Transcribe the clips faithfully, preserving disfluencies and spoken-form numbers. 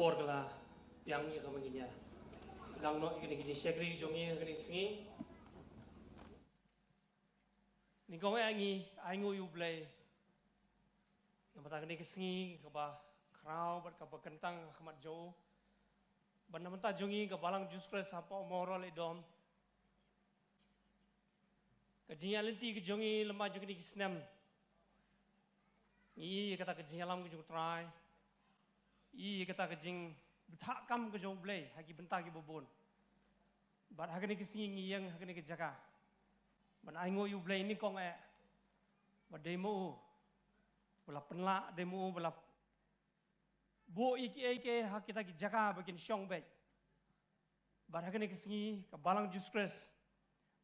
Por ka la biang ïa ka ma ngi ïa sdang noh ïa kane ka jingshakri jong ngi ha kane ka sngi. Nyngkong eh ngi ainguh ïa U Blei namar kane ka sngi kaba khraw bad kaba kyntang ha khmat jong u. Bad namar jong ngi ka Balang Jisu Khrist hapoh Mawroh Ïaidom, ka jingïaid lynti ka jong ngi lem bad jong kine ki snem, ngi ïohi ïa kata ka jingïalam ka jong U Trai, ïohi ïa kata ka jingbthah kam ka jong U Blei ha ki bynta kiba bun. Bad ha kane ka sngi ngi ïeng ha kane ka jaka ban ainguh ïa U Blei nyngkong eh, ba dei ma u ba la pynlah, dei ma u ba la buh ïa kiei kiei ha kita ki jaka ba kin shong beit. Bad ha kane ka sngi ka Balang Jisu Khrist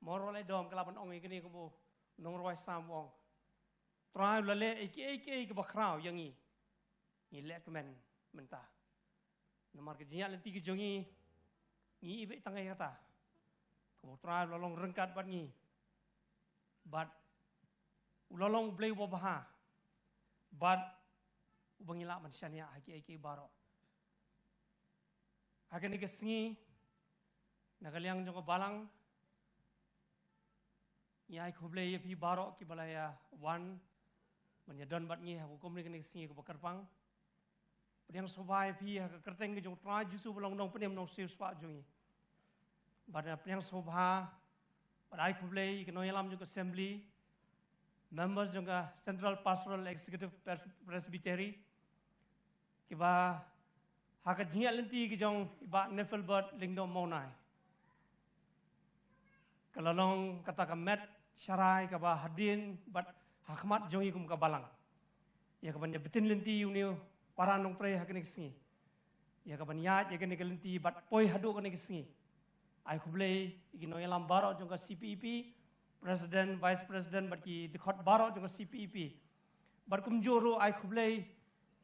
Mawroh Ïaidom ka lah ban ong ïa kane, kum u nongrwai Salm u ong, Trai u la leh ïa kiei kiei kiba khraw ïa ngi, ngi leh kmen mynta. Namar ka jingïaid lynti ka jong ngi, ngi ibeit tang ïa kata, kum U Trai u la long ryngkat bad ngi, bad u la long U Blei uba bha, bad uba ngi lah ban shaniah ha kiei kiei baroh. Ha kane ka sngi, na ka liang jong ka balang, ngi ai khublei ïa phi baroh kiba la ïa wan ban ïa don bad ngi ha ka kum kane ka sngi kaba kyrpang. Pdiang sngewbha ïa phi ha ka kyrteng ka jong U Trai Jisu ba long Nongpynim Nongsiewspah jong ngi. Bad pdiang sngewbha bad ai khublei ïa ki nongïalam jong ka Assembly, members jong ka Central Pastoral Executive Pres-, Presbytery, kiba ha ka jingïaid lynti ka jong i Bah Nephilbert Lyngdoh Mawnai, ka la long kata ka met sharai kaba hadien bad ha khmat jong ngi kum ka balang, ïa kaban ïa btin lynti ïa une u para nongtrei ha kane ka sngi, ïa kaban ïaid ïa kane ka lynti bad poi haduh kane ka sngi. Ai khublei ïa ki nongïalam baroh jong ka C P E P, President, Vice President bad ki dkhot baroh jong ka C P E P. Bad kumjuh ruh ai khublei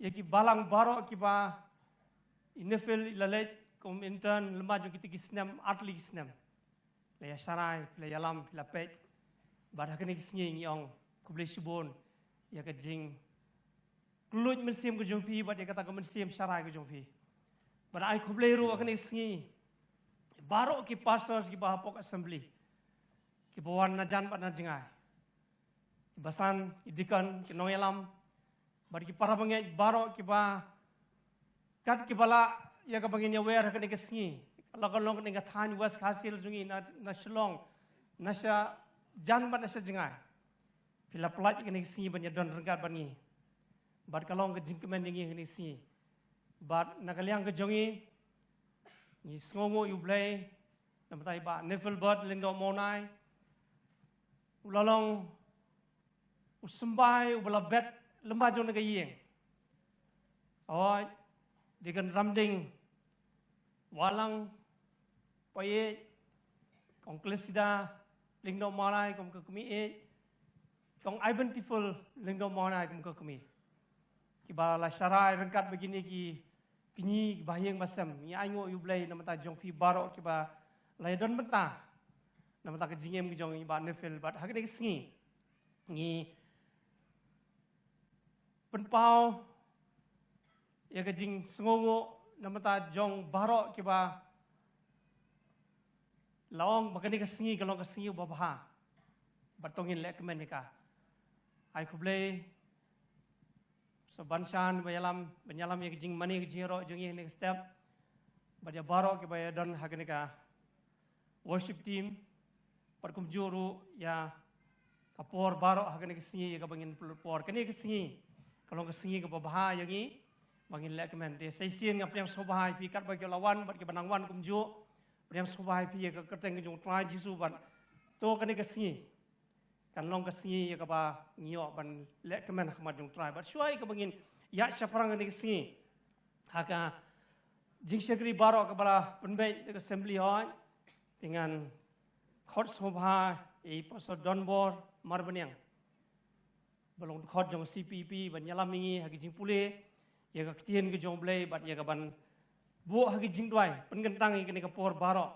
ïa ki balang baroh kiba i Nephil i la leit kum intern lem bad jong kita ki snem, artylli ki snem. La ïa sharai, la ïalam, la peit. Bad ha kane ka sngi ngi ong khublei shibun ïa ka jingkylluid mynsiem ka jong phi bad ïa kata ka mynsiem sharai ka jong phi. Bad ai khublei ruh ha kane ka sngi baroh ki pastors kiba hapoh ka Assembly, kiba wan na jan bad na jngai, ki basan, ki deacon, ki nongïalam bad ki para bangeit baroh kiba kat kiba lah ïa kaba ngin ïa wer ha kane ka sngi, la ka long kane ka thaiñ West Khasi Hills jong ngi, na, na Shillong, na sha jan bad na sha jngai. Phi la pynlait ïa kane ka sngi ban ïa don ryngkat bad ngi. Bad ka long ka jingkmen ïa ngi ha kane ka sngi. Bad na ka liang ka jong ngi, ngi sngewnguh ïa U Blei namar i Bah Nephilbert Lyngdoh Mawnai u la long u symbai uba la bet lem bad jong kane ka ïing. Hooid, Deacon Ramding Wahlang, poi, Kong Klesida Lyngdoh Mawnai kum ka kmie, Kong Ivan Tiful Lyngdoh Mawnai kum ka kmie, kiba la sharai ryngkat bad kine ki kñi kiba ha ïing ba sem. Ngi ainguh ïa U Blei namar jong phi baroh kiba la ïa don bynta namar ka jingim ka jong i Bah Nephil. Bad ha kane ka sngi ngi pynpaw ïa ka jingsngewnguh namar jong baroh kiba la ong ba kane ka sngi ka long ka sngi uba bha. Bad to ngin leh kmen ïa ka. Ai khublei sa ban shan ba ïalam, ban ïalam ïa ka jingmane ka jingïaroh jong ngi ha kane ka step. Bad ïa baroh kiba ïa don ha kane ka worship team. Bad kumjuh ruh ïa ka por baroh ha kane ka sngi ïa kaba ngin pynlut por. Kane ka sngi ka long ka sngi kaba bha ïa ngi ba ngin leh kmen. Te sa shisien nga pdiang sngewbha ïa phi katba ki la wan bad kiba nang wan kumjuh. Pdiang sngewbha ïa phi ha ka kyrteng ka jong U Trai Jisu bad to kane ka sngi kan long ka sngi ïa kaba ngi ïoh ban leh kmen ha khmat jong U Trai. Bad shuwa ïa kaba ngin ïaid shaphrang kane ka sngi ha ka jingshakri baroh kaba la pynbeit da ka Assembly, hooid, te ngan khot sngewbha ïa i Pastor Donbor Marbaniang ba long dkhot jong ka C P E P ban ïalam ïa ngi ha ka jingpule ïa ka ktien ka jong U Blei bad ïa kaban buh ha ka jingduwai pynkyntang ïa kane ka por baroh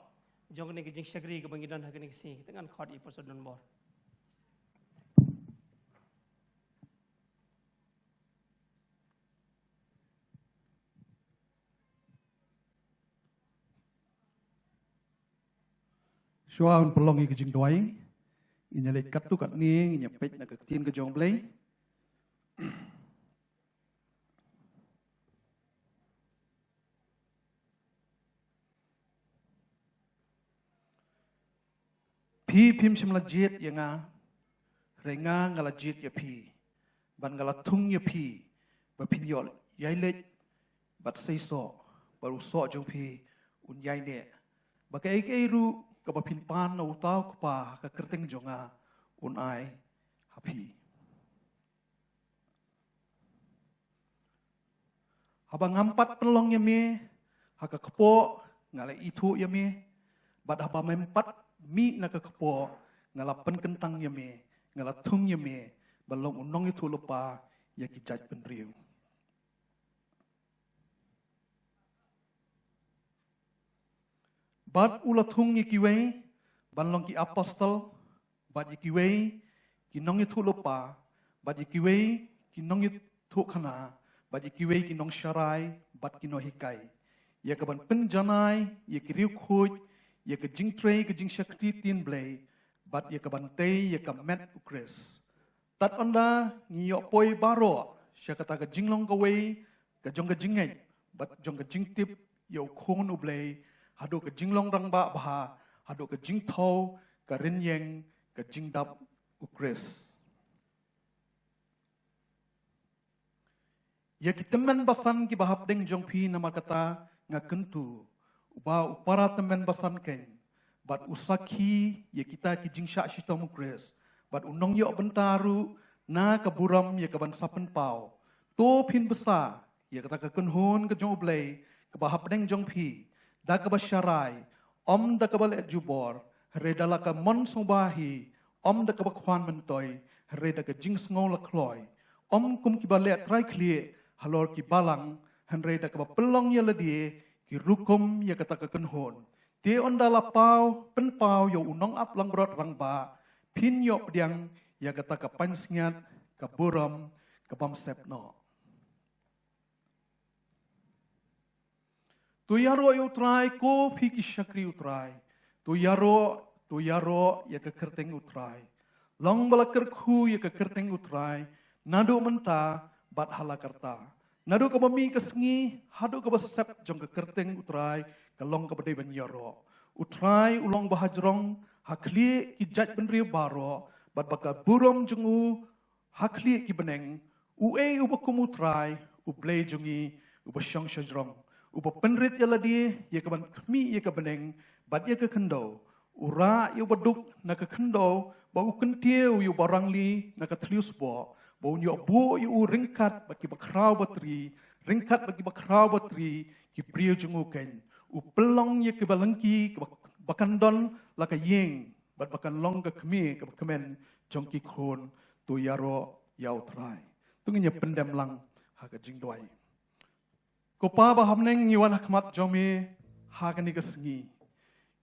jong kane ka jingshakri kaba ngi don ha kane ka sngi. Te ngan khot ïa i Pastor Donbor. Shuwa ban pynlong ïa ka jingduwai, ngin ïa leit katto katne, ngin ïa peit na ka ktien ka jong U Blei. Phi phim shym la jied ïa nga, hynrei nga nga la jied ïa phi, bad nga la thung ïa phi, ba phin ïoh ïai leit bad seisoh, bad u soh jong phi un ïai neh, ba kaei kaei ruh kaba phin pan na uta U Kpa ha ka kyrteng jong nga, un ai ha phi. Haba ngam pat pynlong ïa me ha ka kpoh, nga la ithuh ïa me, bad haba mem pat mih na ka kpoh, nga la pynkyntang ïa me, nga la thung ïa me ban long u nongïathuhlypa ïa ki jaitbynriew. Bad u la thung ïa kiwei ban long ki apostol, bad ïa kiwei ki nongïathuhlypa, bad ïa kiwei ki nongïathuhkhana, bad ïa kiwei ki nongsharai bad ki nonghikai, ïa kaban pynjanai ïa ki riewkhuid ïa ka jingtrei ka jingshakri ktien Blei, bad ïa kaban tei ïa ka met U Khrist. Tad ynda ngi ïoh poi baroh sha kata ka jinglong kawei ka jong ka jingngeit bad jong ka jingtip ïa U Khun U Blei, haduh ka jinglong rangbah bha, haduh ka jingthew ka rynïeng ka jingdap U Khrist. Ïa ki tymmen basan kiba hapdeng jong phi, namar kata nga kyntu, uba u para tymmen basan keiñ, bad u sakhi ïa kita ki jingshah shitom U Khrist, bad u nongïoh bynta ruh na ka burom ïa kaban sa pynpaw. To phin bsa ïa kata ka kynhun ka jong U Blei kaba hapdeng jong phi, da kaba sharai, ym da kaba leh jubor, hynrei da la ka mon sngewbha hi, ym da kaba khwan myntoi, hynrei da ka jingsngew la khloi, ym kum kiba leh trai khlieh halor ki balang, hynrei da kaba pynlong ïa lade ki rukom ïa kata ka kynhun. Te ynda la paw, pynpaw ïa u nongap langbrot rangbah, phin ïoh pdiang ïa kata ka pansngiat, ka burom, ka bym sep noh. To ïaroh ïa U Trai, ko phi ki shakri U Trai. To ïaroh, to ïaroh ïa ka kyrteng U Trai. Long ba la kyrkhu ïa ka kyrteng U Trai, naduh mynta bad ha la karta. Naduh kaba mih ka sngi haduh kaba sep jong ka kyrteng U Trai, ka long kaba dei ban ïaroh. U Trai u long ba hajrong ha khlieh ki jaitbynriew baroh, bad ba ka burom jong u ha khlieh ki bneng. Uei uba kum U Trai, U Blei jong ngi, uba shong shajrong, uba pynrit ïa lade ïa kaban khmih ïa ka bneng bad ïa ka khyndew, u rah ïa uba duk na ka khyndew, ba u kyntiew ïa uba rangli na ka thliew sboh, ba un ïoh buh ïa u ryngkat bad kiba khraw batri, ryngkat bad kiba khraw batri, ki briew jong u keiñ. U pynlong ïa kiba lyngkhi kaba, ba kan don la ka ïing, bad ba kan long ka kmie kaba kmen jong ki khun. To ïaroh ïa U Trai. To ngin ïa pyndem lang ha ka jingduwai. Ko Pa ba ha bneng, ngi wan ha khmat jong me ha kane ka sngi.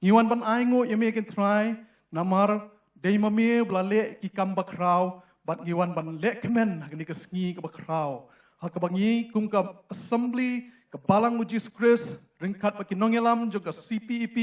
Ngi wan ban ainguh ïa me kynthei, namar dei ma me ba la leh ki kam bakhraw, bad ngi wan ban leh kmen ha kane ka sngi kaba khraw, ha kaba ngi kum ka assembly, ka balang U Jisu Khrist, ryngkat bad ki nongïalam jong ka C P E P,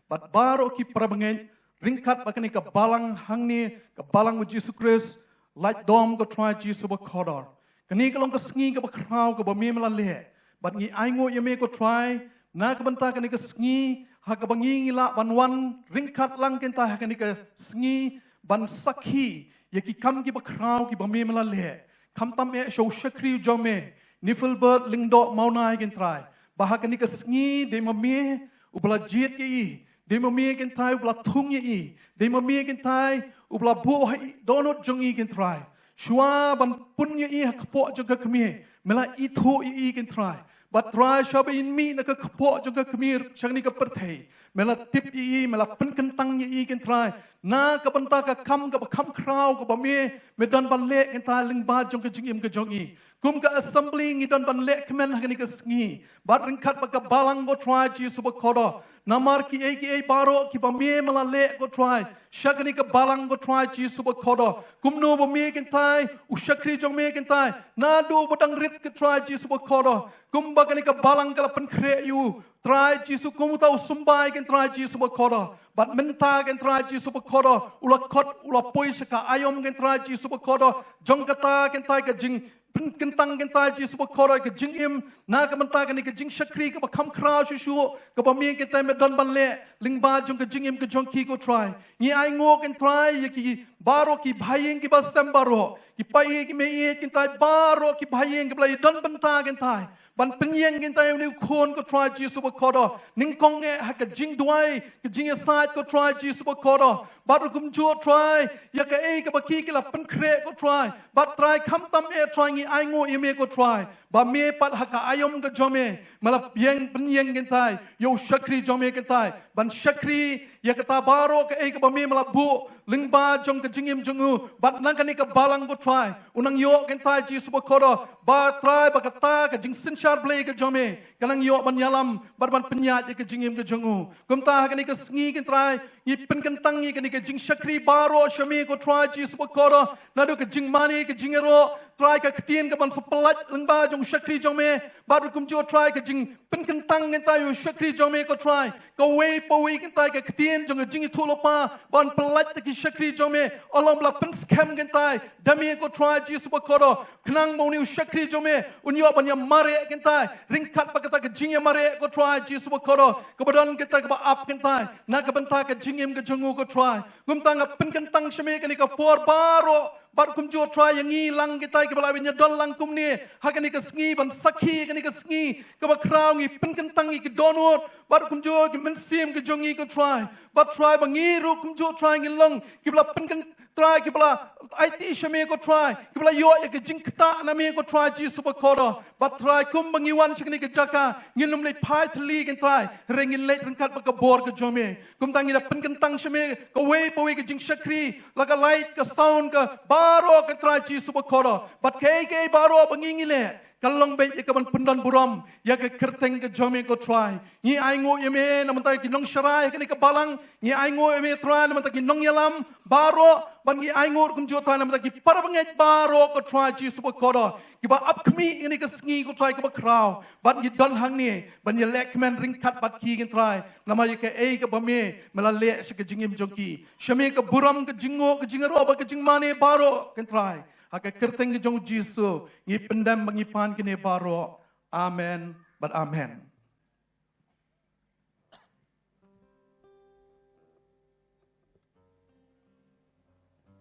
bad baroh ki para bangeit, ryngkat bad kane ka balang hangne, ka balang U Jisu Khrist, lait dom, ko Trai Jisu bakordor. Kane ka long ka sngi kaba khraw kaba me me la leh. Bad ngi ainguh ïa me ko Trai, na ka bynta kane ka sngi, ha kaba ngi ngi lah ban wan ryngkat lang kynthei ha kane ka sngi, ban sakhi ïa ki kam kiba khraw kiba me me la leh. Khamtam eh sha u shakri jong me, Nifilbert Lyngdoh Mawnai kynthei, ba ha kane ka sngi dei ma me uba la jied ïa i, dei ma me kynthei uba la thung ïa i, dei ma me kynthei uba la buh ha i dohnud jong i kynthei. Shuwa ban pun ïa i ha kpoh jong ka kmie, me la ithuh ïa i kynthei. Bad Trai, shuwa ba in mih na ka kpoh jong ka kmie sha kane ka pyrthei, me la tip ïa i, me la pynkyntang ïa i kynthei, na ka bynta ka kam kaba kham khraw kaba me me don ban leh kynthei lyngba jong ka jingim ka jong i. Kum ka assembly ngi don ban leh kmen ha kane ka sngi, bad ryngkat bad ka balang ko Trai Jisu bakordor. Namar kiei kiei baroh kiba me me la leh ko Trai sha kane ka balang ko Trai Jisu bakordor, kumno ba me kynthei, u shakri jong me kynthei, naduh ba dang rit ko Trai Jisu bakordor, kumba kane ka balang ka la pynkhreh ïa u, Trai Jisu kum uta u symbai kynthai Jisu bakordor. Bad mynta kynthai Jisu bakordor u la khot u la poi sha ka aïom kynthai Jisu bakordor. Jong kata kynthai ka jing pynkyntang kynthai Jisu bakordor ka jingim na ka bynta kane ka jingshakri kaba kham khraw shuh shuh kaba me kynthai me don ban leh lyngba jong ka jingim ka jong ki ko Trai. Ngi ainguh kynthai ïa ki baroh ki bahaïing kiba sem baroh ki paid ki meiieid kynthai baroh ki bahaïing kiba la ïa don bynta kynthai ban pynïeng kynthai ïa une u khun ko Trai Jisu bakordor. Nyngkong eh ha ka jingduwai ka jingïasaid ko Trai Jisu bakordor. Bad ruh kumjuh Trai ïa kaei kaba ki ki la pynkhreh ko Trai. Bad Trai khamtam eh Trai ngi ainguh ïa me ko Trai. Ba me pat ha ka aïom ka jong me me la pynïeng pynïeng kynthai ïa u shakri jong me kynthai ban shakri ïa kata baroh kaei kaba me me la buh lyngba jong ka jingim jong u. Bad na kane ka balang ko Trai u nang ïoh kynthai Jisu bakordor ba Trai ba kata ka jingsynshar Blei ka jong me ka nang ïoh ban ïalam bad ban pynïaid ïa ka jingim ka jong u. Kumta ha kane ka sngi kynthai ngi pynkyntang ïa kane ka jingshakri baroh sha me ko Trai Jisu bakordor. Naduh ka jingmane ka jingïaroh Trai ka ktien kaban sa pyllait lyngba jong u shakri jong me. Bad ruh kumjuh Trai ka jingpynkyntang kynthai ïa u shakri jong me ko Trai. Kawei pa wei kynthai ka ktien jong ka jingïathuhlypa ban pyllait ïa ki shakri jong me. Ong long ba la pynskhem kynthai da me ko Trai Jisu bakordor. Khnang ba une u shakri jong me un ïoh ban ïamareh kynthai ryngkat bad kata ka jingïamareh ko Trai Jisu bakordor kaba don kynthai kaba ap kynthai na ka bynta ka jingim ka jong u ko Trai. Kumta nga pynkyntang sha me kane ka por baroh bad kumjuh Trai ïa ngi lang kynthai kiba la ïa don lang kumne ha kane ka sngi ban sakhi kane ka sngi kaba khraw ngi pynkyntang ïa ki dohnud bad kumjuh ki mynsiem ka jong ngi ko Trai. Bad Trai ba ngi ruh kumjuh Trai ngi long kiba la pynkyntang Trai kiba la aiti sha me ko Trai kiba la ïoh ïa ka jingktah na me ko Trai Jisu bakordor. Bad Trai kumba ngi wan sha kane ka jaka ngin ym leit phai thylli kynthai hynrei ngin leit ryngkat bad ka bor ka jong me. Kumta ngi la pynkyntang sha me kawei pa wei ka jingshakri la ka light ka sound ka baroh ko Trai Jisu bakordor. Bad kaei kaei baroh ba ngi ngi leh ka long beit ïa kaban pyndon burom ïa ka kyrteng ka jong me ko Trai. Ngi ainguh ïa me na bynta ki nongsharai ha kane ka balang. Ngi ainguh ïa me Trai na bynta ki nongïalam baroh bad ngi ainguh kumjuh Trai na bynta ki parabangeit baroh ko Trai Jisu bakordor kiba ap khmih ïa kane ka sngi ko Trai kaba khraw. Bad ngi don hangne ban ïalehkmen ryngkat bad ki kynthai namar ïa kaei kaba me me la leh sha ka jingim jong ki. Sha me ka burom ka jingnguh ka jingïaroh bad ka jingmane baroh kynthai ha ka kyrteng ka jong u Jisu ngi pyndem bad ngi pan kane baroh. Amen bad amen.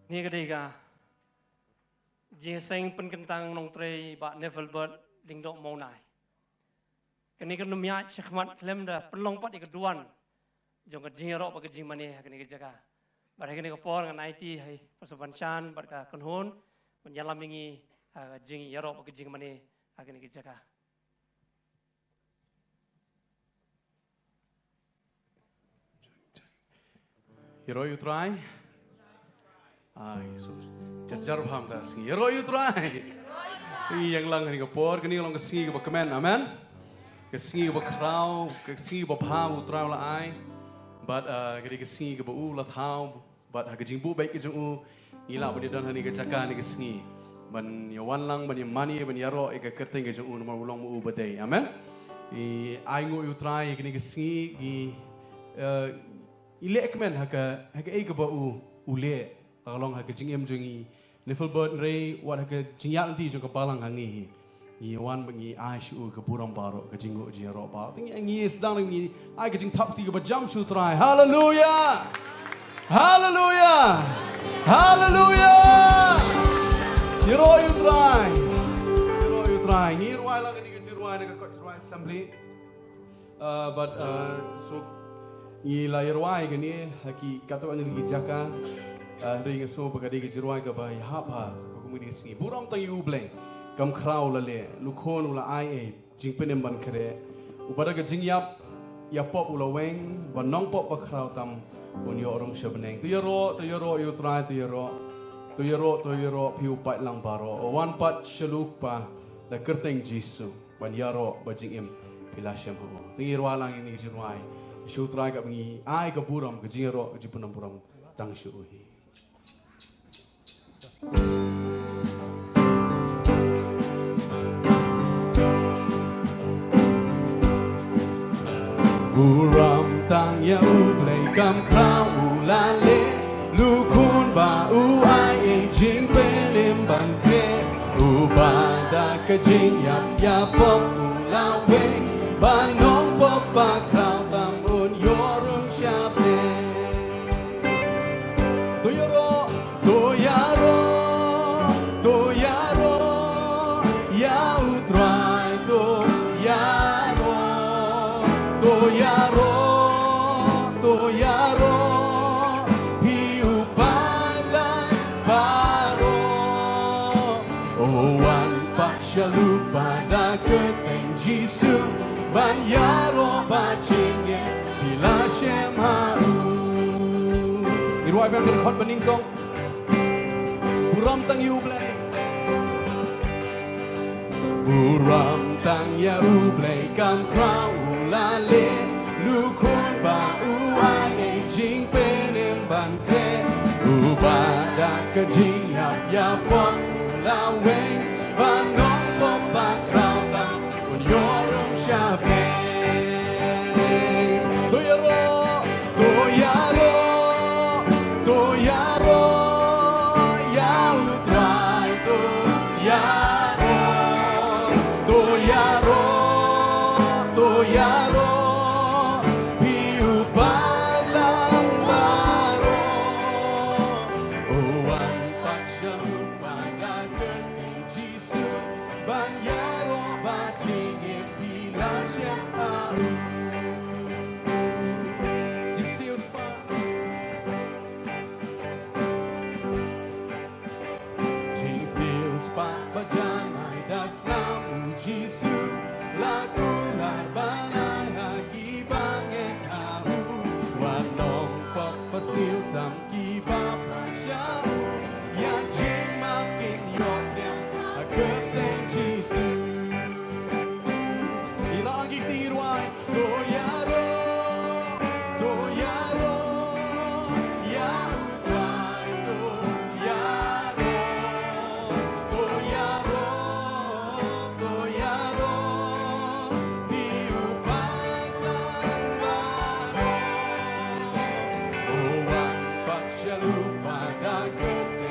Ni ka dei ka jingseng pynkyntang nongtrei Bah Nevelbert Lyngdoh Mawnai. Kane ka num ïaid shakhmat khlem da pynlong pat ïa ka duwan jong ka jingïaroh bad ka jingmane ha kane ka jaka. Bad ha kane ka por ngan aiti ha i Pastor Banshan bad ka kynhun ban ïalam ïa ngi ha ka jingïaroh bad ka jingmane ha kane ka jaka. Ïaroh ïa u Trai. Ai, so, jar jar bha mynta ka sngi. Ïaroh ïa u Trai. Ïeng lang ha kane ka por, kane ka long ka sngi kaba kmen, amen. Ka sngi kaba khraw, ka sngi kaba bha ba u Trai u la ai. Bad, ah, ka dei ka sngi kaba u la thaw, bad ha ka jingbuh beit ka jong u, ngi lah ban ïa don ha kane ka jaka ha kane ka sngi ban ïa wan lang, ban ïa mane, ban ïaroh ïa ka kyrteng ka jong u namar u long ma u ba dei. Amen. Ngi ainguh ïa u Trai ha kane ka sngi, ngi, eh, ngi leh kmen ha ka, ha kaei kaba u, u leh, ka long ha ka jingim jong ngi. Nevelbert hynrei wat ha ka jingïaid lynti jong ka balang ha ngi hi. Ngi wan bad ngi ai sha u ka burom baroh, ka jingnguh jingïaroh baroh. Te ngi, ngi sdang ngi ai ka jingthap kti kaba jam sha u Trai. Haleluya. Haleluya. Haleluya. Ïaroh ïa u Trai. Ïaroh ïa u Trai. Ngi rwai lang kane ka jingrwai na ka kot rwai assembly. Ah, bad, ah, so, ngi la ïa rwai kane ha ki katto katne ki jaka, ah, hynrei nga sngew ba ka dei ka jingrwai kaba ïahap ha ka kum kine ki sngi. Burom tang ïa U Blei, kam khraw la leh, la khun u la ai ei jingpynim ban khreh. Uba da ka jingïap ïa pop u la weng, ba nongpop ba khraw tam un ïoh rung sha bneng. To ïaroh, to ïaroh ïa U Trai, to ïaroh. To ïaroh, to ïaroh, phi u paid lang baroh. Wan pat sha U Kpa da ka kyrteng Jisu. Ban ïaroh ba jingim phi la shem ha u. Te ngi rwai lang ïa kane ka jingrwai sha U Trai kaba ngi ai ka burom, ka jingïaroh, ka jingpyndonkam burom tang sha u hi. Burom tang ïa U Blei kam khraw u la leh, la khun ba u ai ei jingpynim ban khreh. Uba da ka jingïap ïa pop u la weng, ba nongpop ba khraw tam un ïoh rung sha pdeng. To ïaroh, to ïaroh, to ïaroh ïa U Trai, to ïaroh, to ïaroh, to ïaroh, phi u paidlang baroh. Oh, wan pat sha lypa da kyrteng Jisu, ban ïaroh ba jingim phi la shem ha u. Ngi rwai biang, ngi khot banyngkong. Burom tang ïa U Blei. Burom tang ïa U Blei kam khraw u la leh, la khun ba u ai ei jingpynim ban khreh. Uba da ka jingïap ïa pop u la weng, ba nongpop ba khraw tam un ïoh rung sha pdeng. To ïaroh, to ïaroh, to ïaroh ïa U Trai, to ïaroh, to ïaroh, to ïaroh, phi u paidlang baroh. Oh, wan pat sha lypa da kyrteng Jisu, ban ïaroh ba jingim phi la shem ha u. Jingsiew spah. Jingsiew spah ba janai da snam U Jisu, la kular ban ai ha kiba ngeit ha u. Wat nongpop ba sniew tam kiba phai sha u, ïa jingmap kin ïoh pdiang ha kyrteng Jisu. Ïa la ki kti rwai. To ïaroh, to ïaroh ïa U Trai, to ïaroh, to ïaroh, to ïaroh, phi u paidlang baroh. Oh, wan pat sha lypa da kyrteng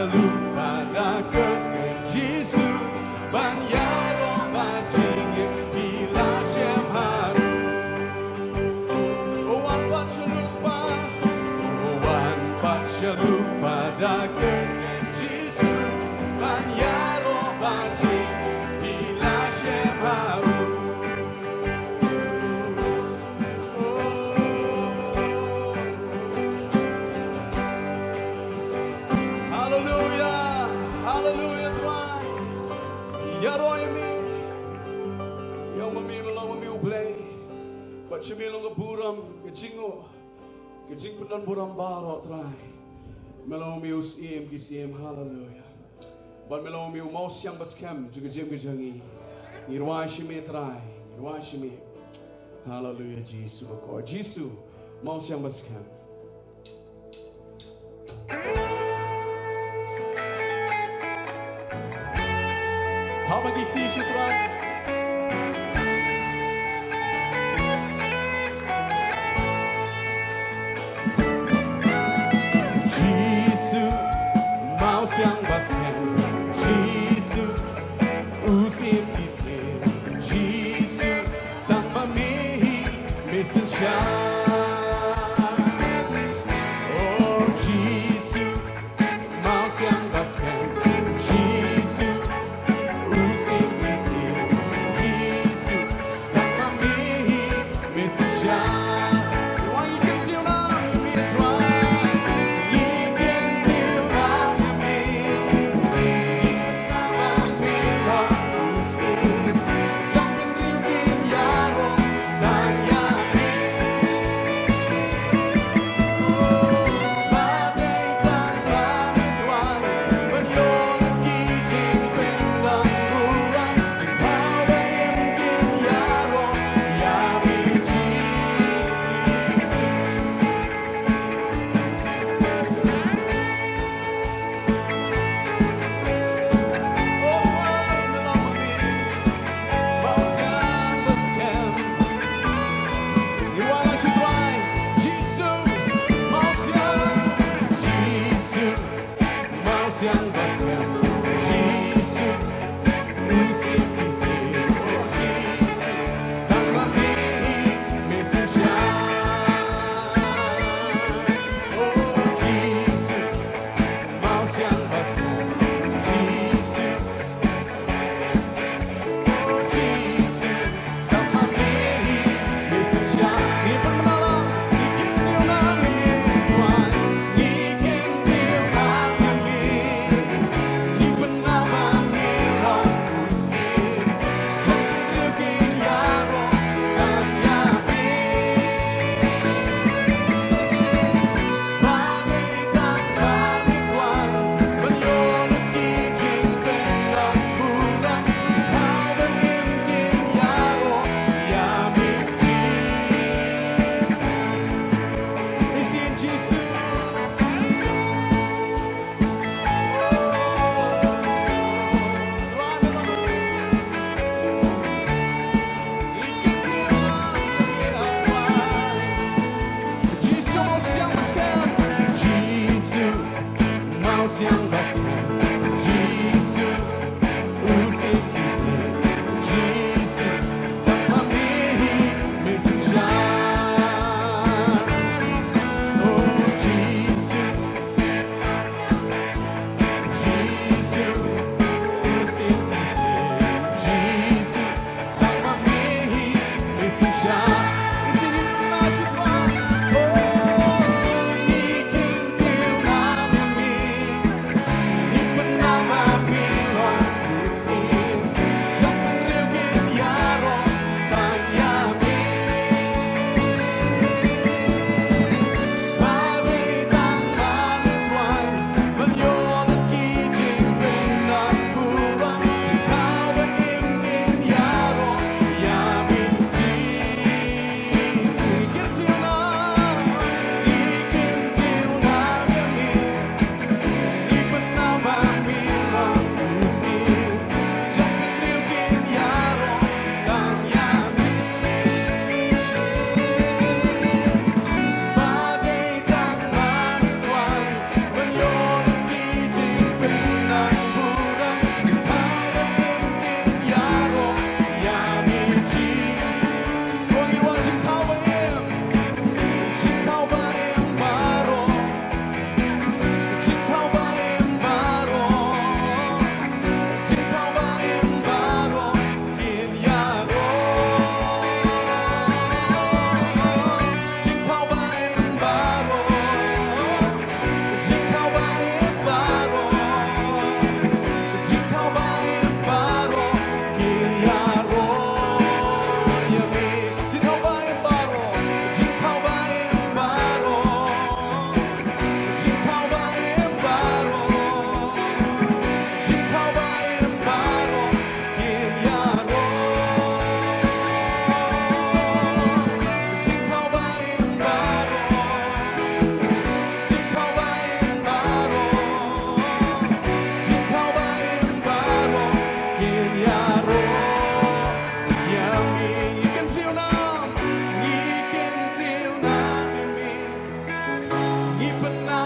Lypa da kyrteng Jisu ban ïaroh bad jingim ki la shem haduh. Oh, wan pat sha lypa, oh, wan pat sha lypa da kyrteng Jisu ban ïaroh bad jingim ki la shem haduh. Haleluya, haleluya Trai. Ïaroh ïa me. Ïa ma me, me long ma me U Blei. Bad sha me long ka burom, ka jingnguh, ka jingpyndonburom baroh Trai. Me long ma me U Syiem ki syiem, haleluya. Bad me long ma me U Mawsiang baskhem jong ka jingim ka jong ngi. Ngi rwai sha me Trai, ngi rwai sha me. Haleluya Jisu bakhuid, Jisu Mawsiang baskhem. Thap ha ki kti sha Trai. Jisu Mawsiang baskhem, Jisu U Syiem ki syiem, Jisu tang ma me hi me synshar. Oh Jisu Mawsiang baskhem, Jisu U Syiem ki syiem, Jisu tang ma me hi me synshar. Why you can do now, you mean it right? You can do now, you mean it.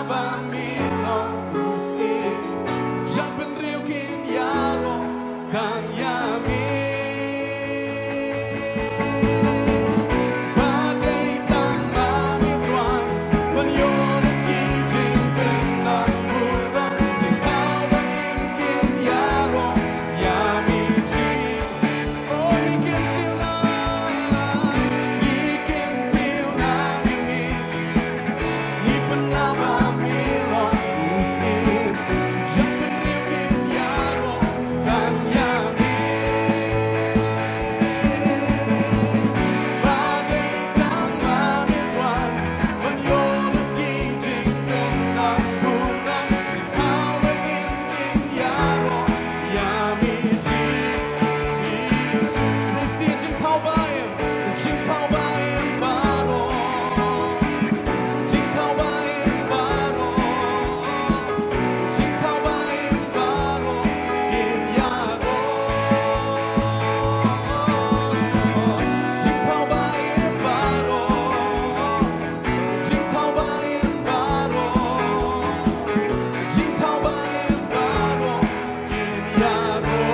ba mi long u syiem. Jan bynriew kin ïaroh tang ïa mi. Ba dei tang ma mi Trai ban ïoh ki jingpynlong burom. Jingthaw ba im kin ïaroh ïa mi jing. Oh, mi kin tiw na, mi kin tiw na mi mi. Jingthaw ba im baroh. Jingthaw ba im baroh. Jingthaw ba im baroh. Im ïaroh. Jingthaw ba im baroh. Jingthaw ba im baroh. Jingthaw ba im baroh. Im ïaroh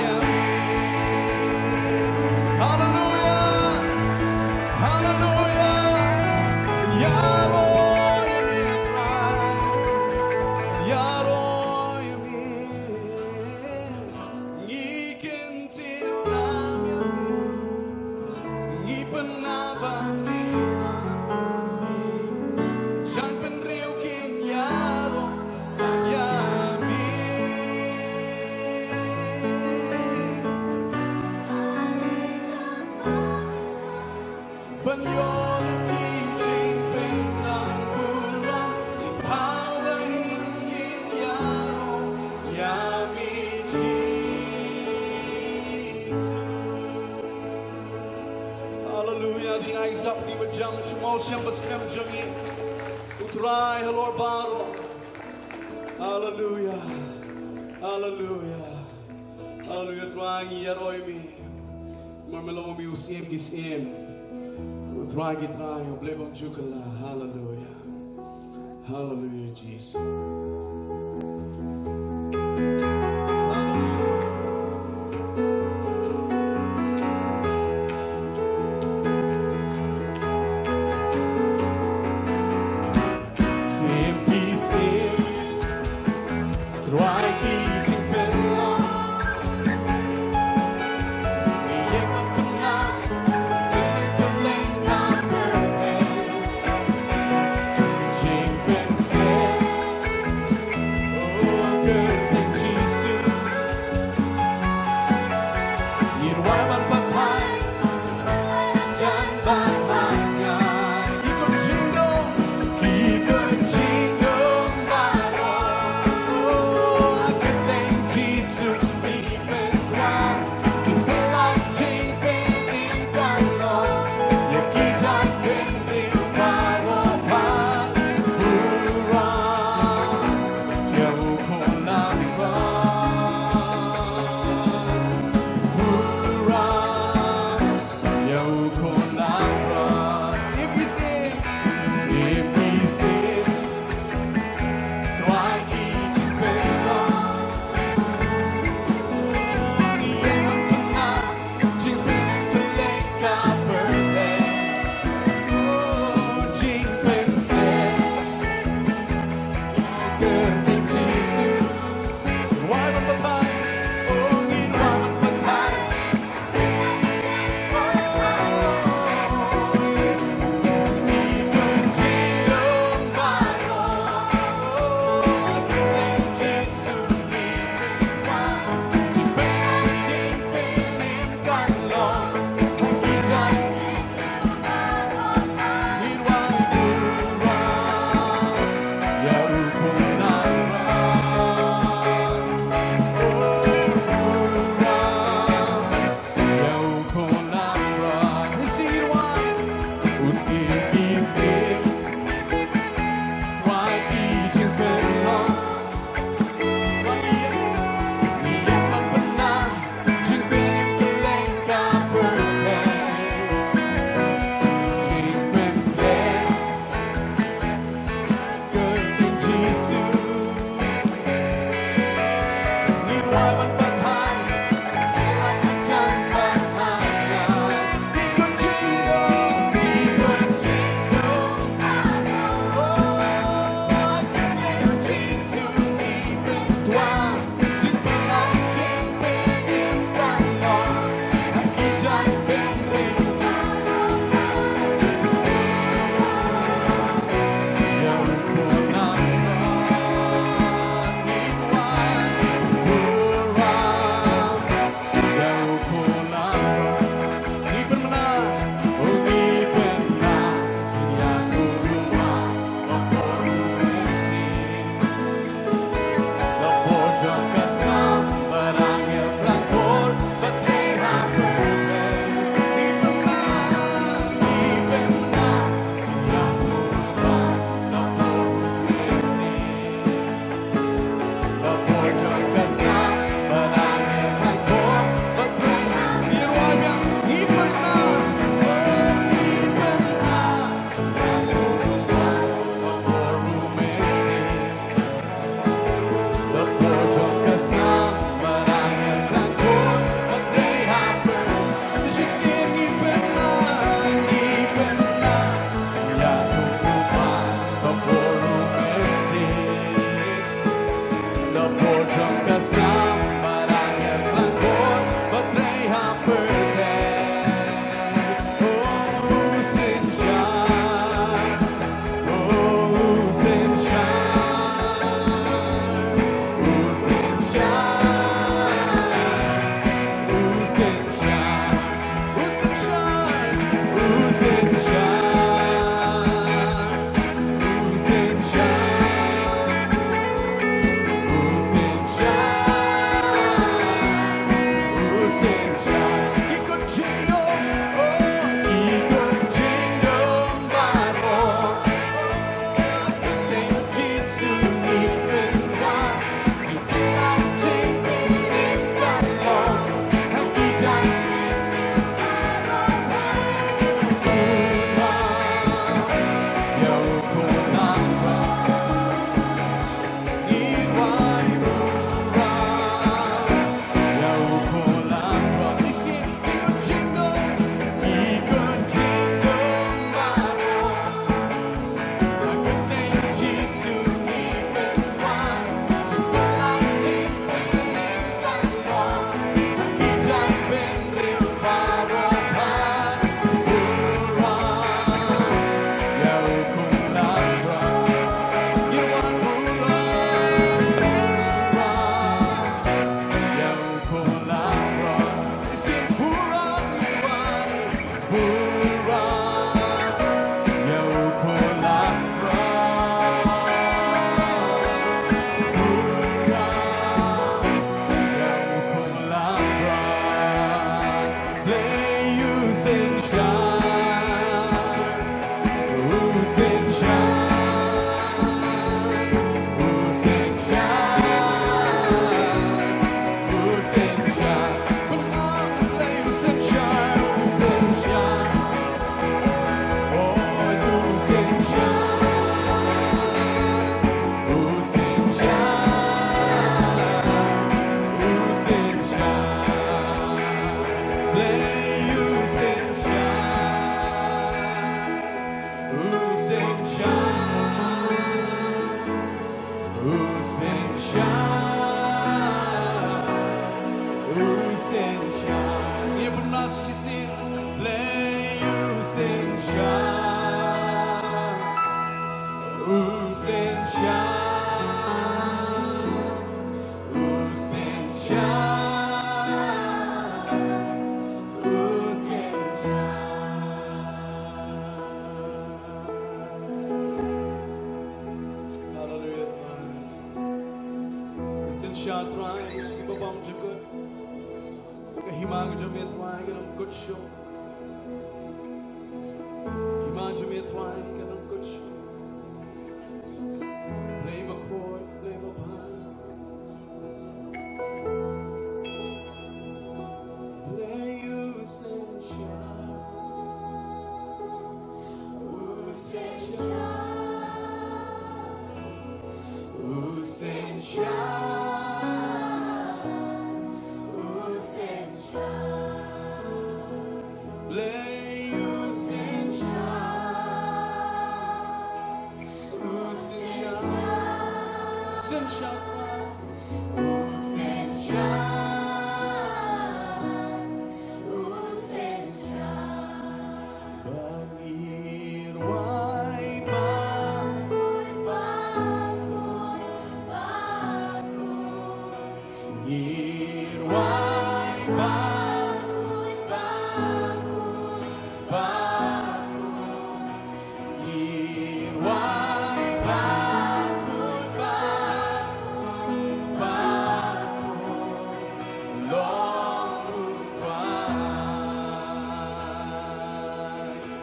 ïa mi. Haleluya. Haleluya. Ïaroh ïa mi, Trai. Ïaroh ïa mi. Ngi kin tiw na mi. Ngi pynah ba mi. Jan bynriew kin ïaroh ïa mi. Ban ïoh ki jingpynlong burom, jingthaw ba im kin ïaroh ïa mi Jisu. Haleluya, dei ngi ai jingïarap, ngi ba jam sha u Mynsiem Bakhuid jong ngi. U Trai halor baroh. Haleluya. Haleluya. Haleluya, Trai ngi ïaroh ïa me. Namar me long me u Syiem ki syiem. U Trai ki trai, u Blei bym ju kylla. Haleluya. Haleluya, Jisu. Haleluya. Syiem ki syiem. Trai ki jingpynlong. Ïa ka pynlong. Ka pynlong ka pynlong. Jingpynslem. synshar Trai, ïa kiba bym ju kut. Ka hima ka jong me Trai ka long kut shuh. Hima jong me Trai ka long kut shuh. Blei bakhuid, Blei babha. Blei u synshar. U synshar. U synshar. U synshar. Blei u synshar. U synshar. Synshar. U synshar. U synshar. Ba ngi rwai bakhuid, bakhuid, bakhuid. Ngi rwai bakhuid, bakhuid, bakhuid. Ngi rwai bakhuid, bakhuid, bakhuid. Long u Trai.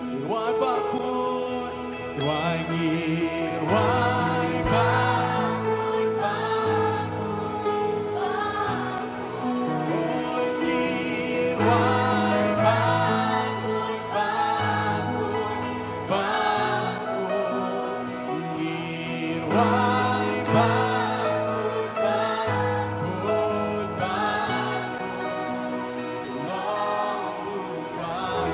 Ngi rwai bakhuid, rwai ngi rwai bakhuid, bakhuid, bakhuid. Ngi rwai bakhuid, bakhuid, bakhuid. Ngi rwai bakhuid, bakhuid, bakhuid. Long u Trai.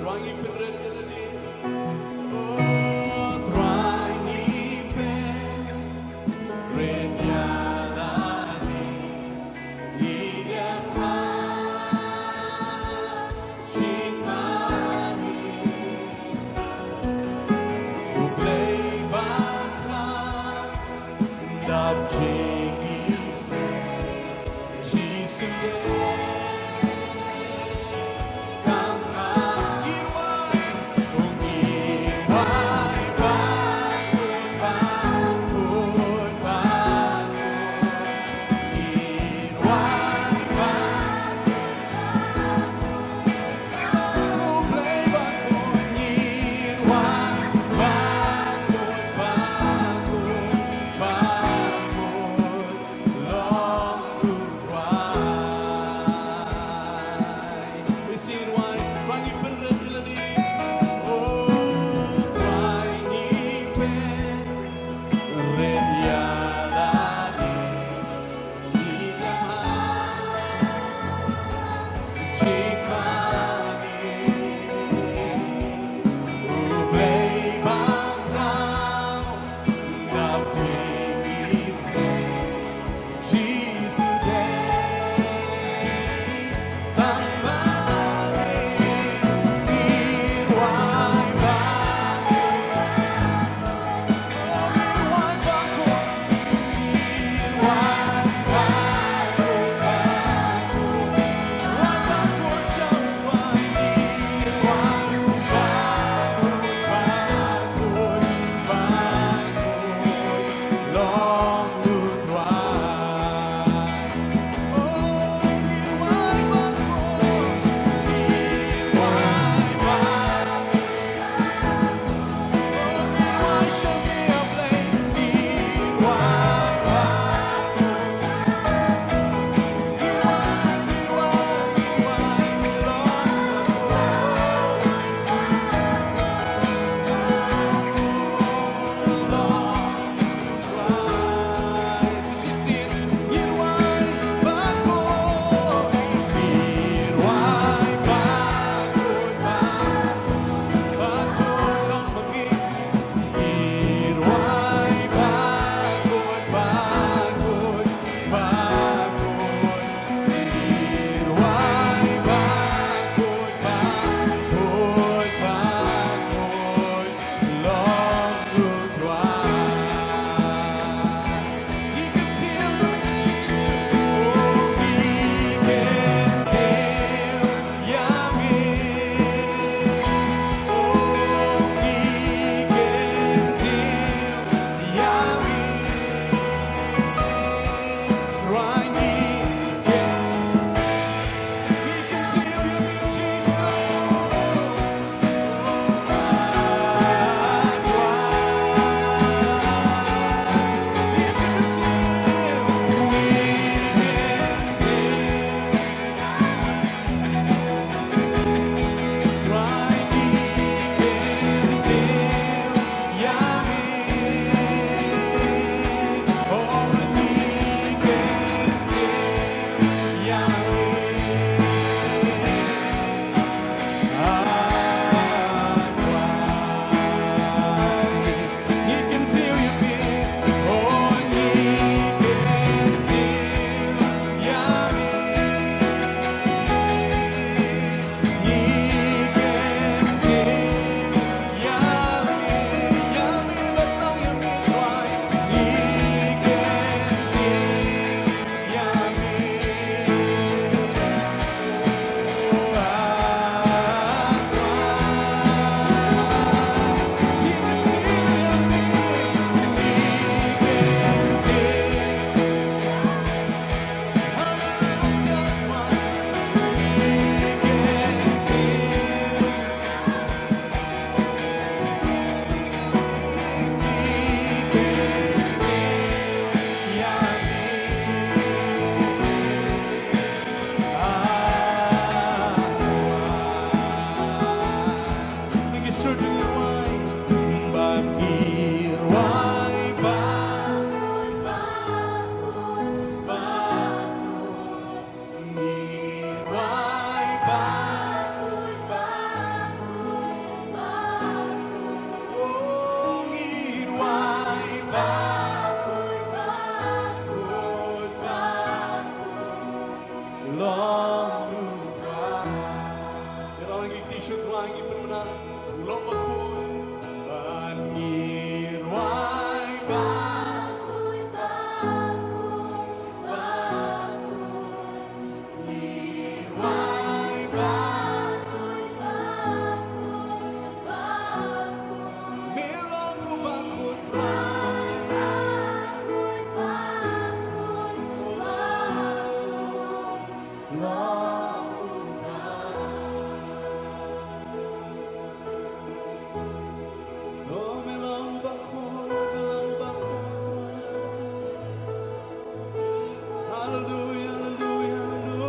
Trai ngi pynrit ïa lade. Oh, Trai ngi pynrit ïa lade. Ngi dep ha jingmane. U Blei bakhuid. Shu jingruwai, ba ngi ruwai, ba kut, ba kut, ba kut. Ngi ruwai, ba kut, ba kut, ba kut. Oh, ngi ruwai, ba kut, ba kut, ba kut. Long U Trai. Ïa, ngi kti sha U Trai, ngi pynbna U long bakhuid. Ba ngi ruwai, ba kut, ba kut, ba kut. Ngi ruwai, ba kut, ba kut, ba kut. Me long U Bakhuid Trai. Hallelujah, hallelujah,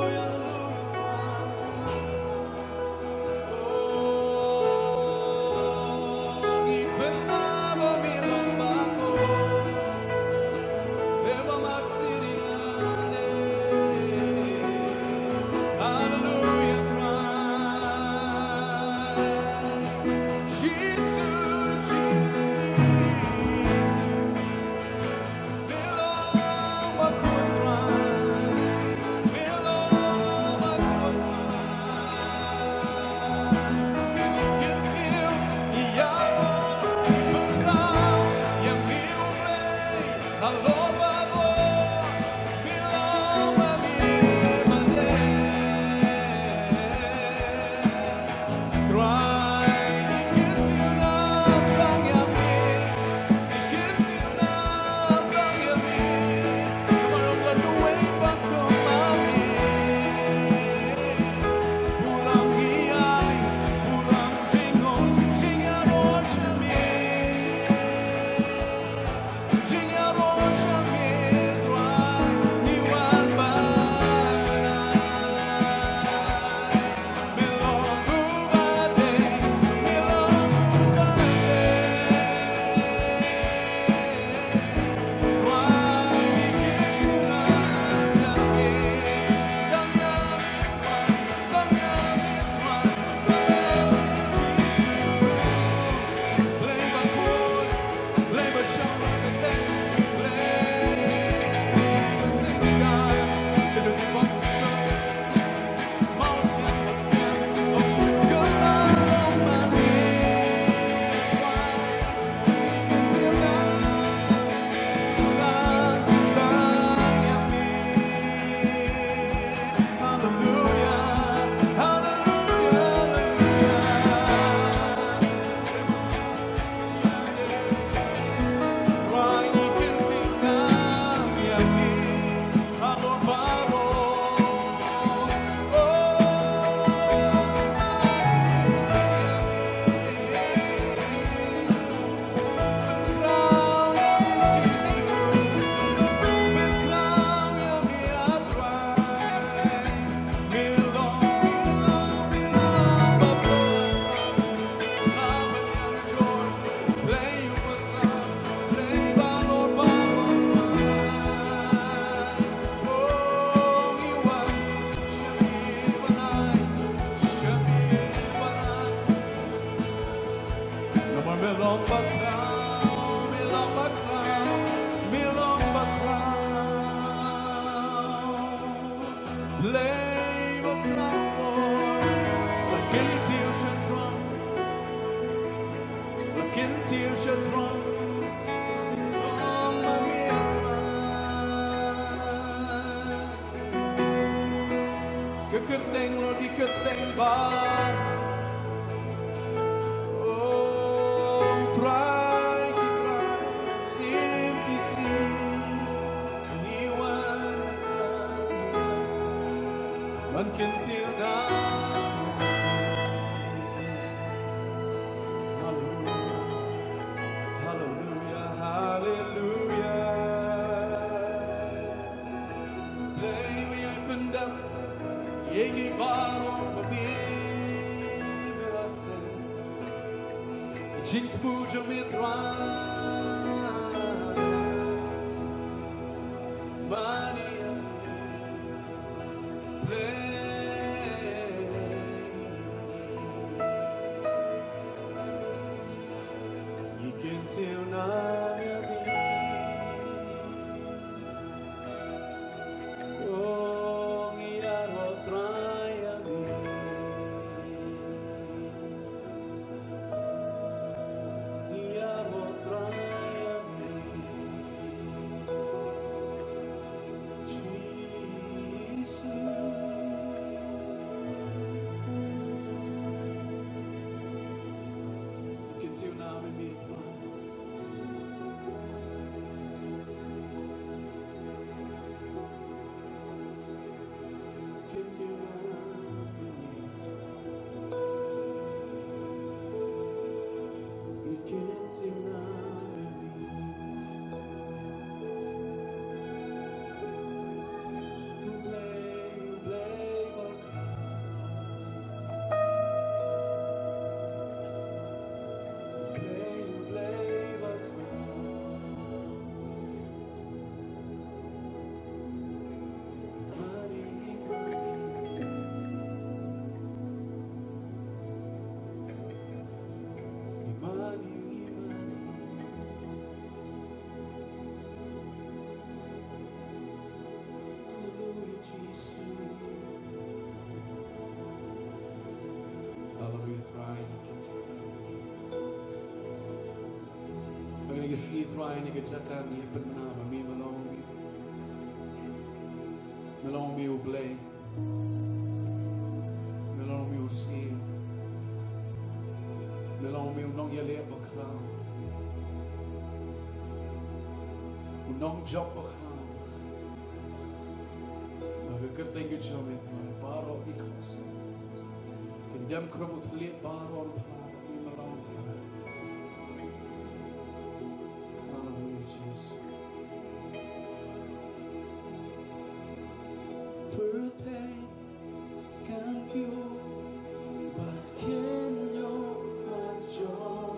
hallelujah, hallelujah. Ka kyrteng, Lord, ki kyrteng ba. Oh, Trai ki trai, Syiem ki syiem. Ngi wan, ban kyntiew ïa u. Haleluya. Haleluya, haleluya. Blei, me ïai pyndem ïa ki baroh ba me la pynlong. Jingthmu jong me Trai. Mane ïa me Blei. Ngi kyntiew nam ïa me. Oh, ngi ïaroh Trai ïa me. Ngi ïaroh Trai ïa me. Jisu. Kyntiew nam ïa me Trai. Hallelujah, Jesus. Hallelujah, Trai. Ha kane ka sngi Trai, ha kane ka jaka ngi pynbna ba me me long, me long me U Blei. Me long me U Syiem. Me long me U Nongïaleh Bakhraw. U Nongjop Bakhraw. Ha ka kyrteng ka jong me Trai, baroh ki khmih. Ki dem khrum u thylliej baroh. Hallelujah, Jesus. Pyrthei kan kiew bad kin ïoh major,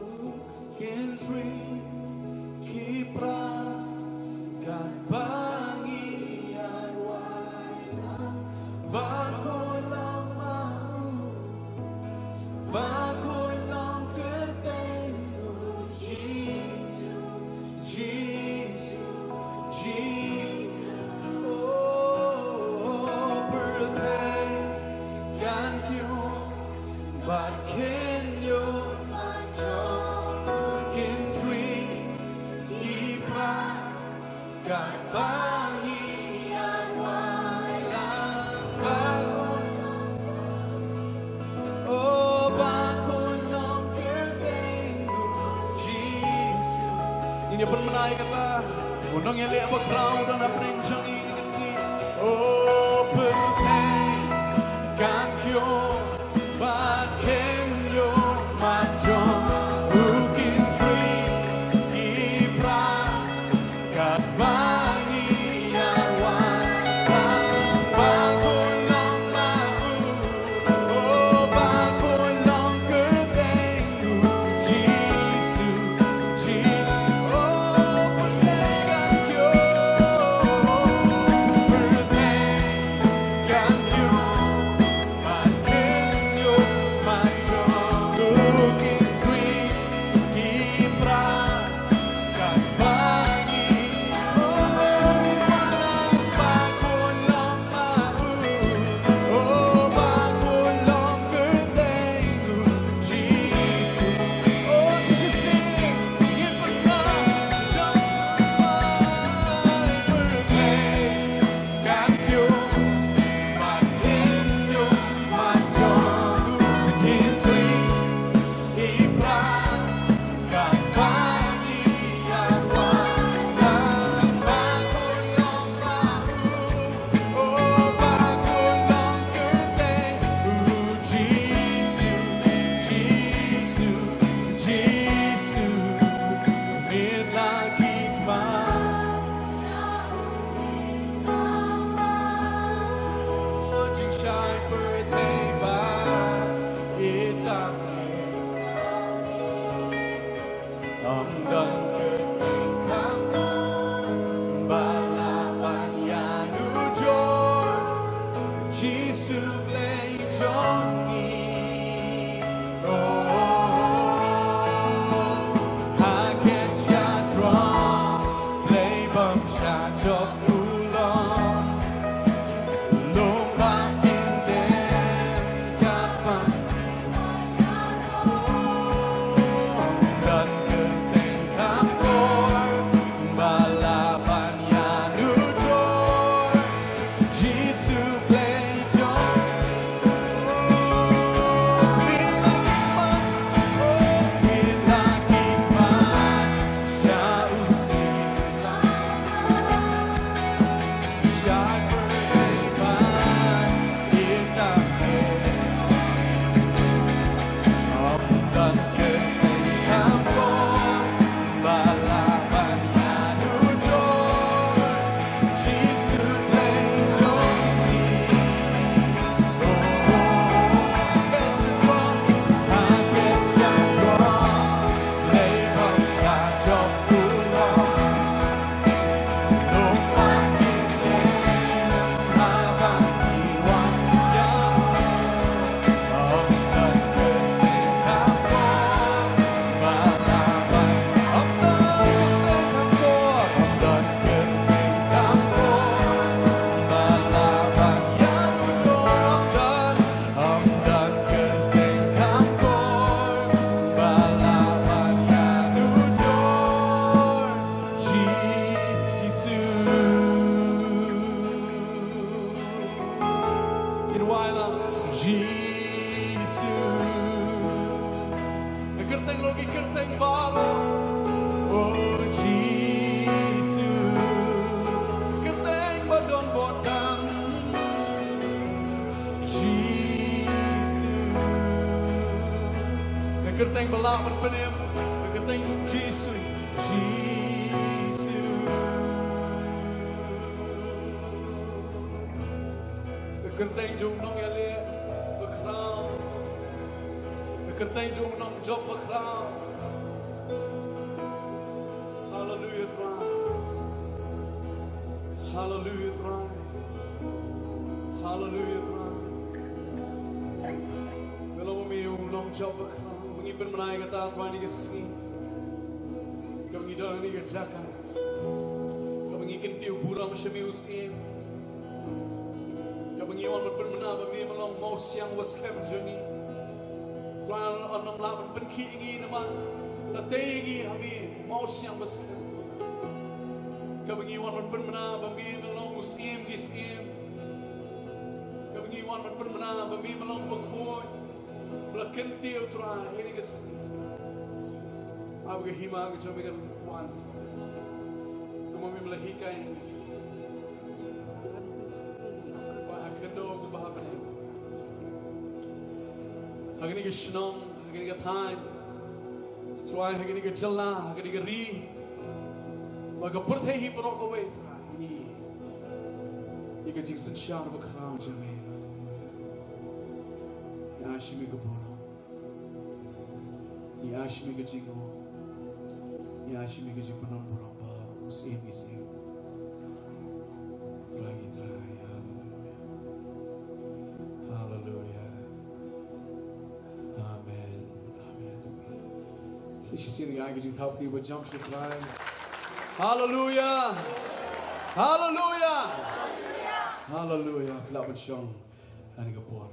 kin sri ki pra, katba ngi ïa rwai na ba khoi long ma u. Ba khoi long kyrteng u Jisu, Jisu, Jisu. Oh, pyrthei kan kiew bad kin ïoh major, kin sri ki pra, katba ngi ïa rwai lang ba khoi long. Oh, ba khoi long kyrteng u Jisu. Ngin ïa pynbna ïa kata. U Nongïaleh Bakhraw u don hapdeng jong ngi ha kane ka sngi. Oh, pyrthei kan kiew bad kin ïoh major, u kin sri ki pra, katba ngi ïa rwai lang ba khoi long ma u. Oh, ba khoi long kyrteng u Jisu, Jisu. Oh, pyrthei kan kiew, pyrthei kan kiew. Ym don kyrteng kham bor ba lah ban ïanujor, Jisu Blei jong ngi. Oh, ha ken sha jrong Blei bym shah jop u long. Jisu. Kyrteng long ki kyrteng baroh. Oh Jisu. Kyrteng ba don bor tam. Jisu. Kyrteng ba lah ban pynim. Kyrteng Jisu. Jisu. Kyrteng jong u nongïaleh bakhraw. Kyrteng jong u nongjop bakhraw. Haleluya Trai. Haleluya Trai. Haleluya Trai. Ngi long ma me u nongjop bakhraw. Ngi pynbna ïa kata Trai ha kane ka sngi. Kaba ngi don ha kane ka jaka. Kaba ngi kyntiew burom sha me u Syiem. Kaba ngi wan ban pynbna ba me me long mawsiang ba skhem jong ngi. Trai, ym lah ban pynkhih ïa ngi namar lada tei ïa ngi ha me mawsiang ba skhem. Kaba ngi wan ban pynbna ba me me long u Syiem ki syiem. Kaba ngi wan ban pynbna ba me me long u bakhuid. Ba la kyntiew Trai ha kane ka sngi. Ap ka hima ka jong me kan wan. Kumba me la hikai. Ba ha khyndew kumba ha bneng. Ha kane ka shnong, ha kane ka thaiñ. Trai, ha kane ka jylla, ha kane ka ri. Bad ka pyrthei hi baroh kawei Trai. Ïa ka jingsynshar bakhraw jong me. Ïa sha me ka burom. Ïa sha me ka jingngeit. Ïa sha me ka jingpynlong burom ba u Syiem ki syiem. Trai ki trai. Haleluya. Haleluya. Amen. Amen. Sa shisien ïa ka jingthap ki ba jam sha Trai. Haleluya. Haleluya. Haleluya. Phi lah ban shong ha kane ka por.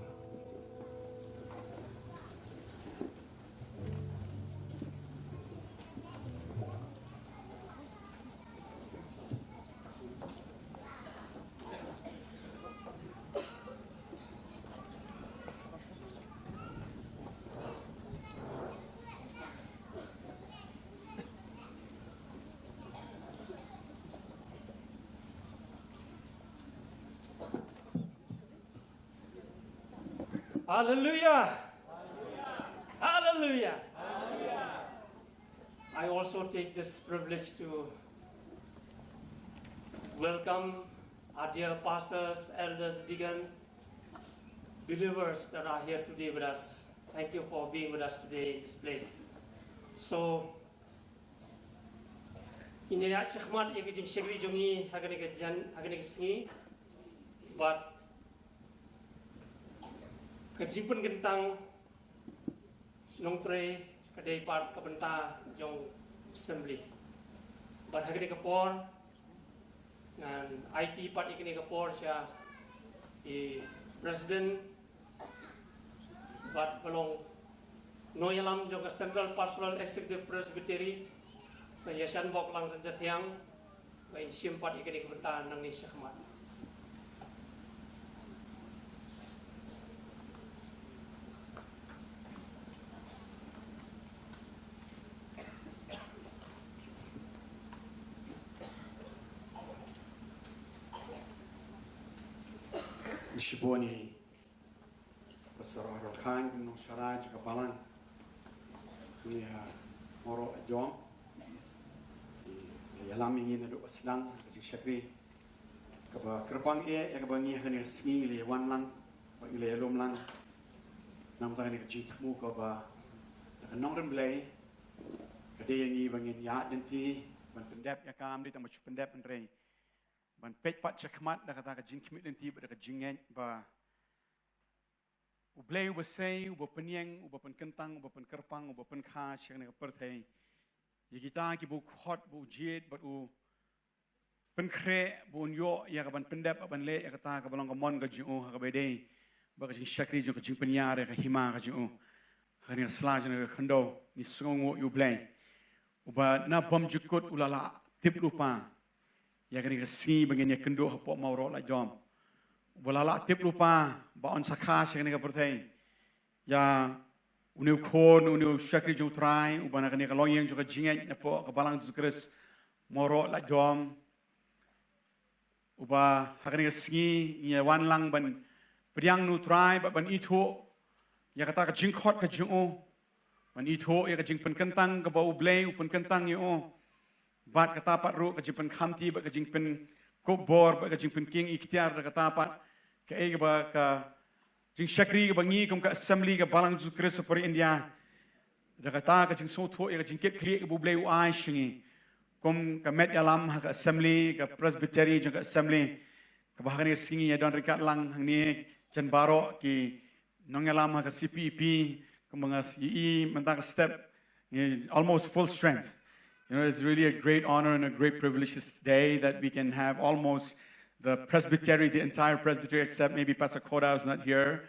Hallelujah. Hallelujah. I also take this privilege to welcome our dear pastors, elders, deacon, believers that are here today with us. Thank you for being with us today in this place. So, Ngin ïa shakmat ïa ka jingshakri jong ngi ha kane ka jan, ha kane ka sngi. Bad ka jingpynkyntang Nongtrei ka dei pat ka bynta jong assembly. Bad ha kane ka por ngan aiti pat ïa kane ka por sha i president bad ba long nongïalam jong ka Central Pastoral Executive Presbytery, sa ïa shanbok lang da jingthiang ba in shim pat ïa kane ka bynta nangne shakhmat. Shibun ïa Pastor Harold Khan, kum u nongshakri jong ka balang, ïa Mawroh Laitom. Ïalam ïa ngi naduh ba sdang ka jingshakri. Kaba kyrpang eh, ïa kaba ngi ha kane ka sngi ngi la wan lang, ba ngi la lum lang. Namar kane ka jingthmu kaba da ka nongrim Blei ka dei ïa ngi ba ngin ïaid lynti ban pyndep ïa ka, ym dei tang ba shu pyndep hynrei ban peit pat shakhmat da kata ka jingkhmih lynti bad da ka jingngeit ba U Blei uba sei, uba pynïeng, uba pynkyntang, uba pynkyrpang, uba pynkha sha kane ka pyrthei. Ïa kita kiba u khot, ba u jied, bad u pynkhreh, ba un ïoh ïa ka ban pyndep, ban leh ïa kata kaba long ka mon ka jong u ha kaba dei ba ka jingshakri jong ka jingpynïar ïa ka hima ka jong u. Ha kane ka sla jong ka khyndew ngi sngewnguh ïa U Blei uba na bymjukut u la lah tip lypa ïa kane ka sngi ba ngin ïakynduh hapoh Mawroh Laitom. Uba la lah tip lypa ba un sa kha sha kane ka pyrthei ïa une u khun, une u shakri jong U Trai, uba na kane ka longïing jong ka jingngeit napoh ka Balang Jisu Khrist Mawroh Laitom. Uba ha kane ka sngi ngi wan lang ban pdiang na U Trai bad ban ithuh ïa kata ka jingkhot ka jong u, ban ithuh ïa ka jingpynkyntang kaba U Blei u pynkyntang ïa u. Bad kata pat ruh ka jingpynkhamti bad ka jingpynkup bor bad ka jingpynkieng ikhtiar da kata pat kaei kaba ka jingshakri kaba ngi kum ka assembly ka Balang Jisu Khrist ha India. Da kata ka jingsngewthuh ïa ka jingkitkhlieh kaba U Blei u ai sha ngi kum ka met ïalam ha ka assembly, ka presbytery jong ka assembly. Kaba ha kane ka sngi ngi ïa don ryngkat lang hangne jan baroh ki nongïalam ha ka C P E P, kumba nga ïohi mynta ka step, ngi almost full strength. You know, it's really a great honor and a great privilege this day that we can have almost the presbytery, the entire presbytery, except maybe Pastor Koda is not here.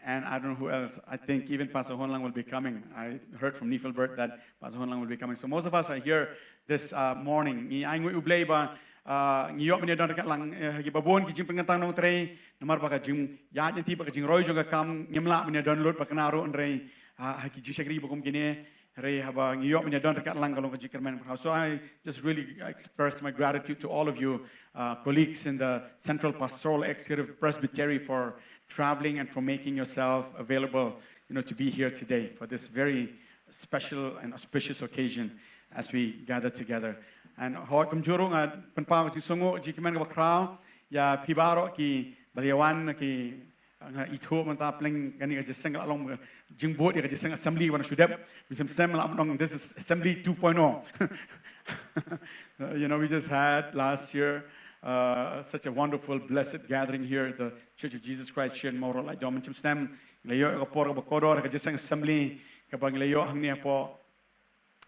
And I don't know who else. I think even Pastor Honlang will be coming. I heard from Nifilbert that Pastor Honlang will be coming. So most of us are here this uh, morning. Ngi ai nguh ïa U Blei ba uh, ngi ïoh ban ïa don ryngkat lang, eh, ha kiba bun ki jingpynkyntang Nongtrei, namar ba ka jingïaid lynti bad ka jingroi jong ka kam ngim lah ban ïa don lut bad kane ruh hynrei ha ki jingshakri ba kum kine, hynrei haba ngi ïoh ban ïa don ryngkat lang ka long ka jingkyrmen. So I just really express my gratitude to all of you, uh, colleagues in the Central Pastoral Executive Presbytery for traveling and for making yourself available, you know, to be here today for this very special and auspicious occasion as we gather together. And hoi kumjuh ruh nga pynpaw ka jingsngewnguh jingkmen kaba khraw ïa phi baroh kiba la ïa wan, ki nga ithuh mynta pleng kane ka jingïaseng ka la long jingbud ïa ka jingïaseng assembly kaba shu dep. Mynshem snem la ong this is assembly two point oh. You know, we just had last year uh, such a wonderful, blessed gathering here at the Church of Jesus Christ here in Mawroh Laitom. Mynshem snem ngi la ïoh ka por kaba kordor ka jingïaseng assembly kaba ngi la ïoh hangne hapoh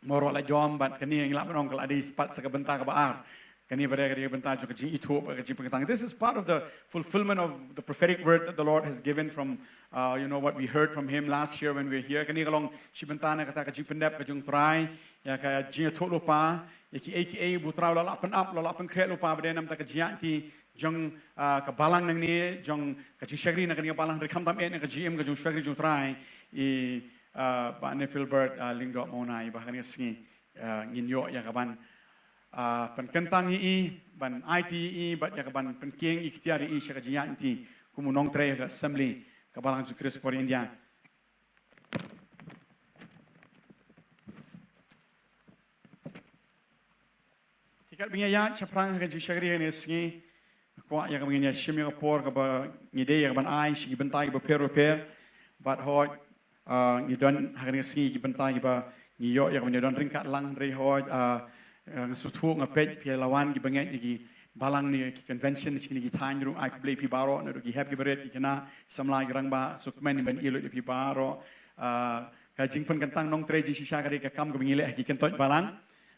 Mawroh Laitom, bad kane ngi lah ban ong ka la dei pat sa ka bynta kaba ar. Kane ba dei ka bynta jong ka jingithuh bad ka jingpynkyntang. This is part of the fulfillment of the prophetic word that the Lord has given from, uh, you know, what we heard from him last year when we were here. Kane ka long shi bynta na kata ka jingpyndep ka jong U Trai ïa ka jingïathuhlypa ïa kiei kiei ba U Trai u la lah pynap, u la lah pynkhreh lypa, ba dei namar ka jingïaid lynti jong, ah, ka balang nangne, jong ka jingshakri na kane ka balang, hynrei khamtam eh na ka jingim ka jong u shakri jong U Trai i, ah, Bah Nifilbert, ah, Lyngdoh Mawnai, ba ha kane ka sngi, ah, ngin ïoh ïa ka ban, ah, pynkyntang ïa i, ban aiti ïa i, bad ïa ka ban pynkieng ikhtiar ïa i sha ka jingïaid lynti kum u nongtrei ka assembly ka Balang Jisu Khrist for India. Te katba ngi ïaid shaphrang ha ka jingshakri ha kane ka sngi, nga kwah ïa kaba ngin ïa shim ïa ka por kaba ngi dei ïa ka ban ai sha ki bynta kiba pher bapher. Bad hooid, ah, ngi don ha kane ka sngi ki bynta kiba ngi ïoh ïa ka ban ïa don ryngkat lang, hynrei hooid, ah, Eh, nga sngewthuh nga peit phi la wan ki bangeit na ki balang ne ki convention, na ki thaiñ ruh. Ai khublei phi baroh, naduh ki hep ki barit, ki khynnah samla, ki rangbah, sngewkmen ban ïa lut ïa phi baroh. Ah, ka jingpynkyntang nongtrei jingshisha ka dei ka kam kaba ngi leh ha ki kyntoit balang.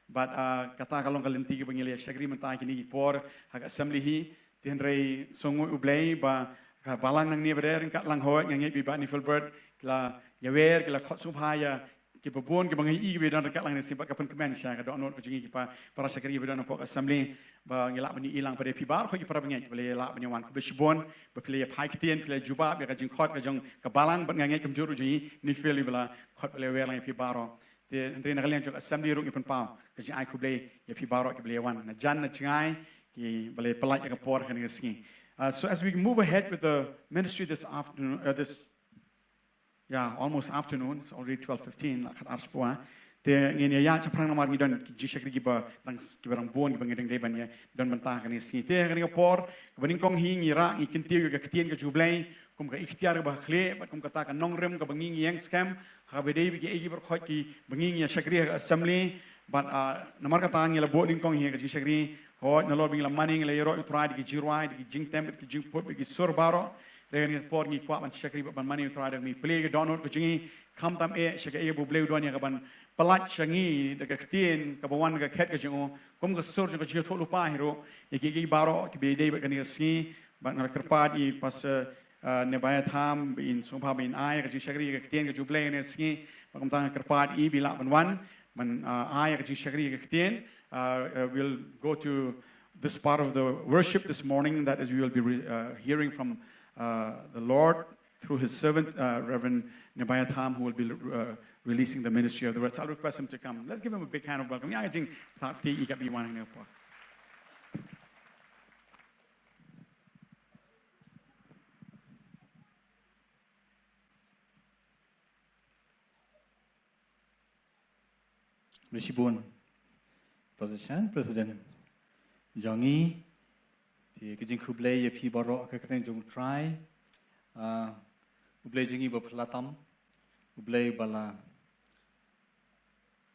Bad, ah, kata ka long ka lynti kaba ngi la ïa shakri mynta kine ki por ha ka assembly hi. Te hynrei sngewnguh U Blei ba ka balang nangne ba dei ryngkat lang, hooid nga ngeit ba i Bah Nifilbert ki la ïawer, ki la khot sngewbha ïa kiba bun kiba ngi i kiba don ryngkat lang ne sngi, bad ka pynkmen sha ka dohnud ka jong ngi ki pa, para shakri ba don hapoh ka assembly, ba ngi lah ban ïohi lang ba dei phi baroh ki para bangeit ba la ïa lah ban ïa wan. Khublei shibun ba phi la ïa phai ktien, phi la ïa jubab ïa ka jingkhot ka jong ka balang, bad nga ngeit kumjuh ruh jong i Nifil ba la khot, ba la ïawer lang ïa phi baroh. Te hynrei na ka liang jong ka assembly ruh ngi pynpaw ka jingai khublei ïa phi baroh kiba la ïa wan na jan na jngai, kiba la ïa pynlait ïa ka por kane ka sngi. Uh, so as we move ahead with the ministry this afternoon, uh, this, yeah, almost afternoon, it's already twelve fifteen, la khatar shiphew. Te ngin ïa ïaid shaphrang namar ngi don ki jingshakri kiba dang, kiba dang bun kiba ngi dang dei ban ïa don bynta kane ka sngi. Te kane ka por kaba nyngkong hi ngi rah, ngi kyntiew ïa ka ktien ka jong U Blei kum ka iktiar kaba khlieh bad kum kata ka nongrim kaba ngi ngi ïeng skhem ha kaba dei ba ki ei ki baroh ki ba ngi ngi ïa shakri ha ka assembly. Bad, ah, namar kata ngi la buh nyngkong hi ka jingshakri. Hooid, nalor ba ngi la mane, ngi la ïaroh ïa U Trai da ki jingrwai, da ki jingtem, da ki jingput, da ki sur baroh. Hynrei kane ka por ngi kwah ban shakri bad ban mane ïa U Trai, da ngi plie ka dohnud ka jong ngi, khamtam eh sha kaei kaba U Blei u don ïa kaban pyllait sha ngi da ka ktien kaba wan na ka khet ka jong u, kum ka sur jong ka jingïathuhlypa hi ruh ïa kiei kiei baroh kiba dei bad kane ka sngi. Bad nga la kyrpad ïa i Pastor, uh, Nebaïatham ba in sngewbha ba in ai ka jingshakri ïa ka ktien ka jong U Blei kane ka sngi. Bad kumta nga kyrpad ïa i ba i lah ban wan ban, uh, ai ka jingshakri ïa ka ktien. Uh, uh, we'll go to this part of the worship this morning, that is, we will be re- uh, hearing from, uh, the Lord through his servant, uh, Reverend Nebaïatham, who will be, uh, releasing the ministry of the word. So I'll request him to come. Let's give him a big hand of welcome. Ïa ka jingthaw kti ïa i kaba i wan hangne hapoh. Khublei shibun Pastor Chan, President jong ngi. Te ka jingkhublei ïa phi baroh ha ka kyrteng jong U Trai. Ah, U Blei jong ngi ba phylla tam, U Blei ba la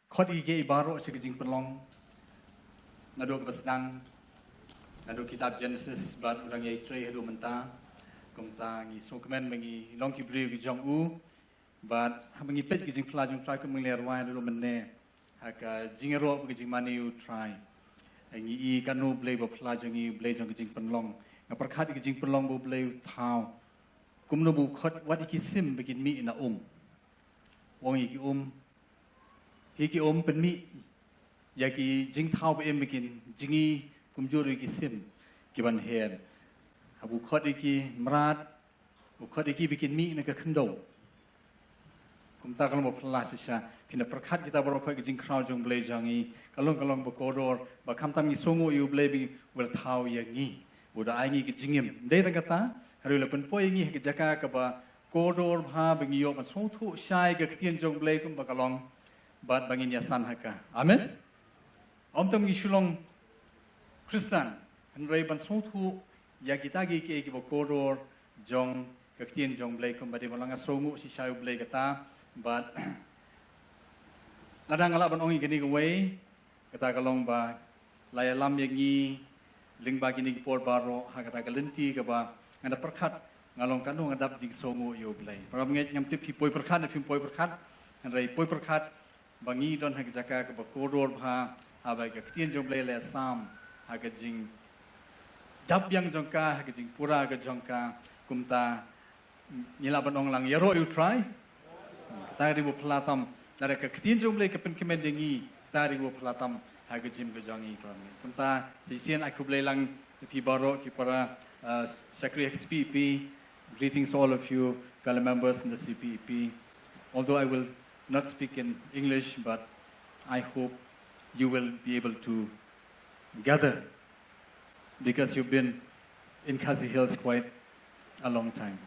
khot ïa kiei kiei baroh sha ka jingpynlong, naduh kaba sdang, naduh kitab Genesis bad u dang ïai trei haduh mynta. Kumta ngi sngewkmen ba ngi long ki briew ki jong u. Bad haba ngi peit ka jingphylla jong U Trai kum ngi la rwai haduh mynne ha ka jingïaroh bad ka jingmane ïa U Trai, ngi i katno U Blei ba phylla jong ngi, U Blei jong ka jingpynlong. Nga pyrkhat ïa ka jingpynlong ba U Blei u thaw, kumno ba u khot wat ïa ki sim ba kin mih na um. U ong ïa ki um, ki, ki um pynmih ïa ki jingthaw ba im ba kin jngi kumjuh ruh ïa ki sim ki ban her. Haba u khot ïa ki mrad, u khot ïa ki ba kin mih na ka khyndew. Kumta ka long ba phylla shisha. Phin da pyrkhat kita baroh, ka jingkhraw jong U Blei jong ngi ka long, ka long ba kordor, ba khamtam ngi sngewnguh ïa U Blei ba u la thaw ïa ngi, u da ai ngi ka jingim. Ym dei tang kata, hynrei u la pynpoi ïa ngi ha ka jaka kaba kordor bha ba ngi ïoh ban sngewthuh shai ka ktien jong U Blei kumba ka long bad ba ngin ïasan ha ka. Amen. Ym tang ngi shu long Khristan, hynrei ban sngewthuh ïa kita kiei kiei kiba kordor jong ka ktien jong U Blei kumba dei ba la, nga sngewnguh shisha ïa U Blei kata. Bad lada nga lah ban ong ïa kane kawei, kata ka long ba la ïalam ïa ngi lyngba kine ki por baroh ha kata ka lynti kaba nga da pyrkhat nga long katno nga dap jingsngewnguh ïa U Blei. Para bangeit, ngam tip phi poi pyrkhat ne phim poi pyrkhat, hynrei poi pyrkhat ba ngi don ha ka jaka kaba kordor bha haba ka ktien jong U Blei la sam ha ka jingdap biang jong ka, ha ka jingpura ka jong ka. Kumta ngi lah ban ong lang, ïaroh ïa U Trai. Kata ka dei ba phylla tam. Lada ka ktien jong U Blei ka pynkmen ïa ngi, kata ka dei ba phylla tam ha ka jingim ka jong ngi. Kumta shisien ai khublei lang ïa phi baroh ki para, uh, shakri ha ka C P E P. Greetings to all of you, fellow members in the C P E P. Although I will not speak in English, but I hope you will be able to gather because you've been in Khasi Hills quite a long time.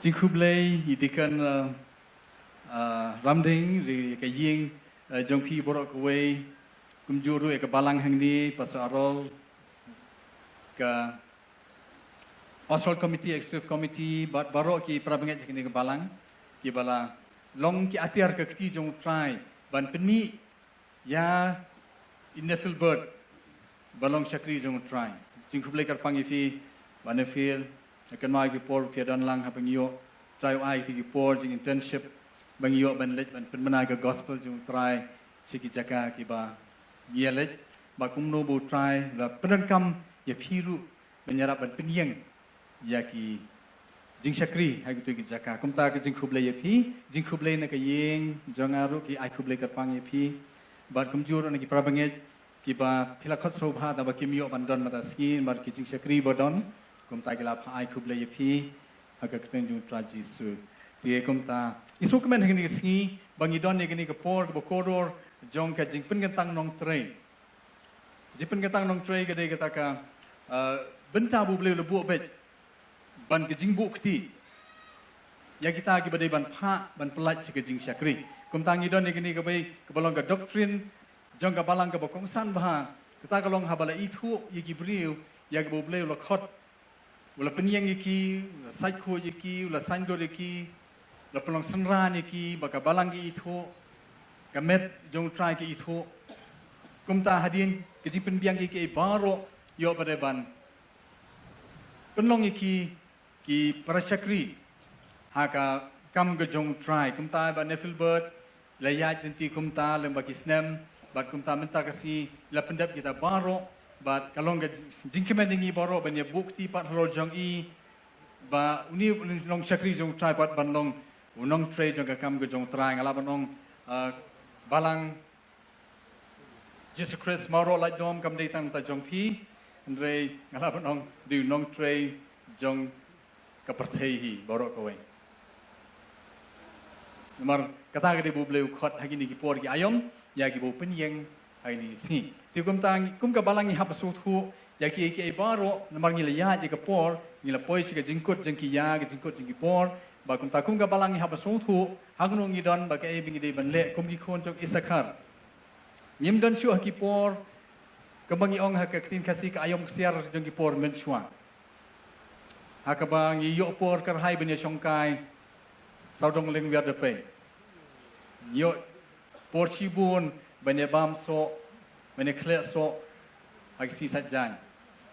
Jingkhublei ïa i Deacon, uh, uh, Ramding, ïa ka ïing, uh, jong phi baroh kawei, kumjuh ruh ïa ka balang hangne, Pastor Arol, ka Pastoral Committee, Executive Committee, bad baroh ki para bangeit ha kane ka balang, kiba la long ki atiar ka kti jong U Trai ban pynmih ïa i Nephilbert ba long shakri jong u Trai. Jingkhublei kyrpang ïa phi Bah Nephil, ha kane ka por phi don lang haba ngi ïoh Trai u ai kti ki por jing internship ba ngi ïoh ban leit ban pynbna ka gospel jong u Trai sha ki jaka kiba ngi ïa leit, ba kumno ba u Trai u la pyndonkam ïa phi ruh ban ïarap ban pynïeng ïa ki jingshakri ha kito ki jaka. Kumta ka jingkhublei ïa phi, jingkhublei na ka ïing jong nga ruh, ki ai khublei kyrpang ïa phi. Bad kumjuh ruh na ki para bangeit kiba phi la khot sngewbha da ba kim ïoh ban don mynta sngi namar ki jingshakri ba don. Kumta ki la phah ai khublei ïa phi ha ka kyrteng jong u Trai Jisu. Te kumta i sngewkmen ha kane ka sngi ba ngi don ïa kane ka por kaba kordor jong ka jingpynkyntang nongtrei. Jingpynkyntang nongtrei ka dei kata ka, uh, bynta ba U Blei u la buh beit ban ka jingbuh kti ïa kita kiba dei ban phah ban pyllait sha ka jingshakri. Kumta ngi don ïa kane kaba, kaba long ka doctrine jong ka balang kaba kongsan bha. Kata ka long haba la ithuh ïa ki briew ïa kaba U Blei u la khot, u la pynïeng ïa ki, u la sait khuid ïa ki, u la saiñdur ïa ki, u la pynlong synran ïa ki, ba ka balang ka ithuh, ka met jong u Trai ka ithuh. Kumta hadien ka jingpynbiang ïa ki baroh ïoh ba dei ban pynlong ïa ki ki para shakri ha ka kam ka jong u Trai. Kumta Bah Nephilbert la ïaid lynti kumta lem bad ki snem, bad kumta mynta ka sngi la pyndep kita baroh, bad ka long ka jingkmen ïa ngi baroh ban ïa buh kti pat halor jong i, ba une u long shakri jong u Trai pat ban long u nongtrei jong ka kam ka jong u Trai. Nga lah ban ong, uh, balang Jisu Khrist, mawroh lait dom kam dei tang ta jong phi, hynrei nga lah ban ong dei u nongtrei jong ka pyrthei hi baroh kawei. Namar kata ka dei ba U Blei u khot ha kine ki por ki aïom ïa kiba u pynïeng ha kine ki sngi. Te kumta kum ka balang ngi hap sngewthuh ïa kiei kiei baroh, namar ngi la ïaid ïa ka por, ngi la poi sha ka jingkut jong ki ïa, ka jingkut jong ki por. Bad kumta kum ka balang ngi hap sngewthuh hangno ngi don bad kaei ba ngi dei ban leh kum ki khun jong Isakhar. Ngim don shuh ha ki por, kumba ngi ong ha ka ktien Khasi, ka aïom ksiar jong ki por mynshuwa. Ha kaba ngi ïoh por kyrhai ban ïa shongkai sawdong lyngwiar da pei. Ngi ïoh por shibun ban ïa bam soh, ban ïa khleh soh ha ki sngi Saitjaiñ.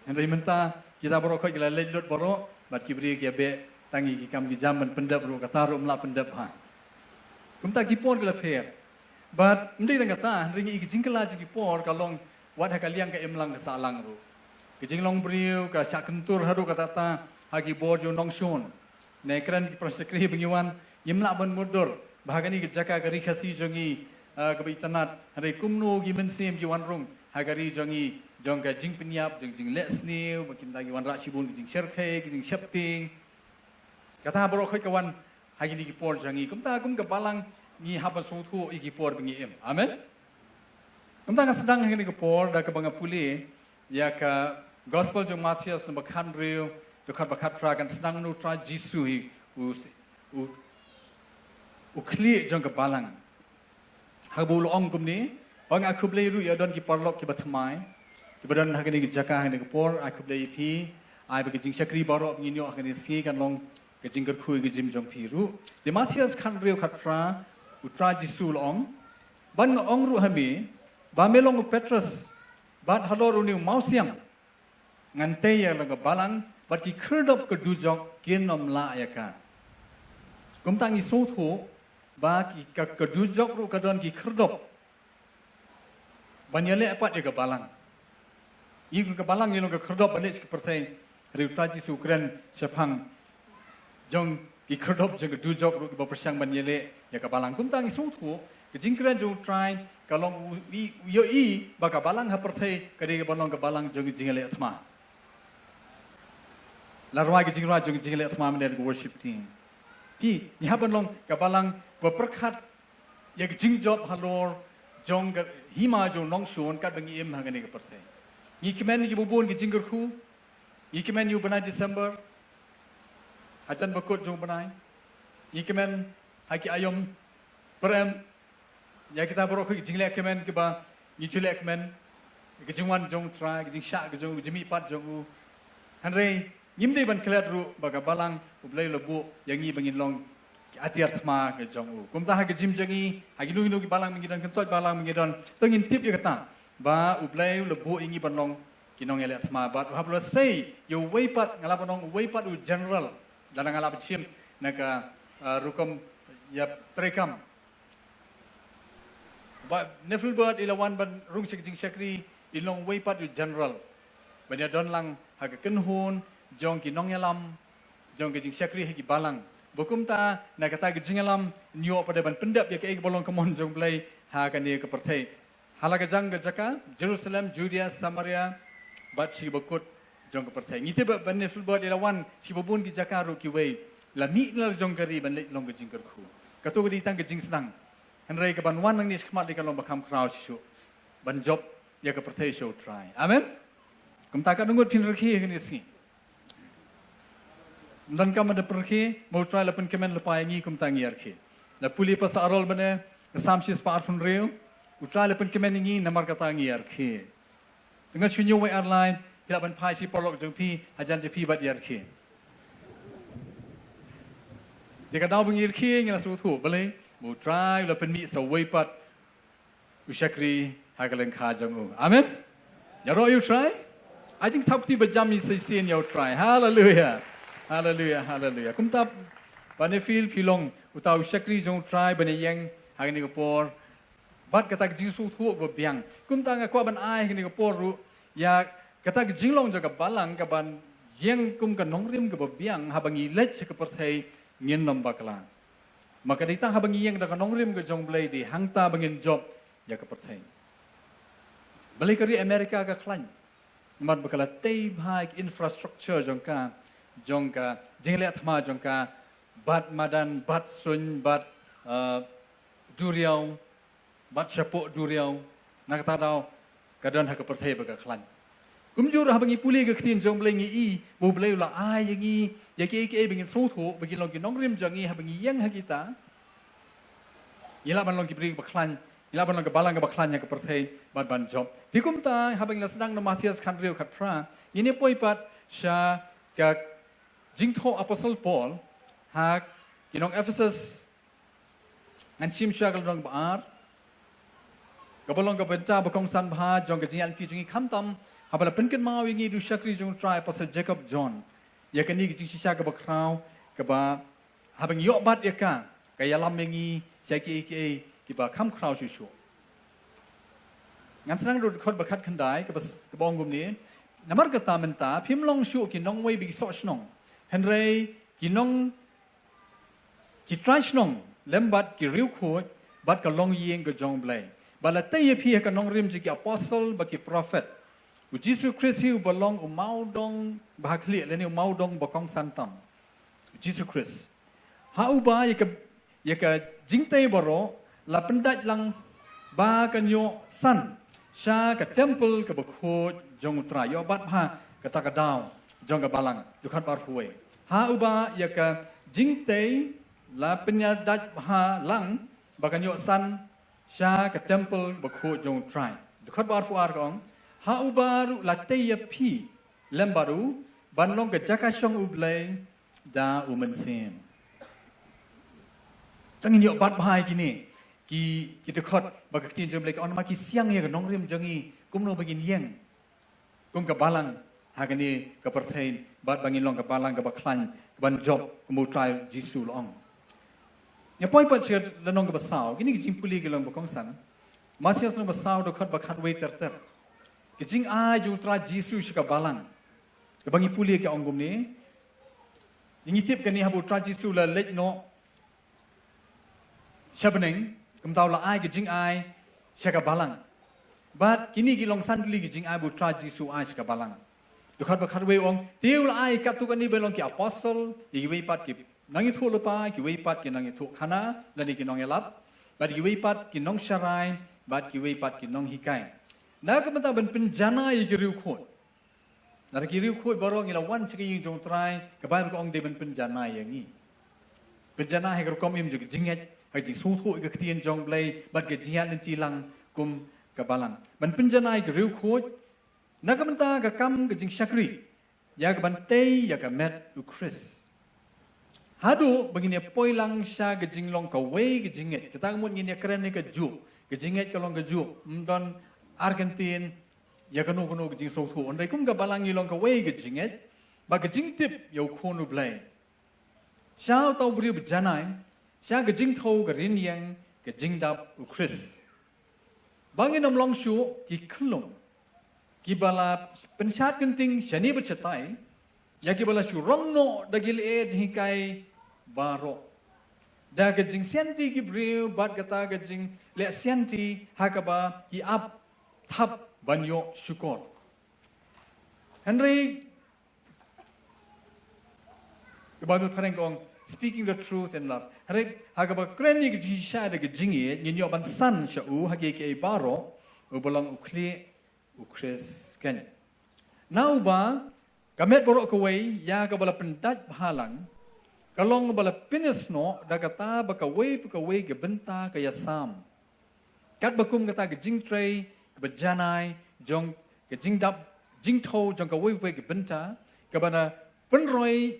Hynrei mynta kita baroh khoit ki la leit lut baroh, bad ki briew ki ïa beh tang ïa ki kam ki jam ban pyndep ruh, kata ruh ym lah pyndep ha. Kumta ki por ki la pher. Bad ym dei tang kata, hynrei ngi i ka jingkylla jong ki por ka long wat ha ka liang ka imlang ka sahlang ruh. Ka jinglong briew ka shah kyntur haduh katta katta ha ki bor jong u nongshun. Ne kren ki para shakri ba ngi wan, ngim lah ban mutdur ba ha kane ka jaka ka ri Khasi jong ngi, ah, kaba itynnad, hynrei kumno ki mynsiem ki wan rung ha ka ri jong ngi, jong ka jingpynïap, jong jingleh sniew, ba ki mynta ki wanrah shibun ki jingshyrkhei, ki jingsheptieng. Kata baroh khoit ka wan ha kine ki por jong ngi. Kumta kum ka balang ngi hap ban sngewthuh ïa ki por ba ngi im. Amen. Kumta nga sdang ha kine ki por da kaba nga pule ïa ka Gospel jong Mathaios number khathynriew, dkhot ba khatphra, kan sdang na u Trai Jisu hi u, u, u khlieh jong ka balang. Haba u la ong kumne, ba nga ai khublei ruh ïa don ki paralok kiba thymmai kiba don ha kane ka jaka ha kane ka por, ai khublei ïa phi, ai ba ka jingshakri baroh ba ngin ïoh ha kane ka sngi kan long ka jingkyrkhu ïa ka jingim jong phi ruh. Te Mathaios khathynriew khatphra, u Trai Jisu u la ong, bad nga ong ruh ha me, ba me long u Petros, bad halor une u mawsiang ngan tei ïa la ka balang, bad ki khyrdop ka dujok kin ym lah ïa ka. Kumta ngi sngewthuh ba ki ka, ka dujok ruh ka don ki khyrdop ban ïaleh pat ïa ka balang. Ïa ka balang ngi long ka khyrdop ban leh sha ka pyrthei. Hynrei u Trai Jisu u kren shaphang jong ki khyrdop jong ka dujok ruh kiba pyrshang ban ïaleh ïa ka balang. Kumta ngi sngewthuh ka jingkren jong u Trai ka long u, i, u ïohi ba ka balang ha pyrthei ka dei kaba long ka balang jong ka jingïaleh thma. La rwai ka jingrwai jong ka jingïaleh thma mynne da ka worship team. Phi, ngi hap ban long ka balang ba pyrkhat ïa ka jingjop halor jong ka hima jong u nongshun katba ngi im ha kane ka pyrthei. Ngi kmen ïa kiba bun ki jingkyrkhu, ngi kmen ïa u bnai December, hajan ba kut jong u bnai. Ngi kmen ha ki aïom pyrem ïa kita baroh ki jingleh kmen kiba ngi ju leh kmen, ki jingwan jong u Trai, ki jingshah ki jong u, ki jingmihpat jong u. Hynrei ngim dei ban klet ruh ba ka balang U Blei u la buh ïa ngi ba ngin long ki atiar thma ka jong u. Kumta ha ka jingim jong ngi, ha kino kino ki balang ba ngi don, kyntoit balang ba ngi don, to ngin tip ïa kata ba U Blei u la buh ïa ngi ban long ki nongïaleh thma bad u hap la sei ïa uwei pat, nga lah ban ong uwei pat u general, lada nga lah ban shim na ka, uh, rukom ïa treikam. Ba Nefelbert i la wan ban rung sha ka jingshakri, i long uwei pat u general ban ïadon lang ha ka kynhun jong ki nongïalam jong ka jingshakri ha ki balang. Ba kumta na kata ka jingïalam ngi ïoh pat ban pyndep ïa kaei kaba long ka mon jong U Blei ha kane ka pyrthei. Ha la ka jong ka jaka, Jerusalem, Judea, Samaria, bad shi bakut jong ka pyrthei. Ngi tip ba Nefelbert i la wan shi babun ki jaka ruh kiwei. La mih na la jong ka ri ban leit long ka jingkyrkhu. Kato ka dei tang ka jingsdang. Hynrei kaban wan nangne shakhmat dei kan long ba kham khraw shisha ban jop ïa ka pyrthei sha U Trai. Amen. Kumta katno ngut phin rkhie ha kane ka sngi? Ym don kam ban da pyrkhie, ma U Trai la pynkmen lypa ïa ngi, kumta ngi ïarkhie. La pule pasal arol bane, ka Salm shispah arphew hynriew, U Trai la pynkmen ïa ngi, namar kata ngi ïarkhie. Te nga shu ñiew wei ar lai, phi lah ban phai sha ki paralok jong phi, hajan jong phi bad ïarkhie. Te ka daw ba ngi ïarkhie ngi la sngewthuh, balei, ma U Trai u la pynmih sa uwei pat u shakri ha ka lyngkha jong u. Amen. Ïaroh ïa U Trai. Ai jingthap kti ba jam ïa sa shisien ïa U Trai. Haleluia. Haleluia, haleluia. Kumta, ba Nefil phi long uta u shakri jong U Trai ban ïeng ha kane ka por. Bad kata ka jingsngewthuh ba biang. Kumta nga kwah ban ai ha kane ka por ruh ïa kata ka jinglong jong ka balang kaban ïeng kum ka nongrim kaba biang, haba ngi leit sha ka pyrthei ngin ym bakla. Ma ka dei tang haba ngi ïeng da ka nongrim ka jong U Blei, dei hangta ba ngin jop ïa ka pyrthei. Balei ka ri America ka khlaiñ? Namar ba ka la tei bha ïa ka infrastructure jong ka, jong ka jingïaleh thma jong ka, bad madan, bad suiñ, bad, uh, duriaw, bad shapoh duriaw, na kata daw ka don ha ka pyrthei ba ka khlaiñ. Kumjuh ruh haba ngi pule ka ktien jong U Blei ngi i ba U Blei u la ai ïa ngi ïa kiei kiei ba ngin sngewthuh, ba ngin long ki nongrim jong ngi, haba ngi ïeng ha kita, ngi lah ban long ki briew ba khlaiñ, ngi lah ban long ka balang kaba khlaiñ ha ka pyrthei bad ban jop. Te kumta haba ngi la sdang na Mathaios khathynriew khatphra, ngin ïa poi pat sha ka jingthoh Apostol Paul ha ki nong Ephesus, ngan shim sha ka lynnong ba ar, kaba long ka bynta ba kongsan bha jong ka jingïaid lynti jong ngi, khamtam haba la pynkynmaw ïa ngi da u shakri jong U Trai Apostol Jacob John. Ïa kane ka jingshisha kaba khraw, kaba haba ngi ïoh bat ïa ka, ka ïalam ïa ngi sha kiei kiei kiba kham khraw shuh shuh. Ngan sdang da u dkhot ba khatkhyndai, kaba s-, kaba ong kumne: Namar kata mynta phim long shuh ki nongwei bad ki soh shnong, hynrei ki nong ki trai shnong lem bad ki riewkhuid bad ka longïing ka jong U Blei. Ba la tei ïa phi ha ka nongrim jong ki apostol bad ki prophet. U Jisu Khrist hi uba long u mawdong ba ha khlieh lane u mawdong ba kongsan tam. U Jisu Khrist. Ha uba ïa ka, ïa ka jingtei baroh la pyndait lang ba kan ïoh san sha ka temple kaba khuid jong U Trai. Ïoh bat bha kata ka daw jong ka balang. Dkhot ba arphew wei. Ha uba ïa ka jingtei la pyndait bha lang ba kan ïoh san sha ka temple ba khuid jong U Trai. Dkhot ba arphew ar ka ong: Ha uba ruh la tei ïa phi lem bad u ban long ka jaka shong U Blei da U Mynsiem. Tang ngin ïoh bat bha ïa kine ki, ki dkhot ba ka ktien jong U Blei ka ong, namar ki siang ïa ka nongrim jong ngi, kumno ba ngin ïeng kum ka balang ha kane ka pyrthei bad ba ngin long ka balang kaba khlaiñ, kaban jop kum U Trai Jisu u la ong. Ngi poi pat sha ka lynnong kaba saw, kine ki jingpule ki long ba kongsan. Mathaios lynnong ba saw, dkhot ba khatwei ter ter. Ka jingai jong U Trai Jisu sha ka balang, kaba ngi pule ka ong kumne. Ngi tip kane haba U Trai Jisu u la leit noh sha bneng, kumta u la ai ka jingai sha ka balang. Bad kine ki long san tylli ki jingai ba U Trai Jisu u ai sha ka balang. Dkhot ba khatwei u ong, te u la ai katto katne ba long ki apostol, ïa kiwei pat ki nongïathuhlypa, kiwei pat ki nongïathuhkhana lane ki nongïalap, bad kiwei pat ki nongsharai, bad kiwei pat ki nonghikai. Na ka bynta ban pynjanai ïa ki riewkhuid. Lada ki riewkhuid baroh ngi la wan sha ka ïing jong U Trai, ka Baibl ka ong dei ban pynjanai ïa ngi. Pynjanai ha ka rukom im jong ka jingngeit, ha ka jingsngewthuh ïa ka ktien jong U Blei, bad ka jingïaid lynti lang kum ka balang. Ban pynjanai ïa ki riewkhuid na ka bynta ka kam ka jingshakri, ïa kaban tei ïa ka met U Khrist. Haduh ba ngin ïa poi lang sha ka jinglong kawei ka jingngeit. Kata ka mut ngin ïa kren ïa kajuh. Ka jingngeit ka long kajuh. Ym don ar kyntien ïa kano kano ka jingsngewthuh. Hynrei kum ka Balang ngi long kawei ka jingngeit. Bad ka jingtip ïa u Khun U Blei. Sha uta u briew ba janai, sha ka jingthew ka rynïeng, ka jingdap u Khrist. Ba ngin ym long shuh ki khyllung, kiba la pynshad kynting shane bad shatai, ïa kiba la shu rong noh da ki leh jinghikai baroh. Da ka jingsianti ki briew bad kata ka jingleh sianti ha kaba ki ap thap ban ïoh shukor. Hynrei ka Baibl phareng ka ong, "Speaking the truth in love." Hynrei ha kaba kren ïa ka jingshisha da ka jingïeit, ngin ïoh ban san sha u ha kiei kiei baroh, uba long u khlieh u Khrist keiñ. Na uba ka met baroh kawei ïa kaba la pyndait bha lang, ka long ba la pynïasnoh da kata ba kawei pa kawei ka bynta ka ïasam. Katba kum kata ka jingtrei kaba janai jong ka jingdap jingthew jong kawei pa kawei ka bynta, kaba na pynroi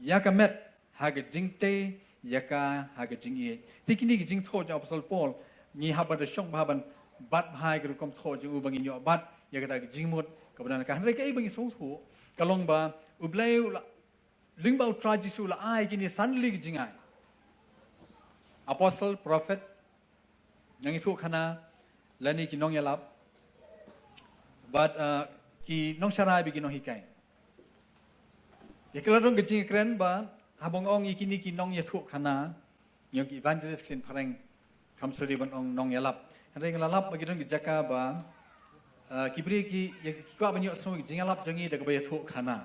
ïa ka met ha ka jingtei ïa ka ha ka jingïeit. Te kine ki jingthoh jong u Apostol Paul, ngi hap ban da shong bha ban bat bha ïa ka rukom thoh jong u ba ngin ïoh bat ïa kata ka jingmut kaba na ka. Hynrei kaei ba ngi sngewthuh ka long ba U Blei u la, lyngba U Trai Jisu u la ai kine san tylli ki jingai: apostle, prophet, nongïathuhkhana, lane ki nongïalap, bad, uh, ki nongsharai bad ki nonghikai. Ïa ka la don ka jingkren ba haba nga ong ïa kine ki nongïathuhkhana, ïa ki evangelist ki sien phareng, kham shu dei ban ong nongïalap. Hynrei nga la lap ba ki don ki jaka ba, uh, ki briew ki, ïa ki kwah ban ïohsngew ki jingïalap jong ngi da kaba ïathuhkhana.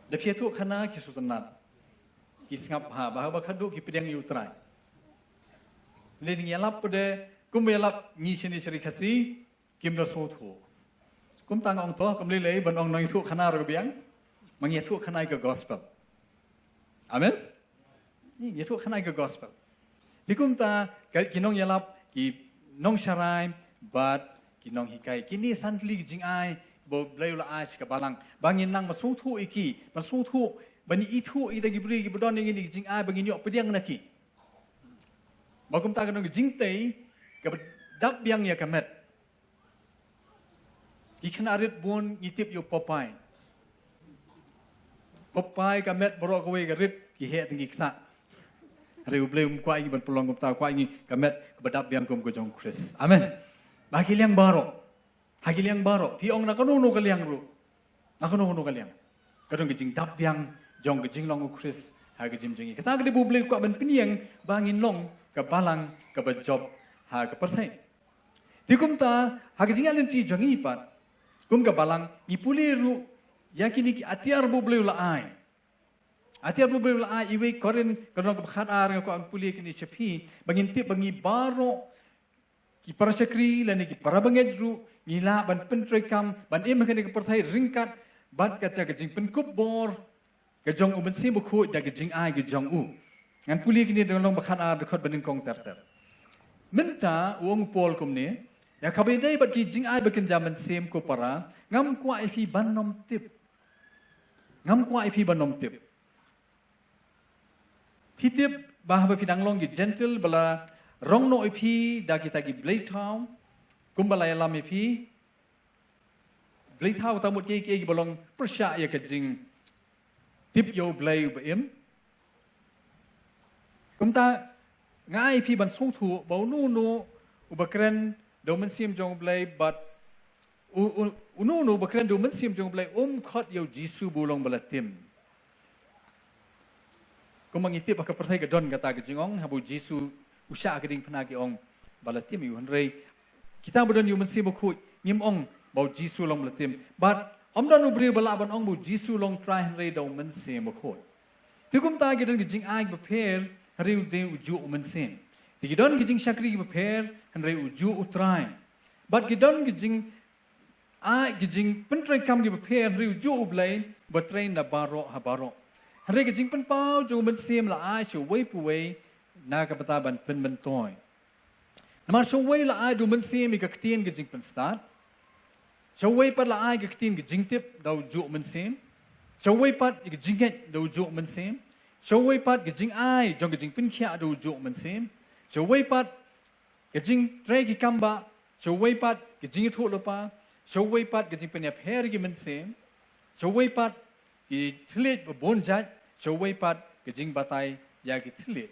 Da phi ïathuhkhana ki sngewtynnat, ki sngap bha, ba haba khadduh ki pdiang ïa U Trai. Lei ngi ïalap pat de, kumba ïalap ngi shane sha ri Khasi, kim da sngewthuh. Kumta nga ong to, kam lei lei ban ong nongïathuhkhana ruh ka biang, ma ngi ïathuhkhana ïa ka gospel. Amen. Ngi ïathuhkhana ïa ka gospel. Te kumta ka, ki nongïalap, ki nongsharai bad ki nonghikai, kine san tylli ki jingai ba U Blei u la ai sha ka Balang, ba ngin nang ban sngewthuh ïa ki, ban sngewthuh, ban ithuh ïa kita ki briew kiba don ïa kine ki jingai, ba ngin ïoh pdiang na ki. Ba kumta ka don ka jingtei kaba dap biang ïa ka met. Ki khynnah rit bun ngi tip ïa u Popeye. Popeye ka met baroh kawei ka rit, ki heh tang ki ksah. Hynrei U Blei um kwah ïa ngi ban pynlong kumta, kwah ïa ngi ka met kaba dap biang kum ka jong u Khrist. Amen. Ba ha ki liang baroh, ha ki liang baroh, phi ong na kano kano ka liang ruh, na kano kano ka liang, ka don ka jingdap biang jong ka jinglong u Khrist ha ka jingim jong ngi. Kata ka dei ba U Blei u kwah ban pynïeng ba ngin long ka Balang kaba jop ha ka pyrthei. Te kumta ha ka jingïaid lynti jong ngi pat kum ka Balang, ngi pule ruh ïa kine ki atiar ba U Blei u la ai. Atiar ba U Blei u la ai, iwei Korinth ka lynnong kaba khatar, nga kwah ban pule kine sha phi ba ngin tip ba ngi baroh, ki para shakri lane ki para bangeit ruh, ngi lah ban pyntreikam ban im ha kane ka pyrthei ryngkat bad kata ka jingpynkup bor ka jong U Mynsiem Bakhuid da ka jingai ka jong u. Ngan pule kine da ka lynnong ba khatar, dkhot ba nyngkong ter ter. Mynta u ong u Paul kumne, ïa kaba ïadei bad ki jingai ba kynja mynsiem, ko para, ngam kwah ïa phi ban ym tip. Ngam kwah ïa phi ban ym tip. Phi tip ba haba phi dang long ki Jentil ba la rong noh ïa phi da kita ki blei thaw, kumba la ïalam ïa phi, blei thaw kata mut kiei kiei kiba long pyrshah ïa ka jingtip ïa U Blei uba im. Kumta nga ai ïa phi ban sngewthuh ba uno uno uba kren da U Mynsiem jong U Blei bad u, u, uno uno uba kren da U Mynsiem jong U Blei um khot ïa U Jisu ba u long ba la tim. Kumba ngi tip ha ka pyrthei ka don kata ka jingong, haba U Jisu u shah ha ka diengphna ki ong ba la tim ïa u. Hynrei kita ba don ïa U Mynsiem Bakhuid ngim ong ba U Jisu u long ba la tim. Bad ym don u briew ba lah ban ong ba U Jisu u long Trai hynrei da U Mynsiem Bakhuid. Te kumta ki don ki jingai kiba pher hynrei u dei u juh U Mynsiem. Te ki don ki jingshakri kiba pher hynrei u juh U Trai. Bad ki don ki jing ai, ki jingpyntreikam kiba pher hynrei u juh U Blei ba trei na baroh ha baroh. Hynrei ka jingpynpaw jong U Mynsiem la ai sha uwei pa uwei na ka bynta ban pynmyntoi. Namar sha uwei la ai da U Mynsiem ïa ka ktien ka jingpynstad, sha uwei pat la ai ka ktien ka jingtip da u juh U Mynsiem, Sha uwei pat ka jingngeit da u juh mynsiem. Sha uwei pat ka jingai jong ka jingpynkhiah da u juh mynsiem. Sha uwei pat ka jingtrei ki kam bah. Sha uwei pat ka jingïathuhlypa. Sha uwei pat ka jingpynïapher ki mynsiem. Sha uwei pat ki thylliej ba bun jait. Sha uwei pat ka jingbatai ïa ki thylliej.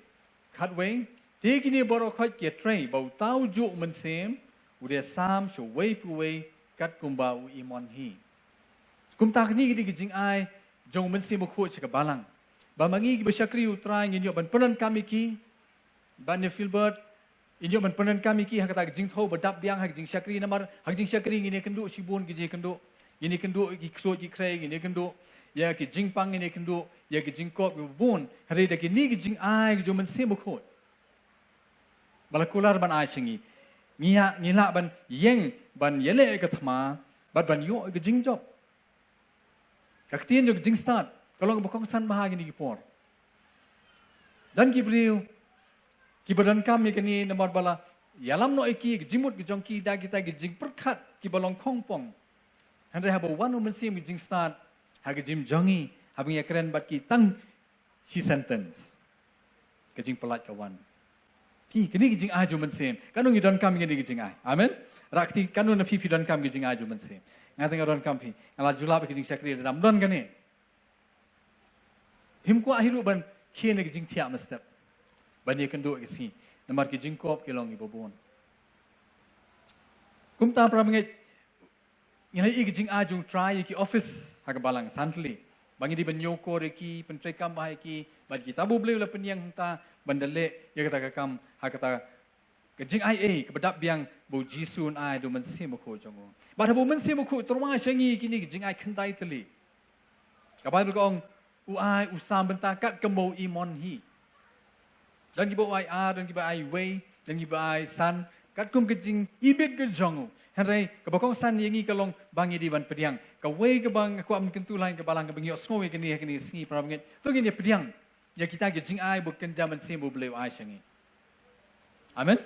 Khatwei, te kine baroh khoit ki ïatrei ba uta u juh mynsiem u dei sam sha uwei pa uwei katkum ba u imon hi. Kumta kine ki dei ki jingai jong u Mynsiem Bakhuid sha ka balang. Ba ma ngi kiba shakri ïa u Trai ngin ïoh ban pyndonkam ïa ki. Ba ne Filbert, ngin ïoh ban pyndonkam ïa ki ha kata ka jingthew ba dap biang ha ka jingshakri namar ha ka jingshakri ngin ïakynduh shibun ki jingkynduh. Ngin ïakynduh ïa ki ksuid ki khrei, ngin ïakynduh ïa ki jingpang, ngin ïakynduh ïa ki jingkop kiba bun. Hynrei da kine ki jingai jong u Mynsiem Bakhuid ba la kular ban ai sha ngi, ngi ïa, ngi lah ban ïeng ban ïaleh ïa ka thma bad ban ïoh ïa ka jingjop. Ka ktien jong ka jingstad ka long kaba kongsan bha ha kine ki por. Don ki briew kiba donkam ïa kane namar ba la ïalam noh ïa ki, ka jingmut ka jong ki da kita ki jingpyrkhat kiba long khongpong. Hynrei haba wan u Mynsiem ka jingstad ha ka jingim jong ngi, haba ngi ïakren bad ki tang shi sentence, ka jingpyllait ka wan. Phi, kane ka jingai jong u Mynsiem. Katno ngi donkam ïa kane ka jingai? Amen. Rah kti, katno na phi phi donkam ïa ka jingai jong u Mynsiem? Nga te nga donkam phi. Nga la ju lap ïa ka jingshakri lada ym don kane. Phim kwah hi ruh ban khie na ka jingthiah mynstep. Ban ïakynduh ïa ka sngi. Namar ki jingkop ki long kiba bun. Kumta para bangeit, ngi la ïohi ka jingai jong u Trai ïa ki office ha ka balang san tylli. Ba ngi dei ban ñiewkor ïa ki, pyntreikam bha ïa ki, bad kita ba U Blei u la pynïeng hangta ban da leh ïa kata ka kam ha kata ka jingaiei kaba dap biang ba U Jisu un ai da u Mynsiem Bakhuid jong u. Bad haba u Mynsiem Bakhuid u tyrwa sha ngi ïa kine ki jingai khyndai tylli, ka Baibl ka ong, u ai, u sam bynta katkum ba u imon hi. Don kiba u ai ar, don kiba ai wei, don kiba ai san, katkum ka jingibit ka jong u. Hynrei kaba kongsan ïa ngi ka long ba ngi dei ban pdiang. Kawei kaba nga kwah ban kyntu lang ïa ka balang kaba ngi ïohsngew ïa kane ha kane ka sngi para bangeit, to ngin ïa pdiang ïa kita ki jingai ba kynja mynsiem ba U Blei u ai sha ngi. Amen.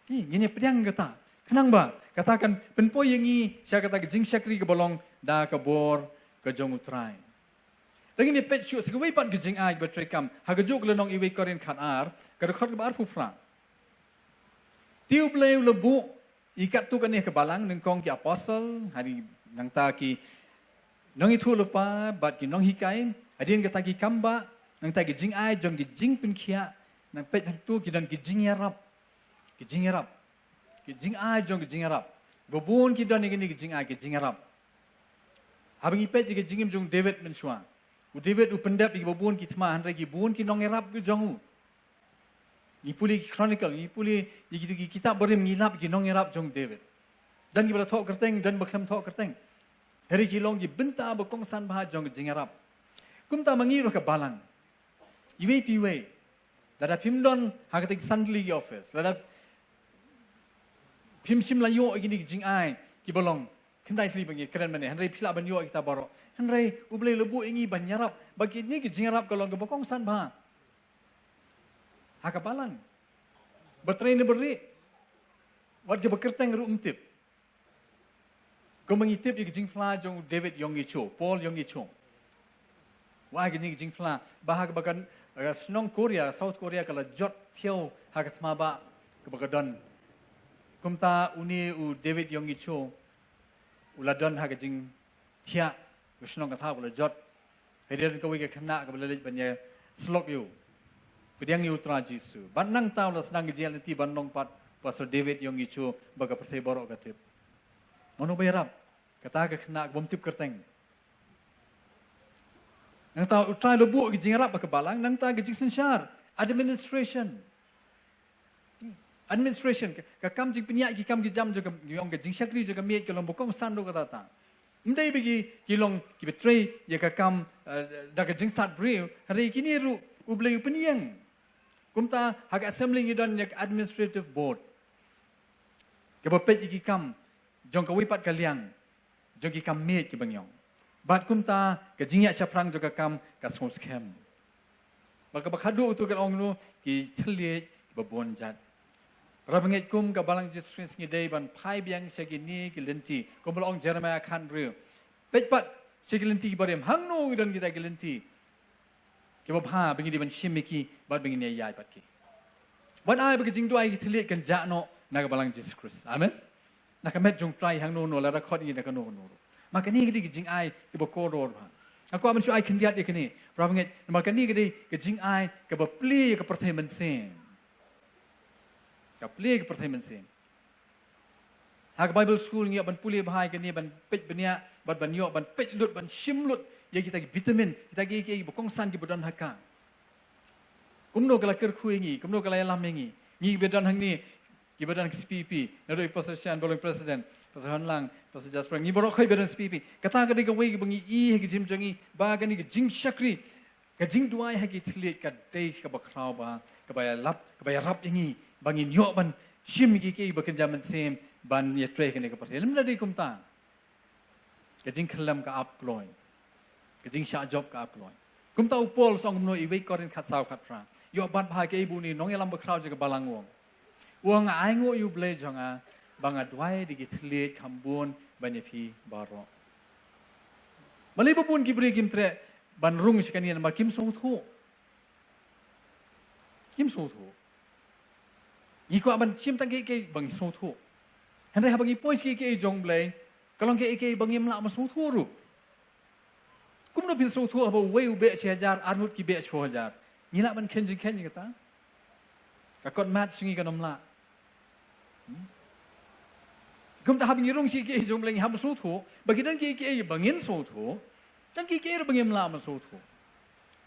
Hi, ngin ïa pdiang kata. Khnang ba kata kan pynpoi ïa ngi sha kata ka jingshakri kaba long da ka bor ka jong u Trai. Te ngin ïa peit shuh sa kawei pat ka jingai ba treikam ha kajuh ka lynnong Iwei Korinth khatar, ka dkhot kaba arphew phra. Te U Blei u la buh ïa katto katne ka balang, nyngkong ki apostol, hadien nangta ki nongïathuhlypa bad ki nonghikai, hadien kata ki kam bah, nangta ki jingai jong ki jingpynkhiah, nang peit hangto ki don ki jingïarap. Ki jingïarap. Ki jingai jong ki jingïarap. Ba bun ki don ïa kine ki jingai ki jingïarap. Haba ngi peit ïa ki jingim jong David mynshuwa. U David u pyndep ïa ki ba bun ki thma hynrei ki bun ki nongïarap ki jong u. Ngi pule ki Chronicle, ngi pule ïa ki, ki kitab barim ngi lap ki nongïarap jong David. Don kiba la thoh kyrteng, don ba khlem thoh kyrteng. Hynrei ki long ki bynta ba kongsan bha jong ki jingïarap. Kumta ma ngi ruh ka balang. Iwei pa iwei. Lada phim don ha kata ki san tylli ki office. Lada phim shym la ïoh ïa kine ki jingai kiba long khyndai tylli ba ngi kren mynne. Hynrei phi lah ban ïoh ïa kita baroh. Hynrei U Blei u la buh ïa ngi ban ïarap. Ba kine ki jingïarap ka long kaba kongsan bha ha ka balang. Ba trei ne ba rieh. Wat kaba kyrteng ruh ym tip. Kumba ngi tip ïa ka jingphla jong u David Yonggi Cho, Paul Yonggi Cho. Wa, kane ka jingphla ba ha kaba ka, ka shnong Korea, South Korea ka la jot thiaw ha ka thma bah kaba ka don. Kumta une u David Yonggi Cho u la don ha ka jingthiah, ka shnong ka thaw ka la jot. Hadien kawei ka khynnah kaba la leit ban ïasyllok ïa u, pdiang ïa u Trai Jisu. Bad nangta u la sdang ka jingïaid lynti ban long pat Pastor David Yonggi Cho ba ka pyrthei baroh ka tip. Mano ba ïarap? Kata ka khynnah ka bym tip kyrteng. Nangta u Trai u la buh ka jingïarap ha ka balang, nangta ka jingsynshar, administration. Administration, ka, ka kam jingpynïaid ki kam ki jam jong ka, jong ka jingshakri jong ka miet ka long ba kongsan ruh kata ta. Ym dei ba ki, ki long kiba trei ïa ka kam, eh, da ka jingstad briew, hynrei kine ruh U Blei u pynïeng. Kumta ha ka assembly ngi don ïa ka administrative board. Kaba peit ïa ki kam jong kawei pat ka liang jong ki kam miet kiba ngi ong. Bad kumta ka jingïaid shaphrang jong ka kam ka sngewskhem. Bad kaba khadduh tu ka ong nu ki thylliej kiba bun jait. Para bangeit, kum ka balang Jisu Khrist ngi dei ban phai biang sha kine ki lynti. Kumba la ong Jeremiah khathynriew. Peit pat Sha ki lynti kiba rim, hangno ngi don kita ki lynti kiba bha ba ngi dei ban shim ïa ki bad ba ngin ïaid bad ki. Ban ai ba ka jingduwai ki thylliej kan jah noh na ka balang Jisu Khrist. Amen. Na ka met jong U Trai hangno no lada khot ngi na kano kano ruh. Ma kane ka dei ka jingai kaba kordor bha. Nga kwah ban shu ai khyndiat ïa kane. Para bangeit, namar kane ka dei ka jingai kaba plie ïa ka pyrthei mynsiem. Ka plie ïa ka pyrthei mynsiem. Ha ka Bible school ngi ïoh ban pule bha ïa kane, ban peit bniah bad ban ïoh ban peit lut, ban shim lut ïa kita ki vitamin, kita ki, ki, ki ba kongsan kiba don ha ka. Kumno ka la kyrkhu ïa ngi, kumno ka la ïalam ïa ngi. Ngi kiba don hangne, kiba don ha C P E P, naduh i Pastor Shan, Bawlung President, Pastor Hanlang, Pastor Jasper, ngi baroh kiba don C P E P. Kata ka dei kawei kaba ngi i ha ka jingim jong ngi, ba kane ka jingshakri, ka jingduwai ha ki thylliej ka dei kaba khraw bha, kaba ïalap, kaba ïarap ïa ngi ba ngin ïoh ban shim ki, ki ba kynja mynsiem ban ïatrei kane ka pyrthei. Lymda dei kumta, ka jingkhyllem ka ap kloi, ka jingshah jop ka ap kloi. Kumta u Paul u ong kumno, i wei Korinth khatsaw khatphra. Ïoh bat bha kaei ba une u nongïalam bakhraw jong ka balang u ong. U ong, nga ainguh ïa U Blei jong nga ba nga duwai da ki thylliej kham bun ban ïa phi baroh. Balei ba bun ki briew kim treh ban rung sha kane namar kim sngewthuh. Kim sngewthuh. Ngi kwah ban shim tang kiei kiei ba ngi sngewthuh. Hynrei haba ngi poi sha kiei kiei jong U Blei, ka long kiei kiei ba ngim lah ban sngewthuh ruh. Kumno phin sngewthuh haba uwei u beh shi hajar, arngut ki beh shiphew hajar? Ngi lah ban kheiñ jingkheiñ ïa kata? Ka kot maths jong ngi kan ym lah. Hmm? Kumta haba ngi rung sha kiei kiei jong U Blei, ngi hap ban sngewthuh ba ki don kiei kiei ba ngin sngewthuh, don kiei kiei ruh ba ngim lah ban sngewthuh.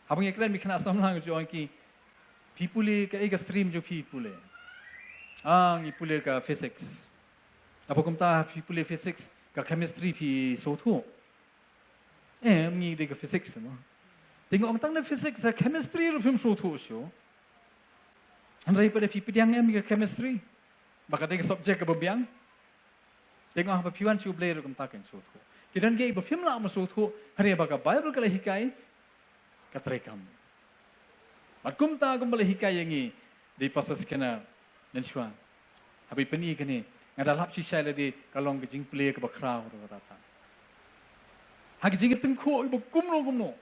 Haba ngi kren bad ki khynnah samla, ngi ju ong ïa ki, phi pule kaei ka stream jong phi pule? Ah, ngi pule ka physics. Haba kumta phi pule physics, ka chemistry phi sngewthuh? Em, ngi dei ka physics mo. Te nga ong, tang na physics, ka chemistry ruh phim sngewthuh shuh. Hynrei pat phi pdiang em ïa ka chemistry ba ka dei ka subject kaba biang? Te nga ong, haba phi wan sha U Blei ruh kumta kan sngewthuh. Ki don kiei ba phim lah ban sngewthuh, hynrei ba ka Bible ka la hikai, ka treikam. Bad kumta kumba la hikai ïa ngi da i Pastor Skinner mynshuwa, haba i pyni kane, nga da lap shisha lade, ka long ka jingplie kaba khraw ruh kata. Ha ka jingtyngkhuh iba kumno kumno,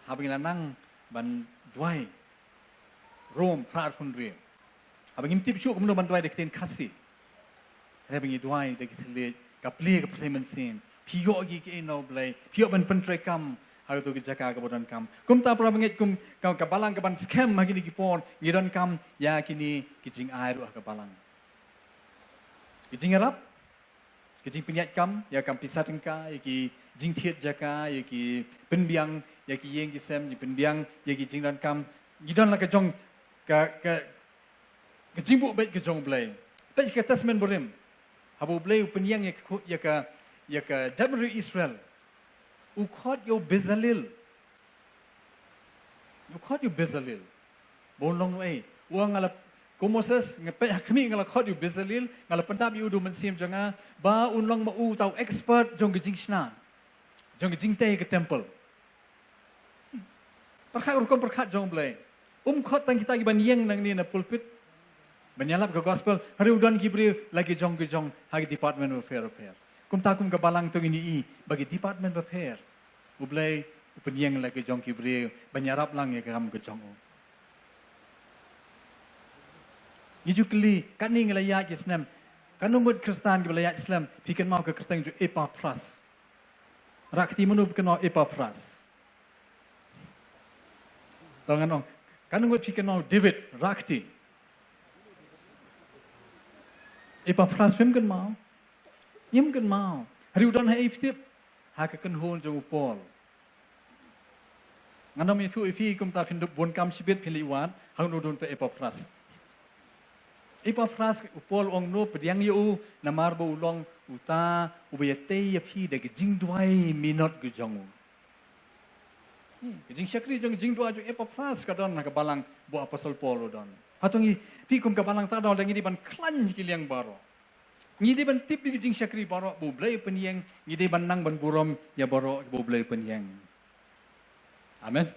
haba ngi la nang ban duwai, Rom phra arphew hynriew, haba ngim tip shuh kumno ban duwai da ka ktien Khasi. Hynrei ba ngi duwai da ki thylliej, ka plie ka pyrthei mynsiem. Phi ïoh kiei kiei na U Blei, phi ïoh ban pyntreikam ha kato ka jaka kaba donkam. Kumta para bangeit, kum ka, ka balang kaban skhem ha kine ki por, ngi donkam ïa kine ki jingai ruh ha ka balang. Ki jingïarap, ki jingpynïaid kam ïa ka kam pisa tyngka, ïa ki jingthied jaka, ïa ki pynbiang ïa ki ïing ki sem, ki pynbiang ïa ki jingdonkam. Ngi don la ka jong ka, ka, ka jingbuh beit ka jong U Blei. Peit ka Testament Barim. Haba U Blei u pynïeng ïa ka, ïa ka, ïa ka jaitbynriew Israel, u khot ïa u Bezalel. U khot ïa u Bezalel ba un long uei? U ong, nga la, ko Moses, nga peit ha khmih, nga la khot ïa u Bezalel, nga la pyndap ïa u da u Mynsiem jong nga ba un long ma u uta u expert jong ka jingshna, jong ka jingtei ha ka temple. Pyrkhat rukom pyrkhat jong U Blei. Um khot tang kita kiban ïeng nangne na pulpit ban ïalap ka gospel, hynrei u don ki briew la ki jong ki jong ha ki department bapher bapher. Kumta kum ka balang to ngin ïohi ba ki department bapher, U Blei u pynïeng la ki jong ki briew ban ïarap lang ïa ka kam ka jong u. Ngi ju kylli, katne ngi la ïaid ki snem, katno ngut Khristan kiba la ïaid slem phi kynmaw ka kyrteng jong u Epaphras? Rah kti, mano ba kynmaw Epaphras? To ngan ong, katno ngut phi kynmaw David? Rah kti. Epaphras phim kynmaw? Ngim kynmaw. Hynrei u don ha ei, phi tip? Ha ka kynhun jong u Paul. Ngan ym ïathuh ïa phi, kumta phin dup bun kam shibit, phin leit wad hangno don uta Epaphras. Epaphras, u Paul u ong kumno, pdiang ïa u namar ba u long uta uba ïatei ïa phi da ka jingduwai minot ka jong u. Hmm, ka jingshakri jong, jingduwai jong Epaphras ka don ha ka balang ba u Apostol Paul u don. Hato ngi, phi kum ka balang Tador, lada ngi dei ban khlaiñ ha ki liang baroh, ngi dei ban tip ïa ki jingshakri baroh ba U Blei u pynïeng, ngi dei ban nang ban burom ïa baroh ba U Blei u pynïeng. Amen.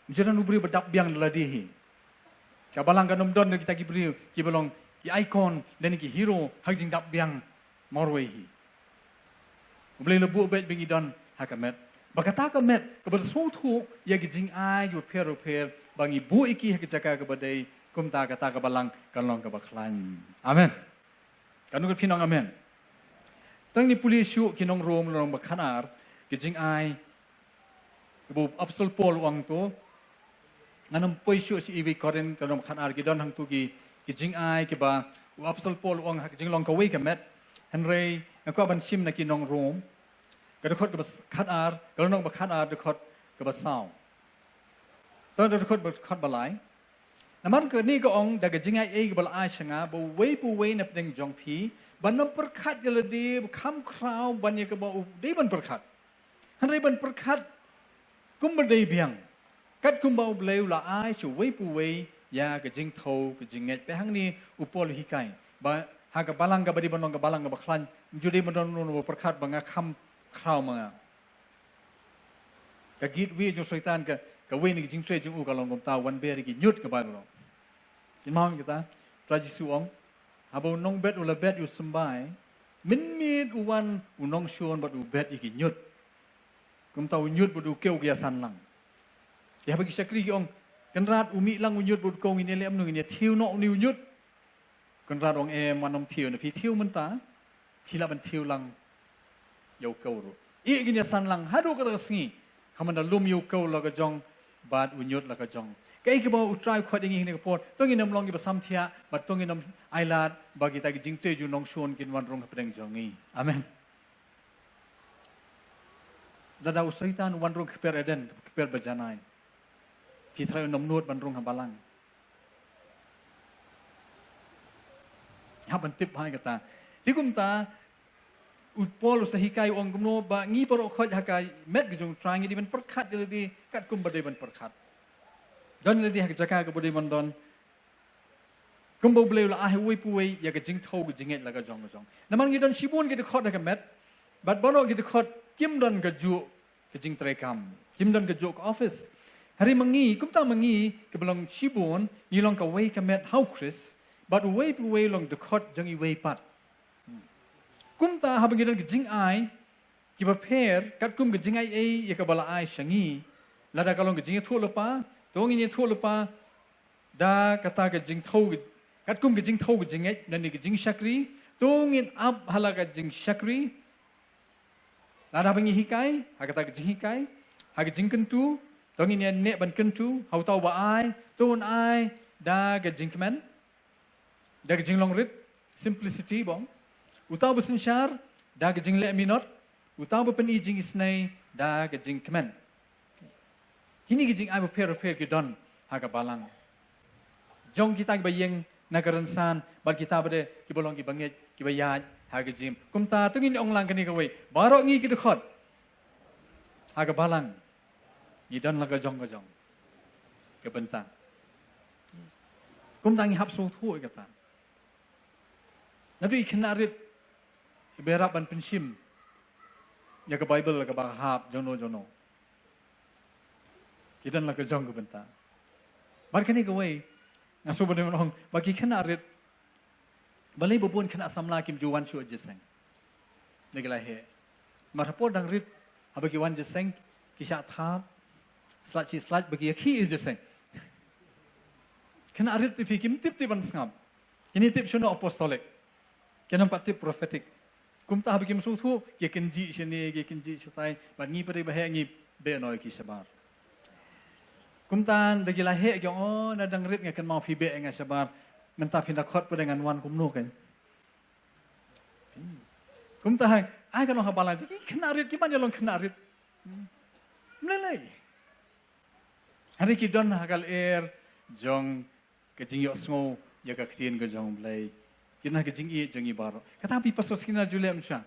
Ym ju don u briew ba dap biang da lade hi. Ka balang kan ym don da kita ki briew kiba long ki icon lane ki hero ha ka jingdap biang marwei hi. U Blei u la buh beit ba ngi don ha ka met. Ba kata ka met kaba sngewthuh ïa ki jingai kiba pher ba pher, ba ngi buh ïa ki ha ka jaka kaba dei, kumta kata ka balang kan long kaba khlaiñ. Amen. Katno ka phi ong amen? Tang ngi pule shuh ki nong Rom lynnong ba khatar, ki jingai kiba u Apostol Paul u ong to. Ngan ym poi shuh sha Iwei Korinth ka lynnong ba khatar, ki don hangto ki, ki jingai kiba u Apostol Paul u ong ha ka jinglong kawei ka met. Hynrei nga kwah ban shim na ki nong Rom, ka dkhot kaba s-, khatar, ka lynnong ba khatar, dkhot kaba saw. To dkhot ba, dkhot ba lai. Namar kane ka ong, da ka jingai ei kaba la ai sha nga, ba uwei pa uwei na pdeng jong phi ban ym pyrkhat ïa lade kham khraw ban ïa kaba u dei ban pyrkhat, hynrei ban pyrkhat kumba dei biang, katkum ba U Blei u la ai sha uwei pa uwei ïa ka jingthew ka jingngeit. Peit hangne u Paul u hikai ba ha ka balang kaba dei ban long ka balang kaba khlaiñ, ym ju dei ban don uno uno ba pyrkhat ba nga kham khraw ma nga. Ka gateway jong u Soitan, ka, kawei na ki jingtrei jong u ka long kumta, wan ber ïa ki ñiut, ka Baibl ong. Phi ïohi kata, Trai Jisu u ong, haba u nongbet u la bet ïa u symbai, mynmiet u wan u nongshun bad u bet ïa ki ñiut. Kumta u ñiut bad u kew ki ïasan lang. Ïa haba ki shakri ki ong, Kynrad, u mih lang u ñiut bad u kew, ngin ïaleh kumno, ngin ïa thiew noh une u ñiut? Kynrad u ong, em, wat nym thiew, lada phi thiew mynta, phi lah ban thiew lang ïa u kew ruh. Ïeh, kin ïasan lang haduh kata ka sngi. Haba mynta lum ïa u kew la ka jong bad u ñiut la ka jong. Kaei kaba U Trai u khot ïa ngi ha kane ka por, to ngin ym long kiba samthiah bad to ngin ym ailad ba kita ki jingtrei jong u nongshun kin wan rung hapdeng jong ngi. Amen. Lada u Soitan u wan rung ha kper Eden, kper ba janai, phi tharai un ym nud ban rung ha balang? Hap ban tip bha ïa kata. Te kumta u Paul u sa hikai, u ong kumno ba ngi baroh khoit ha ka met ka jong U Trai ngi dei ban pyrkhat ïa lade katkum ba dei ban pyrkhat. Don ïa lade ha ka jaka kaba dei ban don. Kumba U Blei u la ai ha uwei pa uwei ïa ka jingthew ka jingngeit la ka jong ka jong. Namar ngi don shibun ki dkhot ha ka met, bad baroh ki dkhot kim don kajuh ka jingtreikam, kim don kajuh ka office. Hynrei ma ngi, kumta ma ngi kiba long shibun, ngi long kawei ka met ha U Khrist, bad uwei pa uwei u long dkhot jong iwei pat. Kumta haba ngi don ki jingai kiba pher, katkum ka jingai ei ïa kaba la ai sha ngi, lada ka long ka jingïathuhlypa, to ngin ïathuhlypa da kata ka jingthew, katkum ka jingthew ka jingngeit, lane ka jingshakri, to ngin ap ha la ka jingshakri. Lada haba ngi hikai, ha kata ka jinghikai, ha ka jingkyntu, to ngin ïaineh ban kyntu ha uta uba ai, to un ai da ka jingkmen, da ka jinglong rit, simplicity ba ong. Uta uba synshar, da ka jingleh minot. Uta uba pyni jingisynei, da ka jingkmen. Kine ki jingai bapher bapher ki don ha ka balang jong kita kiba ïeng na ka rynsan, bad kita pat de kiba long kiba ngeit, kiba ïaid ha ka jingim. Kumta to ngin ong lang kane kawei, baroh ngi ki dkhot ha ka balang ngi don la ka jong ka jong ka bynta. Kumta ngi hap sngewthuh ïa kata. Naduh i khynnah rit iba ïarap ban pynshim ïa ka Baibl, ïa kaba hap jongno jongno, ki don la ka jong ka bynta. Bad kane kawei nga sngewbha ban ong ba ki khynnah rit, balei ba bun khynnah samla kim ju wan shuh jingïaseng? Lada ki la heh, namar hapoh dang rit, haba ki wan jingïaseng, ki shah thap, slait shi slait ba ki ïakhih ïa jingïaseng. Khynnah rit te phi kim tip tip ban sngap. Kine tip shano apostolic, kin ym pat tip prophetic. Kumta haba kim sngewthuh, ki kynjih shane, ki kynjih shatai, bad ngi pat de ba heh ngi beh noh ïa ki shabar. Kumta lada ki la heh ki ong, o, na dang rit nga kynmaw phi beh ïa nga shabar. Mynta phi da khot pat de ngan wan kumno kan. Kumta ai ka long ha balang, ki khynnah rit ki ban ïa long khynnah rit. Ym lei lei. Hynrei ki don ha ka lyer jong ka jingïohsngew ïa ka ktien ka jong U Blei. Ki don ha ka jingïeit jong ngi baroh. Kata phi pastor skin na jule msha.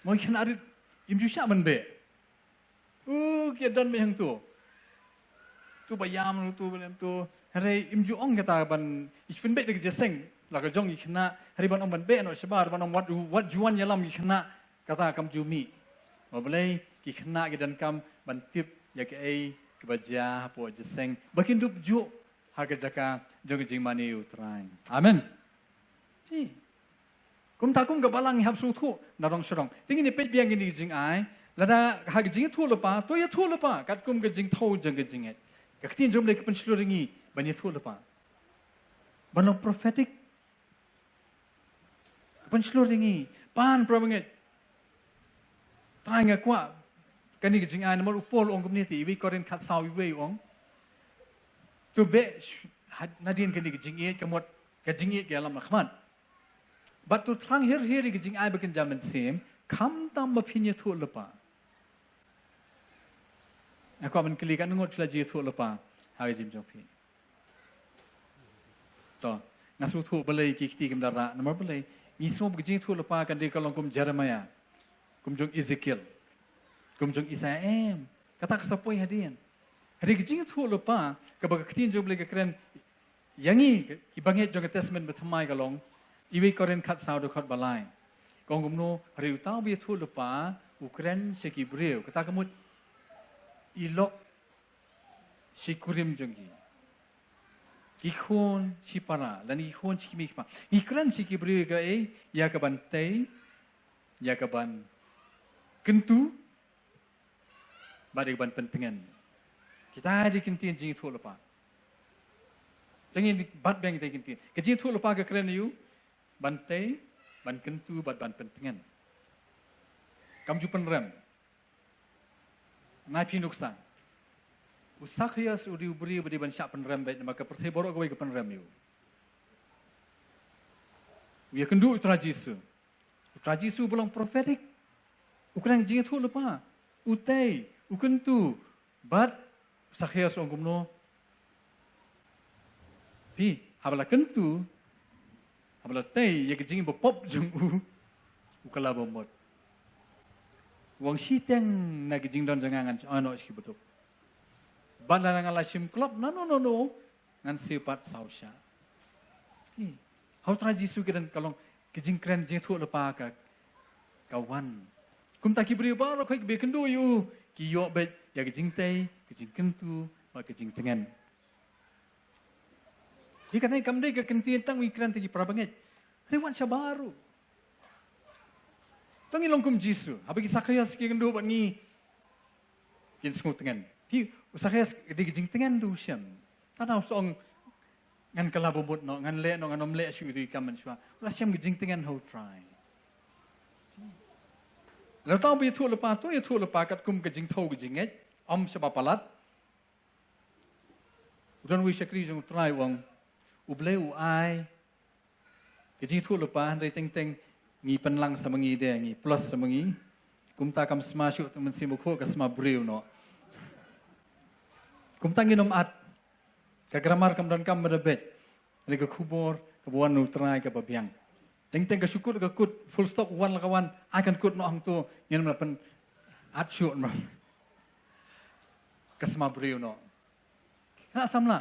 Mo khynnah rit im ju shah ban beh. U ki don beit hangto. Tu ba ïam tu ba lem tu. Hynrei im ju ong kata ban, i pynbeit da ka jingïaseng la ka jong ki khynnah. Hynrei ban ong ban beh noh shabar, ban ong wat, wat ju wan ïalam ki khynnah, kata kam ju mih. Ba balei? Ki khynnah ki donkam ban tip ïa kaei kaba jia hapoh jingïaseng ba kin dup juh ha ka jaka jong ka jingmane ïa U Trai. Amen. Phi Kumta kum ka balang ngi hap sngewthuh na rong sha rong. Te ngin ïa peit biang kine ki jingai. Lada ha ka jingïathuhlypa, to ïathuhlypa katkum ka jingthew jong ka jingngeit. Ka ktien jong U Blei ka pynshlur ïa ngi ban ïathuhlypa. Ban long prophetic. Ka pynshlur ïa ngi, pan para bangeit. Trai, nga kwah kane ka jingai namar u Paul u ong kumne te, Iwei Korinth khatsaw, iwei, u ong, to beh sh-, had-, nadien kane ka jingïeit, ka mut ka jingïeit ka ïalam na khmat. Bad to thrang her her ïa ka jingai ba kynja mynsiem, khamtam ba phin ïathuhlypa. Nga kwah ban kylli, katno ngut phi la ju ïathuhlypa ha ka jingim jong phi? To, nga sngewthuh balei ki kti kim da rah, namar balei? Ngi sngew ba ka jingïathuhlypa kan dei ka long kum Jeremiah, kum jong Ezekiel, kum jong Isaiah, em. Kata ka sa poi hadien. Hynrei ka jingïathuhlypa kaba ka ktien jong U Blei ka kren ïa ngi ki bangeit jong ka Testament Bathymmai ka long, Iwei Korinth khatsaw, dkhot balai. Ka ong kumno? Hynrei uta uba ïathuhlypa u kren sha ki briew. Kata ka mut i lok shi kurim jong ki, ki khun shi para, lane ki khun shi kmie ki kpa. Ngi kren sha ki briew ïa kaei? Ïa ka ban tei, ïa ka ban kyntu, bad ïa ka ban pyntngen. Kita dei ki ktien jingïathuhlypa. Te ngin bat biang kita ki ktien. Ka jingïathuhlypa ka kren ïa u ban tei, ban kyntu, bad ban pyntngen. Kam ju pynrem. Nai phi nuksa. U Sakhaios u dei u briew ba dei ban shah pynrem beit, namar ka pyrthei baroh kawei ka pynrem ïa u. U ïakynduh ïa u Trai Jisu. U Trai Jisu ba long prophetic. U kren jingïathuhlypa. U tei, u kyntu, bad u Sakhaios u ong kumno? Phi, haba la kyntu, haba la tei ïa ka jingïabapop jong u, u kylla bamut. U ong, shiteng na ki jingdon jong nga ngan ai noh sha ki baduk. Bad lada nga la shim klop nano nano, ngan siew pat saw shah. Phi, ha u Trai Jisu ki don, ka long ka jingkren jingïathuhlypa ka, ka wan. Kumta ki briew baroh kiba ïakynduh ïa u ki ïoh beit ïa ka jingtei, ka jingkyntu, bad ka jingtngen. Hi, kane kam dei ka ktien tang ba ngi kren ïa ki para bangeit. Hynrei wan shabar ruh. To ngin long kum Jisu. Haba ki Sakhaios ki ïakynduh bad ngi, kin sngewtngen. Phi, u Sakhaios ka dei ka jingtngen, to u shem. Tang da u sa ong, ngan kylla bamut noh, ngan leh noh, ngan ym leh shuh ïa ki kam mynshuwa. U la shem ka jingtngen ha u Trai. Lada uta uba ïathuhlypa, to ïathuhlypa katkum ka jingthew ka jingngeit, ym shaba palat. U don uwei u shakri jong u Trai u ong, U Blei u ai ka jingïathuhlypa, hynrei teng teng ngi pynlang sa ma ngi de, ngi plus sa ma ngi. Kumta kam sma shuh te u Mynsiem Bakhuid, ka sma briew noh. Kumta ngin ym at. Ka grammar kam donkam ba da beit. Hynrei ka khubor kaba wan na u Trai kaba biang. Teng teng ka shu kut ka kut, full stop wan la ka wan, ai kan kut noh hangto, ngin ym lah pyn-at shuh noh. Ka sma briew noh. Khynnah samla.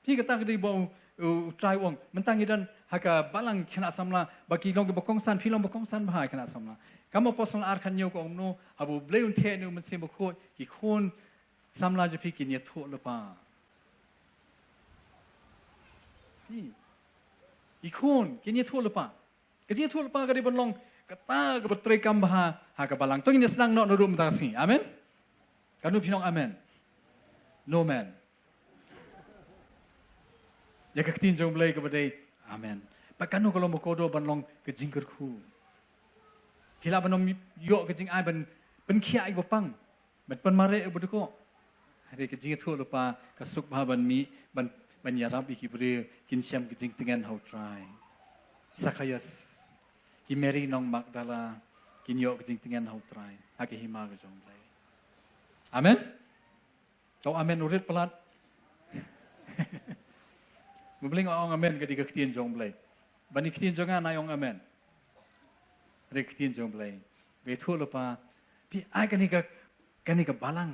Phi, kata ka dei ba u, u, u Trai u ong. Mynta ngi don ha ka balang khynnah samla, ba ki long kiba kongsan, phi long ba kongsan bha khynnah samla. Kam Apostol ar khathynñiew ka ong kumno, haba U Blei un theh ïa u Mynsiem Bakhuid, ki khun samla jong phi kin ïathuhlypa. Phi, ki khun kin ïathuhlypa. Ka jingïathuhlypa ka dei ban long kata kaba treikam bha ha ka balang. To ngin ïa sdang noh naduh mynta ka sngi. Amen. Katno phi ong amen? No man. Ïa ka ktien jong U Blei kaba dei amen. Bad katno ka long ba kordor ban long ka jingkyrkhu. Phi lah ban ym ïoh ka jingai ban pynkhiah ïa kiba pang. Ban pynmareh ïa kiba dkoh. Hynrei ka jingïathuhlypa ka suk bha ban mih, ban, ban ïarap ïa ki briew kin shem ka jingtngen ha u Trai. Sakhaios, ki Mary nong Magdala, kin ïoh ka jingtngen ha u Trai ha ka hima ka jong U Blei. Amen. To amen u rit palat. Ba U Blei nga ong amen, ka dei ka ktien jong U Blei. Ban ïa ka ktien jong nga nai ong amen. Hynrei ka ktien jong U Blei. Ba ïathuhlypa. Phi, ai kane ka, kane ka balang.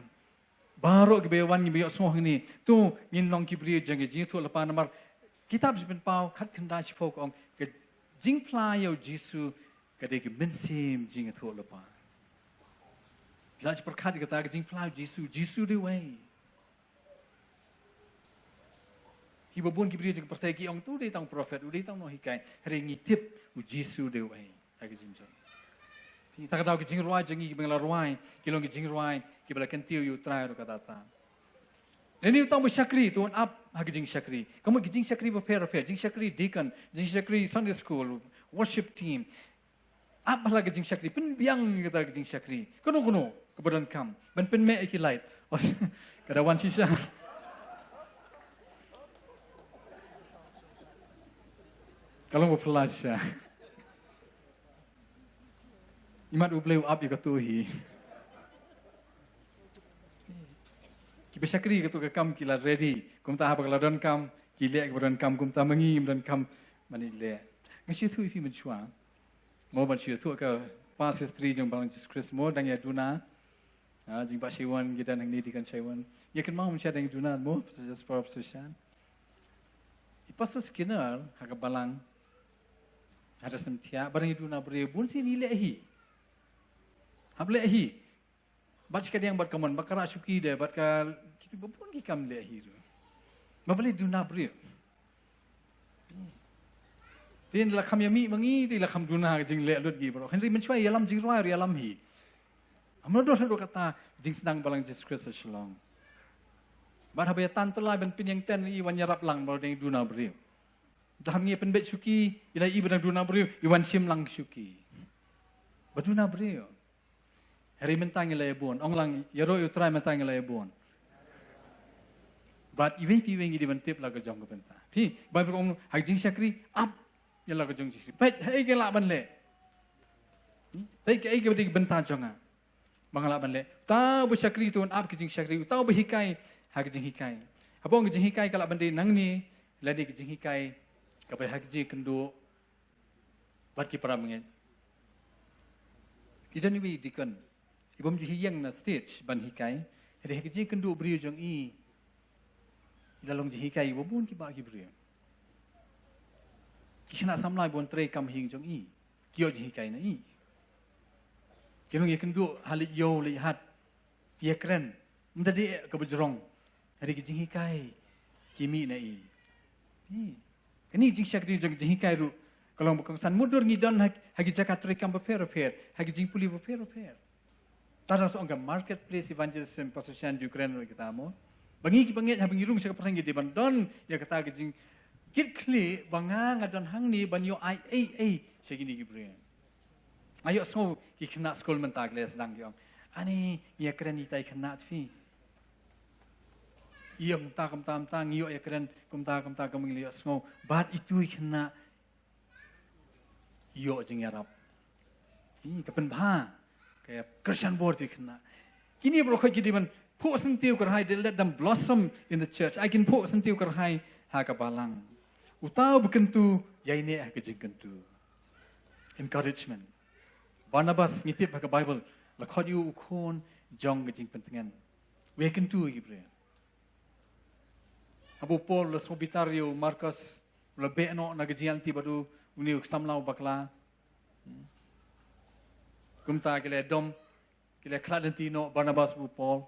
Baroh kiba ïa wan ngi ba ïohsngew hangne. To ngin long ki briew jong ka jingïathuhlypa namar kitab Jingpynpaw khatkhyndai shiphew ka ong, ka jingphla ïa u Jisu ka dei ka mynsiem jingïathuhlypa. Phi la ju pyrkhat ïa kata, ka jingphla ïa u Jisu, Jisu dei uwei. Te ba bun ki briew jong ka pyrthei ki ong, to u dei tang prophet, u dei tang nonghikai. Hynrei ngi tip u Jisu u dei uei. Ha ka jingim jong ngi. Te kata ka daw ki jingrwai jong ngi kiba ngi la rwai ki long ki jingrwai kiba la kyntiew ïa U Trai ruh katta katta. Lane uta uba shakri, to un ap ha ka jingshakri. Ka mut ki jingshakri bapher bapher, jingshakri deacon, jingshakri Sunday school, worship team. Ap ha la ka jingshakri, pynbiang ïa kata ka jingshakri. Kano kano kaba donkam, ban pynmih ïa ki light. Ka da wan shisha. Ka long ba phylla shisha. Imat U Blei u ap ïa kato hi. Kiba shakri kato ka kam ki la ready. Kumta haba ka la donkam ki leh, kiba donkam, kumta ma ngi ngim donkam ban ïaleh. Nga shu ïathuh ïa phi mynshuwa. Mo ban shu ïathuh ka past history jong Balang Jisu Khrist mo, dang ïa duna. Ha, jingpang Shaiwan, ki dang hangne, Deacon Shaiwan. Ïa kynmaw mynshuwa dang ïa duna mo, Pastor Jasper, Pastor Shan. I Pastor Skinner ha ka balang. Hada snem thiah, ba dang ïa duna briew, bun sien i leh hi. Hap leh hi. Bad shikadiang bad ka mon, bad ka rah shuki de, bad ka, kito ba bun ki kam leh hi ruh. Ba balei duna briew. Te la kham ïa mih ma ngi, te la kham duna ka jingleh lut ki baroh. Hynrei mynshuwa ïalam jingrwai ruh ïalam hi. Am no dor dor kata jingsdang Balang Jisu Khrist ha Shillong. Bad haba ïa tan tylli ban pynïeng ten i wan ïarap lang ba dang duna briew. Dah ngi pynbeit shuki, i la i ba dang duna briew, i wan shim lang shuki. Ba duna briew. Hynrei mynta ngi la ïa bun, ong lang ïaroh ïa U Trai mynta ngi la ïa bun. Bad iwei pa iwei ngi dei ban tip la ka jong ka bynta. Phi, Baibl ka ong ha ka jingshakri, ap ïa la ka jong jingshakri. Peit, ha ei ka lah ban leh. Hmm? Peit ka ei ka dei ka bynta jong nga. Ba nga lah ban leh. Uta uba shakri to un ap ka jingshakri, uta uba hikai ha ka jinghikai. Haba ong ka jinghikai ka lah ban dei nangne, lane ka jinghikai kaba ha ka jingkynduh bad ki para bangeit. I don iwei i deacon i bym ju ïeng na stage ban hikai. Hynrei ha ka jingkynduh briew jong i, i la long jinghikai ïa bun kiba ki briew. Ki khynnah samla ba wan trei kam ha ïing jong i, ki ïoh jinghikai na i. Ki long ïakynduh ha leit ïew leit hat. Ïakren, ym da dei eh kaba jrong. Hynrei ki jinghikai ki mih na i. Hi. Kane jingshakri jong jinghikai ruh ka long ba kongsan, mutdur ngi don ha, ha ki jaka trei kam bapher bapher, ha ki jingpule bapher bapher. Tang da shu ong ka marketplace evangelism, Pastor Shan ju kren ruh ïa kata mo. Ba ngi kiba ngeit haba ngi rung sha ka pyrthei ngi dei ban don ïa kata ka jingkitkhlieh ba nga nga don hangne ban ïoh ai ei ei sha kine ki briew. Nga ïohsngew ki khynnah skul mynta ki la sdang ki ong, ani, ngi ïakren ïa kita i khynnah, phi. Ïa mynta kumta mynta ngi ïoh ïakren kumta kumta, ka mut ngi la ïohsngew. Bad itu i khynnah ïoh jingïarap. Hi, ka pynbha. Ka ïa kyrshan bor itu i khynnah. Kine baroh khoit ki dei ban phuh syntiew kyrhai, they let them blossom in the church. Ai kin phuh syntiew kyrhai ha ka balang. Uta uba kyntu ïaineh ha ka jingkyntu. Encouragement. Barnabas ngi tip ha ka Baibl la khot ïa u u khun jong ka jingpyntngen. U ïakyntu ïa ki briew. Haba u Paul u la sngewbitar ïa u Markos, u la beh noh na ka jingïaid lynti bad u, une u samla u bakla. Hmm. Kumta ki la dom, ki la khlad lynti noh Barnabas bad u Paul.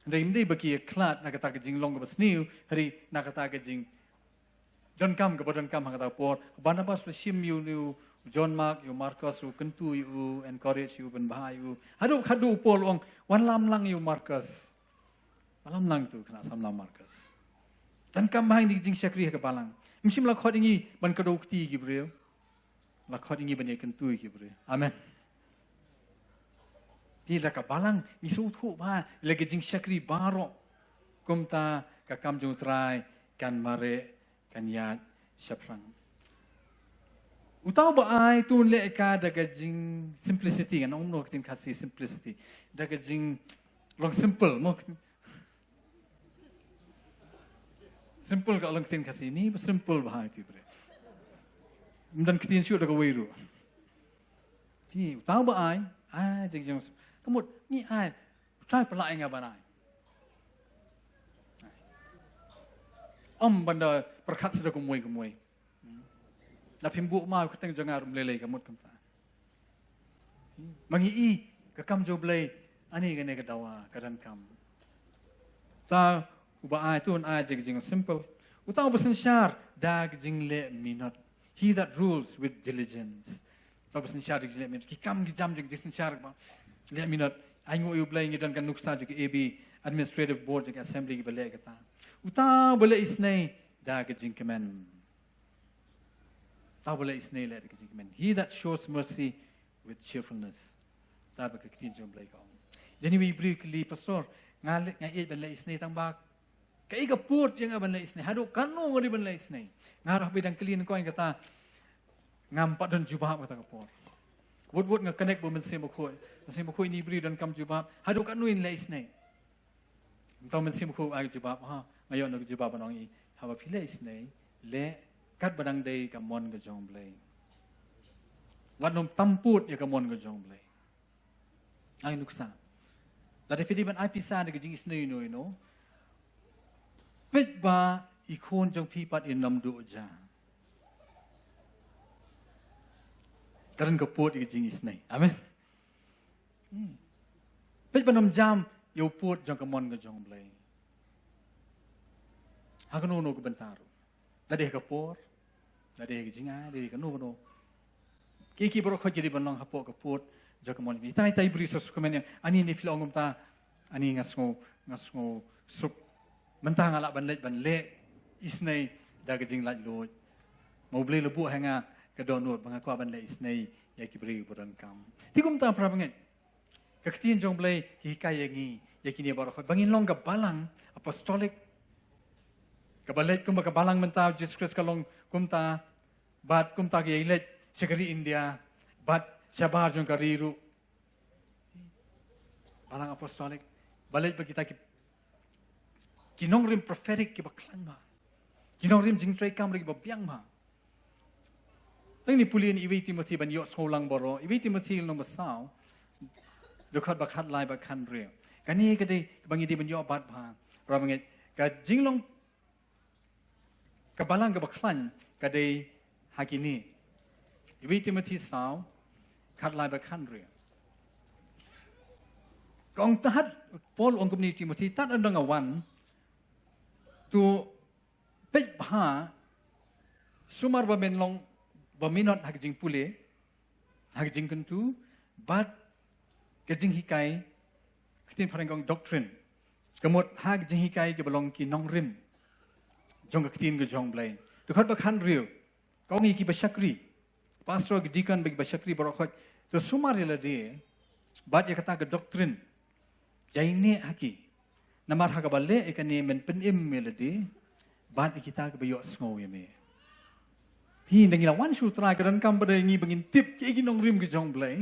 Hynrei ym dei ba ki ïa khlad na kata ka jinglong kaba sniew, hynrei na kata ka jingdonkam kaba donkam ha kata ka por. Barnabas u la shim ïa une u John Mark, ïa u Markos, u kyntu ïa u, encourage ïa u, pynbha ïa u. Haduh, haduh u Paul u ong, wan lam lang ïa u Markos. Wan lam lang tu, khynnah samla Markos. Donkam bha ïa kane ka jingshakri ha ka balang. Ym shym la khot ïa ngi ban kdew kti ïa ki briew. La khot ïa ngi ban ïakyntu ïa ki briew. Amen. Te la ka balang, ngi sngewthuh ba la ka jingshakri baroh, kumta ka kam jong U Trai kan mareh, kan ïaid shaphrang. Uta uba ai to un leh ka da ka jing simplicity, ngan ong kumno ka ktien Khasi simplicity. Da ka jinglong simple, mo. Simple ka long ktien Khasi, ni ba simple bha ïa u briew. Ym don ktien shuh da kawei ruh. Te uta uba ai, ai da ka jing, ka mut ngi ai, U Trai pynlah ïa nga ban ai. Ym ban da pyrkhat sa da kumwei kumwei. Hmm. Lada phim buh maw, kyrteng jong nga ruh ym lei lei, ka mut kumta. Hmm. Ma ngi i ka kam jong U Blei, ani kane ka dawa ka donkam. Uta uba ai to un ai da ka jingsimple. Uta uba synshar da ka jingleh minot. He that rules with diligence. Uta uba synshar da ka jingleh minot. Ki kam ki jam jong ka jingsynshar ba leh minot. Ai nguh ïa U Blei, ngi don ka nuksa jong ka A B Administrative Board jong ka Assembly kiba leh kata. Uta uba leh isynei da ka jingkmen. Uta uba leh isynei leh da ka jingkmen. He that shows mercy with cheerfulness. Uta ba ka ktien jong U Blei ka ong. Dei ni wi briew ki kylli, Pastor, nga leh, nga ïeit ban leh isynei, tang ba kaei ka pud ïa nga ban leh isynei? Haduh katno nga dei ban leh isynei? Nga ruh haba dang kylli nyngkong kata, ngam pat don jubab kata ka por. Wut wut nga connect bad u Mynsiem Bakhuid. Mynsiem Bakhuid, ini i briew donkam jubab. Haduh katno in leh isynei? Mynta u Mynsiem Bakhuid u ai ka jubab, ha, nga ïoh noh ka jubab ban ong ïa i. Haba phi leh isynei, leh katba dang dei ka mon ka jong U Blei. Wat nym tam pud ïa ka mon ka jong U Blei. Ai nuksa. Lada phi dei ban ai pisa da ka jingisynei ïa uno uno, peit ba i khun jong phi pat in ym duh ja. Ka don ka pud ïa ka jingisynei. Amen. Hmm. Peit ba nym jam ïa u pud jong ka mon ka jong U Blei. Ha kano kano ka bynta ruh. Lada dei ha ka por, lada dei ha ka jingai, lada dei kano kano. Ki, ki baroh khoit ki dei ban long hapoh ka pud jong ka mon. Ita, ita i briew sa sngewkmen ïa nga, ani ne phi la ong kumta, ani nga sngew, nga sngew suk. Mynta nga lah ban leit ban leh isynei da ka jinglaitluid. Ma U Blei la buh ha nga ka dohnud ba nga kwah ban leh isynei ïa ki briew ba donkam. Te kumta, para bangeit, ka ktien jong U Blei ka hikai ïa ngi, ïa kine baroh khoit, ba ngin long ka balang apostolic. Kaba leit kumba ka balang mynta, Jesus Christ ka long kumta, bad kumta ka ïaleit sha ka ri India, bad shabar jong ka ri ruh. Balang apostolic, ba leit bad kita ki, ki nongrim prophetic kiba khlaiñ bha. Ki nongrim jingtrei kam ruh kiba biang bha. Tang ni pule ïa i wei Timothy ban ïohsngew lang baroh. I wei Timothy lynnong ba saw, dkhot ba khatlai bad khathynriew. Kane ka dei kaba ngi dei ban ïoh bat bha. Para bangeit, ka jinglong ka balang kaba khlaiñ ka dei ha kine. I wei Timothy saw, khatlai bad khathynriew. Ka ong tad, Paul ong kumne ïa u Timothy, tad ynda nga wan, to peit bha, sumar ba men long ba minot ha ka jingpule, ha ka jingkyntu, bad ka jinghikai, ka ktien phareng ka ong doctrine. Ka mut ha ka jinghikai kiba long ki nongrim jong ka ktien ka jong U Blei. Dkhot ba khathynriew, ka ong ïa kiba shakri, pastor, ki deacon, bad kiba shakri baroh khoit, to sumar ïa lade bad ïa kata ka doctrine. Ïaineh ha ki. Namar ha kaba leh ïa kane men pynim ïa lade bad ïa kita kiba ïohsngew ïa me. Hi, ynda ngi la wan sha U Trai, ka donkam ba dei ngi ba ngin tip kiei ki nongrim ki jong U Blei,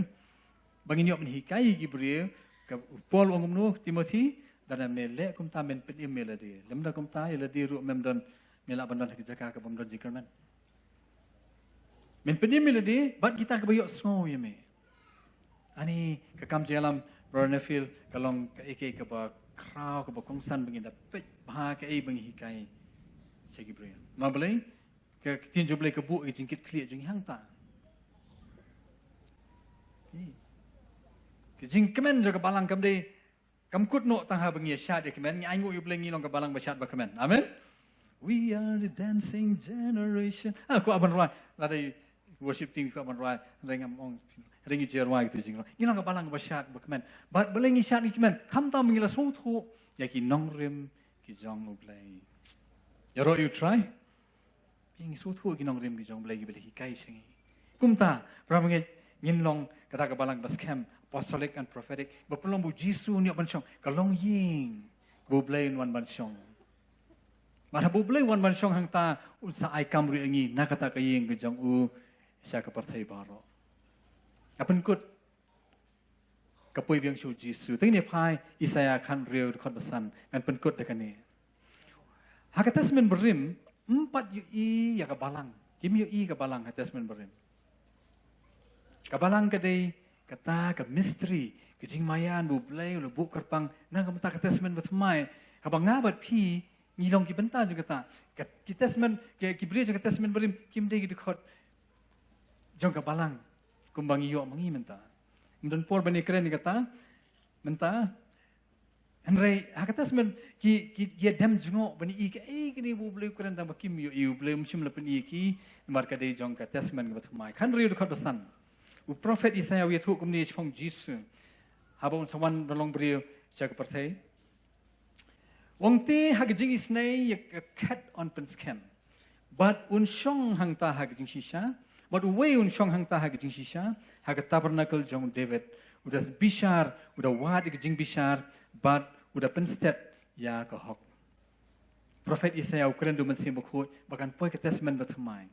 ba ngin ïoh ban hikai ïa ki briew. Ka Paul u ong kumno, Timothy, lada me leh kumta men pynim ïa lade. Lymda kumta ïa lade ruh mem don, me lah ban don ha ka jaka kabym don jingkyrmen. Men pynim ïa lade bad kita kiba ïohsngew ïa me. Ani, ka kam jingïalam, Brother Neville, ka long kaei kaei kaba khraw, kaba kongsan ba ngin da peit bha kaei ba ngi hikai sha ki briew. Namar balei? Ka ktien jong U Blei ka buh ïa ka jingkitkhlieh jong ngi hangta. Ka jingkmen jong ka balang kam dei, kam kut noh tang haba ngi ïa shad ïa kmen, ngi ainguh ïa U Blei ngi long ka balang ba shad ba kmen. Amen. We are the dancing generation. Ah, kwah ban rwai. Lada i worship team kwah ban rwai, hynrei ngam ong, hynrei ngi ju rwai kito jingrwai. Ngi long ka balang ba shad ba kmen. Bad balei ngi shad ngi kmen? Khamtam ba ngi la sngewthuh ïa ki nongrim ki jong U Blei. Ïaroh ïa U Trai. Ngi sngewthuh ki nongrim ki jong U Blei kiba la hikai sha ngi. Kumta, para bangeit, ngin long kata ka balang ba skhem, apostolic and prophetic. Ba pynlong ba U Jisu un ïoh ban shong, ka longïing ba U Blei un wan ban shong. Bad haba U Blei un wan ban shong hangta, un sa ai kam ruh ïa ngi na kata ka ïing ka jong u sha ka pyrthei baroh. Ka pynkut ka poi biang sha U Jisu. Te ngin ïa phai Isaiah khathynriew dkhot ba san, ngan pynkut da kane. Ha ka Testament Barim, ym pat ïohi ïa ka balang. Kim ïohi ka balang ha Testament Barim. Ka balang ka dei kata ka mystery, ka jingmaïan ba U Blei u la buh kyrpang na ka bynta ka Testament Bathymmai. Haba nga bad phi ngi long ki bynta jong kata. Ka, ki Testament, ki, ki briew jong ka Testament Barim kim dei ki dkhot jong ka balang kumba ngi ïoh ma ngi mynta. Ym don por ban ïakren ïa kata mynta. Hynrei ha ka testament ki ki ki dem jngoh ban ïohi kaei kane ba u Blei u kren tang ba kim ïohi, u Blei um shym la pyni ïa ki namar ka dei jong ka testament kaba thymmai. Khathynriew dkhot ba san. U prophet Isaïah u ïathuh kumne shaphang Jisu haba un sa wan ban long briew sha ka pyrthei. U ong te ha ka jingisynei ïa ka khet yn pynskhem. Bad un shong hangta ha ka jingshisha. Bad uwei un shong hangta ha ka jingshisha. Ha ka tabernacle jong u David. U da bishar, u da wad ïa ka jingbishar. Bad u da pynstet ïa ka hok. Prophet Isaïah u kren da u Mynsiem Bakhuid ba kan poi ka testament ba thymmai.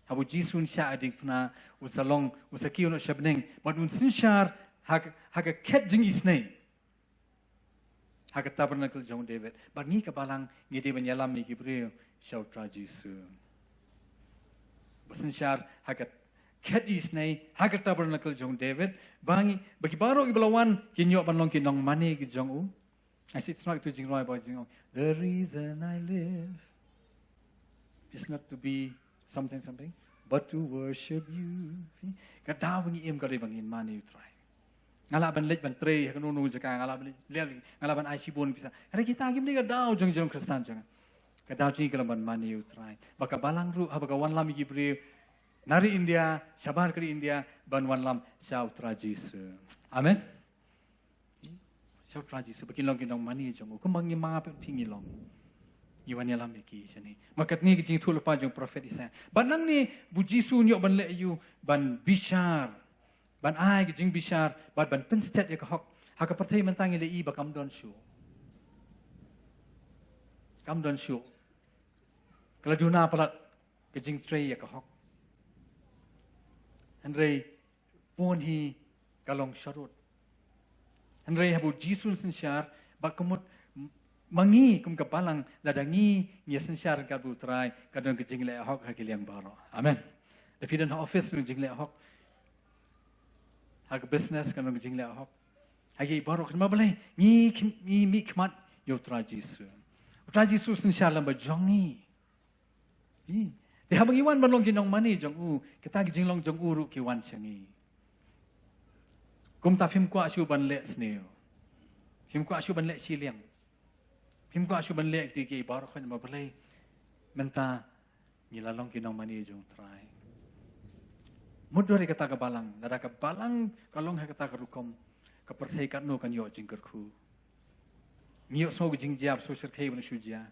Haba u Jisu un shah ha diengphna, un sa long, un sa kiew noh sha bneng. Bad un synshar ha ka, ha ka khet jingisynei. Ha ka tabernacle jong u David. Bad ngi ka balang ngi dei ban ïalam ïa ki briew sha u Trai Jisu. Ba synshar ha ka khet isynei, ha ka tabernacle jong u David. Ba ngi, ba ki baroh kiba la wan kin ïoh ban long ki nongmane ki jong u. Actually, it's not to jingrwai ba jingong. The reason I live is not to be something, something, but to worship you. Ka daw ba ngi im ka dei ba ngin mane ïa u Trai. Nga lah ban leit ban trei ha kano kano jaka, nga lah ban leit, nga lah ban ai shibun pisa. Hynrei kita kim dei ka daw jong jong Khristan jong. Ka daw jong ngi ka long ban mane ïa u Trai. Ba ka balang ruh haba ka wanlam ïa ki briew na ri India, shabar ka ri India, ban wanlam sha u Trai Jisu. Amen. Sha u Trai Jisu ba kin long ki nongmane jong u. Kumba ngi ma phi ngi long. Ngi wan ïalam ïa ki shane. Ma katne ka jingïathuhlypa jong u prophet Isaïah. Bad nangne ba u Jisu un ïoh ban leh ïa u ban bishar. Ban ai ka jingbishar bad ban pynstet ïa ka hok. Ha ka pyrthei mynta ngi la ïohi ba kam don shuh. Kam don shuh. Ka la duna palat ka jingtrei ïa ka hok. Hynrei bun hi ka long sharud. Hynrei haba u Jisu un synshar ba ka mut ma ngi kum ka balang lada ngi ngi synshar ka bad u Trai ka don ka jingleh hok ha ki liang baroh. Amen. Da phi don ha office ka don jingleh hok. Ha ka business ka don jingleh hok. Ha ki baroh kynmaw balei ngi khim-, ngi mih khmat ïa u Trai Jisu. U Trai Jisu synshar lem ba jong ngi. Ngi. Te haba ngi wan ban long ki nongmane jong u, kita ki jinglong jong u ruh ki wan sha ngi. Kumta phim kwah shuh ban leh sniew. Phim kwah shuh ban leh shiliang. Phim kwah shuh ban leh kiti ki baroh kynmaw balei. Mynta ngi la long ki nongmane jong u Trai. Mutdur ïa kata ka balang, lada ka balang ka long ha kata ka rukom, ka pyrthei katno kan ïoh jingkyrkhu. Ngi ïohsngew ka jingjia ba shu shyrkhei ban shu jia.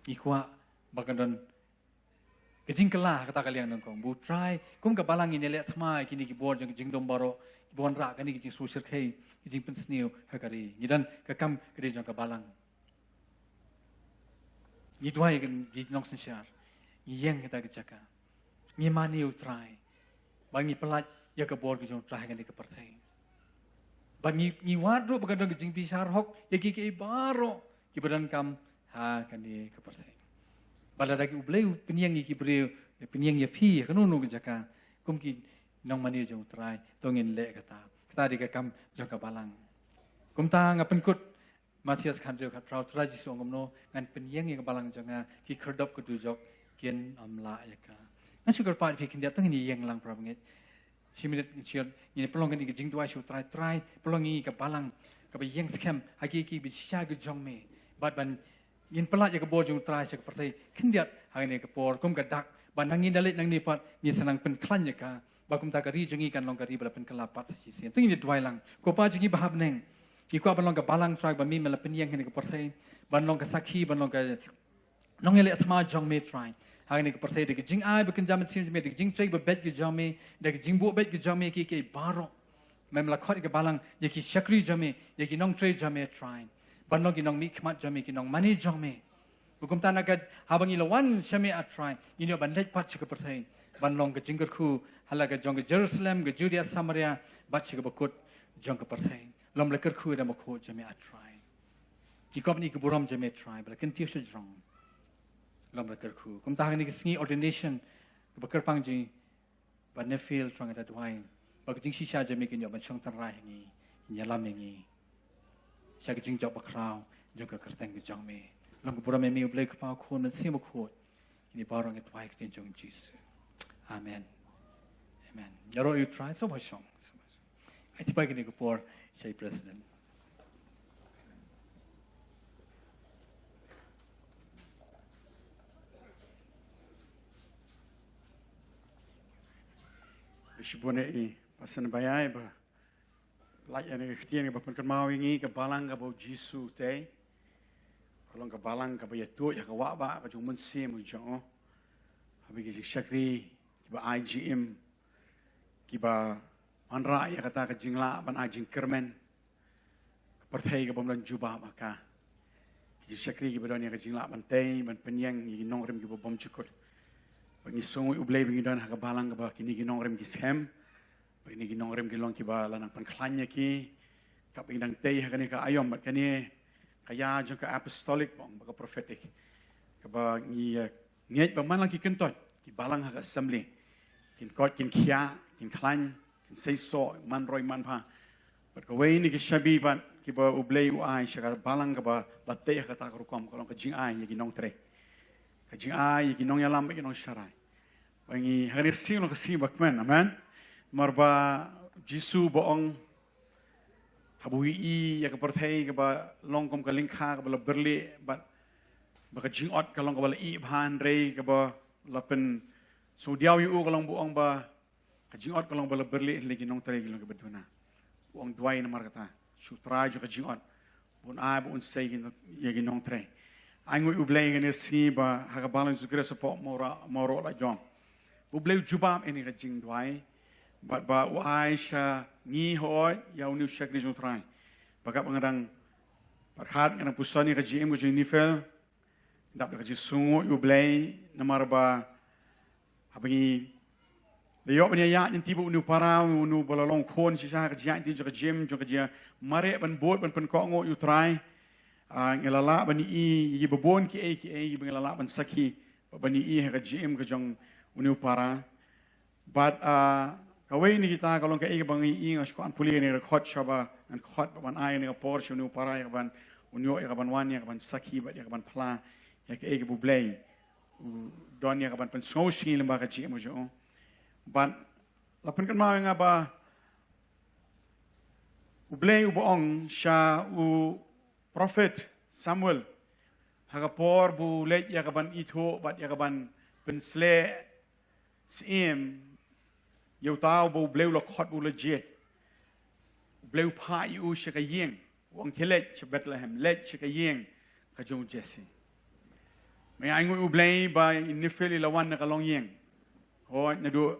Ngi kwah ba kan don ka jingkylla ha kata ka liang nyngkong. Ba u Trai, kum ka balang ngin ïaleh thma ïa kine ki bor jong ka jingdum baroh, ki ban wanrah kane ka jingsngew shyrkhei, ka jingpynsniew ha ka ri. Ngi don ka kam ka dei jong ka balang. Ngi duwai ïa ki nongsynshar. Ngi ïeng ha kata ka jaka. Ngi mane ïa u Trai. Bad ngi pyllait ïa ka bor ka jong u Trai ha kane ka pyrthei. Bad ngi, ngi wad ruh ba ka don ka jingbishar hok ïa ki, ki baroh kiba donkam ha kane ka pyrthei. Bad lada ki u Blei u pynïeng ïa ki briew, pynïeng ïa phi ha kano kano ka jaka kum ki nongmane jong u Trai, to ngin leh kata. Kata dei ka kam jong ka balang. Kumta nga pynkut Mathaios khathynriew khatphra, u Trai Jisu u ong kumno, ngan pynïeng ïa ka balang jong nga, ki khyrdop ka dujok kin ym lah ïa ka. Nga shu kyrpad ïa phi khyndiat, to ngin ïeng lang para bangeit. Shi minit ngin shu, ngin pynlong kane ka jingduwai sha u Trai, Trai, pynlong ïa ngi ka balang kaba ïeng skhem ha ki, ki bishar ka jong me. Bad ban ngin pyllait ïa ka bor jong u Trai sha ka pyrthei khyndiat ha kane ka por kum ka dak. Bad nangta ngin da leit nangne pat ngin sa nang pynkhlaiñ ïa ka. Bad kumta ka ri jong ngi kan long ka ri ba la pynkylla pat sa shisien. To ngin ïa duwai lang. Ko Pa jong ngi ba ha bneng, ngi kwah ban long ka balang Trai ba me me la pynïeng ha kane ka pyrthei. Ban long ka sakhi, ban long ka nongïaleh thma jong me Trai. Ha kane ka pyrthei da ka jingai ba kynja mynsiem jong me, da ka jingtrei ba beit ka jong me, da ka jingbuh beit ka jong me ki, ki baroh. Me me la khot ïa ka balang, ïa ki shakri jong me, ïa ki nongtrei jong me Trai. Ban long ki nongmihkhmat jong me, ki nongmane jong me. Ba kumta na ka haba ngi la wan sha me ah Trai, ngin ïoh ban leit pat sha ka pyrthei. Ban long ka jingkyrkhu ha la ka jong ka Jerusalem, ka Judea, Samaria, bad sha kaba kut jong ka pyrthei. Long ba la kyrkhu da bakhuid jong me ah Trai. Ngi kwah ban ïa ka burom jong me Trai, ba la kyntiew sha jrong. Long ba la kyrkhu. Kumta ha kane ka sngi ordination kaba kyrpang jong ngi, Bah Nuffield, Trai nga da duwai ba ka jingshisha jong me kin ïoh ban shong tynrai ha ngi, kin ïalam ïa ngi sha ka jingjop bakhraw jong ka kyrteng ka jong me. Long ka burom ïa me U Blei Kpa, U Khun, Mynsiem Bakhuid. Kine baroh nga duwai ha ka kyrteng jong U Jisu. Amen. Amen. Ïaroh ïa U Trai, sngewbha shong. Ai ti bai kane ka por sha i President. Shibun ïa i Pastor Nabaiai ba lait ïa kane ka ktien kaba pynkynmaw ïa ngi ka balang kaba u Jisu u tei. Ka long ka balang kaba ïathuh ïa ka wah ba ka jong u Mynsiem u jong u. Haba ki jingshakri kiba ai jingim, kiba wanrah ïa kata ka jinglah ban ai jingkyrmen ka pyrthei ka bym don jubab ha ka. Ki jingshakri kiba don ïa ka jinglah ban tei, ban pynïeng ïa ki nongrim kiba bymjukut. Ba ngi sngewnguh U Blei ba ngi don ha ka balang kaba kine ki nongrim ki skhem. Ba kine ki nongrim ki long kiba la nang pynkhlaiñ ïa ki. Kaba ngi dang tei ha kane ka aïom bad kane ka ïa jong ka apostolic bad ka prophetic. Kaba ngi, eh, ngeit ba man la ki kyntoit ki balang ha ka assembly kin koit, kin khiah, kin khlaiñ, kin seisoh, man roi man bha. Bad kawei na ki shabi bad kiba U Blei u ai sha ka balang kaba la tei ha kata ka rukom ka long ka jingai ïa ki nongtrei, ka jingai ïa ki nongïalam bad ki nongsharai. Ba ngi ha kane ka sngi long ka sngi ba kmen, amen. Namar ba Jisu ba ong, haba u ïohi ïa ka pyrthei kaba long kum ka lyngkha kaba la byrlih bad ba ka jingot ka long kaba la ih bha, hynrei kaba la pynsngewdiaw ïa u ka long ba u ong ba ka jingot ka long ba la byrlih, hynrei ki nongtrei ki long kiba duna. U ong, duwai namar kata, shu trai jong ka jingot ba un ai ba un sei ïa ki nongtrei. Ai nguh U Blei kane ka sngi ba ha ka balang Jisu Khrist hapoh Mawroh, Mawroh Lajong, U Blei u jubab ïa kane ka jingduwai bad ba u ai sha ngi hooid ïa une u shakri jong U Trai. Ba kaba nga dang pyrkhat, nga dang puson ïa ka jingim ka jong i Niphel, dap da ka jingsngewnguh ïa U Blei namar ba haba ngi la ïoh ban ïaid lynti bad une u para, une uba la long khun shisha, ka jingïaid lynti jong ka jingim, jong ka jingmareh ban bud ban pynkohnguh ïa U Trai. Ah, ngi la lah ban ïohi ïa kiba bun kiei kiei kiba ngi la lah ban sakhi bad ban ïohi ha ka jingim ka jong une u para. Bad, ah, kawei na kita ka long kaei kaba ngi ïohi, nga shu kwah ban pule ïa kane ka record shaba ngan khot bad ban ai ïa kane ka por sha une u para ïa kaban un ïoh ïa kaban wan ïa kaban sakhi bad ïa kaban phla ïa kaei kaba U Blei u don ïa kaban pynsngew sha ngi lyngba ka jingim ka jong u. Bad la pynkynmaw ïa nga ba U Blei uba ong sha u prophet Samuel ha ka por ba u leit ïa kaban ithuh bad ïa kaban pynshlei syiem ïa uta uba U Blei u la khot, ba u la jied. U Blei u phah ïa u sha ka ïing, u ong, khie leit sha Bethlehem, leit sha ka ïing ka jong u Jesse. Ngi ai nguh U Blei ba i Niphel i la wan na ka longïing. Hooid, naduh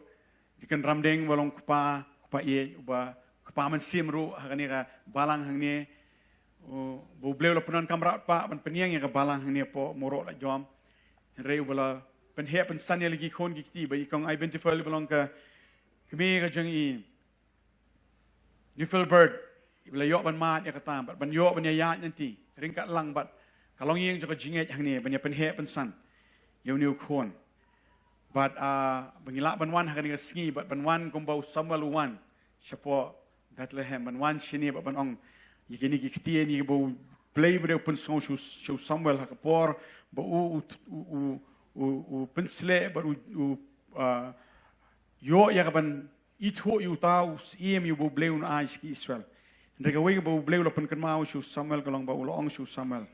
Deacon Ramding uba long kpa, kpa ïeit, uba kpa mynsiem ruh ha kane ka balang hangne. U, ba U Blei u la pyndonkam radbah ban pynïeng ïa ka balang hangne hapoh Mawroh Lajong. Hynrei uba la pynheh pynsan ïa la ki khun ki kti, ba i Kong Ivan Niphel iba long ka kmie ka jong i Niphel Bird, iba la ïoh ban mad ïa kata bad ban ïoh ban ïaid lynti ryngkat lang bad ka longïing jong ka jingngeit hangne ban ïa pynheh pynsan ïa une u khun. Bad, ah, ba ngi lah ban wan ha kane ka sngi bad ban wan kumba u Samuel u wan shapoh Bethlehem, ban wan shane bad ban ong ïa kine ki ktien ïa kiba U Blei ba u pynsngew sha u, sha u Samuel ha ka por ba u, u, u, u, u, u pynshlei bad u, u, ah, ïoh ïa kaban ithuh ïa uta u syiem ïa uba U Blei un ai sha ki Israel. Hynrei kawei kaba U Blei u la pynkynmaw sha u Samuel ka long ba u la ong sha u Samuel,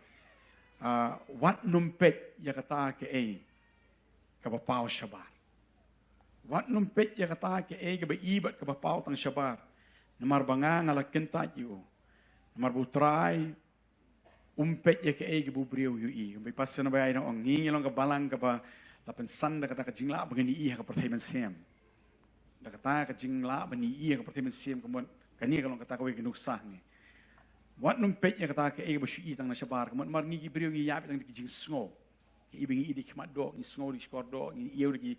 ah, wat nym peit ïa kata kaei kaba paw shabar. Wat nym peit ïa kata kaei kaba i bad kaba paw tang shabar. Namar ba nga, nga la kyntait ïa u. Namar ba U Trai um peit ïa kaei kaba u briew u ïohi. Kumba i Pastor Nabaiai u ong, ngi ngi long ka balang kaba la pynsan da kata ka jinglah ba ngin ïohi ha ka pyrthei mynsiem. Da kata ka jinglah ba ngin ïohi ha ka pyrthei mynsiem, ka mut kane ka long kata kawei ka nuksa hangne. Wat nym peit ïa kata kaei kaba shu i tang na shabar, ka mut namar ngi ki briew ngi ïaid tang da ki jingsngew. Kaei ba ngi i da ki khmat doh, ngi sngew da ki shkor doh, ngi ïew da ki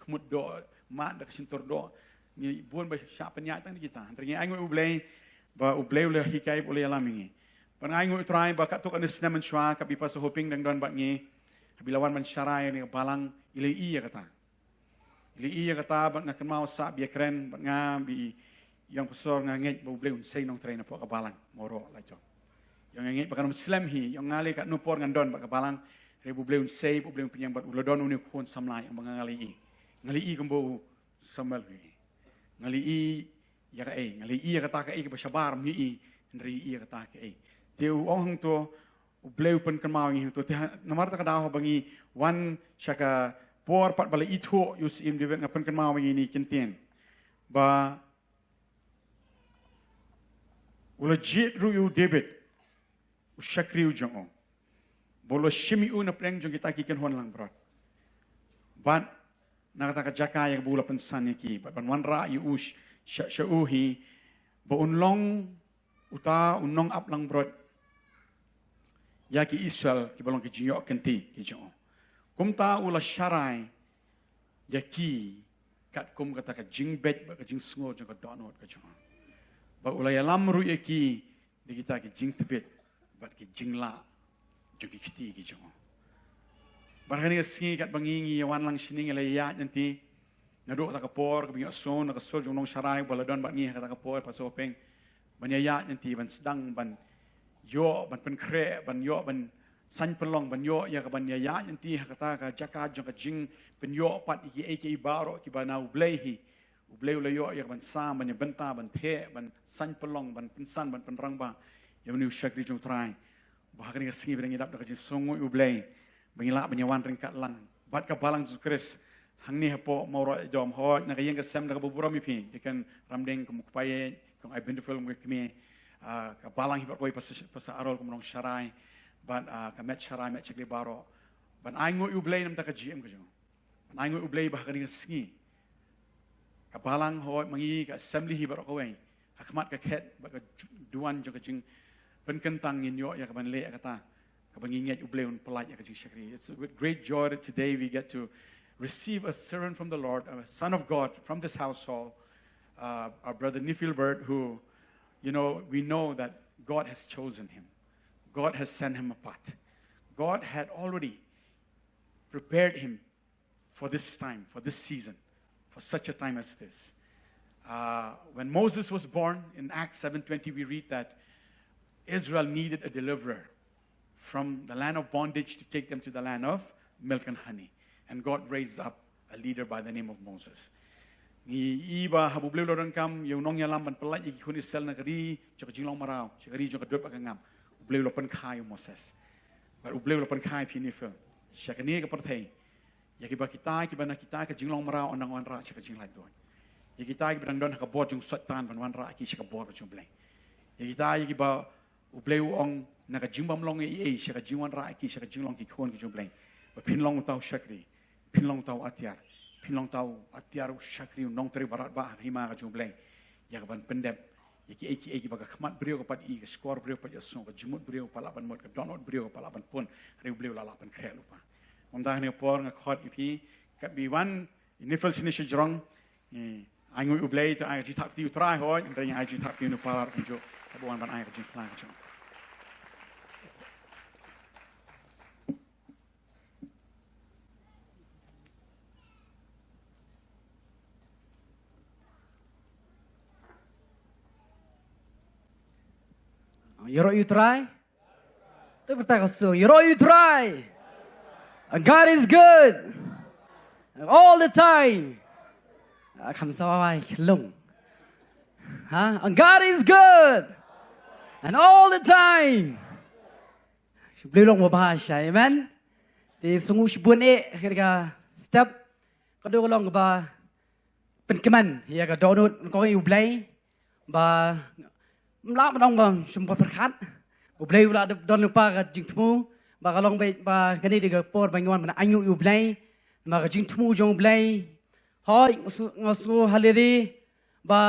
khmut doh, mad da ka shyntur doh. Ngi bun ba shah pynïaid tang da kita. Hynrei ngi ai nguh U Blei ba U Blei u la hikai bad u la ïalam ïa ngi. Bad nga ai nguh U Trai ba katto katne snem mynshuwa, kaba i Pastor Hoping dang don bad ngi, haba i la wan ban sharai ïa kane ka balang, i la ïohi ïa kata. I la ïohi ïa kata bad nga kynmaw sah ba ïakren bad nga, ba i ong, Pastor, nga ngeit ba U Blei un sei nongtrei napoh ka balang Mawroh Lajong. Ïa nga ngeit ba kan ym slem hi, ïa nga lei katno por ngan don bad ka balang, hynrei ba U Blei un sei, ba U Blei un pynïeng bad u la don une u khun samla, ïa nga, nga la ïohi. Nga la ïohi kumba u Samuel u ïohi. Nga la ïohi ïa kaei, nga la ïohi ïa kata kaei kaba shabar ym ïohi, hynrei ïohi ïa kata kaei. Te u ong hangto, U Blei u pynkynmaw ïa ngi hangto. Te ha, namar kata ka daw haba ngi wan sha ka por pat ba la ithuh ïa u Syiem David, nga pynkynmaw ïa ngi ine i kyntien. ba u la jied ruh ïa u David, u shakri u jong u, ba u la shim ïa u na pdeng jong kita ki kynhun langbrot. Bad na kata ka jaka ïa kaba u la pynsan ïa ki, bad ban wanrah ïa u sh-, sha, sha u hi, ba un long uta u nongap langbrot ïa ki Israel kiba long ki jingïoh kynti ki jong u. Kumta u la sharai ïa ki katkum kata ka jingbeit bad ka jingsngur jong ka dohnud ka jong u. Bad u la ïalam ruh ïa ki da kita ki jingtbit bad ki jinglah jong ki kti ki jong u. Bad ha kane ka sngi katba ngi, ngi ïa wan lang shane, ngi la ïaid lynti naduh kata ka por kaba ngi ïohsngew na ka sur jong u nongsharai ba la don bad ngi ha kata ka por, Pastor Hopeng, ban ïaid lynti, ban sdang ban ïoh, ban pynkhreh, ban ïoh, ban saiñ pynlong, ban ïoh ïa ka ban ïaid lynti ha kata ka jaka jong ka jingpynïoh pat ïa kiei kiei baroh kiba na U Blei hi. U Blei u la ïoh ïa ka ban sam, ban ïa bynta, ban theh, ban saiñ pynlong, ban pynsan, ban pynrangbah ïa une u shakri jong U Trai. Ba ha kane ka sngi ba ngi dap da ka jingsngewnguh U Blei ba ngi lah ban ïa wan ryngkat lang bad ka Balang Jisu Khrist hangne hapoh Mawroh Jom. Hooid, na ka ïing ka sem da kaba burom ïa phi, Deacon Ramding kum u kpa ïeit, Kong Ai Bindeful kum ka kmie, ah, ka Balang hi bad kawei, Pastor, Pastor Arol kum u nongsharai, bad, ah, ka met sharai met shakri baroh. Ban ainguh ïa U Blei namar ka jingim ka jong u. Ban ainguh ïa U Blei ba ha kane ka sngi ka Balang, hooid, ma ngi ka assembly hi baroh kawei, ha khmat ka khet bad ka ju-, duwan jong ka jingpynkyntang ngin ïoh ïa ka ban leh ïa kata kaba ngi ngeit U Blei un pyllait ïa ka jingshakri. It's with great joy that today we get to receive a servant from the Lord, a son of God from this household, uh, our brother Nephilbert, who, you know, we know that God has chosen him. God has set him apart. God had already prepared him for this time, for this season, for such a time as this. Uh, when Moses was born, in Acts seven twenty, we read that Israel needed a deliverer from the land of bondage to take them to the land of milk and honey. And God raised up a leader by the name of Moses. Ngi i ba haba U Blei u la donkam ïa u nongïalam ban pyllait ïa ki khun Israel na ka ri jong ka jinglong mraw sha ka ri jong ka dud bad ka ngam, U Blei u la pynkha ïa u Moses. Bad U Blei u la pynkha ïa phi Nephil sha kane ka pyrthei, ïa kiba kita, kiba na kita ka jinglong mraw yn nang wanrah sha ka jinglaitluid. Ïa kita kiba dang don ha ka bor jong u Soitan, ban wanrah ïa ki sha ka bor ka jong U Blei. Ïa kita, ïa kiba U Blei u ong na ka jingbymlong ei ei sha ka jingwanrah ïa ki sha ka jinglong ki khun ki jong U Blei, ba phin long uta u shakri, phin long uta u atiar, phin long uta u atiar, u shakri, u nongtrei ba radbah ha ka hima ka jong U Blei, ïa ka ban pyndep ïa kiei kiei kiba ka khmat briew ka pat i, ka shkor briew ka pat ïohsngew, ka jingmut briew ka pat lah ban mut, ka dohnud briew ka pat lah ban pun. Hynrei U Blei u la lah pynkhreh lypa. Kumta ha kane ka por nga khot ïa phi, katba wan i Nephil shane sha jrong, eh, ainguh ïa U Blei, to ai ka jingthap kti ïa U Trai, hooid, hynrei ai ka jingthap kti ïa une u para ruh kumjuh, katba wan ban ai ka jingpla ka jong. Ïaroh ïa U Trai. To pyrta ka song, ïaroh ïa U Trai. And God is good. And all the time. Ah, kham sa wai lung. Ha? And God is good. And all the time. Shu Blei long ba bha shai, amen. Te sngew shibun eh, kane ka step. Ka dei ka long ba pynkmen ïa ka dohnud, kong ïa U Blei. Ba ym lah ban ong ba shym pat pyrkhat. U Blei u la don lypa ka jingthmu. Ba ka long ba, ba kane dei ka por ba ngi wan ban ainguh ïa U Blei. Ba ka jingthmu jong U Blei, hooid, nga sngew, nga sngew ha lade ba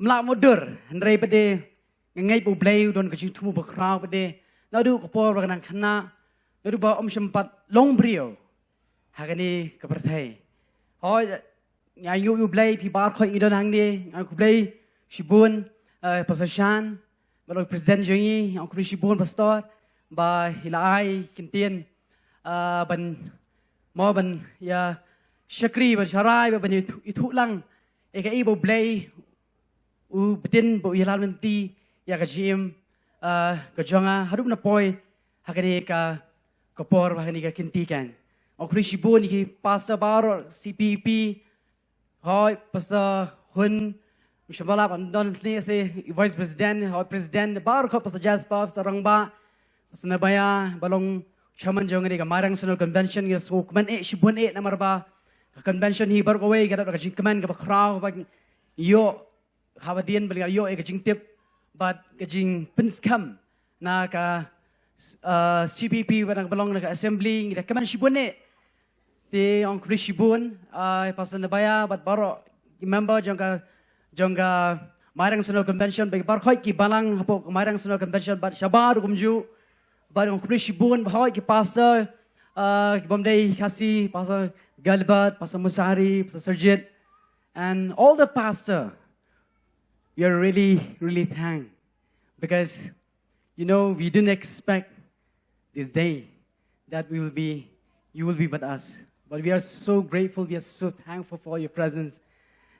ym lah mutdur, hynrei pat de nga ngeit ba U Blei u don ka jingthmu ba khraw pat de. Naduh ka por ba ka nang khynnah, naduh ba um shym pat long briew ha kane ka pyrthei. Hooid, nga ainguh ïa U Blei, phi baroh khoit ngi don hangne, nga ainguh ïa U Blei shibun, eh, Pastor Shan, ba long president jong ngi, nga ainguh ïa U Blei shibun Pastor, ba i la ai ktien, eh, ban, mo ban ïa shakri, ban sharai, ban ïathuh, ïathuh lang ïa kaei ba U Blei u btin ba u ïalam lynti ïa ka jingim, ah, ka jong nga haduh mynta poi ha kane ka, ka por, ha kane ka kynti kan. Nga khublei shibun ïa ki pastor baroh C P E P, hooid, Pastor Hun, u shym la lah ban don hangne, se vice president, hooid, president baroh, Pastor Jasper, Pastor Rangbah, Pastor Nabaya, ba long chairman jong kane ka Mairang Synod Convention, ngi sngewkmen eh shibun eh namar ba ka convention hi baroh kawei ka dap da ka jingkmen kaba khraw ba ïoh haba dien ba la ïoh ïa ka jingtip bad ka jingpynskhem na ka uh, C P P bad na ka ba long na ka assembly ngi da kmen shibun eh. Te ong khublei shibun uh, Pastor Nabaya bad baroh member jong ka jong ka Mairang Synod Convention bad baroh ki balang hapoh Mairang Synod Convention bad shabar kumjuh bad ong khublei shibun ba hoi ki pastor uh, ki bym dei Khasi, Pastor Gilbert, Pastor Musari, Pastor Sergit, and all the pastor. We are really really thanked because you know we didn't expect this day that we will be you will be with us, but we are so grateful, we are so thankful for your presence.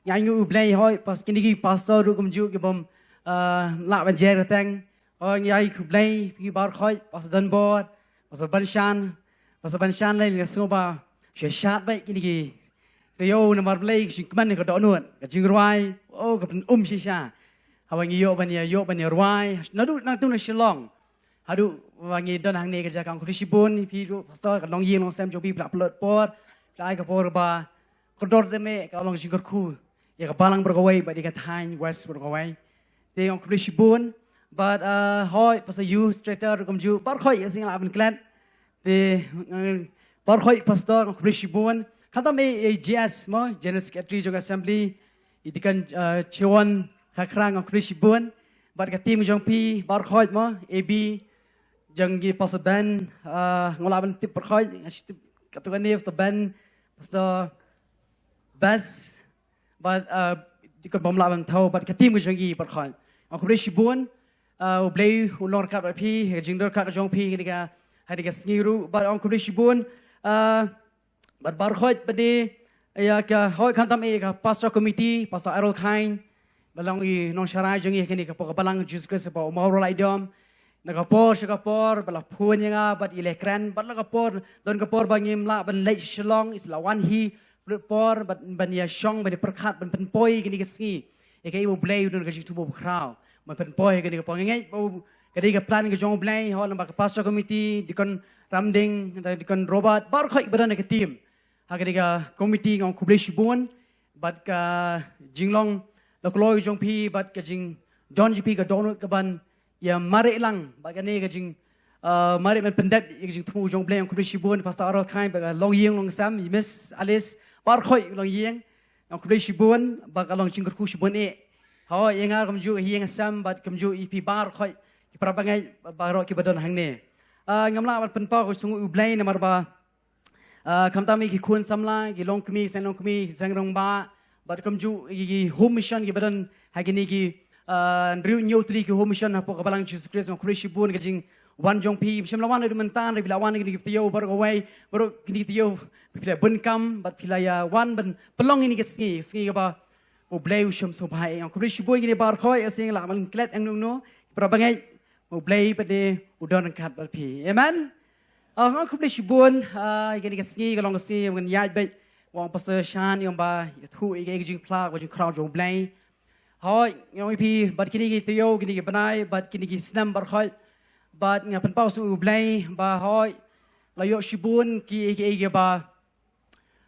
Nga ngi u Blei hoi pas kini ki pastor ruh kumjuh ki bym uh, lah ban jer teng. Hoi nga ngi u Blei ki bar hoi pas dan bor pas ban shan pas ban shan lai nga sngew ba sha shat bai kini ki. Te yo namar Blei ki jingkmen ka dohnud ka jingrwai oh ka pyn um shisha. Hawa ngi ïoh ban ïa ïoh ban ïa rwai naduh nangtu na Shillong. Haduh wa ngi don hangne ka jaka ong khublei shibun phi ruh pastor ka long ïing long sem jong phi pla plot por pla ai ka por ba kordor te me ka long jingkyrkhu ïa ka balang baroh kawei bad ïa ka thaiñ West baroh kawei. Te ong khublei shibun bad uh, hoi pastor youth strater kumjuh bar hoi ïa sing la ban klet. Te uh, bar hoi pastor ong khublei shibun khamtam e A G S mo General Secretary jong Assembly i Deacon uh, Chewon Khakrang ong khublei shibun bad ka team jong phi bar hoi mo A B jong ki pastor Ben uh, ngola ban tip bar hoi nga shi tip katu ka ne pastor Ben pastor Bas bad uh, di kon bom la ban thaw bad ka team ka jong ki bar hoi. Ong khublei shibun uh, u Blei u long ryngkat bad phi ka jingdon ryngkat ka jong phi ka dei ka ha dei ka sngi ruh bad ong khublei shibun uh, bad bar hoi bad de ïa ka hoi khamtam ïa ka pastor committee pastor Errol Khain ba long i nongsharai jong i kane ka por ka balang Jesus Christ ba u Mawro Laidom. Na ka por sha ka por ba la phone ïa nga bad i leh kren bad la ka por don ka por ba ngim lah ban leit Shillong i la wan hi plut por bad ban ïa shong ban ïa pyrkhat ban pynpoi kane ka sngi. Ïa ka i u Blei u don ka jingthmu ba khraw ban pynpoi kane ka por ngi ngeit ba ka dei ka plan ka jong u Blei hoi lem bad ka pastor committee Deacon Ramding Deacon Robert bar hoi ba don ka team ha kane ka committee nga ong khublei shibun bad ka jinglong la kloi jong phi bad ka jingdon jong phi ka dohnud ka ban ïa mareh lang bad kane ka jing uh, mareh ban pyndep ïa ka jingthmu jong Blei ong khublei shibun pastor Errol Khain bad ka long ïing long sem i Miss Alice bar hoi long ïing ong khublei shibun bad ka long jingkyrkhu shibun eh. Hoi ïa nga kumjuh ïing sem bad kumjuh i phi bar hoi ki para bangeit baroh ki ba don hangne. Uh, ngam lah ban pynpaw ka sngew u Blei namar ba Uh, khamtam ïa ki khun samla ki longkmie ki seng longkmie ki seng rangbah bad kumjuh ïa ki home mission ki ba don ha kine ki uh, hynriew hynñiew tylli ki home mission hapoh ka balang Jesus Christ nga khublei shibun ka jingwan jong phi shim la wan da mynta hynrei phi la wan kine ki taïew baroh kawei baroh kine ki taïew phi la bun kam bad phi la ïa wan ban pynlong kine ki sngi sngi kaba u Blei u shim sngewbha ïa nga khublei shibun kine bar hoi ïa sing la man klet eng nung no para bangeit u Blei pat de u don ryngkat bad phi. Amen. Ah, nga khublei shibun ah, ïa kane ka sngi ka long ka sngi ban ïaid bad wan pastor Shan ïa ba ïathuh ïa ka jingphla ka jingkhraw jong u Blei. Hoi nga ong ïa phi bad kine ki taïew kine ki bnai bad kine ki snem bar hoi bad nga pynpaw sngewbha ïa u Blei ba hoi la ïoh shibun ki ki ki ba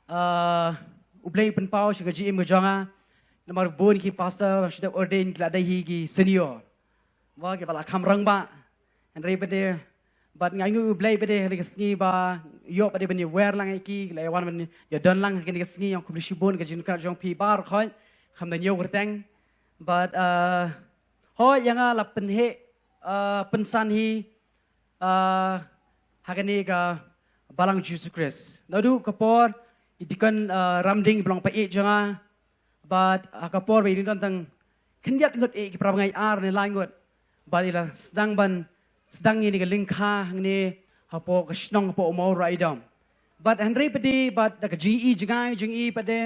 ah, u Blei pynpaw sha ka jingim ka jong nga. Namar bun ki pastor ba shu dep ordain ki la dei hi ki senior. Wa ki ba la kham rangbah. Hynrei pat de bad nga ainguh u Blei pat de ha ka sngi ba ïoh pat de ban ïa wer lang ïa ki la ïa wan ban ïa don lang ha ka sngi ong khublei shibun ka jingkyrkhu jong phi bar hoi kham da ñiew kyrteng bad uh, hoi ïa nga la pynheh uh, pynsan hi uh, ha kane ka balang Jesus Christ. Naduh ka por i Deacon uh, Ramding ba long pa ïeit jong nga bad ha ka por ba i don tang khyndiat ngut eh ki para bangeit ar ne lai ngut bad i la sdang ban sdang ïa kane ka lyngkha hangne hapoh ka shnong hapoh u Mawro Laidom. Bad hynrei pat de bad da ka jingïohi jngai jingïohi pat de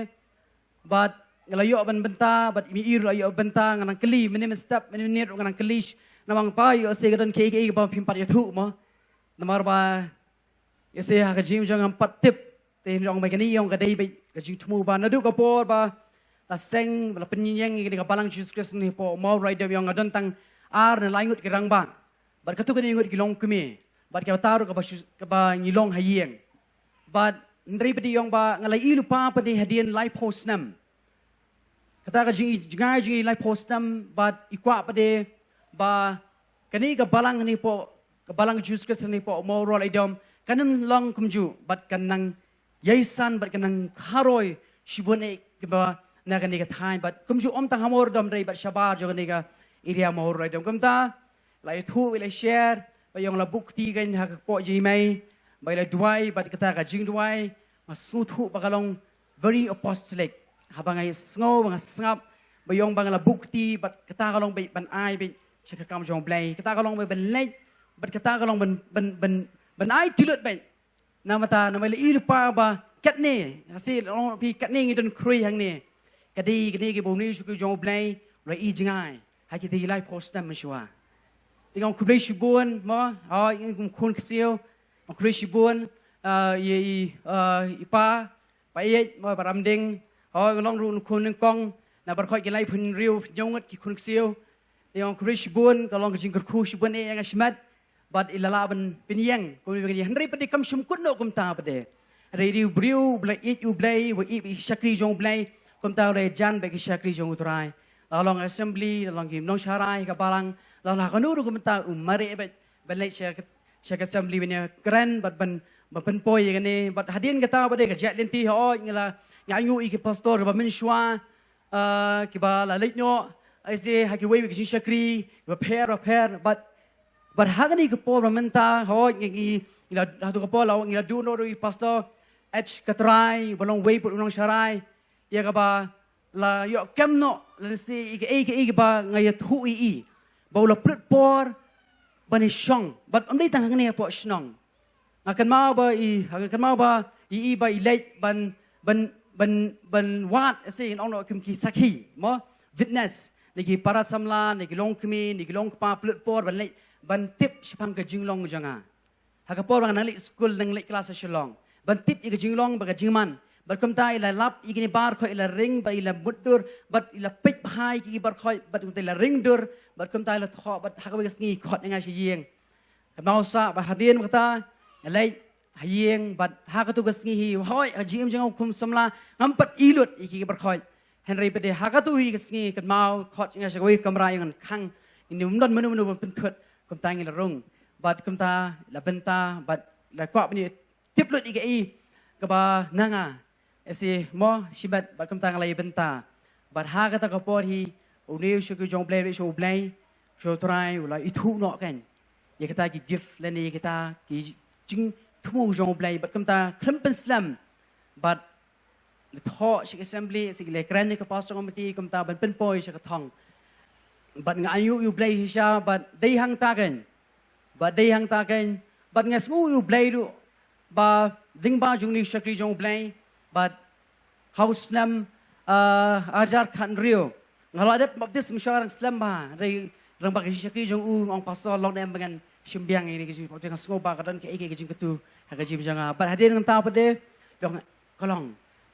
bad nga la ïoh ban bynta bad i mei i ruh la ïoh bynta nga nang kylli mynne mynstep mynne mynne ruh nga nang kylli namar pa ïoh se ka don kiei kiei ba phim pat ïathuh mo. Namar ba ïa se ha ka jingim jong nga ngam pat tip. Te ong ba kane ïong ka dei ba ka jingthmu ba naduh ka por ba la seng ba la pynïeng ïa ka balang Jesus Christ ne hapoh u Mawro Laidom ïong nga don tang ar ne lai ngut ki rangbah. Bad katto katne ngut ki longkmie bad kaba taru kaba shu- kaba ngi long ha ïing. Bad Hynrei pat ïong ba nga la ïohi lypa pat hadien laiphew snem. Kata ka jing, jngai jing laiphew snem bad i kwah pat ba kane ka balang ne po, ka balang Jesus Christ ne po Mawroh Iadom, kan nang long kumjuh bad kan nang ïasan bad kan nang kharoi shibun eh kiba na kane ka thaiñ bad kumjuh ym tang ha Mawroh Iadom hynrei bad shabar jong kane ka area Mawroh Iadom. Kumta la ïathuh, la share, ba ïong la buh kti kan ha ka pok jingmai, ba la duwai bad kata ka jingduwai nga sngewthuh ba ka long very apostolic. Haba nga ïa sngew, ba nga sngap, ba ïong ba nga la buh kti bad kata ka long ba ban ai ba sha ka kam jong Blei. Kata ka long ba ban leit bad kata ka long ban, ban, ban, ban ai tilut ba. Namar ta, namar la ïohi lypa ba katne, hasi long phi katne ngi don khrui hangne. Ka dei kane kiba une u shakri jong U Blei u la ïohi jngai ha ki dei laiphew snem mynshuwa. Te nga ong khublei shibun mo, ha ïa i kum khun ksiew. Ong khublei shibun, ah, ïa i, ah, i pa, pa ïeit mo, Bah Ramding. Ha nga long ruh u khun nyngkong na baroh ki laiphew hynriew, hynñiew ngut ki khun ksiew. Te ong khublei shibun, ka long ka jingkyrkhu shibun eh ïa nga shimet. Bad i la lah ban pynïeng kumne ba ngi hynrei pat de kam shym kut noh kumta pat de. Hynrei dei u briew ba la ïeit U Blei, ba ïeit ba i shakri jong U Blei, kumta u la jan ba i shakri jong U Trai. La long assembly, la long ki nongsharai ka balang, la long ha kano ruh kumta u mareh ba ban leit sha ka, sha ka assembly ban ïakren bad ban, ban pynpoi ïa kane. Bad hadien kata pat de ka jait lynti hooid nga la, nga ainguh ïa ki pastor ba mynshuwa, ah, kiba la leit noh, ase ha kiwei ki jingshakri bapher bapher, bad, bad ha kane ka por ba mynta hooid ngi, ngi la, hato ka por la ngi la duh noh ruh i Pastor H Katrai ba long uwei pat u nongsharai, ïa kaba la ïoh kem noh lane shi ïa kaei kaei kaba nga ïathuh ïa i ba u la pynlut por ban ïashong bad ym dei tang hangne hapoh shnong. Nga kynmaw ba i, nga kynmaw ba i, i ba i leit ban, ban, ban, ban wad, ase ngi ong noh kum ki sakhi mo, witness, na ki para samla, na ki longkmie, na ki longkpa, pynlut por ban leit ban tip shaphang ka jinglong jong nga. Ha ka por ba nga nang leit skul, nang leit klas ha Shillong, ban tip ïa ka jinglong bad ka jingman. Bad kumta i la lap ïa kine baroh, i la ring bad i la mutdur bad i la peit bha ïa ki baroh, bad kumta i la ring dur bad kumta i la thoh bad ha kawei ka sngi i khot ïa nga sha ïing. Kynmaw sah ba hadien kata nga leit ha ïing bad ha katu ka sngi hi hooid ha jingim jong nga kum samla ngam pat i lut ïa ki baroh. Hynrei pat de ha katu hi ka sngi kynmaw khot ïa nga sha kawei ka kamra ïa ngan khang, ngim don mano mano ban pynthut, kumta ngi la rung bad kumta la bynta bad la kwah ban ïa tip lut ïa kaei kaba na nga. Ase mo shimet bad kumta nga la ïa bynta. Bad ha kata ka por hi une u shakri jong U Blei, u shakri jong U Blei, u shakri jong U Trai u la ithuh noh kan ïa kita ki gift lane ïa kita ki jingthmu jong U Blei bad kumta khlem pynslem bad la thoh sha ki assembly, sha ki lehkren ïa ka pastor committee kumta ban pynpoi sha ka thong. Bad nga ainguh ïa U Blei shisha bad dei hangta kan. Bad dei hangta kan bad nga sngew ïa U Blei ruh ba ding ba jong une u shakri jong U Blei bad ha u snem, ah, arhajar khathynriew nga la dep baptis mynshuwa nga dang slem bha, hynrei rangbah ka jingshakri jong u ong pastor long ne em ba ngan shim biang ïa kane ka jingbaptis, nga sngew ba ka don kaei kaei ka jingkyntu ha ka jingim jong nga. Bad hadien nangta pat de long ka long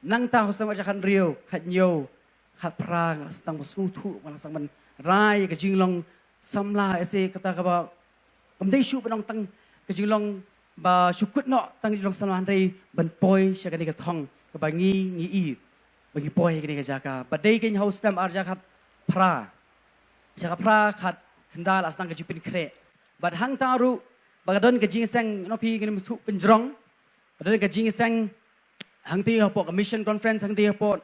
nangta ha u snem arhajar khathynriew, khathynñiew, khatphra nga la sdang ban sngewthuh, nga la sdang ban rai ïa ka jinglong samla, ase kata kaba kam dei shuh ban long tang ka jinglong ba shu kut noh tang jinglong samla hynrei ban poi sha kane ka thong kaba ngi ngi i ba ngi poi ha kane ka jaka. Bad dei kan ha u snem arhajar khatphra, arhajar khatphra, khatkhyndai la sdang ka jingpynkhreh. Bad hangta ruh ba ka don ka jingïaseng, ngan ong phi, ngan ym shu pynjrong, ba don ka jingïaseng hangtei hapoh ka mission conference hangtei hapoh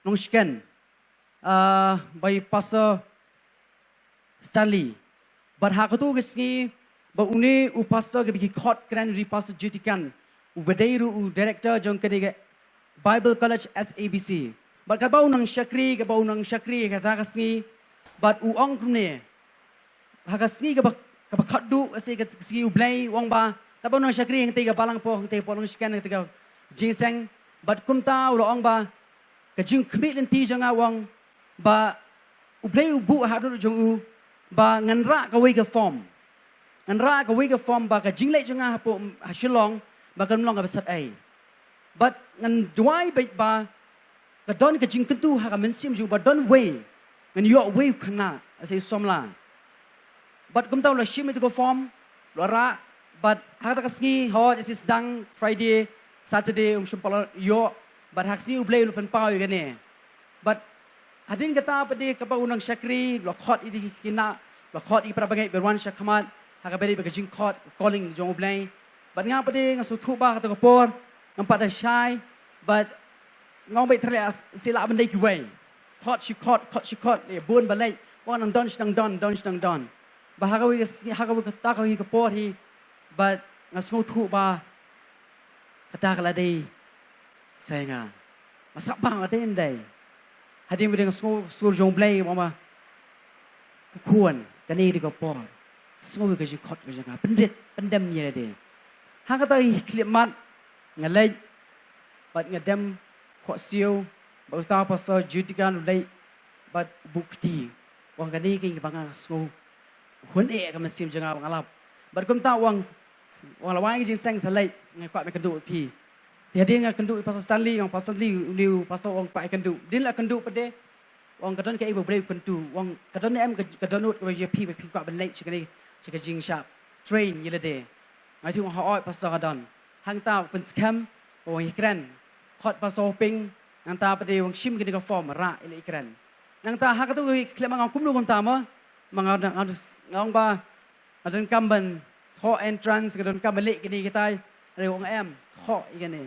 Nongshken, ah, bai Pastor Stanley. Bad ha katu ka sngi ba une u pastor kaba ki khot kren u dei Pastor Jyotikan, uba dei ruh u director jong kane ka Bible College S A B C. Bad katba u nang shakri, katba u nang shakri kata ka sngi bad u ong kumne ha ka sngi kaba, kaba khatduh, ka sngi, ka sngi U Blei, u ong ba katba u nang shakri hangtei ka balang hapoh, hangtei hapoh Nongshken, hangtei ka jingïaseng. Bad kumta u la ong ba ka jingkhmih lynti jong nga, u ong ba U Blei u buh ha dur jong u ba ngan rah kawei ka form. Ngan rah kawei ka form ba ka jingleit jong nga hapoh ha Shillong ba kan long kaba sep ei. Bad ngan duwai beit ba ka don ka jingkyntu ha ka mynsiem jong u ba don wei, ngan ïoh wei u khynnah, ase u samla. Bad kumta u la shim ïa katu ka form, u la rah, bad ha kata ka sngi hooid, ase sdang Friday, Saturday um shym pat la ïoh, bad ha ka sngi U Blei u la pynpaw ïa kane. Bad hadien kata pat de kaba u nongshakri, la khot ïa ki khynnah, la khot ïa ki para bangeit ban wan shakhmat, ha kaba dei bad ka jingkhot, ka calling jong U Blei. Bad nga pat de nga sngewthuh ba kata ka por, ngam pat da shai, bad nga ong beit threh, shu lah ban dei kiwei. Khot shi khot, khot shi khot, eh, bun ba leit, wan nang don shi nang don, don shi nang don. Bad ha kawei ka sngi, ha kawei kata kawei ka por hi, bad nga sngewthuh ba kata ka la dei sa ïa nga. Nga sngap ba nga dei ndai. Hadien ba dei nga sngew sur jong U Blei, ba ma, ko khun, kane dei ka por. Sngew ïa ka jingkhot ka jong nga. Pynrit, pyndem ïa lade. Ha kata ka khyllipmat, nga leit, bad nga dem khohsiew, bad uta u Pastor Judikan u leit, bad u buh kti. U ong kane keiñ kaba nga sngew hun eh ka mynsiem jong nga ba nga lap. Bad kumta u ong, u ong la wai ka jingseng sa leit, nga kwah ban kynduh bad phi. Te hadien nga kynduh ïa u Pastor Stanley, u ong Pastor Stanley, une u pastor u ong kwah ïa kynduh. Hadien la kynduh pat de, u ong ka don kaei ba U Blei u kyntu, u ong ka don em ka, ka dohnud kaba ïa phi, ba phi kwah ban leit sha kane, sha ka jingshah train ïa lade. Nga ong hooid pastor ka don. Hangta u pynskhem, u ong ïakren. Khot Pastor Hoping, nangta pat de u ong shim kane ka form, rah ïa la ïakren. Nangta ha katu ka khyllipmat nga ong kumno kumta mo, ma nga, nga, nga ong ba nga donkam ban thoh entrance, nga donkam ban leh kine kitai. Hynrei u ong em, thoh ïa kane.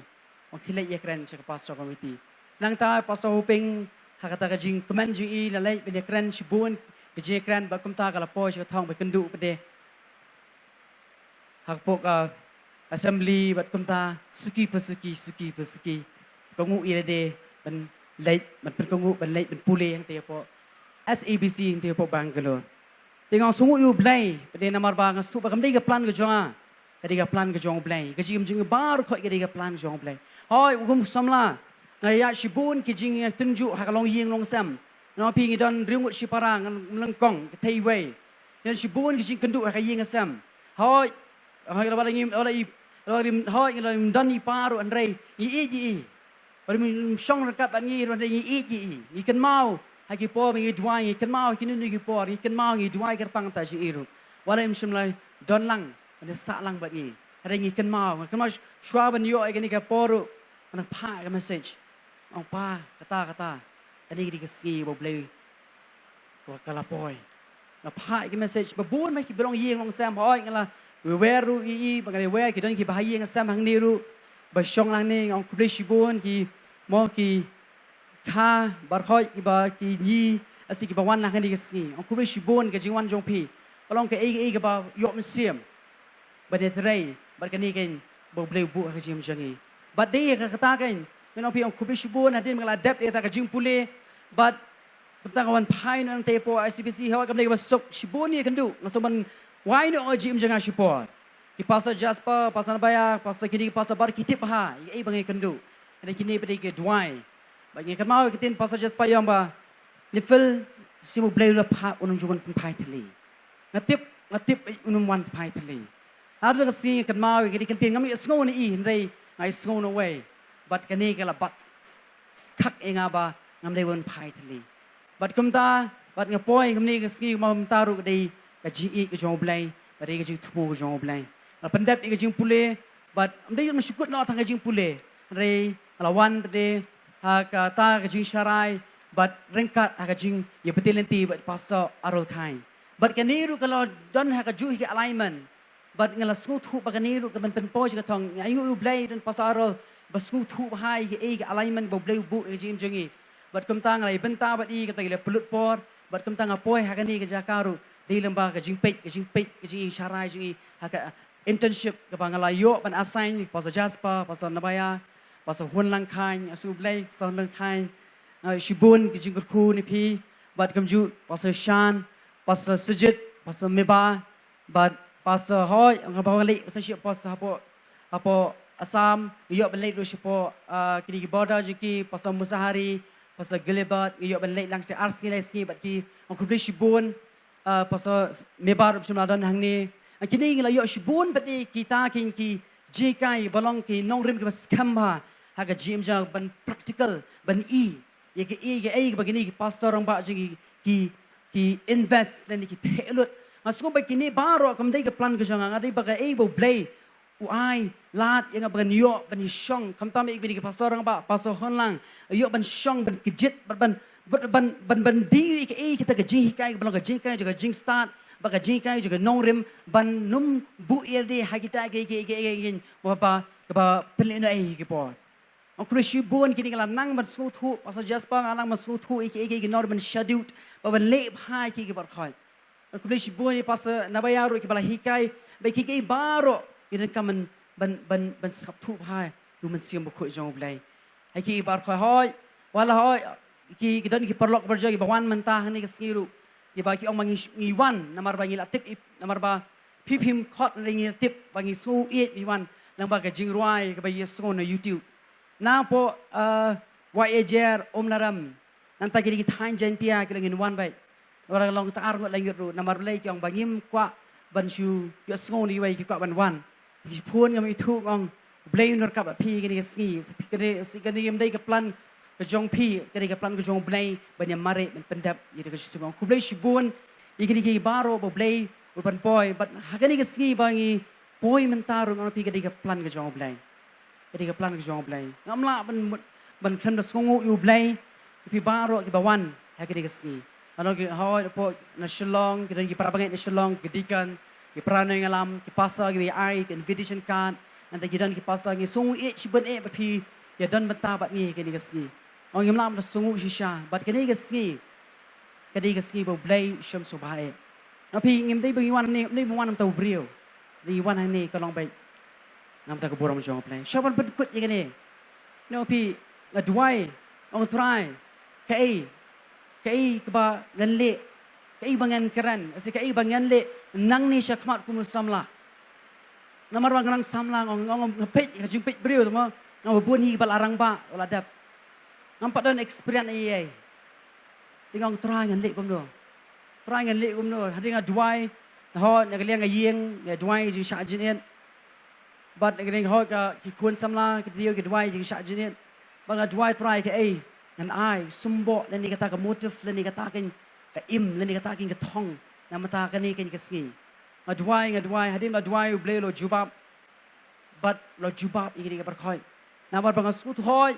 U ong khie leit ïakren sha ka pastor committee. Nangta Pastor Hoping, ha kata ka jingkmen jong i la leit ban ïakren shibun ka jingïakren, bad kumta ka la poi sha ka thong ban kynduh pat de ha ka pok, ah, assembly, bad kumta suki pa suki, suki pa suki, kohnguh ïa lade ban leit, ban pynkohnguh, ban leit ban pule hangta hapoh S A B C hangta hapoh Bangalore. Te nga sngewnguh ïa U Blei pat de namar ba nga sngewthuh ba kam dei ka plan ka jong nga, ka dei ka plan ka jong U Blei. Ka jingim jong ngi baroh khoit ka dei ka plan ka jong U Blei. Hooid, u kum u samla, nga ïaid shibun ki jingïatynjuh ha ka longïing longsem. Namar phi ngi don hynriew ngut shipara, ngan lyngkong ka thei wei. Ngi don shibun ki jingkynduh ha ka ïing ka sem. Hooid, hooid, la ba la ngi, la ba la i, la ba la ngi, hooid, ngi la ym don i pa ruh hynrei ngi ïeit ïa i. Ba ym shong ryngkat bad ngi ruh hynrei ngi ïeit ïa i. Ngi kynmaw ha ki por ba ngi duwai, ngi kynmaw ha kine ki por, ngi kynmaw, ngi duwai kyrpang ïa i ruh. Wat la ym shym la don lang, ban ïasah lang bad ngi. Hynrei ngi kynmaw, nga kynmaw shuwa ban ïoh ïa kane ka por ruh, nga phah ka message. Ong pa, kata, kata. Kane ka dei ka sngi ba U Blei ka, ka la poi. Nga phah ïa ka message ba bun ma ki ba longïing longsem, hooid nga la wer ruh ïa i, ba nga la wer ki don kiba ha ïing ha sem hangne ruh, ba shong lang ne, nga ong khublei shibun ki, mo ki kha baroh khoit kiba ki ngi, lane kiba wan lang hangne ka sngi. Ong khublei shibun ka jingwan jong phi. Ka long kaei kaei kaba ïoh mynsiem. Bad ïa trei, bad kane keiñ ba U Blei u buh ha ka jingim jong ngi. Bad dei ka kata keiñ, ngan ong phi ong khublei shibun hadien ba nga la dep ïa kata ka jingpule. Bad kumta nga wan phai noh nangta hapoh S A B C, hooid kam dei kaba suk, shibun ïa kynduh, nga shu ban wai noh ka jingim jong nga shipor. Ki Pastor Jasper, Pastor Nabaya, Pastor kine, Pastor Bar, ki tip bha ïa kaei ba nga ïakynduh. Hynrei kine pat de ki duwai. Bad nga kynmaw ïa ka ktien Pastor Jasper ïa ong ba, Nifel, shisha U Blei u la phah, un ym ju wan pynphai thylli. Nga tip, nga tip, eh, un ym wan phai thylli. Haba ka sngi nga kynmaw ïa kane ka ktien, ngam ïohsngew na i, hynrei nga ïohsngew na uwei. Bad kane ka la bat s-, s-, khak ïa nga ba ngam dei ban phai thylli. Bad kumta, bad nga poi kumne ka sngi, kumta ruh ka dei ka jingïeit ka jong U Blei, bad dei ka jingthmu ka jong U Blei. Nga pyndep ïa ka jingpule, bad ym dei ban shu kut noh tang ka jingpule. Hynrei nga la wan pat de ha kata ka jingsharai, bad ryngkat ha ka jingïapyni lynti bad Pastor Arul Khain. Bad kane ruh ka la don ha kajuh hi ka alignment. Bad nga la sngewthuh ba kane ruh ka ban pynpoi sha ka thong. Nga ainguh ïa U Blei don Pastor Arul ba sngewthuh bha ïa kaei ka alignment ba U Blei u buh ïa ka jingim jong ngi. Bad kumta nga la ïa bynta bad i, kata ka la pynlut por. Bad kumta nga poi ha kane ka jaka ruh dei lyngba ka jingpeit, ka jingpeit, ka jingisharai jong i ha ka internship kaba nga la ïoh ban assign, Pastor Jasper, Pastor Nabaya, Pastor Hun Langkhain, nga sngew U Blei, Pastor Hun Langkhain, ah, shibun ki jingkyrkhu na phi, bad kumjuh Pastor Shan, Pastor Sujit, Pastor Meba, bad Pastor Hoi, nga ba nga leit, Pastor Shih, Pastor hapoh, hapoh Assam, nga ïoh ban leit ruh shapoh, ah, kine ki border jong ki, Pastor Musahari, Pastor Gilbert, nga ïoh ban leit lang sha ar sngi lai sngi bad ki, nga khublei shibun, ah, Pastor Mebar ruh shim la don hangne. Ah, kine ngi la ïoh shibun bad i kita ki, ki jinghikai ba long ki nongrim kiba skhem bha ha ka jingim jong ban practical ban i ïa kaei kaei ba kine ki pastor rangbah jong ngi ki, ki invest lane ki theh lut. Nga sngew ba kine baroh kam dei ka plan ka jong nga, nga dei ba kaei ba U Blei u ai lad ïa nga ban ïoh ban ïa shong, khamtam ïa kine ki pastor rangbah, pastor Honlang, ïoh ban shong, ban kjit, ban, ban, ban, ban, ban, ban die ïa kaei kita ka jinghikai, ban long ka jinghikai jong ka jingstad, bad ka jinghikai jong ka nongrim, ban nym buh ïa lade ha kita ki, ki, ki, ki, ki, ba, ba, ba pynlehnohei ïa ki por. Ong khublei shibun, kine ki la nang ban sngewthuh, pastor Jasper, nga nang ban sngewthuh ïa ki, ïa ki, ïa ki nongrim, ban shadut, ba ban leh bha ïa ki, ïa ki baroh khoit. Khublei shibun ïa pastor Nabaya ruh kiba la hikai ba ki, ki baroh ki donkam ban, ban, ban, ban sngewthuh bha ïa u Mynsiem Bakhuid jong U Blei. Ha ki baroh khoit, wat la hoi ki, ki don ki paralok parajor kiba wan mynta hangne ka sngi ruh, kiba ki ong ba ngi, ngi wan namar ba ngi la tip, namar ba phi phim khot, ngi la tip ba ngi sngew ïeit, ngi wan lyngba ka jingrwai kaba ïasngew na YouTube. Napoh, uh, Wahïajer, Umlarem, nangta kine ki thaiñ Jaintia ki la ngin wan beit. Namar ka long ta ar ngut laingut ruh, namar balei ki ong ba ngim kwah ban shu ïohsngew na iwei, ki kwah ban wan. Ki phone, ngam ithuh, nga ong U Blei un ryngkat bad phi kane ka sngi. Kane, kane kam dei ka plan ka jong phi, kane ka plan ka jong U Blei ban ïa mareh, ban pyndep ïa ka jingthmu. Khublei shibun ïa kine ki baroh ba U Blei u ban poi bad ha kane ka sngi ba ngi poi mynta ruh, nga ong phi, ka dei ka plan ka jong U Blei. Ka dei ka plan ka jong U Blei. Ngam lah ban, ban khlem da sngewnguh ïa U Blei ïa phi baroh kiba wan ha kane ka sngi. Nga ong ki, hoi, napoh na Shillong, ki don ki para bangeit na Shillong, ki deacon, ki para nongïalam, ki pastor kiba ïa ai ki invitation card, nangta ki don ki pastor, ngi sngewnguh ïeit shibun eh ba phi ïa don bynta bad ngi ha kane ka sngi. Ong ngim lah ban da sngewnguh shisha bad kane ka sngi, ka dei ka sngi ba U Blei u shym sngewbha eh. Nga ong phi, ngim dei ba ngi wan hangne, ngim dei ba wan namar u briew. Ngi wan hangne ka long beit namar ka burom jong U Blei. Sngewbha ban pynkut ïa kane. Nga ong phi, nga duwai, ong Trai, kaei, kaei kaba ngan leh, kaei ba ngan kren, lane kaei ba ngan leh nangne sha khmat kum u samla. Namar ba nga dang samla, nga ong, nga ong, nga peit, ka jingpeit briew te mo, nga ong ba bun hi ba la rangbah, ba la dep. Ngam pat don experience ei ei. Te nga ong Trai, ngan leh kumno? Trai, ngan leh kumno? Hadien nga duwai, nga hoi na ka liang ka ïing, nga duwai jingshah jingit. Bad na ka liang hoi ka, ki khun samla, ki taïew, ki duwai jingshah jingit. Bad nga duwai, Trai, kaei ngan ai symboh lane kata ka motive lane kata ka, ka im lane kata ka, ka thong na ka bynta kane ka, ka sngi. Nga duwai, nga duwai, hadien ba la duwai, U Blei u la jubab. Bad u la jubab ïa kine ki baroh khoit. Namar ba nga sngewthuh hoi,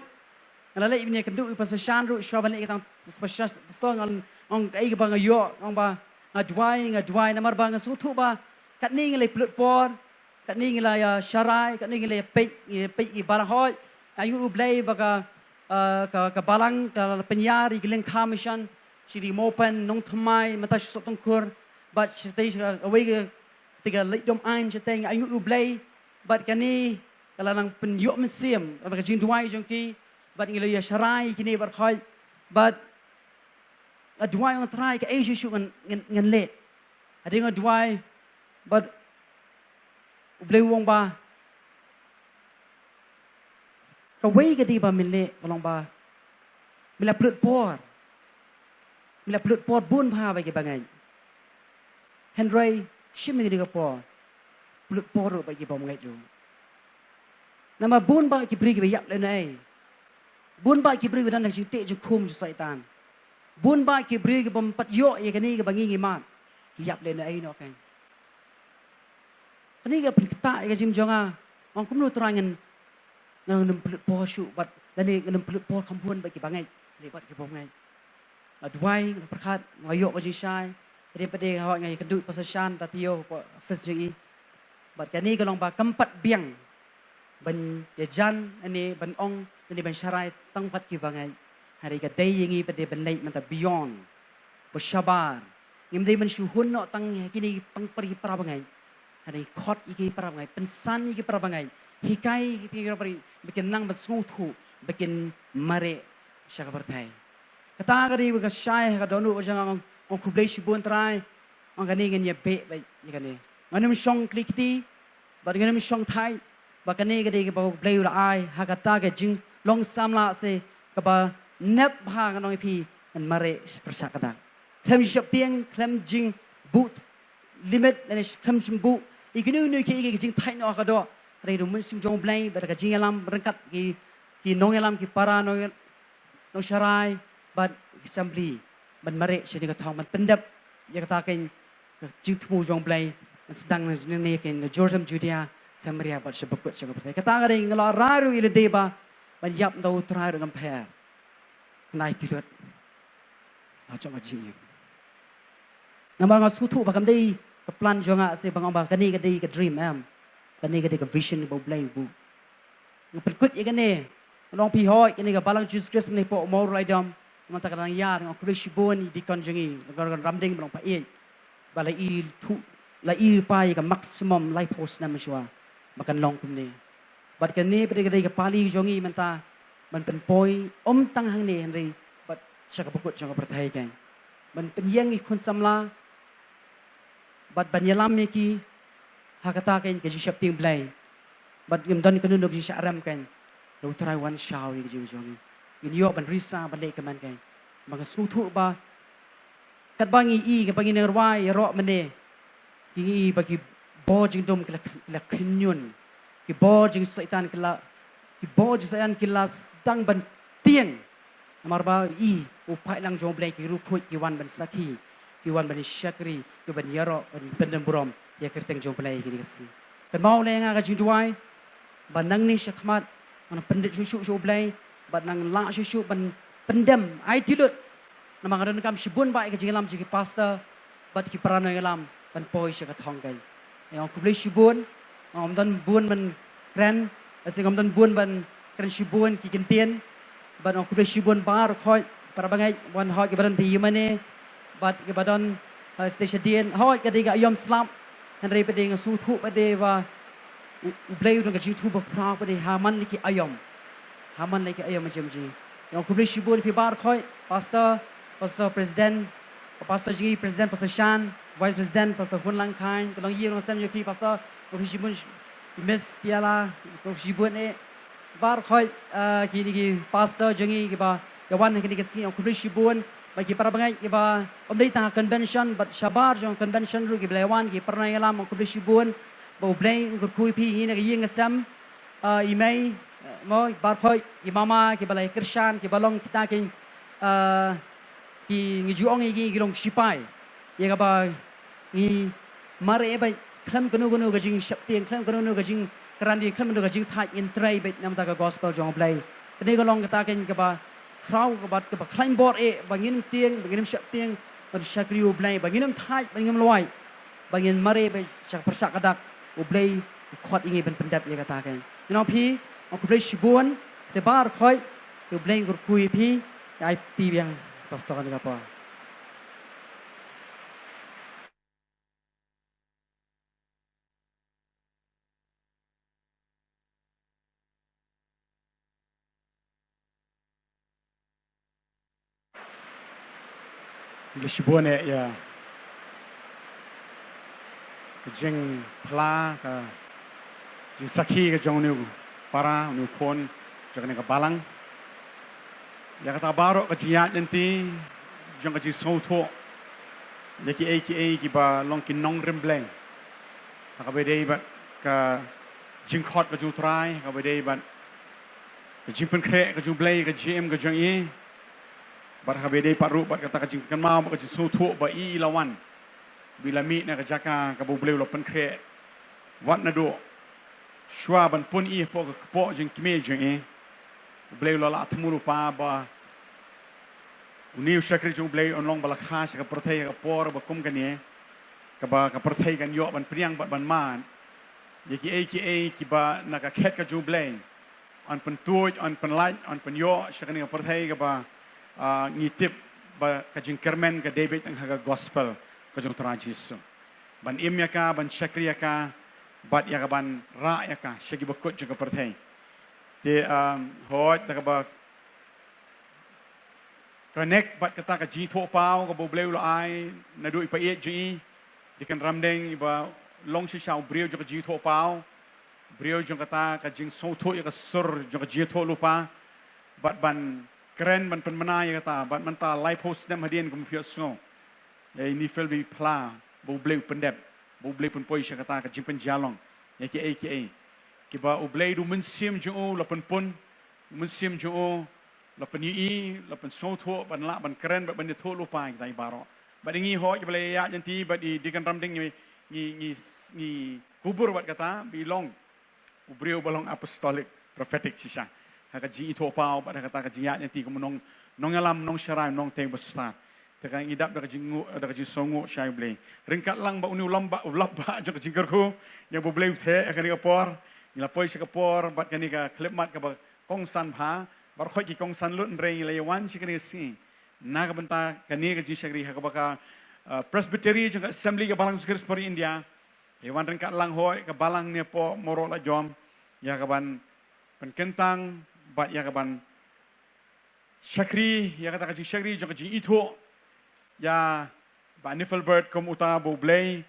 nga la leit ban ïakynduh ïa u Pastor Shan ruh shuwa ban leit ïa ka tang Pastor, Pastor, nga ong kaei kaba nga ïoh, nga ong ba nga duwai, nga duwai, namar ba nga sngewthuh ba katne ngi la pynlut por, katne ngi la ïa sharai, katne ngi la ïa peit, ngi la peit ïa ki balang hoi. Nga ainguh ïa U Blei ba ka, ah, ka, ka balang ka la pynïar ïa ki lyngkha mission, shi Mawpen, Nongthymmai, mynta sha Sohtengkhur, bad shatei sha kawei ka, te ka Laitumkhrah shatei, nga ainguh ïa U Blei bad kane ka la nang pynïoh mynsiem, bad ka jingduwai jong ki, bad ngi la ïa sharai ïa kine baroh khoit, bad nga duwai, ong Trai, kaei shuh shuh ngan, ngan, ngan leh. Hadien nga duwai, bad U Blei u ong ba kawei ka dei ba men leh, ka long ba men la pynlut por. Men la pynlut por bun bha bad ki bangeit. Hynrei shim ïa kane ka por, pynlut por ruh bad ki bymngeit ruh. Namar bun bah ki briew kiba ïap lehnohei. Bun bah ki briew kiba don ha ka jingteh jingkhum jong u Soitan. Bun bah ki briew kibym pat ïoh ïa kane kaba ngi ngi mad, ki ïap lehnohei noh kein. Kane ka pynktah ïa ka jingim jong nga. Nga ong kumno Trai ngan, ngan ym pynlut por shuh bad, lane ngan ym pynlut por kham hun bad ki bangeit, lane bad ki bymngeit. Nga duwai, nga pyrkhat, nga ïoh ka jingshai. Hadien pat de nga hoi, nga ïakynduh ïa u Pastor Shan, da taïew hapoh office jong i. Bad kane ka long ba kam pat biang ban ïajan, lane ban ong, lane ban sharai tang pat ki bangeit. Hynrei ka dei ïa ngi pat de ban leit mynta beyond, ba shabar. Ngim dei ban shu hun noh tang ha kine tang para, para bangeit. Hynrei khot ïa ki para bangeit, pynsan ïa ki para bangeit, hikai ïa ki para bangeit ba kin nang ban sngewthuh, ba kin mareh sha ka pyrthei. Kata ka dei ba ka shai ha ka dohnud ka jong nga, nga ong khublei shibun Trai. Nga ong kane ngan ïa beh beit ïa kane. Ngan ym shong kli kti bad ngan ym shong thait. Ba kane ka dei kaba U Blei u la ai ha kata ka jinglong samla se kaba nep bha, ngan ong ïa phi, ngan mareh pyrshah ka dak. Khlem jingsheptieng, khlem jingbuh limit, lane khlem jingbuh ïa kino kino kiei kiei ki jingthait noh ha ka doh. Hynrei da u Mynsiem jong U Blei bad da ka jingïalam ryngkat ki, ki nongïalam, ki para nong, nongsharai bad ki assembly, ban mareh shane ka thong, ban pyndep ïa kata ka, ka jingthmu jong U Blei. Ban sdang nangne kein na Jerusalem Judea, Samaria bad sha bakut jong ka pyrthei. Kata ka dei nga la rai ruh ïa lade ba ban ïap na u Trai ruh ngam pher. Nai ti dot. Ha jong ka jingim. Namar nga sngewthuh ba kam dei ka plan jong nga se ba nga ong ba kane ka dei ka dream em. Kane ka dei ka vision ba U Blei u buh. Nga pynkut ïa kane. Nga ong phi hoi kane ka Balang Jisu Khrist ne pok mawr lai dom. Nga ta ka dang ïar nga khublei shibun ïa dikon jong ngi. Nga ka Ramding ba long pa ïeit. Ba la i thu la i pa ïa ka maximum laiphew snem shuwa. Ba kan long kumne. Bad kane ba dei ka dei ka pali jong ngi mynta ban pynpoi ym tang hangne hynrei bad sha ka bakut jong ka pyrthei kan. Ban pynïeng ïa ki khun samla bad ban ïalam ïa ki ha kata kan ka jingsheptieng Blei. Bad ngim don kano kano ka jingshah rem kan. Lo Trai wan shaw ïa ka jing jong ngi. Ngin ïoh ban risa ban leh kmen kan. Ba nga sngewthuh ba katba ngi i katba ngi nang rwai ïaroh mynne. Ki ngi i ba ki bor jingdum ki la ki la khynñiun. Ki bor jing Soitan ki la ki bor jing Soitan ki la sdang ban tieng. Namar ba i u paidlang jong U Blei ki riewkhuid ki wan ban sakhi ki wan ban shakri ki ban ïaroh ban pyndem burom ïa ka kyrteng jong U Blei kine ki sngi. Kynmaw lei nga ka jingduwai ba nangne shakhmat ngan pyndit shuh shuh sha U Blei bad nang lah shuh shuh ban pyndem ai ti lut. Namar nga donkam shibun ba ïa ka jingïalam jong ki pastor bad ki para nongïalam ban poi sha ka thong kan. Nga ong khublei shibun, ngam don bun ban kren, lane ngam don bun ban kren shibun ki kyntien. Bad nga ong khublei shibun baroh khoit para bangeit, wan hoi kiba don te ïa mane bad kiba don, eh, station dien hoi ka dei ka aïom slap. Hynrei pat dei nga sngewthuh pat dei ba U, U Blei u don ka jingthoh ba khraw pat dei ha man la ki aïom. Ha man la ki aïom jong ngi. Nga ong khublei shibun phi baroh khoit, pastor, pastor president, pastor jong ngi president, pastor Shan, vice president, pastor Hun Langkhain, ka long ïing long sem jong phi pastor, khublei shibun, Miss Tiala, khublei shibun eh. Baroh khoit, eh, kine ki pastor jong ngi kiba ïa wan ha kine ki sngi, ong khublei shibun ba ki para bangeit kiba ym dei tang ha convention bad shabar jong convention ruh kiba la ïa wan ki para nongïalam, ong khublei shibun ba U Blei un kyrkhu ïa phi ngi na ka ïing ka sem. Ah, i mei, eh, mo, baroh khoit, i mama, kiba la ïa kyrshan, kiba long kita ki, ah, ki ngi ju ong ïa ki, ki long sipai. Ïa kaba ngi mareh beit khlem kano kano ka jingsheptieng, khlem kano kano ka jingkren, khlem kano ka jingthait ngin trei beit namar ka gospel jong U Blei. Kane ka long kata kan kaba khraw kaba, kaba khlaiñ bor eh, ba ngin tieng, ba ngin sheptieng ban shakri U Blei, ba ngin thait, ba ngin lwai. Ba ngin mareh beit sha ka pyrshah ka dak, U Blei u khot ïa ngi ban pyndep ïa kata kan. Ngin ong phi, ong khublei shibun, se baroh khoit, te U Blei un kyrkhu ïa phi, ïa ai phi biang pastor ne ka por. Khublei shibun eh ïa ka jingphla, ka jingsakhi ka jong une u para, une u khun jong kane ka balang. Ïa kata baroh ka jingïaid lynti jong ka jingsngewthuh ïa kiei kiei kiba long ki nongrim Blei ha kaba ïadei bad ka jingkhot ka jong U Trai, ha kaba ïadei bad ka jingpynkhreh ka jong U Blei, ka jingim ka jong i. Bad ha kaba ïadei pat ruh bad kata ka jingkynmaw bad ka jingsngewthuh ba i, i la wan, ba i la mih na ka jaka kaba U Blei u la pynkhreh wat naduh shuwa ban pun i hapoh ka kpoh jingkmie jong i. U Blei u la lah thmu lypa ba une u shakri jong U Blei un long ba la kha sha ka pyrthei ha ka por ba kum kane, kaba ka pyrthei kan ïoh ban pdiang bad ban mad ïa kiei kiei kiba na ka khet ka jong U Blei yn pyntuid, yn pynlait, yn pynïoh sha kane ka pyrthei kaba, ah, ngi tip ba ka jingkyrmen ka dei beit tang ha ka gospel ka jong U Trai Jisu. Ban im ïa ka, ban shakri ïa ka, bad ïa ka ban rah ïa ka sha kiba kut jong ka pyrthei. Te, um, hooid, da kaba connect bad kata ka jingïathuhpaw kaba U Blei u la ai naduh i paieit jong i, Deacon Ramdeng, iba long shisha u briew jong ka jingïathuhpaw, briew jong kata ka jingsngewthuh ïa ka sur jong ka jingïathuhlypa, bad ban kren ban pynbna ïa kata, bad mynta laiphew snem hadien kum phi ïohsngew. Ïa i Niphel Babiphla, ba U Blei u pyndep, ba U Blei u pynpoi sha kata ka jingpynjah long ïa kiei kiei kiba U Blei da u Mynsiem jong u la pynpun, u Mynsiem jong u la pynïohi, la pynsngewthuh ban lah ban kren bad ban ïathuhlypa ïa kita i baroh. Bad ïa ngi hooid kiba la ïaid lynti bad i Deacon Ramdeng ngi, ngi, ngi, ngi kubur bad kata ba i long u briew ba long apostolic, prophetic shisha. Ha ka jingithuhpaw bad ha kata ka jingïaid lynti kum u nong, nongïalam, nongsharai, nongtei bastad. Te ka ngi dap da ka jingnguh, da ka jingsngewnguh sha U Blei. Ryngkat lang bad une u lap ba, u lap ba jong ka jingkyrkhu ïa U Blei u theh ha kane ka por. Ngi la poi sha ka por bad kane ka khyllipmat kaba kongsan bha, baroh khoit ki kongsan lut, hynrei ngi la ïawan sha kane ka sngi na ka bynta kane ka jingshakri ha kaba ka, uh, Presbytery jong ka Assembly ka Balang Jisui Khrist por India. Ïawan ryngkat lang hoi ka balang ne poh Mawroh Lajong ïa ka ban pynkyntang bad ïa ka ban shakri ïa kata ka jingshakri jong ka jingithuh ïa Bah Nifilbert kum uta ba U Blei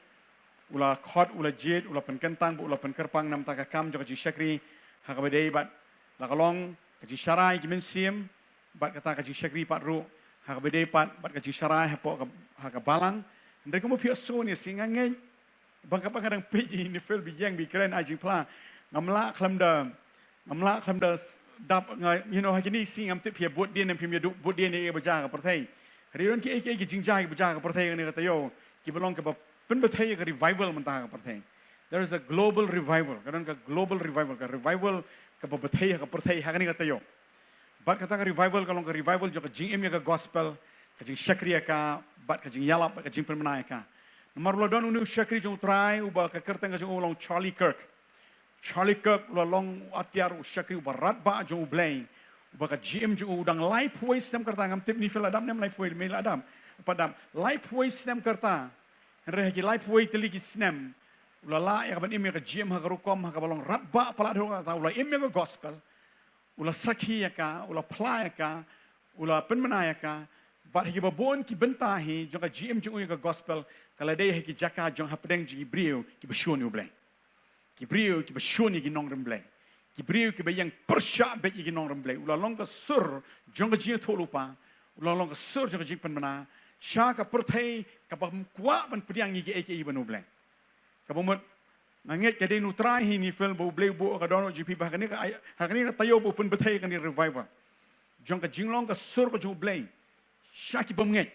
u la khot, u la jied, u la pynkyntang bad u la pynkyrpang namar ka kam jong ka jingshakri ha kaba dei bad la ka long ka jingsharai ki mynsiem bad kata ka jingshakri pat ruh ha kaba dei pat bad ka jingsharai hapoh ka, ha ka balang. Hynrei kumba phi ïohsngew ne sngi nga ngeit ba nga, ba nga dang peit ïa i Nifil ba ïeng ba kren ai jingphla. Ngam lah khlem da, ngam lah khlem da s-, dap nga, you know, ha kine ki sngi ngam tip phi ïa bud dien ne phim ïa du-, bud dien ïa ba jia ha ka pyrthei. Hynrei don kiei kiei ki jingjia kiba jia ha ka pyrthei kane ka taïew kiba long kaba pynbthei ïa ka revival mynta ha ka pyrthei. There is a global revival. Ka don ka global revival, ka revival kaba bthei ha ka pyrthei ha kane ka taïew. Bad kata ka revival ka long ka revival jong ka jingim ïa ka gospel, ka jingshakri ïa ka, bad ka jingïalap bad ka jingpynbna ïa ka. Namar u la don une u shakri jong U Trai uba ka kyrteng ka jong u long Charlie Kirk. Charlie Kirk u la long u atiar, u shakri uba radbah jong U Blei, uba ka jingim jong u dang laiphew wei snem ka rta, ngam tip Nifil la dap ne em, laiphew wei, mei la dap, pat dap, laiphew wei snem ka rta. Hynrei ha ki laiphew wei tylli ki snem u la lah ïa ka ban im ïa ka jingim ha ka rukom ha kaba long radbah palat, ha kata u la im ïa ka gospel. U la sakhi ïa ka, u la phla ïa ka, u la pynbna ïa ka. Bad ha kiba bun ki bynta hi jong ka jingim jong u ïa ka gospel ka la dei ha ki jaka jong hapdeng jong ki briew kiba shun ïa U Blei, ki briew kiba shun ïa ki nongrim Blei, ki briew kiba ïeng pyrshah beit ïa ki nongrim Blei. U la long ka sur jong ka jingïathuhlypa, u la long ka sur jong ka jingpynbna sha ka pyrthei kaba ym kwah ban pdiang ïa kiei kiei ban U Blei. Kaba mut nga ngeit ka dei na U Trai hi Nifil ba U Blei u buh ka dohnud jong phi ba ha kane ka ai-, ha kane ka taïew ba u pynbthei kane revival jong ka jinglong ka sur ka jong U Blei sha ki bym ngeit.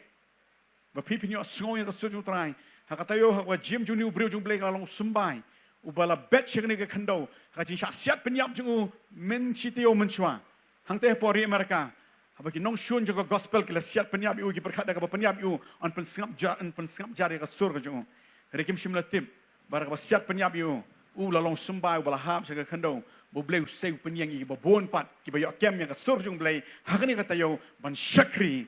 Ba phi phin ïohsngew ïa ka sur jong U Trai ha ka taïew, ha kaba jingim jong une u briew jong U Blei ka la long u symbai uba la bet sha kane ka khyndew ha ka jingshah siat pynïap jong u mynshi taïew mynshuwa. Hangta hapoh ri America, haba ki nongshun jong ka gospel ki la siat pynïap ïa u, ki pyrkhat da kaba pynïap ïa u yn pynsngap jar, yn pynsngap jar ïa ka sur ka jong u. Hynrei kim shym la tip ba da kaba siat pynïap ïa u, u la long symbai uba la hap sha ka khyndew ba U Blei u sei u pynïeng ïa kiba bun pat kiba ïoh kem ïa ka sur jong U Blei ha kane ka taïew ban shakri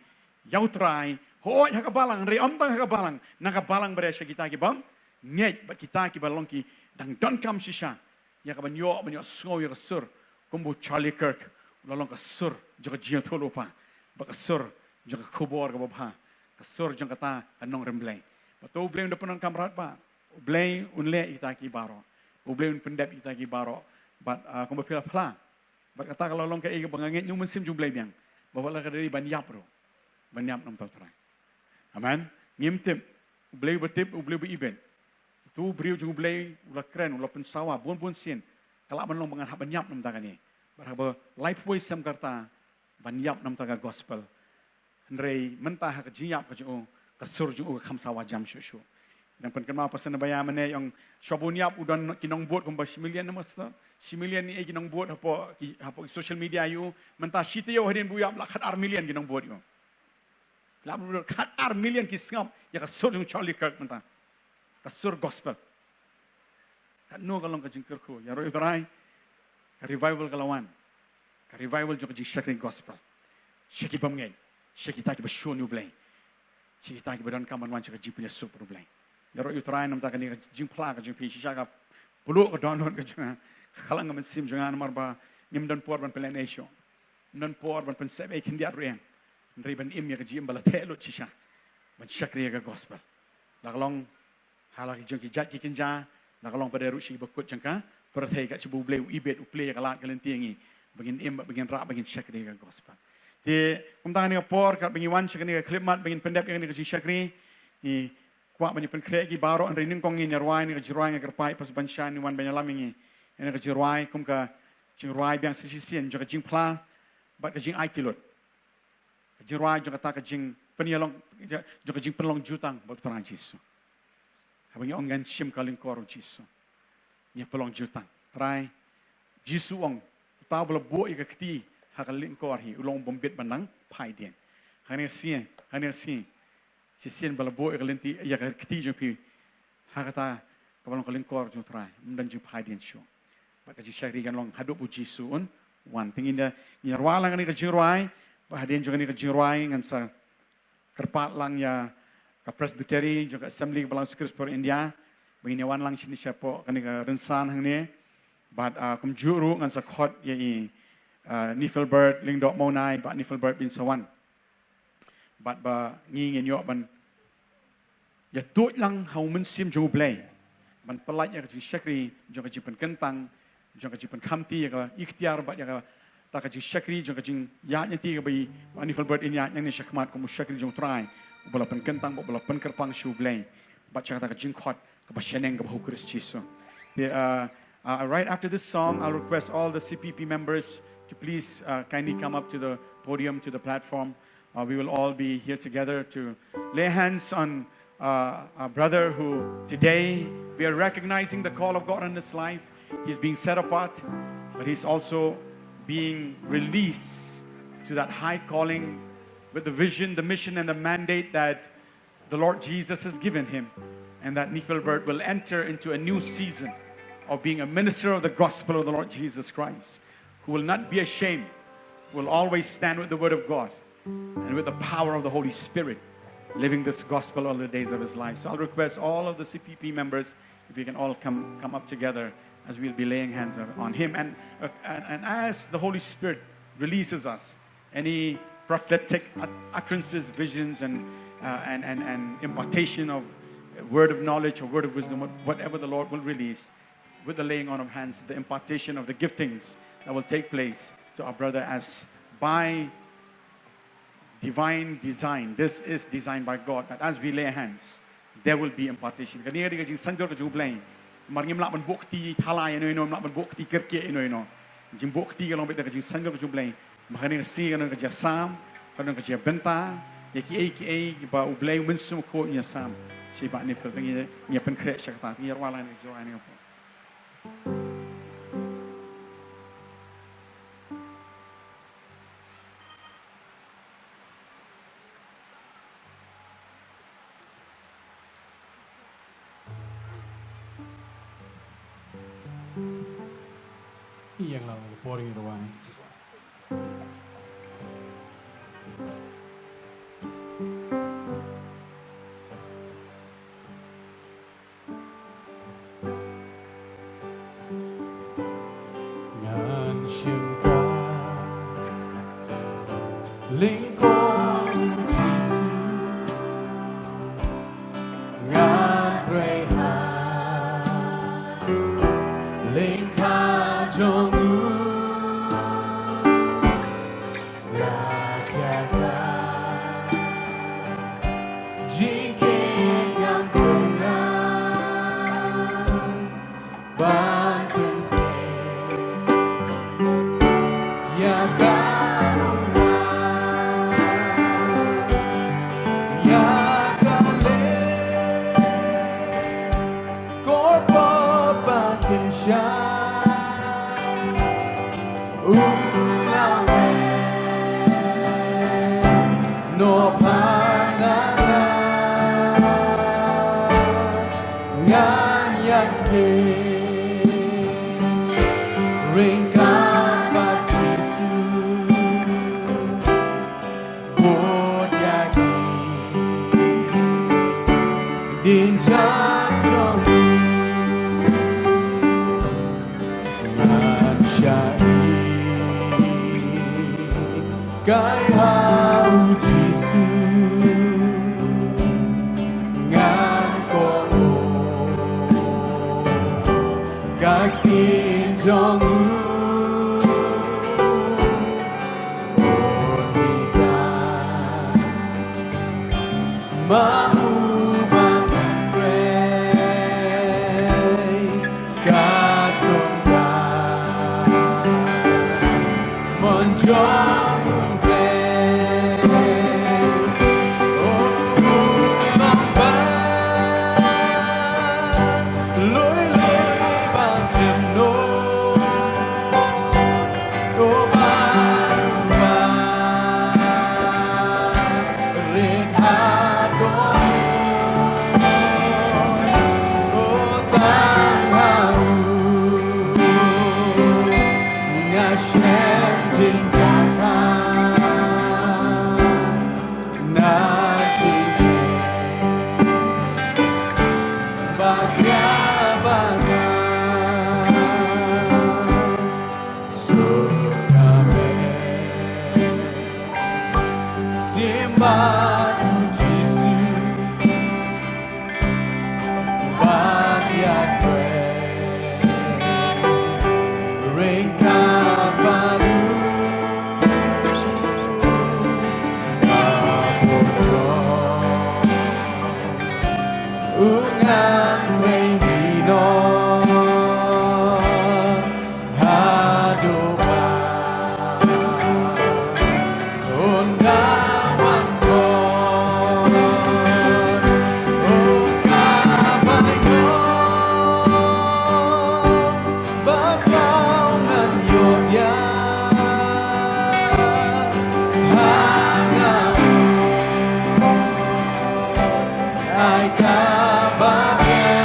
ïa U Trai. Hooid, ha ka balang, hynrei ym tang ha ka balang, na ka balang ba ri sha kita ki bym ngeit bad kita kiba long ki dang donkam shisha ïa ka ban ïoh, ban ïohsngew ïa ka sur kumba u Charlie Kirk u la long ka sur jong ka jingïathuhlypa, bad ka sur jong ka khubor kaba bha, ka sur jong kata ka nongrim Blei. Bad to U Blei un da pyndonkam radbah, U Blei un leh ïa kita ki baroh, U Blei un pyndep ïa kita ki baroh. Bad, ah, kumba phi la phla, bad kata ka la long kaei kaba nga ngeit na u Mynsiem jong U Blei biang ba wat la ka dei ban ïap ruh, ban ïap namar U Trai. Amen. Ngim tip, U Blei uba tip, U Blei uba ibit. Utu u briew jong U Blei u la kren, u la pynsawa bun bun sien, ka lah ban long ba ngan hap ban ïap namar kane. Bad haba laiphew wei snem ka rta ban ïap namar ka gospel. Hynrei mynta ha ka jingïap ka jong u, ka sur jong u ka kham sawa jam shuh shuh. Nang pynkynmaw Pastor Nabaya mynne, ong shwa ba un ïap u don ki nongbud kumba shi million na, Master. Shi million ne ei ki nongbud hapoh ki, hapoh ki social media ïa u. Mynta shi taïew hadien ba u ïap la khatar million ki nongbud ïa u. La mut khatar million ki sngap ïa ka sur jong Charlie Kirk mynta. Ka sur gospel. Katno ka long ka jingkyrkhu, ïaroh ïa U Trai. Ka revival ka la wan. Ka revival jong ka jingshakri gospel sha ki bym ngeit, sha kita kiba shun ïa U Blei, sha kita kiba donkam ban wan sha ka jingpynïasoh bad U Blei. Ïaroh ïa U Trai namar kane ka jingphla ka jong phi, shisha ka pynlut ka dohnud ka jong nga, ka khalang ka mynsiem jong nga namar ba ngim don por ban pynlehnoh shuh. Ngim don por ban pynsep ei khyndiat ruh ïa nga, hynrei ban im ïa ka jingim ba la theh lut shisha ban shakri ïa ka gospel. La ka long ha la ki jong ki jait ki kynja, la ka long pat ruh sha ki bakut jong ka pyrthei, kat shaba U Blei u ibit, u plie ïa ka lad ka lynti ïa ngi ba ngin im, ba ngin rah, ba ngin shakri ïa ka gospel. Te kumta kane ka por, katba ngi wan sha kane ka khyllipmat ba ngin pyndep ïa kane ka jingshakri, ngi kwah ban ïa pynkhreh ïa ki baroh, hynrei nyngkong ngin ïa rwai kane ka jingrwai, nga kyrpad ïa Pastor Bansha un wan ban ïalam ïa ngi ïa kane ka jingrwai kum ka jingrwai biang shisien jong ka jingphla bad ka jingaiti lut. Ka jingrwai jong kata ka jingpynïalong, jong ka jingpynlong jutang bad U Trai Jisu. Haba ngi ong ngan shim ka lyngkor U Jisu, ngi pynlong jutang. Trai, Jisu u ong, uta uba la buh ïa ka kti ha ka lyngkor hi, u long u bym bit ban nang phai dien. Hangne shi, hangne shi. Shisien ba la buh ïa ka lynti, ïa ka kti jong phi ha kata kaba long ka lyngkor jong u Trai, ym don jingphai dien shuh. Bad ka jingshakri kan long haduh ba u Jisu un wan. Te ngin da, ngin ïa rwai lang kane ka jingrwai. Bad hadien jong kane ka jingrwai ngan sa kyrpad lang ïa ka Presbytery jong ka Assembly ka Balang Jisu Khrist for India ba ngin ïa wan lang shane shapoh kane ka rynsan hangne. Bad, ah, kumjuh ruh ngan sa khot ïa i, ah, Nifilbert Lyngdoh Mawnai, Bah Nifilbert, ban sa wan. Bad ba ngi ngin ïoh ban ïa tuid lang ha u Mynsiem jong U Blei ban pyllait ïa ka jingshakri jong ka jingpynkyntang, jong ka jingpynkhamti ïa ka iktiar bad ïa kata ka jingshakri jong ka jingïaid lynti kaba i Bah Nifilbert in ïaid nangne shakhmat kum u shakri jong U Trai uba la pynkyntang bad uba la pynkyrpang sha U Blei bad sha kata ka jingkhot kaba shaneng kaba ha U Khrist Jisu. Te, uh, uh, right after this song, I'll request all the C P P members to please, uh, kindly come up to the podium, to the platform. Uh, we will all be here together to lay hands on, uh, a brother who today we are recognizing the call of God on his life. He's being set apart, but he's also being released to that high calling with the vision, the mission, and the mandate that the Lord Jesus has given him, and that Nifilbert will enter into a new season of being a minister of the gospel of the Lord Jesus Christ, who will not be ashamed, who will always stand with the word of God and with the power of the Holy Spirit, living this gospel all the days of his life. So I'll request all of the C P P members, if we can all come, come up together as we'll be laying hands on, on him. And, uh, and, and as the Holy Spirit releases us, any prophetic ut-, utterances, visions, and, uh, and, and, and impartation of word of knowledge or word of wisdom, what-, whatever the Lord will release with the laying on of hands, the impartation of the giftings that will take place to our brother as by divine design. This is designed by God, that as we lay hands, there will be impartation. Kane ka dei ka jingsaiñdur ka jong U Blei. Namar ngim lah ban buh kti thala ïano ïano, ngim lah ban buh kti kyrkieh ïano ïano. Jingbuh kti ka long beit da ka jingsaiñdur ka jong U Blei. Namar kane ka sngi kan don ka jingsam, kan don ka jingbynta ïa kiei kiei kiba U Blei U Mynsiem Bakhuid un ïasam sha i Bah Nifil. Te ngin ïa pynkhreh sha kata, te ngin ïa rwai lang ïa ka jingrwai kane ka por. Ïeng lang ka por ïa rwai. Ngan shim ka lyngkor Jisu, ngan trei ha lyngkha jong u. La khia ka jingkit ngam pyrkhat ban pynsngew ïa ka rung ïa ka leh ko pa ba kynsha. U la wen noh pha nga, ngan ïaid sngewsih ryngkat bad Jisu. Bud ïa ki dien jong u, ngan shah ïeit kai ha u Jisu. Ngan kohnguh ka ktien jong u. Ma u ba ngan trei ka dong ka mon jong u Blei. O u ba ba lui lui ba shem no. Simba u Jisu, ba ïa kwe, ring ka balu, ba bujong, u ngan trei noh. Haduh ba un da wan kor, u ka bainong ba kong ngan ïoh ïa. Ha nga ai ka ba biang.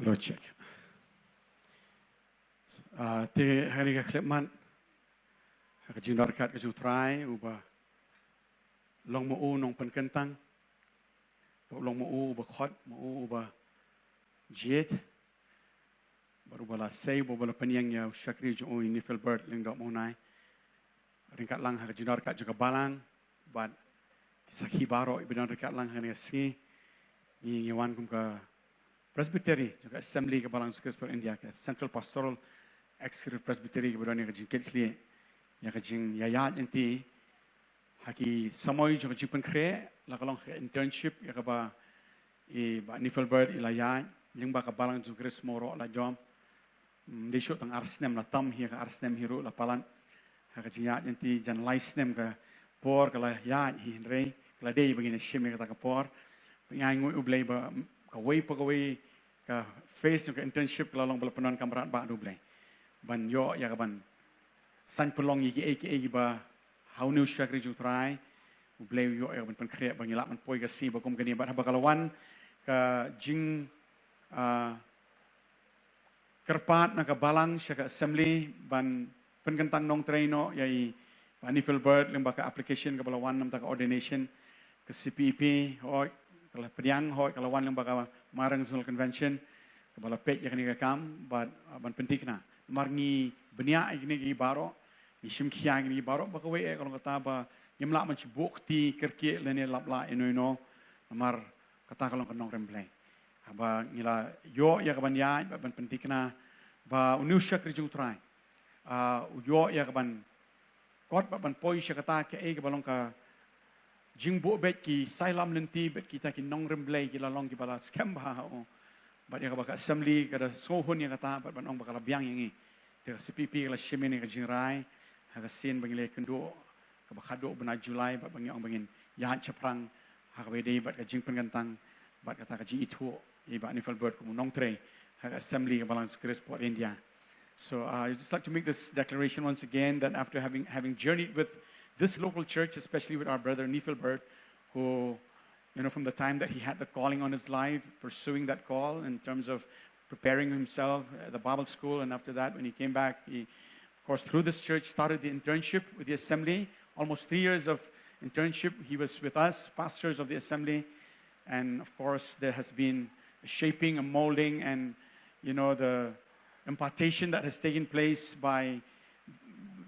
Hello, check. Ah, te ha kane ka khyllipmat, ha ka jingdon ryngkat ka jong u Trai, uba long ma u nongpynkyntang, ba u long ma u uba khot, ma u uba jied, bad uba la sei, uba la pynïeng ïa u shakri jong u, i Nifilbert Lyngdoh Mawnai. Ryngkat lang ha ka jingdon ryngkat jong ka balang, bad ki sakhi baroh iba don ryngkat lang ha kane ka sngi. Ngi, ngi wan kum ka Presbytery jong ka Assembly ka Balang Jishu Khrist for India, ka Central Pastoral Executive Presbytery, kaba don ïa ka jingkitkhlieh, ïa ka jingïaid lynti ha ki samoi jong ka jingpynkhreh, la ka long ka internship ïa kaba i Bah Nifilbert i la ïaid lyngba ka Balang Jishu Khrist Mawroh Laitom. Ym dei shuh tang ar snem, la tam hi ka ar snem hi ruh la palat. Ha ka jingïaid lynti jan lai snem ka por ka la ïaid hi, hynrei ka la dei ba ngin ïa shim ïa kata ka por. Ba ngi ainguh ïa u Blei ba kawei pa kawei ka phase jong ka internship ka la long ba la pyndonkam radbah da u Blei ban ïoh ïa ka ban saiñ pynlong ïa kiei kiei kiba ha une u shakri jong u Trai u Blei u ïoh ïa ka ban pynkhreh ba ngi lah ban poi ka sngi ba kum kane. Bad haba ka la wan ka jing, ah, kyrpad na ka balang sha ka Assembly ban pynkyntang nongtrei noh ïa i Bah Nifilbert lyngba ka application kaba la wan namar ka ordination, ka C P E P, hooid, ka la pdiang, hooid, ka la wan lyngba ka Mairang Zonal Convention kaba la peit ïa kane ka kam, bad, ah, ban pynthikna. Namar ngi bniah ïa kine ki baroh, ngi shim khia ïa kine ki baroh, ba kawei eh ka long kata ba ngim lah ban shu buh kti kyrkieh lane lap lah ïano ïano, namar kata ka long ka nongrim Blei. Haba ngi la ïoh ïa ka ban ïaid bad ban pynthikna ba une u shakri jong u Trai, ah, u ïoh ïa ka ban kot bad ban poi sha kata kaei kaba long ka jingbuh beit, ki sailam lynti bad kita ki nongrim Blei ki la long kiba la skhem bha ha u. Bad ïa kaba ka Assembly ka da sngewhun ïa kata bad ban ong ba ka la biang ïa ngi. Te ka C P E P ka la shim ïa kane ka jingrai ha ka sien ba ngi la ïakynduh kaba khatduh bnai July, bad ba ngi ong ba ngin ïaid shaphrang ha kaba ïadei bad ka jingpynkyntang bad kata ka jingithuh ïa i Bah Niflbert kum u nongtrei ha ka Assembly ka Balang Jesu Khrist for India. So uh, I'd just like to make this declaration once again, that after having, having journeyed with this local church, especially with our brother Niflbert, who, you know, from the time that he had the calling on his life, pursuing that call in terms of preparing himself at the Bible school, and after that, when he came back, he, of course, through this church, started the internship with the assembly. Almost three years of internship, he was with us, pastors of the assembly, and of course, there has been a shaping, a molding, and, you know, the impartation that has taken place by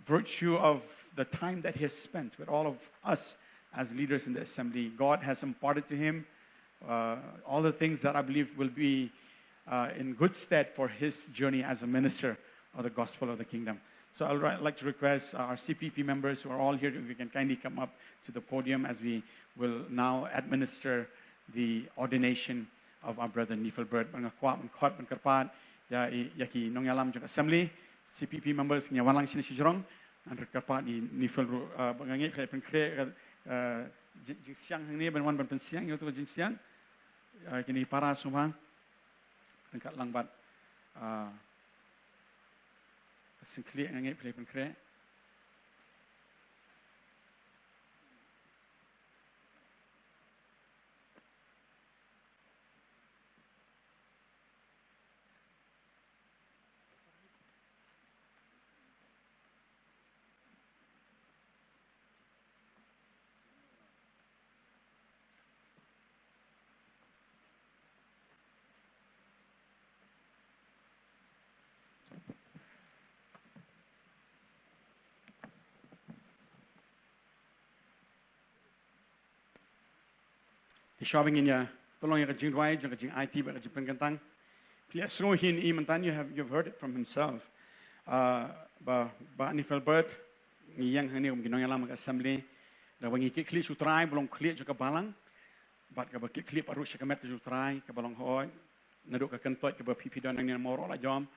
virtue of the time that he has spent with all of us as leaders in the assembly. God has imparted to him uh, all the things that I believe will be uh, in good stead for his journey as a minister of the gospel of the kingdom. So I'd like to request our C P P members who are all here, if you can kindly come up to the podium as we will now administer the ordination of our brother Niflbert. Ban nga kwah ban khot ban kyrpad ïa, ïa ki nongïalam jong assembly, C P P members, ngi wan lang shane shajrong. Ngan kyrpad ïa Nifl ruh, uh, ba nga ngeit phi la pynkhreh, uh, jing, jingsiang hangne, ban wan ban pynsiang ïa uto ka jingsiang. Uh, kine para sngewbha ryngkat lang bad, uh, ka syngkhlieh, nga ngeit phi la pynkhreh. Te shuwa ba ngin ïa pynlong ïa ka jingduwai jong ka jingaiti bad ka jingpynkyntang, phi la sngew hi mynta, you have, you've heard it from himself. Uh, ba, Bah Niflbert, ngi ïeng hangne kum ki nongïalam ka assembly, da ba ngi kitkhlieh sha U Trai ba long khlieh jong ka balang, bad kaba kitkhlieh pat ruh sha ka met ka jong U Trai kaba long hooid. Naduh ka kyntoit kaba phi, phi don nangne na Mawroh Laitdom,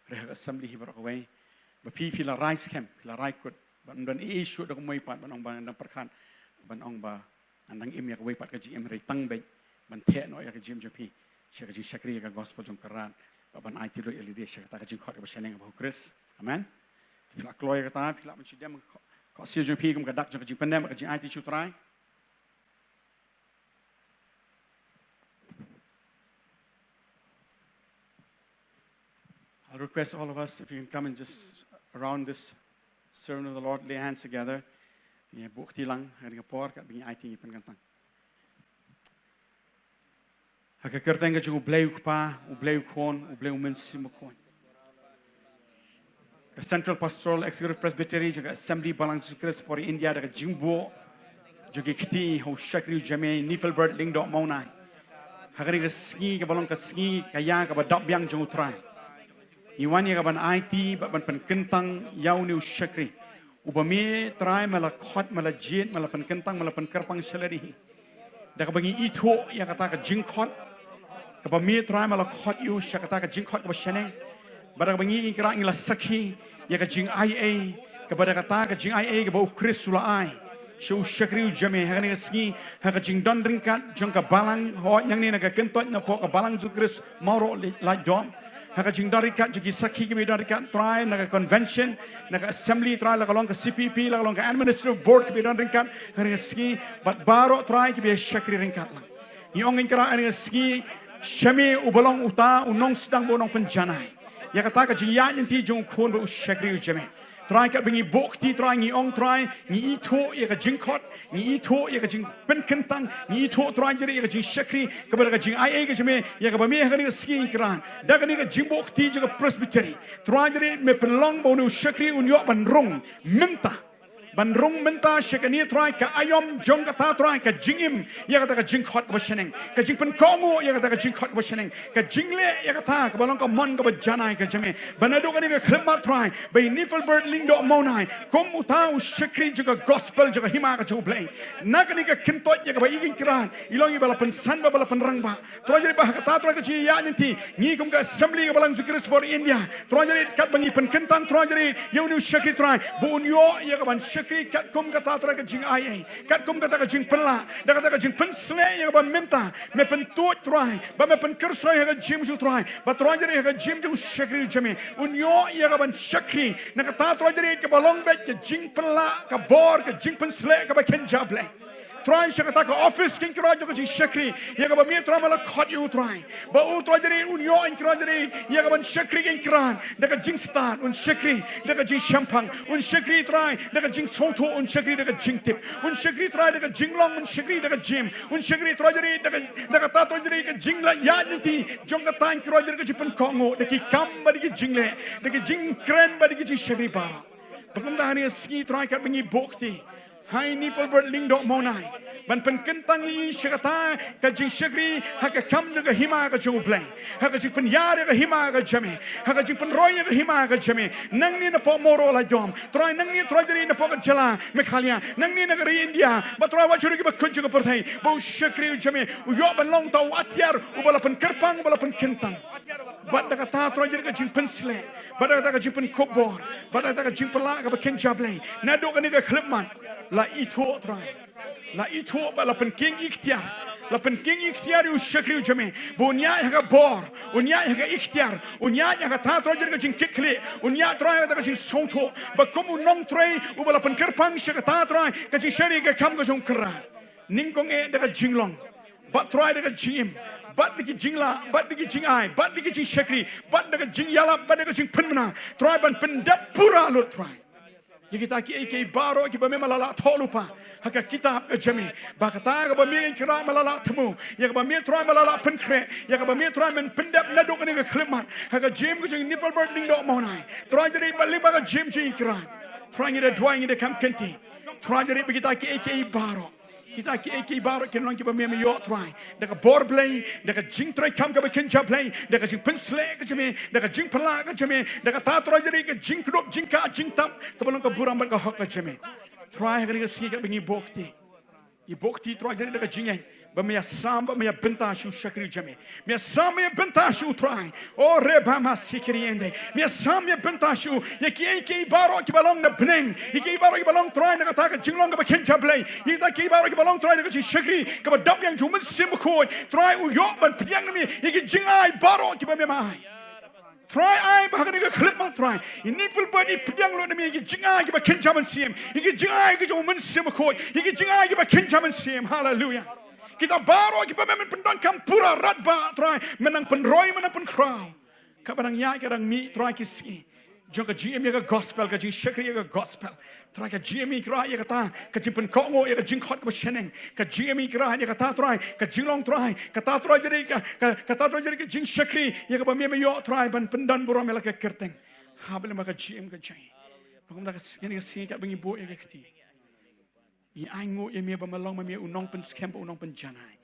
hynrei ha ka assembly hi baroh kawei, ba phi, phi la rai skhem, phi la rai kut, bad ym don ei ei shuh da kumwei pat ban ong ba ngan dang pyrkhat, ban ong ba ngan dang im ïa kawei pat ka jingim, hynrei tang beit ban theh noh ïa ka jingim jong phi sha ka jingshakri ïa ka gospel jong U Trai, bad ban aiti lut ïa lade sha kata ka jingkhot kaba shaneng kaba ha U Khrist. Amen. Phi lah kloi ïa kata, phi lah ban shu dem ka khohsiew jong phi kum ka dak jong ka jingpyndem bad ka jingaiti sha U Trai. I'll request all of us, if you can come and just around this servant of the Lord, lay hands together. Ngi buh kti lang ha kane ka por, katba ngi aiti, ngi pynkyntang. Ha ka kyrteng ka jong U Blei U Kpa, U Blei U Khun, U Blei U Mynsiem Bakhuid. Ka Central Pastoral Executive Presbytery jong ka Assembly Balang Jesu Khrist for India, da ka jingbuh jong ki kti ha u shakri u jame Niflbert Lyngdoh Mawnai, ha kane ka sngi kaba long ka sngi ka ïa kaba dap biang jong U Trai, ngi wan ïa ka ban aiti bad ban pynkyntang ïa une u shakri, uba me Trai me la khot, me la jied, me la pynkyntang, me la pynkyrpang sha lade hi. Da kaba ngi ithuh ïa kata ka jingkhot, kaba me Trai me la khot ïa u sha kata ka jingkhot kaba shaneng. Bad da kaba ngi, Kynrad, ngi la sakhi ïa ka jingaiei, kaba da kata ka jingaiei kaba U Khrist u la ai sha u shakri u jame ha kane ka sngi, ha ka jingdon ryngkat jong ka balang hooid nangne na ka kyntoit na pdeng ka Balang Jesu Khrist Mawroh Laitdom. Ha ka jingdon ryngkat jong ki sakhi kiba don ryngkat, Trai, na ka convention, na ka assembly, Trai, la ka long ka C P P, la ka long ka administrative board kiba don ryngkat ha kane ka sngi, bad baroh, Trai, kiba ïa shakri ryngkat lang. Ngi ong, Kynrad, ha kane ka sngi, sha me uba long uta u nongsdang bad u nongpynjanai ïa kata ka jingïaid lynti jong u khun bad u shakri u jame. Trai, katba ngi buh kti, Trai, ngi ong, Trai, ngi ithuh ïa ka jingkhot, ngi ithuh ïa ka jingpynkyntang, ngi ithuh, Trai, jingri ïa ka jingshakri kaba da ka jingaiei ka jame, ïa kaba me ha kane ka sngi, Kynrad, da kane ka jingbuh kti jong ka Presbytery, Trai, jingri me pynlong ba une u shakri un ïoh ban rung mynta, ban rung mynta sha kane, Trai, ka aïom jong kata, Trai, ka jingim ïa kata ka jingkhot kaba shaneng, ka jingpynkohnguh ïa kata ka jingkhot kaba shaneng, ka jingleh ïa kata kaba long ka mon kaba janai ka jame. Bad naduh kane ka khyllipmat, Trai, ba i Niflbert Lyngdoh Mawnai, kum uta u shakri jong ka gospel, jong ka hima ka jong U Blei, na kane ka kyntoit ïa kaba i, Kynrad, i long iba la pynsan bad ba la pynrangbah. Trai, jingri ba ha kata, Trai, ka jingïaid lynti, ngi kum ka Assembly ka Balang Jesu Khrist for India, Trai, jingri katba ngi pynkyntang, Trai, jingri ïa une u shakri, Trai, ba un ïoh ïa ka ban shakri katkum kata Trai ka jingai ei, katkum kata ka jingpynlah, da kata ka jingpynsleh ïa kaba mynta me pyntuid Trai, ba me pynkyrsoi ha ka jingim jong u Trai, ba Trai jari ha ka jingim jong u shakri jong me un ïoh ïa kaban shakri na kata Trai jari kaba long beit ka jingpynlah, ka bor, ka jingpynsleh kaba kynja Blei. Trai sha kata ka office kin Trai jong ka jingshakri ïa kaba me Trai me la khot ïa u Trai. Ba u Trai jari un ïoh in Trai jari ïa kaban shakri kin Trai da ka jingstad, un shakri da ka jingshemphang, un shakri Trai da ka jingsngewthuh, un shakri da ka jingtip, un shakri Trai da ka jinglong, un shakri da ka jingim, un shakri Trai jari da ka, da kata Trai jari ka jingla ïaid lynti jong kata Trai jari ka jingpynkohnguh da ki kam bad da ki jingleh, da ki jingkren bad da ki jingshakri baroh. Ba kumta ha kane ka sngi Trai katba ngi buh kti ha i Nifelbert Lyngdoh Mawnai ban pynkyntang ïa i sha kata ka jingshakri ha ka kam jong ka hima ka jong u Blei, ha ka jingpynïar ïa ka hima ka jong me, ha ka jingpynroi ïa ka hima ka jong me, nangne napoh Mawroh Laitom Trai, nangne Trai jari napoh ka jylla Meghalaya, nangne na ka ri India, bad Trai wat sha kiba kut jong ka pyrthei, ba u shakri u jong me u ïoh ban long uta u atiar uba la pynkyrpang, uba la pynkyntang. Bad da kata Trai jari ka jingpynsleh, bad da kata ka jingpynkup bor, bad da kata ka jingpynlah kaba kynja Blei naduh kane ka khyllipmat, la ithuh Trai, la ithuh bad la pynking iktiar, la pynking iktiar ïa u shakri u jong me ba un ïaid ha ka bor, un ïaid ha ka iktiar, un ïaid ha kata Trai jari ka jingkitkhlieh, un ïaid Trai ha kata ka jingsngewthuh ba kum u nongtrei uba la pynkyrpang sha kata Trai ka jingshakri ka kam ka jong u Trai. Nyngkong eh da ka jinglong, bad Trai da ka jingim, bad da ki jinglah, bad da ki jingai, bad da ki jingshakri, bad da ka jingïalap, bad da ka jingpynbna Trai ban pyndep pura lut Trai ïa kita kiei kiei baroh kiba me me la lah thoh lypa ha ka kitab ka jong me, ba kata kaba me Trai me la lah thmu, ïa kaba me Trai me la lah pynkhreh, ïa kaba me Trai men pyndep naduh kane ka khyllipmat ha ka jingim ka jong i Nifelbert Lyngdoh Mawnai. Trai jari bad lyngba ka jingim jong i Trai, Trai ngi da duwai, ngi da kam kynti Trai jari ba kita kiei kiei baroh, kita kiei kiei baroh kin long kiba me me ïoh Trai da ka bor Blei, da ka jingtrei kam kaba kynja Blei, da ka jingpynsleh ka jong me, da ka jingpynlah ka jong me, da kata Trai jari ka jingkdup jingkah jingtap kaba long ka burom bad ka hok ka jong me. Trai ha kane ka sngi katba ngi buh kti, ngi buh kti Trai jari da ka jingngeit ba me ïasam bad me ïabynta sha u shakri u jong me. Me ïasam me ïabynta sha u Trai. O reba ma sikiri ende. Me ïasam me ïabynta sha u ïa kiei kiei baroh kiba long na bneng, ïa kiei baroh kiba long Trai na kata ka jinglong kaba kynja Blei, ïa kita kiei baroh kiba long Trai na ka jingshakri kaba dap ïa u Mynsiem Bakhuid. Trai u ïoh ban pdiang na me ïa ki jingai baroh kiba me me ai. Trai ai ba ha kane ka khyllipmat Trai i Nifelbert i pdiang lut na me ïa ki jingai kiba kynja mynsiem, ïa ki jingai ki jong u Mynsiem Bakhuid, ïa ki jingai kiba kynja mynsiem. Haleluia. Kita baroh kiba me men pyndonkam pura radbah Trai, men nang pynroi, men nang pynkhraw. Kaba nang ïaid ka dang mih Trai ki sngi jong ka jingim ïa ka gospel, ka jingshakri ïa ka gospel. Trai ka jingim i Trai ïa kata ka jingpynkohnguh ïa ka jingkhot kaba shaneng, ka jingim i Trai ïa kata Trai ka jinglong Trai, kata Trai jari ka, ka, kata Trai jari ka jingshakri ïa kaba me me ïoh Trai ban pyndon burom ïa la ka kyrteng ha ba lyngba ka jingim ka jong i. Ba kumta ka sngi, ka sngi katba ngi buh ïa ka kti, ngi ainguh ïa me ba me long ma me u nongpynskhem bad u nongpynjanai.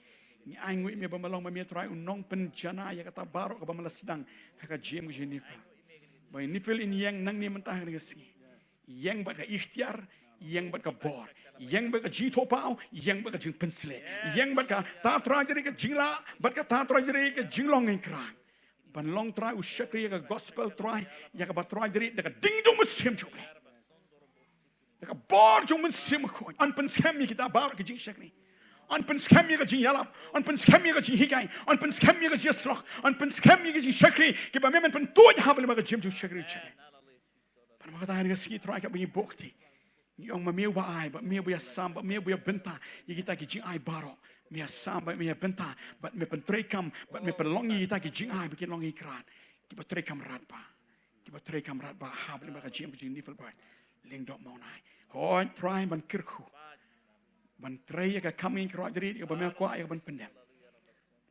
Ngi ainguh ïa me ba me long ma me Trai u nongpynjanai ïa kata baroh kaba me la sdang ha ka jingim ka jong i Nifel. Ba i Nifel in ïeng nangne mynta ha kane ka sngi, ïeng bad ka iktiar, ïeng bad ka bor, ïeng bad ka jingthohpaw, ïeng bad ka jingpynsleh, ïeng bad kata Trai jari ka jinglah, bad kata Trai jari ka jinglong ïa i Trai, ban long Trai u shakri ïa ka gospel Trai, ïa kaba Trai jari da ka ding jong u Mynsiem jong u Blei, da ka bor jong u Mynsiem Bakhuid. Yn pynskhem ïa kita baroh ki jingshakri, yn pynskhem ïa ka jingïalap, yn pynskhem ïa ka jinghikai, yn pynskhem ïa ka jingïasyllok, yn pynskhem ïa ka jingshakri kiba me men pyntuid ha ba lyngba ka jingim jong u shakri jong me. Bad namar kata ha kane ka sngi Trai katba ngi buh kti, ngi ong ma me uba ai, bad me uba ïasam, bad me uba ïabynta ïa kita ki jingai baroh. Me ïasam bad me ïabynta, bad me pyntreikam, bad me pynlong ïa kita ki jingai ba kin long ïa i Trai kiba treikam radbah, kiba treikam radbah ha ba lyngba ka jingim ka jong i Nifel Bad Lyngdoh Mawnai. Hooid Trai ban kyrkhu, ban trei ïa ka kam ïa i Trai jari kaba me kwah ïa ka ban pyndep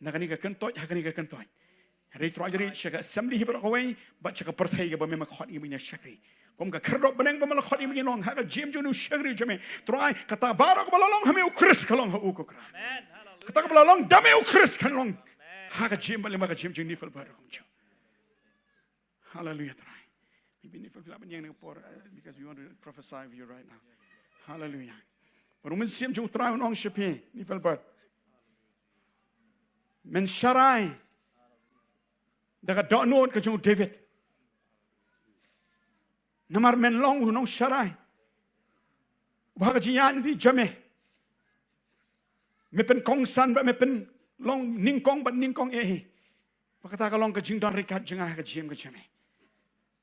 na kane ka kyntoit ha kane ka kyntoit. Hynrei Trai jari sha ka assembly hi baroh kawei bad sha ka pyrthei kaba me me khot ïa ngi ban ïa shakri kum ka khyrdop bneng ba me la khot ïa ngi ban long ha ka jingim jong u shakri jong me. Trai kata baroh kaba la long ha me u Khrist ka long ha u ko Trai. Kata kaba la long da me u Khrist kan long ha ka jingim bad lyngba ka jingim jong i Nifel Bad rukom jong. Hallelujah Trai. Maybe Nifel Bad ban ïeng na ka por, uh, because we want to prophesy over you right now. Hallelujah. Bad u Mynsiem jong u Trai un ong sha phi Nifel Bad, men sharai da ka dohnud ka jong u David. Namar men long u nongsharai. Uba ha ka jingïaid lynti jong me, me pynkongsan bad me pynlong nyngkong bad nyngkong eh hi. Ba kata ka long ka jingdon ryngkat jong nga ha ka jingim ka jong me.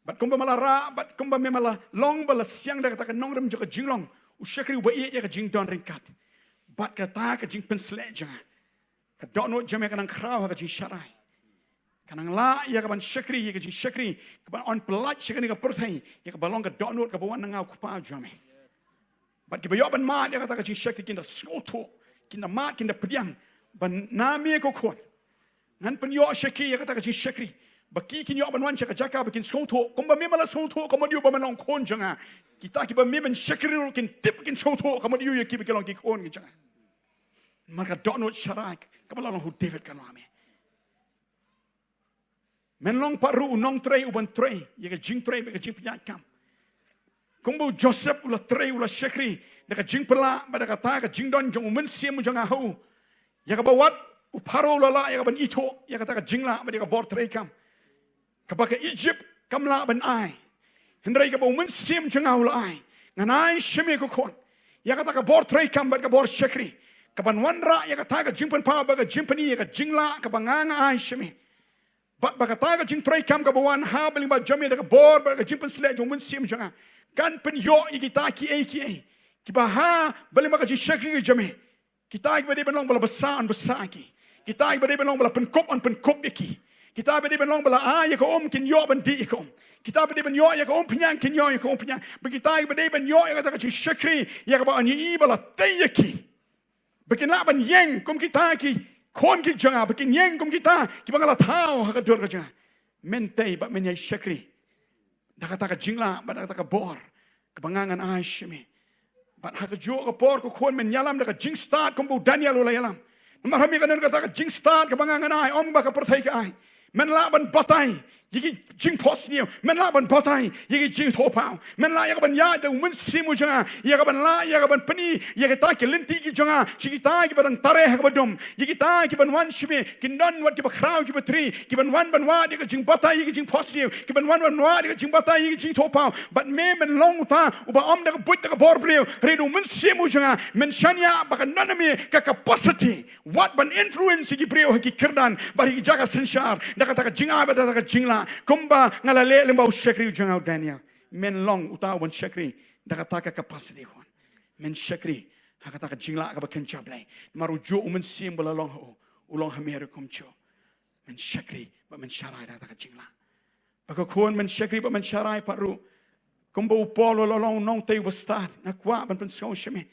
Bad kumba me la rah, bad kumba me la long ba la siang da kata ka nongrim jong ka jinglong u shakri uba ïeit ïa ka jingdon ryngkat bad kata ka jingpynsleh jong nga, ka dohnud jong me ka nang khraw ha ka jingsharai. Ka nang lah ïa ka ban shakri, ïa ka jingshakri, ka ban ong pyllait sha kane ka pyrthei, ïa kaba long ka dohnud kaba wan na nga u Kpa jong me. Bad kiba ïoh ban mad ïa kata ka jingshakri kin da sngewthuh, kin da mad, kin da pdiang ba na me ko khun ngan pynïoh sha ki ïa kata ka jingshakri, ba ki kin ïoh ban wan sha ka jaka ba kin sngewthuh kumba me me la sngewthuh, ka mut ïa u ba me long khun jong nga. Kita kiba me men shakri ruh kin tip, kin sngewthuh ka mut ïa u ïa ki ba ki long ki khun ki jong nga. Namar ka dohnud sharai kaba la long ha u David ka long ha me. Men long pat ruh u nongtrei u ban trei ïa ka jingtrei bad ka jingpynïaid kam. Kumba u Joseph u la trei, u la shakri da ka jingpynlah bad da kata ka jingdon jong u Mynsiem jong nga ha u, ïa kaba wat u Pharaoh u la lah ïa ka ban ithuh ïa kata ka jinglah bad ïa ka bor trei kam. Kaba ka Egypt kam lah ban ai, hynrei kaba u Mynsiem jong nga u la ai. Ngan ai sha me ko khun ïa kata ka bor trei kam bad ka bor shakri, ka ban wanrah ïa kata ka jingpynpaw bad ka jingpyni ïa ka jinglah kaba nga nga ai sha me. Bad ba kata ka jingtrei kam kaba wan ha ba lyngba jong me da ka bor bad ka jingpynsleh jong u Mynsiem jong nga kan pynïoh ïa kita kiei kiei kiba ha ba lyngba ka jingshakri ka jong me. Kita kiba dei ban long ba la bsa, yn bsa ïa ki. Kita kiba dei ban long ba la pynkup, yn pynkup ïa ki. Kita kiba dei ban long ba la ai ïa ka um, kin ïoh ban dih ïa ka um. Kita kiba dei ban ïoh ïa ka umphniang, kin ïoh ïa ka umphniang. Bad kita kiba dei ban ïoh ïa kata ka jingshakri ïa kaba yn ïohi ba la tei ïa ki, ba kin lah ban ïeng kum kita ki khun ki jong nga, ba kin ïeng kum kita kiba nga la thaw ha ka dur ka jong nga. Men tei bad men ïai shakri da kata ka jinglah bad da kata ka bor kaba nga ngan ai sha me. Bad ha kajuh ka por ko khun men ïalam da ka jingstad kumba u Daniel u la ïalam. Namar ha me ka don kata ka jingstad kaba nga ngan ai, ym ba ka pyrthei ka ai. Men lah ban batai ïa ki jingphohsniew, men lah ban batai ïa ki jingthohpaw, men lah ïa ka ban ïaid da u Mynsiem u jong nga, ïa ka ban lah ïa ka ban pyni ïa kita ki lynti ki jong nga sha kita kiba dang tare ha kaba dum, ïa kita kiban wan sha me kin don wat kiba khraw kiba tri, kiban wan ban wad ïa ka jingbatai ïa ka jingphohsniew, kiban wan ban wad ïa ka jingbatai ïa ka jingthohpaw. Bad me men long uta uba ym da ka buit da ka bor briew, hynrei da u Mynsiem u jong nga men shaniah ba kan don ha me ka capacity wat ban influence ïa ki briew ha ki kyrdan bad ha ki jaka synshar da kata ka jingai bad da kata ka jinglah, kumba nga la leh lyngba u shakri u jong nga u Daniel. Men long uta uban shakri da kata ka capacity khun. Men shakri ha kata ka jinglah kaba kynja Blei. Namar u juh u Mynsiem ba la long ha u, u long ha me ruh kumjuh. Men shakri bad men sharai da kata ka jinglah. Ba ko khun men shakri bad men sharai pat ruh. Kumba u Paul u la long u nongtei uba stad, nga kwah ban pynsngew sha me.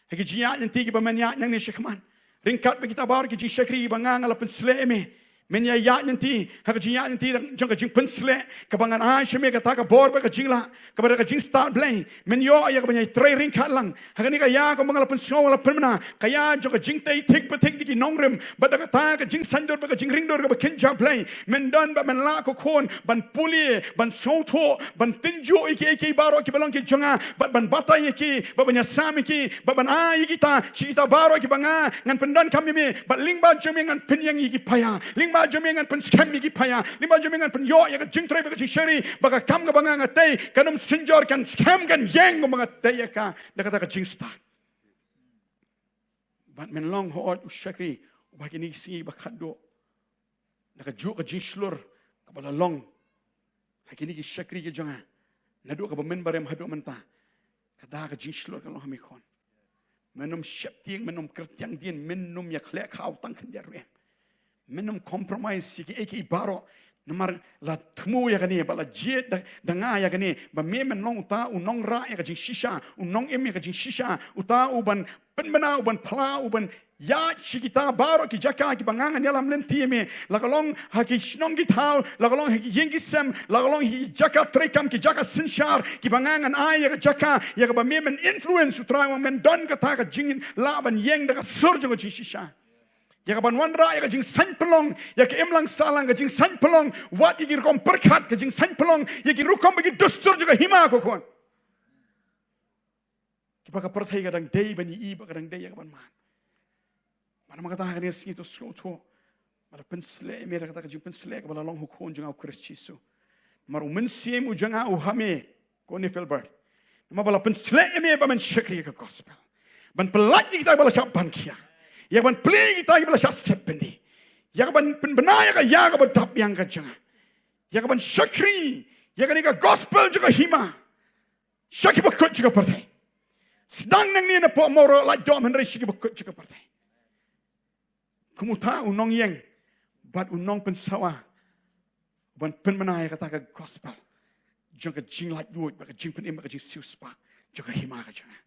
Ha ki jingïaid lynti kiba men ïaid nangne shakhmat, ryngkat bad kita baroh ki jingshakri kiba nga nga la pynsleh ïa me, men ïa ïaid lynti ha ka jingïaid lynti jong ka jingpynsleh kaba ngan ai sha me, kata ka bor bad ka jinglah kaba da ka jingstad Blei. Men ïoh ïa kaba ngi ïai trei ryngkat lang ha kane ka ïa kaba nga la pynsngew, nga la pynbna, ka ïa jong ka jingtei thik pa thik da ki nongrim bad da kata ka jingsaiñdur bad ka jingringdur kaba kynja Blei. Men don bad men lah ko khun ban pule, ban sngewthuh, ban tynjuh ïa kiei kiei baroh kiba long ki jong nga bad ban batai ïa ki bad ban ïasam ïa ki bad ban ai ïa kita sha kita baroh kiba nga ngan pyndonkam ïa me. Bad lyngba jong me ngan pynïeng ïa ki paia, lyngba jong me ngan pynskhem ïa ki paia, lyngba jong me ngan pynïoh ïa ka jingtrei bad ka jingshakri, ba ka kam kaba nga nga tei kan ym synjor, kan skhem, kan ïeng kumba nga tei ïa ka da kata ka jingstad. Bad men long hooid u shakri uba ha kine ki sngi ba khatduh, da kajuh ka jingshlur kaba la long ha kine ki shakri ki jong nga naduh kaba mynbarim haduh mynta. Ka da ka jingshlur ka long ha me khun. Men ym sheptieng, men ym kyrtiang dien, men ym ïa khleh khaw tang khyndiat ruh em. Men ym compromise ïa kiei kiei baroh. Namar la thmu ïa kane bad la jied da, da nga ïa kane ba me men long uta u nongrah ïa ka jingshisha, u nongim ïa ka jingshisha, uta uban pynbna, uban phla, uban ïaid sha kita baroh ki jaka kiba nga ngan ïalam lynti ïa me. La ka long ha ki shnong ki thaw, la ka long ha ki ïing ki sem, la ka long ha ki jaka treikam, ki jaka synshar kiba nga ngan ai ïa ka jaka ïa kaba me men influence, u Trai, u ong men don kata ka jinglah ban ïeng da ka sur jong ka jingshisha. Ïa ka ban wanrah ïa ka jingsaiñ pynlong ïa ka imlang sahlang, ka jingsaiñ pynlong wat ïa ki rukom pyrkhat, ka jingsaiñ pynlong ïa ki rukom bad ki dustur jong ka hima, ko khun. Kiba ka pyrthei ka dang dei ban ïohi bad ka dang dei ïa ka ban mad. Bad namar kata ha kane ka sngi to sngewthuh ba la pynsleh ïa me da kata ka jingpynsleh kaba la long ha u Khun jong nga u Khrist Jisu. Namar u Mynsiem u jong nga u ha me, ko Nephilbert. Namar ba la pynsleh ïa me ba men shakri ïa ka gospel. Ban pyllait ïa kita ba la shah ban khia. Ïa ban plie ïa kita ba la shah set bynta. Ïa ban pynbna ïa ka ïa kaba dap ïa ka jong nga. Ïa ban shakri ïa kane ka gospel jong ka hima. Sha kiba kut jong ka pyrthei. Sdang nangne na pok moro la dom hynrei sha kiba kut jong ka pyrthei. Kumta u nongïeng bad u nongpynsawa ban pynbna ïa kata ka gospel jong ka jinglaitluid bad ka jingpynim bad ka jingsiewspah jong ka hima ka jong nga.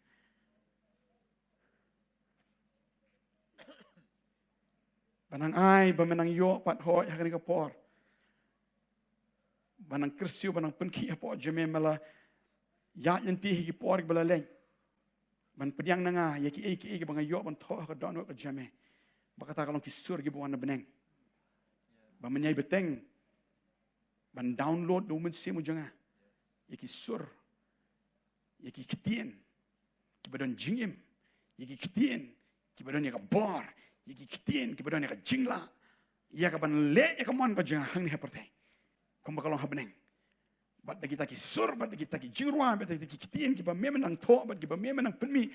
Ba nang ai ba men nang ïoh pat hoi ha kane ka por. Ba nang kyrsiew ba nang pynkhih hapoh jong me, me la ïaid lynti ha ki por kiba la leit. Ban pdiang na nga ïa kiei kiei kiba nga ïoh ban thoh ha ka dohnud ka jong me. Ba kata ka long ki sur kiba wan na bneng. Ba men ïai bteng ban download da u Mynsiem u jong nga ïa ki sur, ïa ki ktien kiba don jingim, ïa ki ktien kiba don ïa ka bor, ïa ki ktien kiba don ïa ka jinglah, ïa ka ban leh ïa ka mon ka jong nga hangne ha pyrthei kumba ka long ha bneng. Bad da kita ki sur, bad da kita ki jingrwai, bad da kita ki ktien kiba me men nang thoh, bad kiba me men nang pynmih,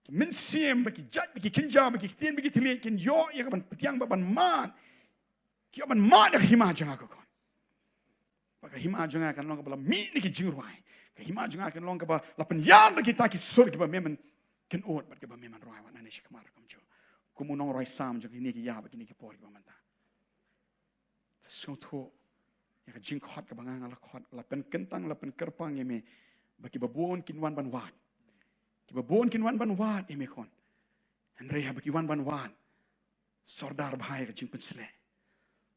ki mynsiem, bad ki jait, bad ki kynja, bad ki ktien, bad ki thylliej kin ïoh ïa ka ban pdiang bad ban mad. Ki ïoh ban mad ïa ka hima jong nga, ko khun. Ba ka hima jong nga kan long kaba la mih na ki jingrwai. Ka hima jong nga kan long kaba la pynïar da kita ki sur kiba me men kynud bad kiba me men rwai wat nangne shakhmat ruh kumjuh. Kum u nongrwai Salm jong kine ki ïa bad kine ki por kiba mynta. Sngewthuh ïa ka jingkhot kaba nga nga la khot, la pynkyntang, la pynkyrpang ïa me. Ba kiba bun kin wan ban wad. Kiba bun kin wan ban wad ïa me, khun. Hynrei haba ki wan ban wad, sordar bha ïa ka jingpynsleh.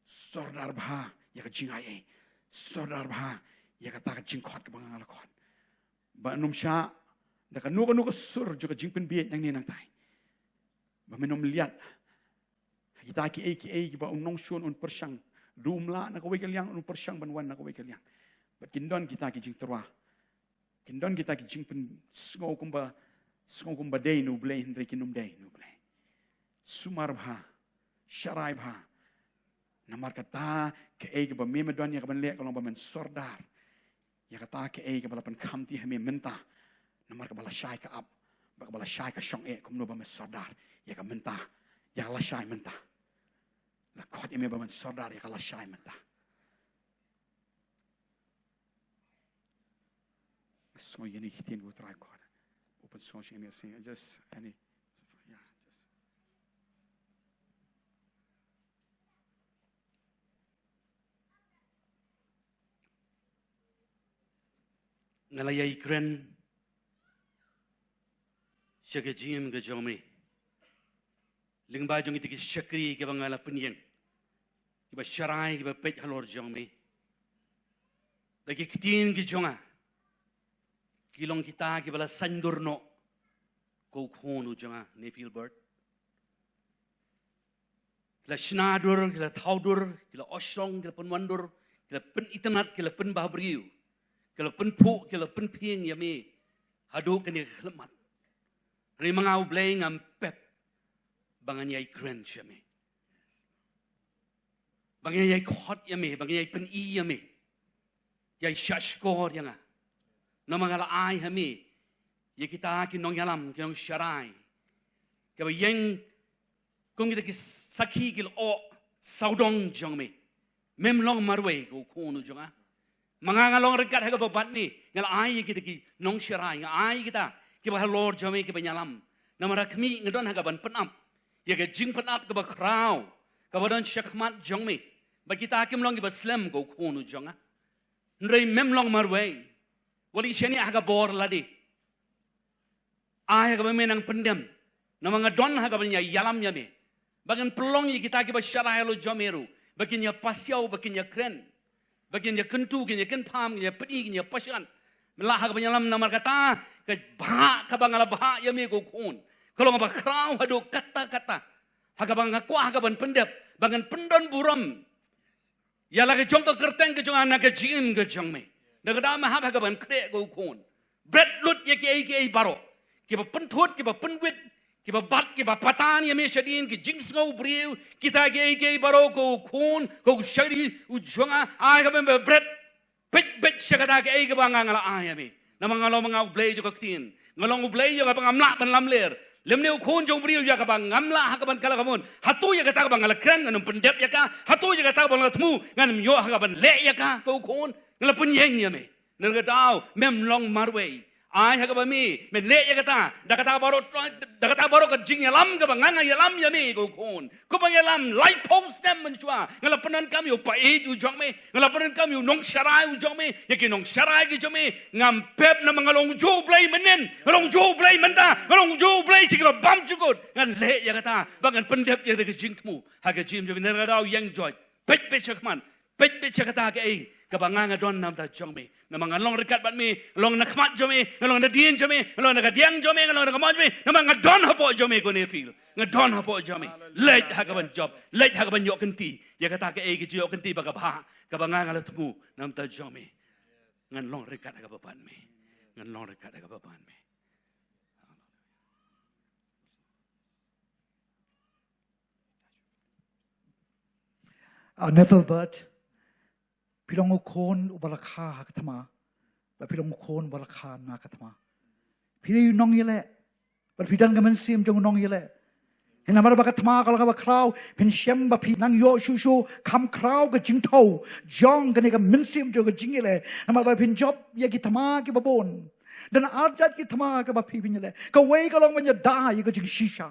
Sordar bha ïa ka jingaiei. Sordar bha ïa kata ka jingkhot kaba nga nga la khot. Ba nym shah da kano kano ka sur jong ka jingpynbieit nangne nangtai. Ba men nym liat ha kita kiei kiei kiba u nongshun un pyrshang. Dum lah na kawei ka liang un pyrshang ban wan na kawei ka liang. Bad kin don kita ki jingtyrwa. Kin don kita ki jingpynsngew kumba, sngew kumba dei na U Blei hynrei kin nym dei na U Blei. Sumar bha, sharai bha. Namar kata kaei kaba me me don ïa ka ban leh ka long ba men sordar ïa kata kaei kaba la pynkhamti ha me mynta. Namar kaba lashai ka ap, ba kaba lashai ka shong eh, kumno ba men sordar ïa ka mynta, ïa ka lashai mynta. La khot ïa me ba men sordar ïa ka lashai mynta. Sngew ïa kine ki ktien ba U Trai khot. Open source ïa me sing. Just any. Yeah, just. Nga la ïai kren sha ka jingim ka jong me. Lyngba jong kita ki shakri kiba nga la pynïeng, kiba sharai, kiba peit halor jong me. Da ki ktien ki jong nga ki long kita kiba la saiñdur noh, ko khun u jong nga Nephilbert. Ki la shna dur, ki la thaw dur, ki la oshong, ki la pynwandur, ki la pynitynnad, ki la pynbhabriew, ki la pynphuh, ki la pynphieng ïa me haduh kane ka khyllipmat. Hynrei ma nga U Blei ngam pep ba ngan ïai kren sha me, ba ngan ïai khot ïa me, ba ngan ïai pyni ïa me. Ïai shahshkor ïa nga. Namar nga la ai ha me ïa kita ki nongïalam, ki nongsharai, kiba ïeng kum kita ki sakhi, ki lyoh sawdong jong me. Mem long marwei, ko khun u jong nga. Ma nga nga long ryngkat ha kaba bad me. Nga la ai ïa kita ki nongsharai, nga ai ïa kita kiba halor jong me, kiba ïalam. Namar ha khmih nga don ha kaban pynap ïa ka jingpynap kaba khraw kaba don shakhmat jong me. Ba kita kim long kiba slem, ko khun u jong nga. Hynrei mem long marwei. Wat leit shaniah ha ka bor lade. Ai ha kaba me nang pyndem. Namar nga don ha kaban ïalam ïa me, ba ngan pynlong ïa kita kiba sharai halor jong me ruh ba kin ïa pasiaw, ba kin ïa kren, ba kin ïa kyntu, kin ïa kynpham, kin ïa pyni, kin ïa pashat. Me lah ha kaban ïalam, namar kata ka bhah kaba nga la bhah ïa me, ko khun, ka long kaba khraw haduh katta katta. Ha kaba nga kwah ha kaban pyndep ba ngan pyndon burom ïa la ka jong ka kyrteng ka jong nga na ka jingim ka jong me. Da kata me hap ha kaban khreh, ko khun. Bret lut ïa kiei kiei baroh kiba pynthut, kiba pynwit, kiba bat, kiba patan ïa me shadien, ki jingsngew briew, kita kiei kiei baroh, ko khun, ko shadien u jong nga, ai ha kaban bret. Peit, peit sha kata kaei kaba nga nga la ai ïa me. Namar nga long ma nga u Blei jong ka ktien. Nga long u Blei ïa kaba ngam lah ban lamler. Lymne u khun jong u briew ïa kaba ngam lah ha kaban kylla ka mon. Hato ïa kata kaba nga la kren ngan ym pyndep ïa ka. Hato ïa kata kaba nga la thmu ngan ym ïoh ha kaban leh ïa ka, ko u khun. Nga la pynïeng ïa me. Nangta mem long marwei. Ai ha kaba me, men leh ïa kata, da kata baroh, da kata baroh ka jingïalam kaba nga nga ïalam ïa me, ko u khun. Kumba nga ïalam laiphew snem mynshuwa, nga la pyndonkam ïa u paid u jong me, nga la pyndonkam ïa u nongsharai u jong me, ïa ki nongsharai ki jong me, ngam pep namar nga long ujuh u Blei mynhynnin, nga long ujuh u Blei mynta, nga long ujuh u Blei sha kiba bymjukut, ngan leh ïa kata, ba ngan pyndep ïa ka jingthmu, ha ka jingim jong me, nangta ïeng joit, peit peit sha khmat, peit peit sha kata kaei kaba nga nga don namar jong me. Namar nga long ryngkat bad me, nga long na khmat jong me, nga long na dien jong me, nga long na kadiang jong me, nga long na kamon jong me, namar nga don hapoh jong me ko Nephil. Nga don hapoh jong me. Leit ha kaban jop, leit ha kaban ïoh kynti. Ïa kata kaei ka jingïoh kynti ba kaba, kaba nga nga la thmu namar jong me. Ngan long ryngkat ha kaba bad me. Ngan long ryngkat ha kaba bad me. Ah, Nephil Bert, phi long u khun uba la kha ha ka thma. Ba phi long u khun uba la kha na ka thma. Phi dei u nongïaleh. Ba phi don ka mynsiem jong u nongïaleh. Namar ba ka thma ka long kaba khraw, phin shem ba phi nang ïoh shuh shuh kham khraw ka jingthew jong kane ka mynsiem jong ka jingïaleh. Namar ba phin jop ïa ki thma kiba bun. Don ar jait ki thma kiba phi phin ïaleh. Kawei ka long ban ïada ïa ka jingshisha.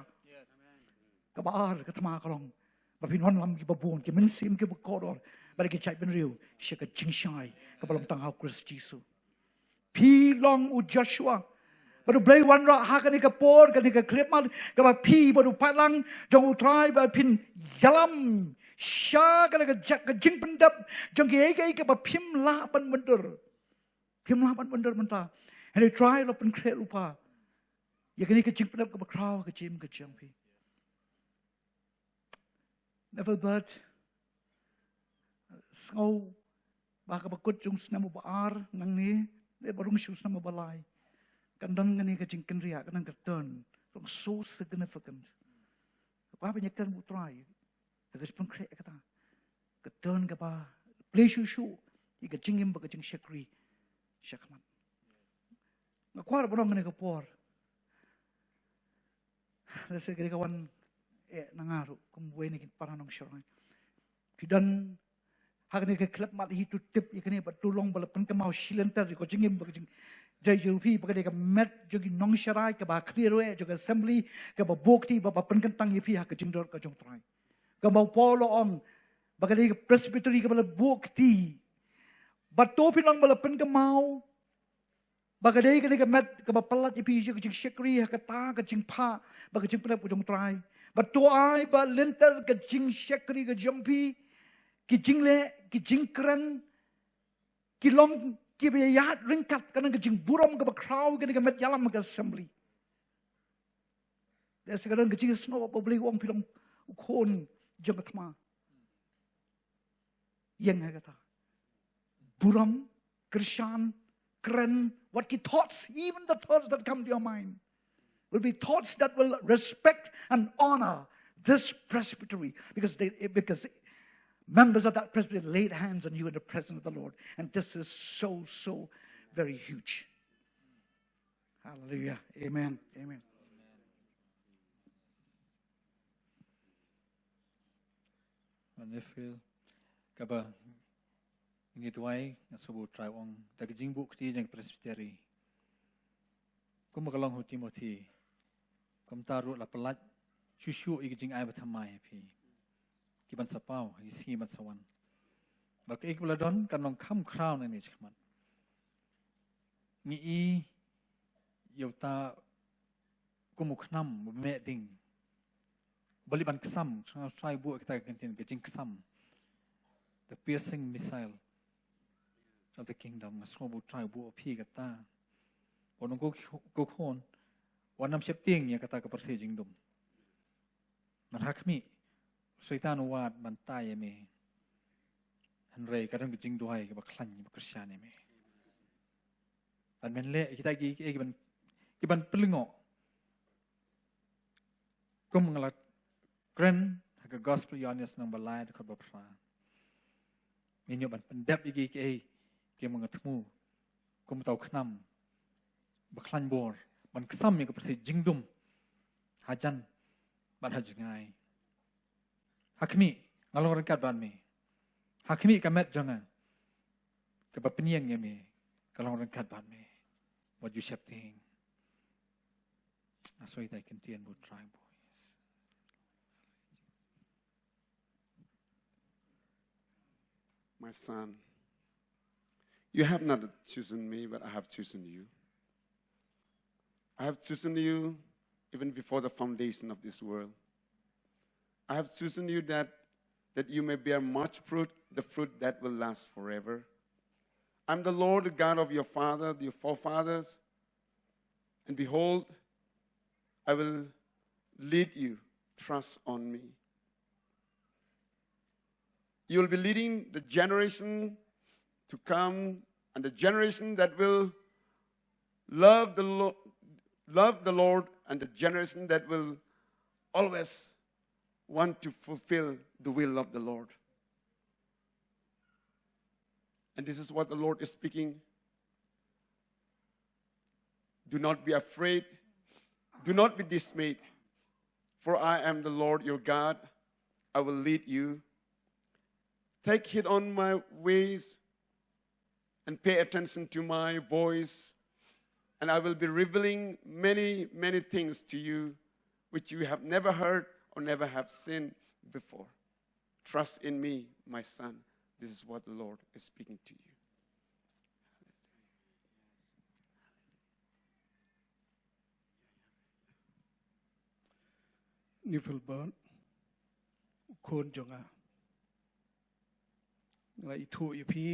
Kaba ar ka thma ka long ba phin wanlam kiba bun, ki mynsiem kiba kordor, bad ki jaitbynriew sha ka jingshai kaba long tang ha u Khrist Jisu. Phi long u Joshua. Bad U Blei u wanrah ha kane ka por, kane ka khyllipmat, kaba phi bad u paidlang jong U Trai ba phin ïalam sha kane ka ja-, ka jingpyndep jong kiei kiei kaba phim lah ban mutdur. Phim lah ban mutdur mynta. Hynrei U Trai u la pynkhreh lypa ïa kane ka jingpyndep kaba khraw ha ka jingim ka jong phi. Nephil Bert, sngew ba ha kaba kut jong u snem uba ar nangne, lane ba rung sha u snem uba lai, kan don kane ka jingkynriah, kan don ka turn, long so significant. Ka ba ban ïakren bad U Trai, ka jingpynkhreh kata, ka turn kaba plie shuh shuh ïa ka jingim bad ka jingshakri shakhmat. Nga kwah ban ong kane ka por, lehse ka dei ka wan eh na nga ruh kum uwei na ki para nongsharai. Phi don ha kane ka khyllipmat hi, to tip ïa kane, bad to long ba la pynkynmaw shi lynter ïa ka jingim bad ka jingjai jong phi, ba ka dei ka met jong ki nongsharai kaba khlieh ruh eh jong ka assembly, kaba buh kti, ba, ba pynkyntang ïa phi ha ka jingdon ka jong U Trai. Kumba u Paul u ong, ba ka dei ka presbytery kaba la buh kti. Bad to phin long ba la pynkynmaw ba ka dei kane ka met kaba pyllait ïa phi sha ka jingshakri ha kata ka jingphah bad ka jingpyndep ka jong U Trai. Bad to ai ba lynter ka jingshakri ka jong phi, ki jingleh, ki jingkren, ki long kiba ïaid ryngkat, kan don ka jingburom kaba khraw ïa kane ka met ïalam ha ka assembly. Lehse ka don ka jingsngewbha ba U Blei u ong phi long u khun jong ka thma. Ïeng ha kata. Burom, kyrshan, kren, what ki thoughts, even the thoughts that come to your mind, will be thoughts that will respect and honor this presbytery, because they, because members of that presbytery laid hands on you in the presence of the Lord. And this is so, so very huge. Hallelujah. Amen. Amen. Wonderful. Kaba ngi duwai, nga sngewbha U Trai u ong, da ka jingbuh kti jong ka presbytery, kumba ka long ha u Timothi, kumta ruh la pyllait shuh shuh ïa ka jingai ba thymmai ha phi, ki ban sa paw ha ki sngi ban sa wan. Ba kaei kaba la don kan long kham khraw nangne shakhmat. Ngi i ïa uta kum u khnam ba meh ding, ba leit ban ksam, sngewbha U Trai buh kata ka ktien, ka jingksam, the piercing missile of the kingdom. Nga sngewbha U Trai buh phi kata. Wat nym, ko khun, wat nym sheptieng ïa kata ka pyrthei jingdum. Namar ha khmih, u Soitan u wad ban tai ïa me. Hynrei ka don ka jingduwai kaba khlaiñ, kaba kyrshan ïa me. Bad men leh kita ki, ki, ki ban, ki ban pynlyngngoh. Kum nga la kren ha ka Gospel Ïoannis lynnong ba lai, dkhot ba phra. Ngin ïoh ban pyndep ïa ki, ki, ki ba nga thmu kum uta u khnam ba khlaiñ bor ban ksam ïa ka pyrthei jingdum hajan bad ha jngai. Ha khmih, nga long ryngkat bad me. Ha khmih ka met jong nga kaba pynïeng ïa me ka long ryngkat bad me. Wat ju sheptieng. Nga sngewthuh ïa ka ktien ba U Trai, boys. My son, you have not chosen me, but I have chosen you. I have chosen you even before the foundation of this world. I have chosen you that, that you may bear much fruit, the fruit that will last forever. I'm the Lord, the God of your father, your forefathers. And behold, I will lead you. Trust on me. You will be leading the generation to come and the generation that will love the Lord, love the Lord, and the generation that will always want to fulfill the will of the Lord. And this is what the Lord is speaking. Do not be afraid. Do not be dismayed. For I am the Lord your God. I will lead you. Take heed on my ways and pay attention to my voice. And I will be revealing many, many things to you which you have never heard or never have seen before. Trust in me, my son. This is what the Lord is speaking to you. Nifilbert, u khun jong nga. Nga la ithuh ïa phi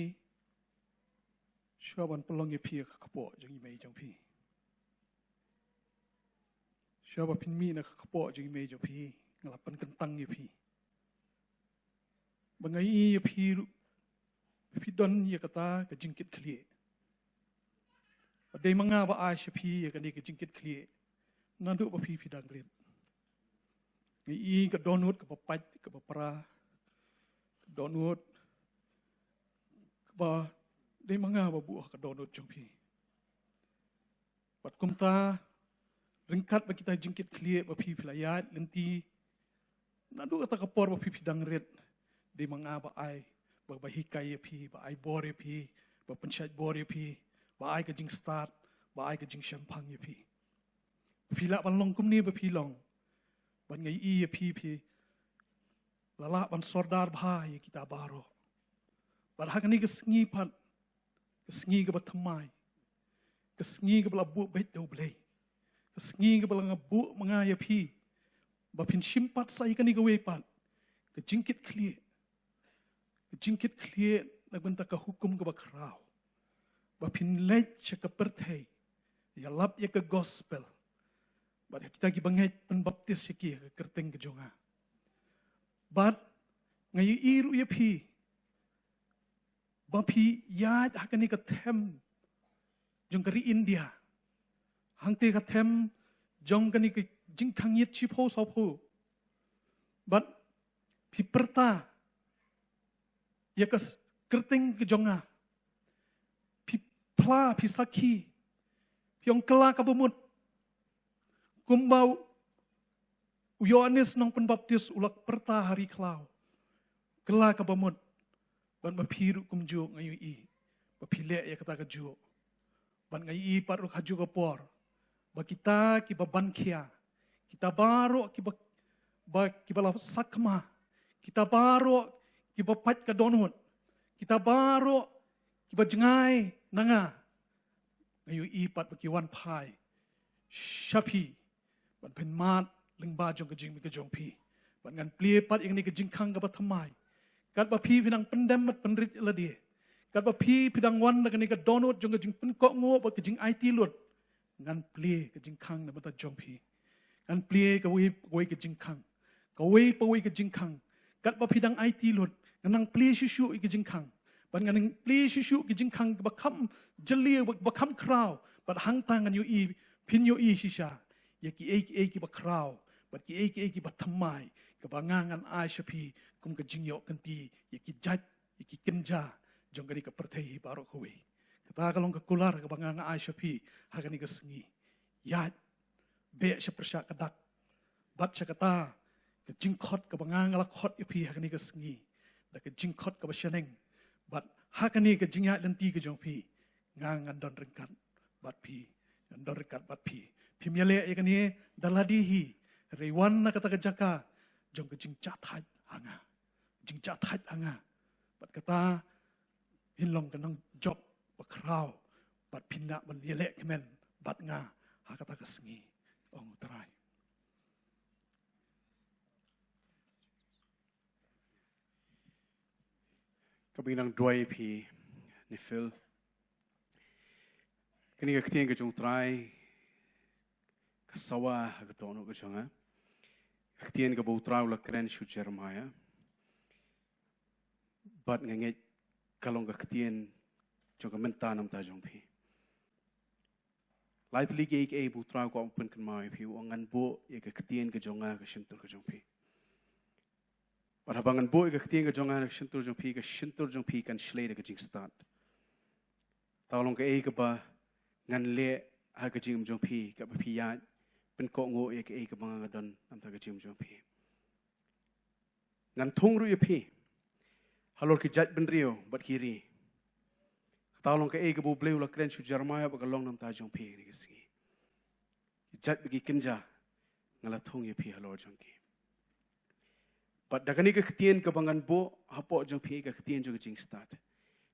shuwa ban pynlong ïa phi ha ka kpoh jong i mei jong phi. Shuwa ba phin mih na ka kpoh jong i mei jong phi, nga la pynkyntang ïa phi. Ba nga ïohi ïa phi ruh, ba phi don ïa kata ka jingkitkhlieh. Ba dei ma nga ba ai sha phi ïa kane ka jingkitkhlieh naduh ba phi phi dang rit. Nga ïohi ka dohnud kaba pait kaba pra, ka dohnud kaba dei ma nga ba buh ha ka dohnud jong phi. Bad kumta, ryngkat bad kita jingkitkhlieh ba phi phi la ïaid lynti naduh kata ka por ba phi phi dang rit, dei ma nga ba ai, ba, ba hikai ïa phi, ba ai bor ïa phi, ba pynshait bor ïa phi, ba ai ka jingstad, ba ai ka jingshemphang ïa phi. Ba phi lah ban long kumne ba phi long. Bad nga ïohi ïa phi phi la lah ban sordar bha ïa kita baroh. Bad ha kane ka sngi pat, ka sngi kaba thymmai, ka sngi kaba la buh beit da U Blei, ka sngi kaba la nga buh ma nga ïa phi, ba phin shim pat sa ïa kane kawei pat ka jingkitkhlieh, ka jingkitkhlieh na bynta ka hukum kaba khraw, ba phin leit sha ka pyrthei ïalap ïa ka gospel bad ïa kita kiba ngeit, pynbaptis ïa ki ha ka kyrteng ka jong nga. Bad nga ïohi ruh ïa phi ba phi ïaid ha kane ka them jong ka ri India, hangtei ka them jong kane ka jingkhang ïit shiphew sawphew. Bad phi pyrta ïa ka s-, kyrteng ka jong nga. Phi phla, phi sakhi, phi ong kylla kaba mut. Kumba u, u Ïoannis Nongpynbaptis u la pyrta ha ri khlaw, kylla kaba mut. Bad ma phi ruh kumjuh nga ïohi ba phi leh ïa kata kajuh. Bad nga ïohi pat ruh ha kajuh ka por ba kita kiba ban khia, kita baroh kiba, ba, kiba la sakma, kita baroh kiba pait ka dohnud, kita baroh kiba jngai na nga, nga ïohi pat ba ki wan phai sha phi ban pynmad lyngba jong ka jingmih ka jong phi. Bad ngan plie pat ïa kane ka jingkhang kaba thymmai. Katba phi phi dang pyndem bad pynrit ïa lade, katba phi phi dang wan da kane ka dohnud jong ka jingpynkohnguh bad ka jingaiti lut, ngan plie ka jingkhang na bynta jong phi. Ngan plie kawei pa kawei ka jingkhang, kawei pa kawei ka jingkhang. Katba phi dang aiti lut, ngan nang plie shuh shuh ïa ka jingkhang. Bad ngan nang plie shuh shuh ïa ka jingkhang kaba kham jylliew, ba, ba kham khraw. Bad hangta ngan ïohi, phin ïohi shisha ïa kiei kiei kiba khraw bad kiei kiei kiba thymmai, kaba nga ngan ai sha phi kum ka jingïoh kynti ïa ki jait, ïa ki kynja jong kane ka pyrthei hi baroh kawei. Ka Kata ka long ka kular kaba nga nga ai sha phi ha kane ka sngi. Ïaid beh sha pyrshah ka dak, bad sha kata ka jingkhot kaba nga nga la khot ïa phi ha kane ka sngi, da ka jingkhot kaba shaneng, bad ha kane ka jingïaid lynti ka jong phi, nga ngan don ryngkat bad phi, ngan don ryngkat bad phi. Phim ïaleh ïa kane da lade hi, hynrei wan na kata ka jaka jong ka jingjahthait ha nga, jingjahthait ha nga. Bad kata phin long ka nongjop bakhraw, bad phin lah ban ïaleh kmen bad nga ha kata ka sngi, ong U Trai. Kaba nang duwai phi, Nephil. Kane ka ktien ka jong U Trai ka sawa ha ka dohnud ka jong nga. Ka ktien kaba U Trai u la kren sha u Jeremiah. Bad nga ngeit ka long ka ktien jong ka mynta namar jong phi. Lai tylli kiei kiei ba U Trai u kwah ban pynkynmaw ïa phi, u ong ngan buh ïa ka ktien ka jong nga ha ka shyntur ka jong phi. Bad haba ngan buh ïa ka ktien ka jong nga ha ka shyntur jong phi, ka shyntur jong phi kan shlei da ka jingstad. Kata ka long kaei kaba ngan leh ha ka jingim jong phi, kaba phi ïaid pynkohnguh ïa kaei kaba nga nga don namar ka jingim jong phi. Ngan thung ruh ïa phi halor ki jaitbynriew bad ki ri. Kata ka long kaei kaba U Blei u la kren sha u Jeremiah ba ka long namar jong phi ha kane ka sngi. Ki jait bad ki kynja nga la thung ïa phi halor jong ki. Bad da kane ka ktien kaba ngan buh hapoh jong phi, ka ktien jong ka jingstad,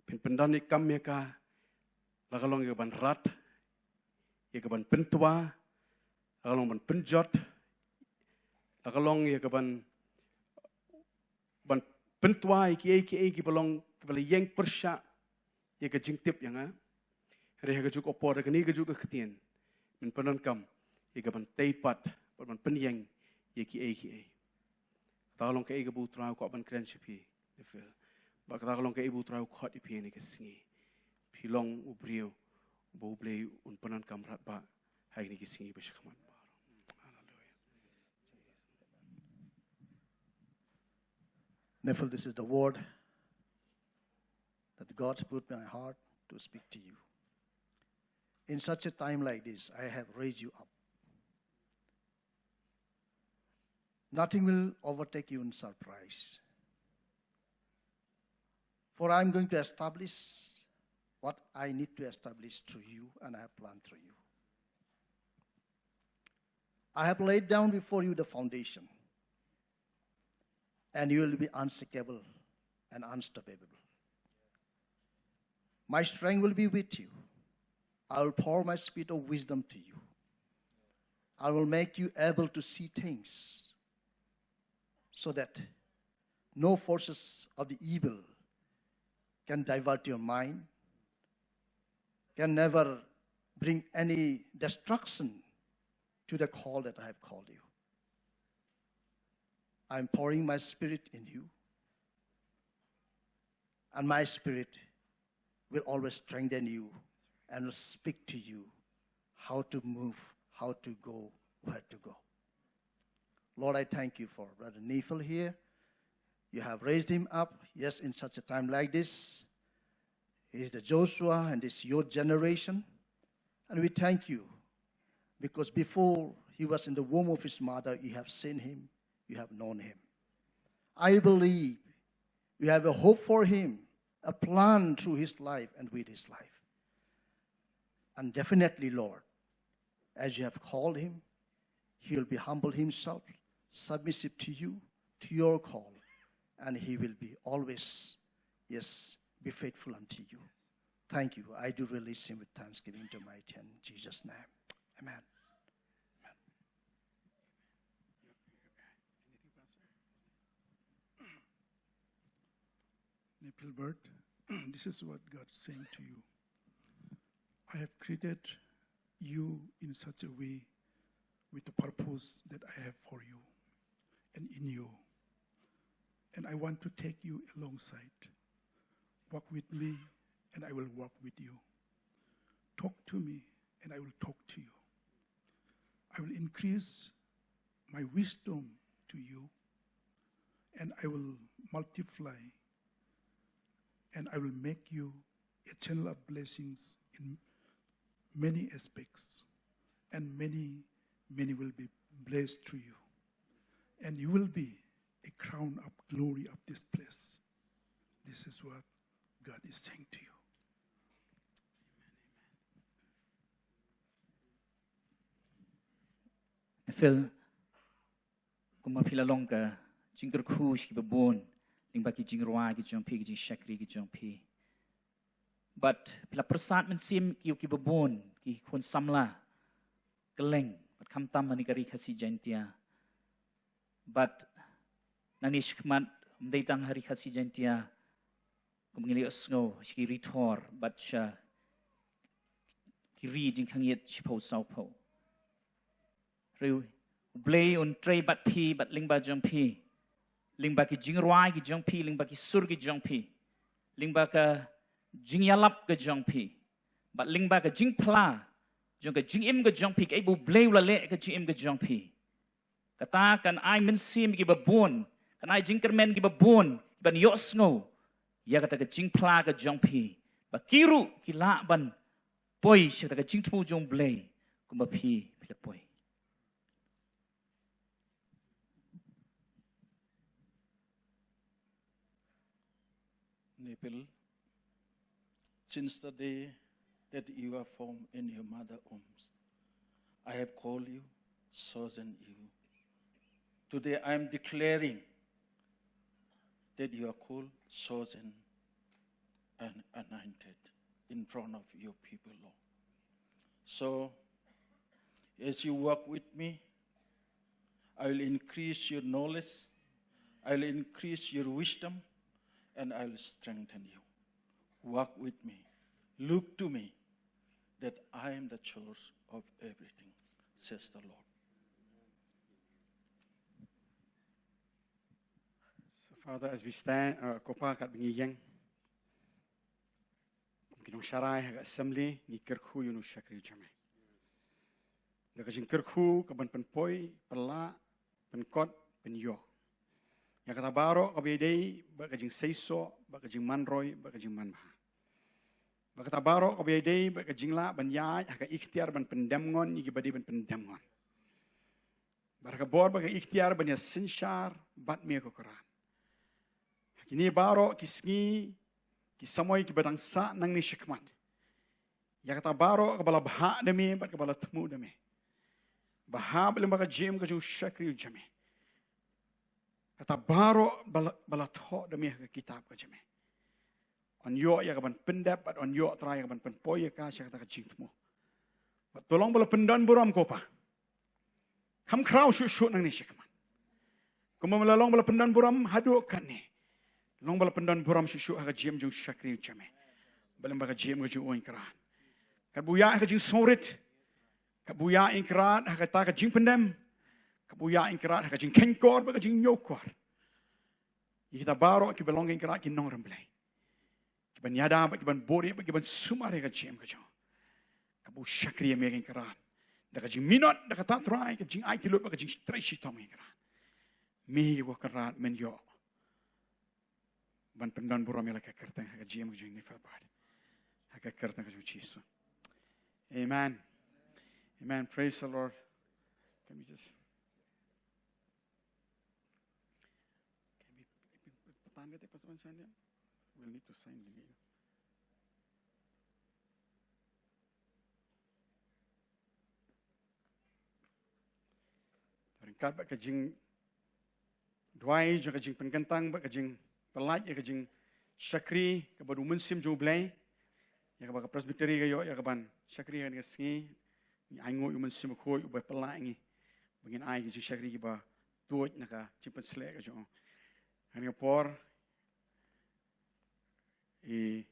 phin pyndon ïa kam ïa ka, la ka long ïa ka ban rat, ïa ka ban pyntwa, la ka long ban pynjot, la ka long ïa ka ban, ban pyntwa ïa kiei kiei kiba long, kiba la ïeng pyrshah ïa ka jingtip ïa nga. Hynrei ha kajuh ka por, da kane kajuh ka ktien, men pyndonkam ïa ka ban tei pat bad ban pynïeng ïa kiei kiei. Kata ka long kaei kaba U Trai u kwah ban kren sha phi, Nephil. Bad kata ka long kaei ba U Trai u khot ïa phi ha kane ka sngi. Phi long u briew uba U Blei un pyndonkam radbah ha kine ki sngi ba shakhmat. Haleluia. Nephil, this is the word that God put in my heart to speak to you. In such a time like this, I have raised you up. Nothing will overtake you in surprise. For I am going to establish what I need to establish through you, and I have planned through you. I have laid down before you the foundation, and you will be unshakable and unstoppable. My strength will be with you. I will pour my spirit of wisdom to you. I will make you able to see things so that no forces of the evil can divert your mind, can never bring any destruction to the call that I have called you. I'm pouring my spirit in you, and my spirit will always strengthen you and will speak to you how to move, how to go, where to go. Lord, I thank you for Brother Nephil here. You have raised him up, yes, in such a time like this. He is the Joshua and this your generation. And we thank you because before he was in the womb of his mother, you have seen him, you have known him. I believe you have a hope for him, a plan through his life and with his life. And definitely, Lord, as you have called him, he will be humble himself, submissive to you, to your call, and he will be always, yes, be faithful unto you. Thank you. I do release him with thanksgiving to my ten. In Jesus' name. Amen. Nephilbert, this is what God is saying to you. I have created you in such a way with the purpose that I have for you and in you. And I want to take you alongside. Walk with me, and I will walk with you. Talk to me, and I will talk to you. I will increase my wisdom to you, and I will multiply, and I will make you a channel of blessings in many aspects, and many, many will be blessed through you. And you will be a crown of glory of this place. This is what God is saying to you. Phil, kumba phi la long ka jingkyrkhu sha kiba bun lyngba ki jingrwai ki jong phi, ki jingshakri ki jong phi. Bad phi la pyrsad mynsiem ki kiba bun, ki khun samla kylleng, bad khamtam ha kane ka Ri Khasi Jaintia. Bad nangne shakhmat ym dei tang ha Ri Khasi Jaintia, kum ngi la ïohsngew sha ki ri Thor bad sha ki ri jingkhang ïit shiphew sawphew. Hynrei U Blei un trei bad phi bad lyngba jong phi, lyngba ki jingrwai ki jong phi, lyngba ki sur ki jong phi, lyngba ka jingïalap ka jong phi, bad lyngba ka jingphla jong ka jingim ka jong phi, kaei ba U Blei u la leh ka jingim ka jong phi. Kata kan ai mynsiem kiba bun, kan ai jingkyrmen kiba bun, kiban ïohsngew ïa kata ka jingphla ka jong phi, ba ki ruh ki lah ban poi sha kata ka jingthmu jong U Blei kumba phi, phi la poi. Nephil, since the day that you are formed in your mother wombs, I have called you, chosen you. Today I am declaring that you are called, chosen, and anointed in front of your people, Lord. So, as you walk with me, I will increase your knowledge, I will increase your wisdom, and I will strengthen you. Walk with me. Look to me, that I am the source of everything, says the Lord. So, Father, as we stand, uh, ko Pa, katba ngi ïeng kum ki nongsharai ha ka assembly, ngi kyrkhu ïa une u shakri jong me. Da ka jingkyrkhu kaban pynpoi, pynlah, pynkot, pynïoh ïa kata baroh kaba ïadei bad ka jingseisoh, bad ka jingmanroi, bad ka jingmanbha. Bad kata baroh kaba ïadei bad ka jinglah ban ïaid ha ka iktiar ban pyndem ngon ïa kiba dei ban pyndem ngon. Bad ha ka bor bad ka iktiar ban ïasynshar bad me, ko Kynrad. Ha kine baroh ki sngi, ki samoi kiba dang sah nangne shakhmat, ïa kata baroh kaba la bhah da me bad kaba la thmu da me, bad haba lyngba ka jingim ka jong u shakri jong me, kata baroh ba la, ba la thoh da me ha ka kitab ka jong me, yn ïoh ïa kaban pyndep bad yn ïoh, Trai, ïa kaban pynpoi ïa ka sha kata ka jingthmu. Bad to long ba la pyndonburom, ko Pa. Kham khraw shuh shuh nangne shakhmat, kumba la long ba la pyndonburom haduh katne, long ba la pyndonburom shuh shuh ha ka jingim jong u shakri jong me, bad lyngba ka jingim ka jong u, ko Kynrad. Katba u ïaid ha ka jingsngewrit, katba u ïaid, ko Kynrad, ha kata ka jingpyndem, katba u ïaid, ko Kynrad, ha ka jingkheiñkor bad ka jingñiewkor, ïa kita baroh kiba long, ko Kynrad, ki nongrim Blei, kiban ïada bad kiban buhrieh bad kiban sumar ïa ka jingim ka jong u, katba u shakri ïa me, ko Kynrad, da ka jingminot, da kata, Trai, ka jingaiti lut bad ka jingtrei shitom, ko Kynrad, me, ko Kynrad, men ïoh ban pyndonburom ïa la ka kyrteng ha ka jingim ka jong u Nephilbert, ha ka kyrteng ka jong u Jisu. Amen. Amen. Praise the Lord. Can we just, can we, pyntan kata, Pastor Ban Shandia? We'll need to sign the name. Ryngkat bad ka jingduwai jong ka jingpynkyntang bad ka jingpyllait ïa ka jingshakri kaba da u Mynsiem jong u Blei, ïa kaba ka Presbytery ka ïoh ïa kaban shakri ha kane ka sngi, ngi ainguh ïa u Mynsiem Bakhuid uba pynlah ïa ngi ba ngin ai ki jingshakri kiba tuid na ka jingpynsleh ka jong u. Ha kane ka por, i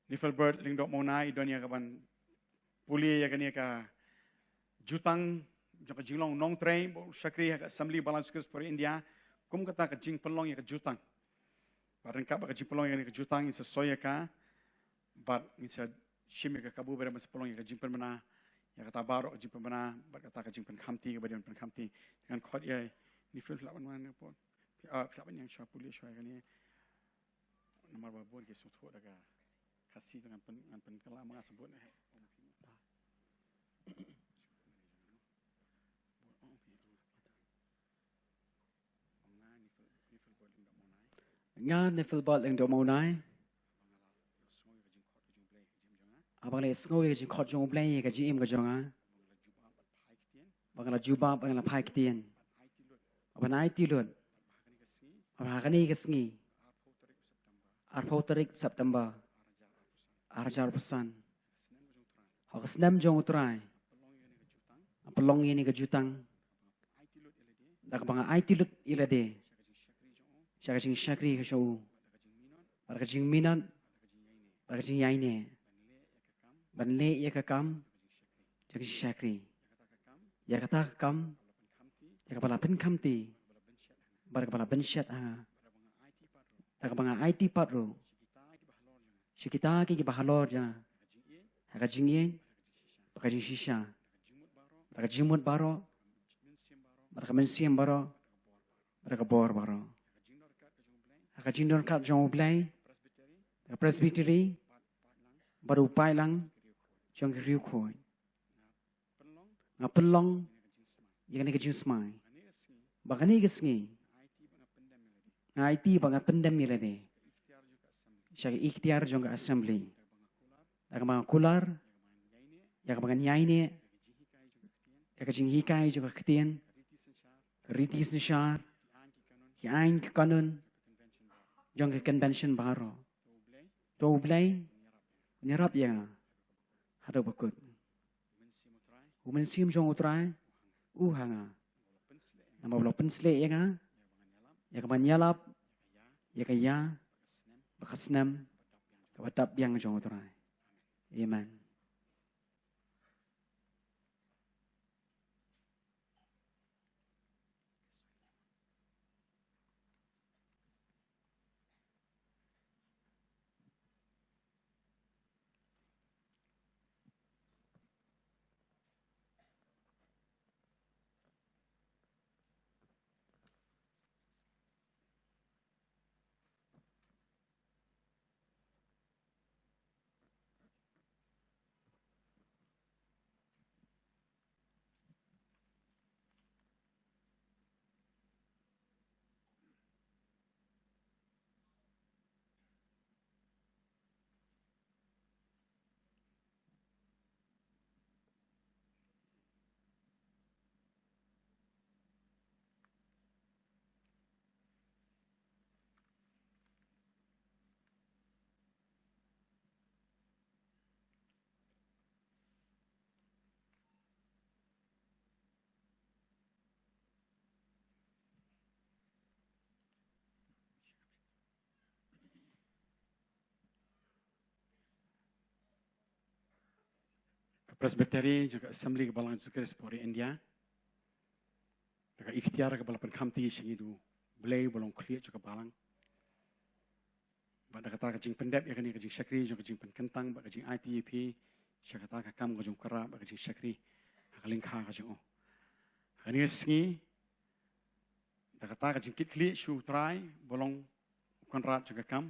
Nephilbert Lyngdoh Mawnai i don ïa kaban pule ïa kane ka jutang jong ka jinglong nongtrei bad u shakri ha ka Assembly of Baptist Churches of India kum kata ka jingpynlong ïa ka jutang. Bad ryngkat bad ka jingpynlong ïa kane ka jutang, ngin sa soi ïa ka bad ngin sa shim ïa ka kabu ba dei ban sa pynlong ïa ka jingpynbna ïa kata baroh ka jingpynbna bad kata ka jingpynkhamti kaba dei ban pynkhamti. Ngan khot ïa i Nephil, lah ban wan ha kane ka por. Ah, lah ban ïeng shuwa, pule shuwa ïa kane. Namar ba bun ki sngewthuh da ka Khasi ngan pyn, ngan pynkylla ma nga sbut eh. Nga Nifilbert Lyngdoh Mawnai. Haba nga la sngew ïa ka jingkhot jong U Blei ïa ka jingim ka jong nga. Ba nga la jubab, ba nga la phai ktien. Ban aiti lut. Ba ha kane ka sngi, arphew tarik September, ar hajar arphew san, ha ka snem jong U Trai, nga pynlong ïa kane ka jutang da kaba nga aiti lut ïa lade sha ka jingshakri ka jong U, bad ka jingminot, bad ka jingïaineh ban leh ïa ka kam jong ka jingshakri. Ïa kata ka kam, ïa kaba la pynkhamti bad kaba la pynshet ha nga, da kaba nga aiti pat ruh sha kita kiba halor ïa nga, ha ka jingïeit bad ka jingshisha, da ka jingmut baroh, bad ka mynsiem baroh, bad ka bor baroh. Ha ka jingdon kat jong U Blei, da ka Presbytery bad u paidlang jong ka Riewkhuid, nga pynlong ïa kane ka jingsmai ba kane ka sngi nga aiti ba nga pyndem ïa lade sha ka iktiar jong ka Assembly, da kaba nga kular ïa kaba ngan ïaineh ïa ka jinghikai jong ka ktien, ka riti synshar, ki aiñ ki kanun jong ka convention baroh. To U Blei un ïarap ïa nga haduh ba kut. U Mynsiem jong U Trai u ha nga, namar ba la pynshlur ïa nga ïa kaban ïalap ïa ka ïa bad ka snem kaba dap biang jong U Trai. Amen. Ka Presbytery jong ka Assembly ka Balang Jisukhrist por India, da ka iktiar kaba la pynkhamti sha ngi da U Blei ba long khlieh jong ka Balang, bad da kata ka jingpyndep ïa kane ka jingshakri jong ka jingpynkyntang bad ka jingaiti ïa phi sha kata ka kam ka jong U Kynrad bad ka jingshakri ha ka lyngkha ka jong U. Ha kane ka sngi, da kata ka jingkitkhlieh sha U Trai ba long U Kynrad jong ka kam,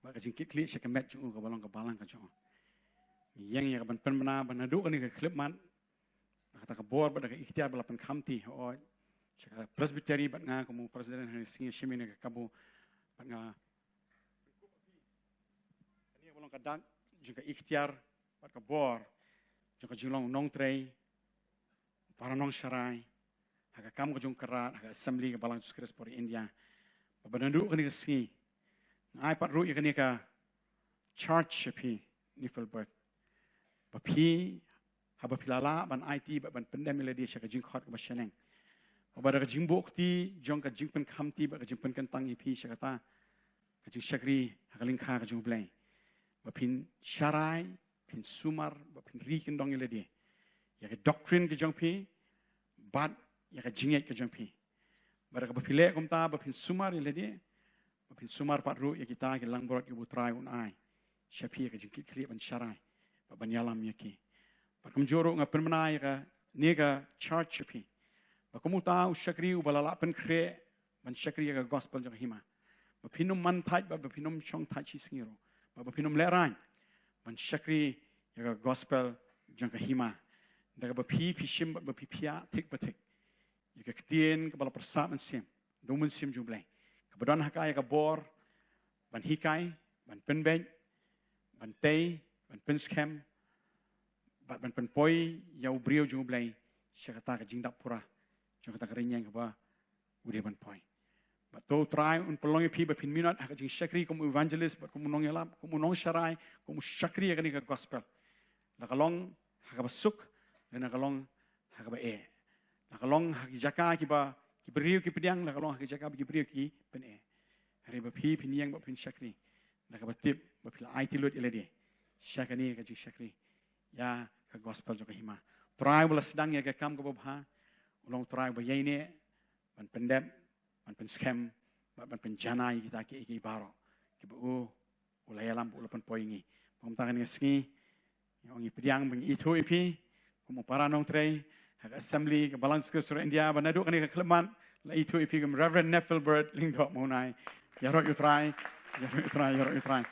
bad ka jingkitkhlieh sha ka met jong U kaba long ka Balang ka jong U, ngi ïeng ïa kaban pynbna ba naduh kane ka khyllipmat, da kata ka bor bad da ka iktiar ba la pynkhamti, hooid, sha ka Presbytery bad nga kum u President ha kane ka sngi, shim ïa kane ka kabu, bad nga, kane kaba long ka dak jong ka iktiar bad ka bor jong ka jinglong u nongtrei, para nongsharai ha ka kam ka jong U Kynrad, ha ka Assembly ka Balang Jisukhrist por India. Ba, ba naduh kane ka sngi, nga ai pat ruh ïa kane ka charge sha phi, Nifilbert, ba phi, haba phi la lah ban aiti bad ban pyndem ïa lade sha ka jingkhot kaba shaneng, ba, ba da ka jingbuh kti jong ka jingpynkhamti bad ka jingpynkyntang ïa phi sha kata ka jingshakri ha ka lyngkha ka jong U Blei, ba phin sharai, phin sumar, ba phin ri kyndong ïa lade ïa ka doctrine ka jong phi bad ïa ka jingngeit ka jong phi. Bad da kaba phi leh kumta, ba phin sumar ïa lade, ba phin sumar pat ruh ïa kita ki langbrot kiba U Trai un ai sha phi, ïa ka jingkitkhlieh ban sharai bad ban ïalam ïa ki. Bad kumjuh ruh nga pynbna ïa kane ka charge sha phi, ba kum uta u shakri uba la lah pynkhreh ban shakri ïa ka gospel jong ka hima, ba phin ym man thait, ba, ba phin ym shong thait shisngi ruh, ba, ba phin ym lehraiñ, ban shakri ïa ka gospel jong ka hima. Da kaba phi, phi shim bad ba phi phiah thik ba thik ïa ka ktien kaba la pyrsad mynsiem, da u Mynsiem jong U Blei, kaba don ha ka ïa ka bor ban hikai, ban pynbeit, ban tei, ban pynskhem, bad ban pynpoi ïa u briew jong U Blei sha kata ka jingdap pura jong kata ka rynïeng kaba u dei ban poi. Bad to U Trai un pynlong ïa phi ba phin minot ha ka jingshakri kum u evangelist, bad kum u nongïalap, kum u nongsharai, kum u shakri ïa kane ka gospel. La ka long ha kaba suk, lane ka long ha kaba eh. La ka long ha ki jaka kiba ki briew ki pdiang, la ka long ha ki jaka ba ki briew ki pyneh. Hynrei ba phi phin ïeng bad phin shakri da kaba tip ba phi la aiti lut ïa lade sha kane ka jingshakri ïa ka gospel jong ka hima. Trai ba la sdang ïa ka kam kaba bha, u long Trai ba ïaineh ban pyndep, ban pynskhem, ban, ban pynjanai kita kiei kiei baroh kiba u, u la ïalam, u la pynpoi ïa ngi. Bad kumta kane ka sngi, ngi ong ngi pdiang, ba ngi ithuh ïa phi kum u para nongtrei ha ka Assembly ka Balang Jissu Khrist India, ba naduh kane ka khyllipmat la ithuh ïa phi kum Reverend Nephelbert Lyngdoh Mawnai. Ïaroh ïa U Trai, ïaroh ïa U Trai, ïaroh ïa U Trai.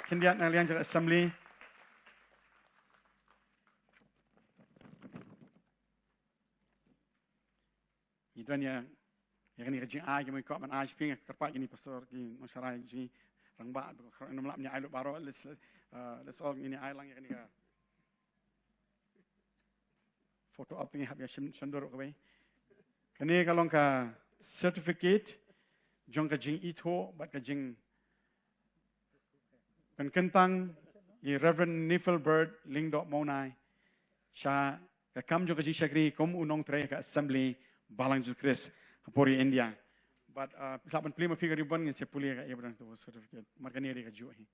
Khyndiat na liang jong ka Assembly. Ngi don ïa, ïa kane ka jingai, ki mei kwah ban ai sha phi, nga kyrpad ïa kine pastor, ki nongsharai, ki rangbah, ba ka nym lap ngi ai lut baroh, let's, uh, let's all, ngi ai lang ïa kane ka photo op, te ngi hap ïa shim shon dur kawei. Kane ka long ka certificate jong ka jingithuh bad ka jing pynkyntang ïa Reverend Nephelbert Lyngdoh Mawnai sha ka kam jong ka jingshakri kum u nongtrei ka Assembly Balang Jissu Khrist ha puri India. Bad, uh, phi lah ban plie ma phi ka ribbon, ngin sa pule ka ïa ba don tu certificate. Mar kane dei kajuh hi.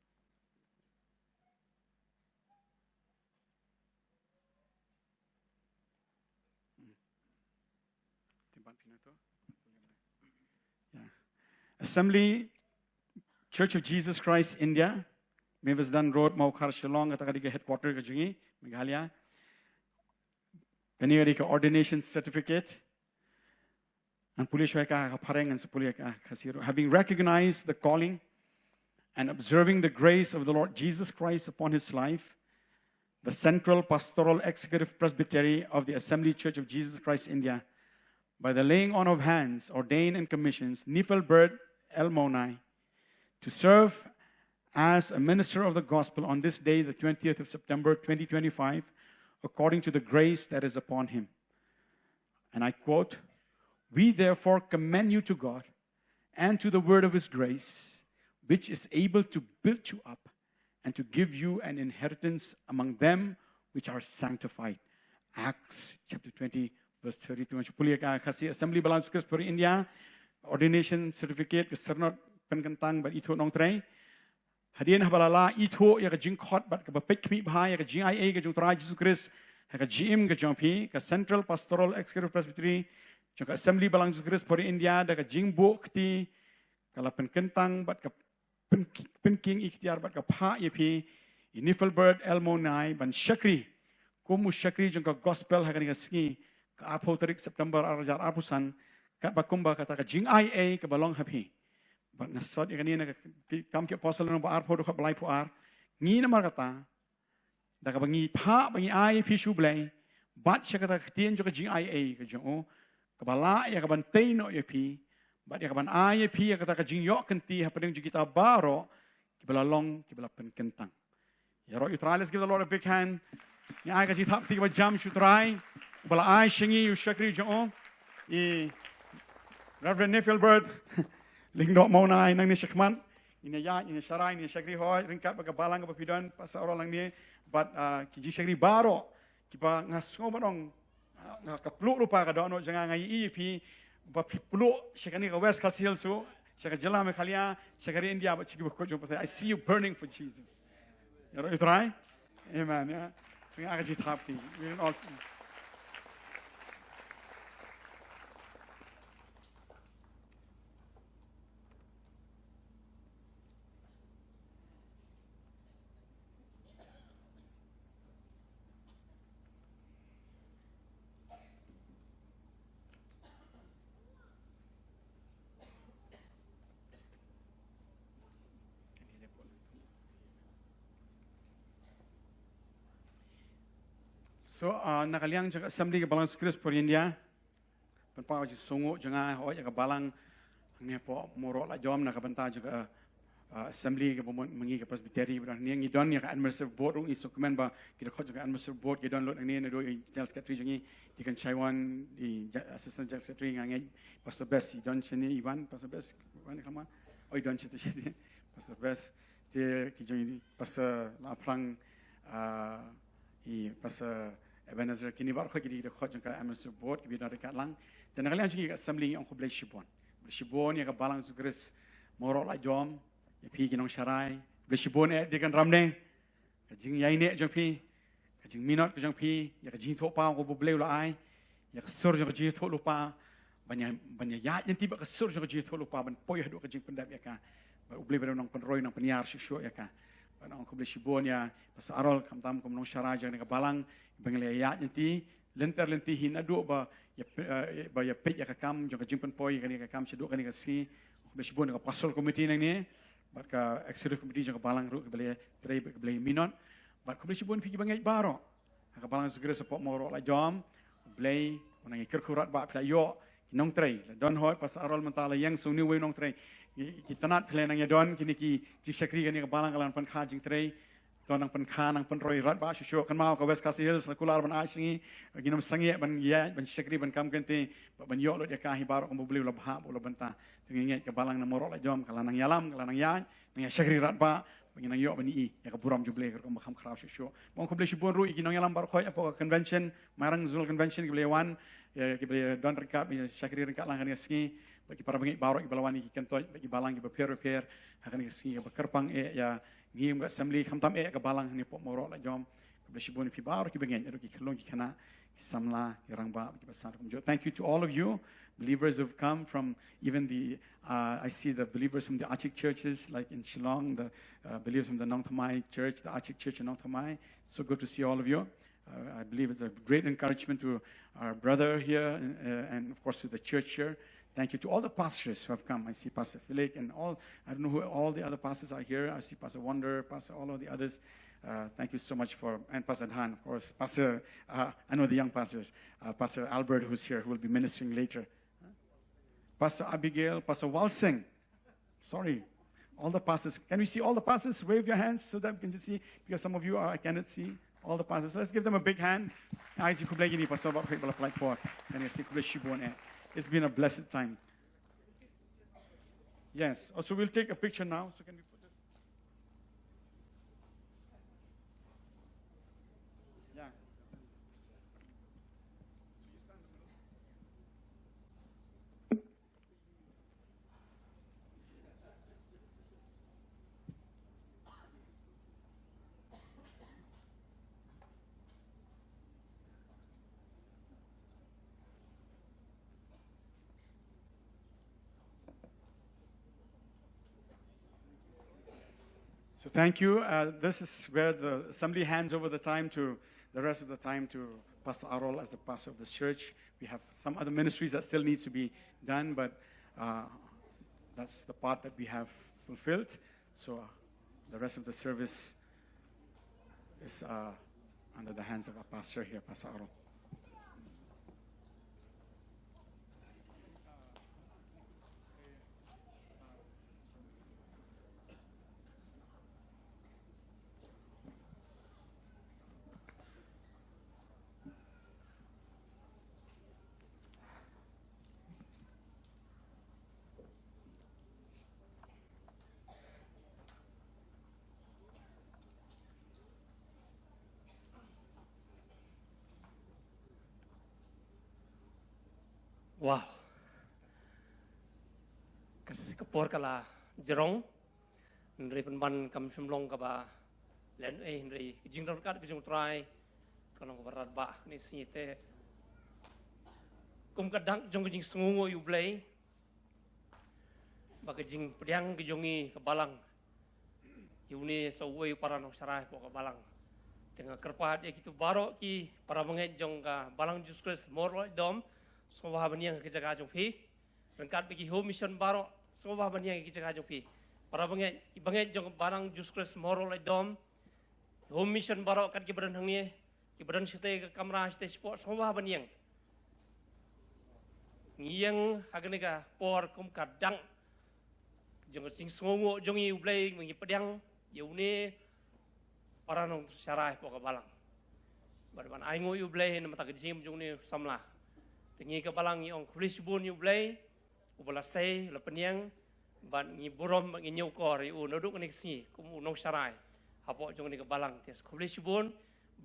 Yeah. Assembly Church of Jesus Christ India, Mevasdan Road, Mawkhar, Shillong, kata ka dei ka headquarter ka jong ngi, Meghalaya. Kane ka dei ka ordination certificate. Ngan pule shuwa ka, ka phareng, ngan sa pule ka Khasi ruh. Having recognized the calling and observing the grace of the Lord Jesus Christ upon his life, the Central Pastoral Executive Presbytery of the Assembly Church of Jesus Christ India, by the laying on of hands, ordained and commissions Nephelbert L. Mawnai to serve as a minister of the gospel on this day, the twentieth of September, twenty twenty-five, according to the grace that is upon him. And I quote, "We therefore commend you to God and to the word of his grace, which is able to build you up and to give you an inheritance among them which are sanctified." Acts chapter twenty, verse thirty-two. Ngan sa pule ka Khasi. Assembly Balang Jissu Khrist puri India, ordination certificate, ka syrnod pynkyntang bad ithuh nongtrei. Hadien haba la lah ithuh ïa ka jingkhot bad kaba peit khmih bha ïa ka jingaiei ka jong U Trai Jisu Khrist ha ka jingim ka jong phi, ka Central Pastoral Executive Presbytery jong ka Assembly Balang Jissu Khrist puri India, da ka jingbuh kti, ka la pynkyntang bad ka pyn-, pynking iktiar bad ka phah ïa phi i Nephelbert L. Mawnai ban shakri kum u shakri jong ka gospel ha kane ka sngi, ka arphew tarik September arhajar arphew san, katba kumba kata ka jingaiei kaba long ha phi. Bad nga sot ïa kane na ka Ki-, Kam ki Apostol lynnong ba arphew, dkhot ba laiphew ar. Ngi namar kata, da kaba ngi phah ba ngi ai ïa phi sha U Blei, bad sha kata ka ktien jong ka jingaiei ka jong u, kaba lah ïa kaban tei noh ïa phi, bad ïa kaban ai ïa phi ïa kata ka jingïoh kynti hapdeng jong kita baroh kiba la long, kiba la pynkyntang. Ïaroh ïa U Trai, let's give the Lord a big hand. Ngi ai ka jingthap kti kaba jam sha U Trai uba la ai sha ngi ïa u shakri jong u, i Reverend Nephelbert Lyngdoh Mawnai. Nangne shakhmat ngin ïa, ngin ïa sharai, ngin ïa shakri hoi ryngkat bad ka balang kaba phi don, Pastor Aaron Langne, bad, ah, ki jingshakri baroh kiba nga sngew ban ong, ah, nga, ka pluh ruh pa ka dohnud jong nga, nga ïohi ïa phi ba phi pluh sha kane ka West Khasi Hills ruh, sha ka jylla Meghalaya, sha ka ri India, bad sha kiba kut jong u pathai. I see you burning for Jesus. Ïaroh ïa U Trai. Amen, ïa. Sngewbha ka jingthap kti. We can all So, uh, na ka liang jong ka Assembly ka Balang Jisu Khrist por India, pynpaw jingsngew jong nga hoi ïa ka balang hangne hapoh Mawroh Lajom na ka bynta jong ka, uh, Assembly kaba mon ma ngi ka Presbytery ba don hangne. Ngi don ïa ka Administrative Board ruh, ngi sngewkmen ba ki dkhot jong ka Administrative Board ki don lut hangne, naduh i General Secretary jong ngi, Deacon Chaiwan, i ja-, Assistant General Secretary, nga ngeit Pastor Best i don shane, i wan, Pastor Best i wan, i khlem wan. Oh, i don shane, shane. Pastor Best, te ki jong i Pastor Laphrang, uh, i Pastor Ebenezer, kine baroh ki dei ki dkhot jong ka Administrative Board kiba don ryngkat lang. Te na ka liang jong ngi ka Assembly ngi ong khublei shibun. Khublei shibun ïa ka Balang Jisu Khrist Mawroh Lajom, ïa phi ki nongsharai. Khublei shibun eh Deacon Ramne, ka jingïaineh jong phi, ka jingminot ka jong phi ïa ka jingïathuhpaw kaba U Blei u la ai, ïa ka sur jong ka jingïathuhlypa, ban ïa, ban ïa ïaid lynti bad ka sur jong ka jingïathuhlypa, ban poi haduh ka jingpyndep ïa ka. Bad U Blei ba dei u nongpynroi, nongpynïar shuh shuh ïa ka. Bad nga ong khublei shibun ïa Pastor Arol khamtam kum nongsharai jong kane ka balang, ba ngi la ïaid lynti lynter lynti hi naduh ba ïa p-, eh, ba ïa peit ïa ka kam jong ka jingpynpoi ïa kane ka kam shaduh kane ka sngi. Khublei shibun ïa ka Pastoral Committee nangne bad ka Executive Committee jong ka balang ruh kiba la ïatrei bad kiba la ïaminot. Bad khublei shibun phi kiba ngeit baroh ha ka Balang Jisu Khrist hapoh Mawroh Lajom. U Blei un nang ïakyrkhu radbah, phi la ïoh ki nongtrei, la don hoi Pastor Arol mynta, la ïeng sa une uwei u nongtrei. Ki, ki tnat phi la nang ïadon, kine ki jingshakri kane ka balang ka la nang pynkha jingtrei. To nang pynkha, nang pynroi radbah shuh shuh. Kynmaw ka West Khasi Hills la kular ban ai sha ngi, ngi nym sangeh ban ïaid, ban shakri, ban kam kynthei, ban ïoh lut ïa ka hi baroh kumba U Blei u la bhah bad u la bynta. Te ngi ngeit ka balang na Mawroh Lajom ka la nang ïalam, ka la nang ïaid, nang ïa shakri radbah, ba ngin nang ïoh ban ïohi ïa ka burom jong U Blei ka rukom ba kham khraw shuh shuh. Ba ong khublei shibun ruh ïa ki nongialam baroh hoi hapoh ka convention, Mairang Zonal Convention, kiba la ïa wan, ïa kiba la ïa don ryngkat, ba ïa shakri ryngkat lang kane ka sngi, bad ki para bangeit baroh kiba la wan ïa ki kyntoit, bad ki balang kiba pher bapher ha kane ka sngi kaba kyrpang eh ïa ngi kum ka Assembly, khamtam eh ïa ka balang hangne hapoh Mawroh Lajom. Khublei shibun ïa phi baroh kiba ngeit, ruh ki khyllung ki khynnah, ki samla, ki rangbah, ki basa kumjuh. Thank you to all of you, believers who've come from even the, uh, I see the believers from the Achik churches, like in Shillong, the, uh, believers from the Nongthymmai church, the Achik church in Nongthymmai. So good to see all of you. Uh, I believe it's a great encouragement to our brother here, uh, and of course to the church here. Thank you to all the pastors who have come. I see Pastor Felix and all, I don't know who all the other pastors are here. I see Pastor Wonder, Pastor, all of the others. Uh, thank you so much for, and Pastor Dhan, of course, Pastor, uh, I know the young pastors, uh, Pastor Albert, who's here, who will be ministering later. Pastor Abigail, Pastor Walsing. Sorry. All the pastors. Can we see all the pastors? Wave your hands so that we can just see, because some of you are, I cannot see all the pastors. Let's give them a big hand. Ai, khublei ïa ngi, Pastor, baroh ba la pynlait por. Kan ïa sngewbha khublei shibun eh. It's been a blessed time. Yes. Also, we'll take a picture now. So can we put this? Yeah. So thank you. Uh, this is where the assembly hands over the time to the rest of the time to Pastor Arol as the pastor of this church. We have some other ministries that still needs to be done, but, uh, that's the part that we have fulfilled. So, uh, the rest of the service is, uh, under the hands of our pastor here, Pastor Arol. Wow. Ka, ka por ka la jrong. Hynrei pynban kam shym long kaba lehnohei, hynrei ka jingdon ryngkat ka jong U Trai ka long kaba radbah. Kane ka sngi te kum ka dak jong ka jingsngewnguh ïa U Blei, ba ka jingpdiang ka jong ngi ka balang ïa une sa uwei u para nongsharai hapoh ka balang. Te nga kyrpad ïa kito baroh ki para bangeit jong ka Balang Jisu Khrist Mawroh Laitom, sngewbha ban ïeng ha ka jaka jong phi. Ryngkat bad ki Home Mission baroh, sngewbha ban ïeng ha ka jaka jong phi. Para bangeit, ki bangeit jong ka Balang Jisu Khrist Mawroh Laitom, Home Mission baroh kat kiba don hangne, kiba don shatei ka kamra shatei shapoh, sngewbha ban ïeng. Ngi ïeng ha kane ka por kum ka dang jong ka jingsngewnguh jong ngi, U Blei, ngi pdiang ïa une para nongshakri hapoh ka balang. Bad ban ainguh ïa U Blei namar ka jingim jong une u samla. Te ngi ka balang ngi ong khublei shibun ïa U Blei uba la sei, la pynïeng, bad ngi burom bad ngi ñiewkor ïa u naduh kane ka sngi kum u nongshakri hapoh jong kane ka balang. Te khublei shibun,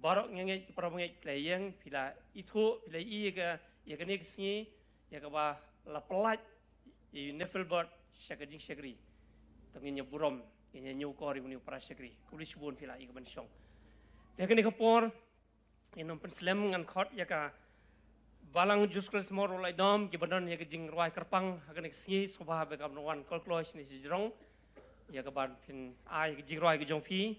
baroh ngi ngeit, para bangeit, phi la ïeng, phi la ithuh, phi la ïohi ïa ka, ïa kane ka sngi, ïa kaba la pyllait ïa u Nephi Bot sha ka jingshakri. Te ngin ïa burom, ngin ïa ñiewkor ïa une u para shakri. Khublei shibun, phi la ïa ka ban shong. Te kane ka por, ngin ym pynslem, ngan khot ïa ka balang Jisu Khrist Mawroh Laitdom kiba don ïa ka jingrwai kyrpang ha kane ka sngi, sngewbha ba kam wan kloi kloi shane shajrong ïa ka ban pyn-ai ka jingrwai ka jong phi.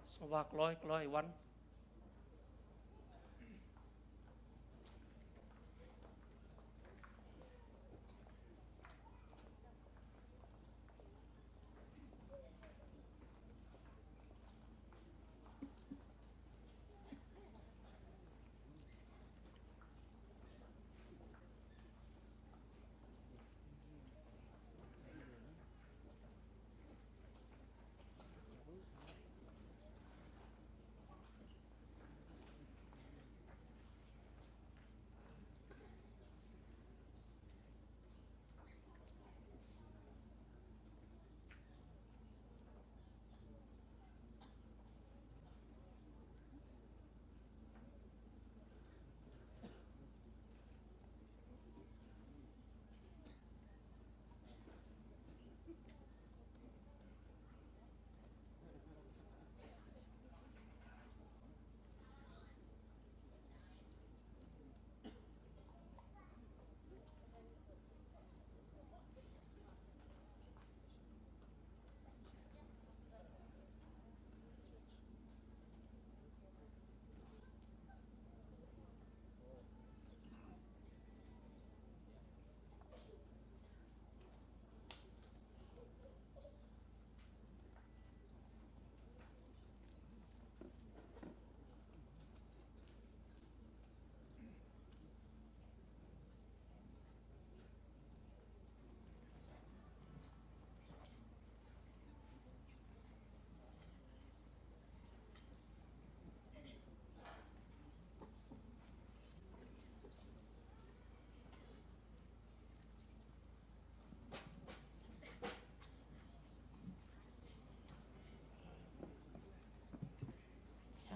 Sngewbha kloi kloi wan.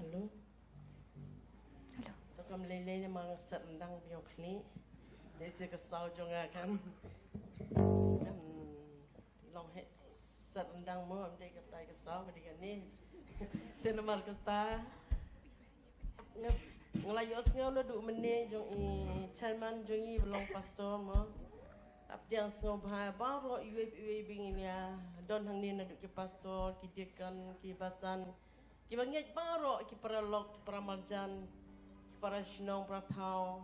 Hello. Hello. To kam lei lei ne mang sat ndang biong khni. Lei se ka sau jong nga kan. Kan long he sat ndang mo am dei ka tai ka sau ka dei ka ni. Te namar kata. Nga, nga la ïohsngew naduh mynne jong i chairman jong i ba long pastor mo. Ap diang sngewbha baroh iwei pa iwei ba ngin ïa don hangne naduh ki pastor, ki deacon, ki basan, kiba ngeit baroh, ki paralok, ki paramarjan, ki parashnong parathaw,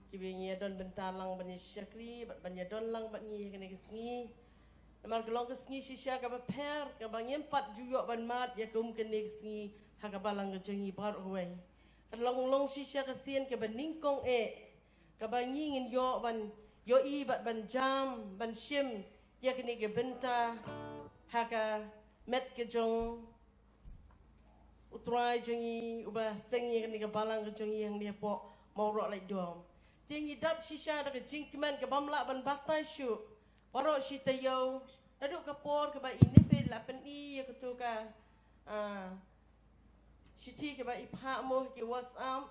kiba ngin ïa don bynta lang ban ïa shakri bad ban ïa don lang bad ngi ha kane ka sngi. Namar ka long ka sngi shisha kaba pher, kaba ngim pat ju ïoh ban mad ïa ka um kane ka sngi ha ka balang ka jong ngi baroh kawei. Ka long long shisha ka sien kaba nyngkong eh, kaba ngi ngin ïoh ban ïohi bad ban jam ban shim ïa kane ka bynta ha ka met ka jong U Trai jong ngi uba seng ïa kane ka balang ka jong ngi hangne hapoh Mawroh Laitdom. Te ngi dap shisha da ka jingkmen kaba ym lah ban batai shuh. Baroh shi taïew, naduh ka por kaba i Nephi la pyni ïa katu ka, ah, shithi kaba i phah mo ha ki WhatsApp,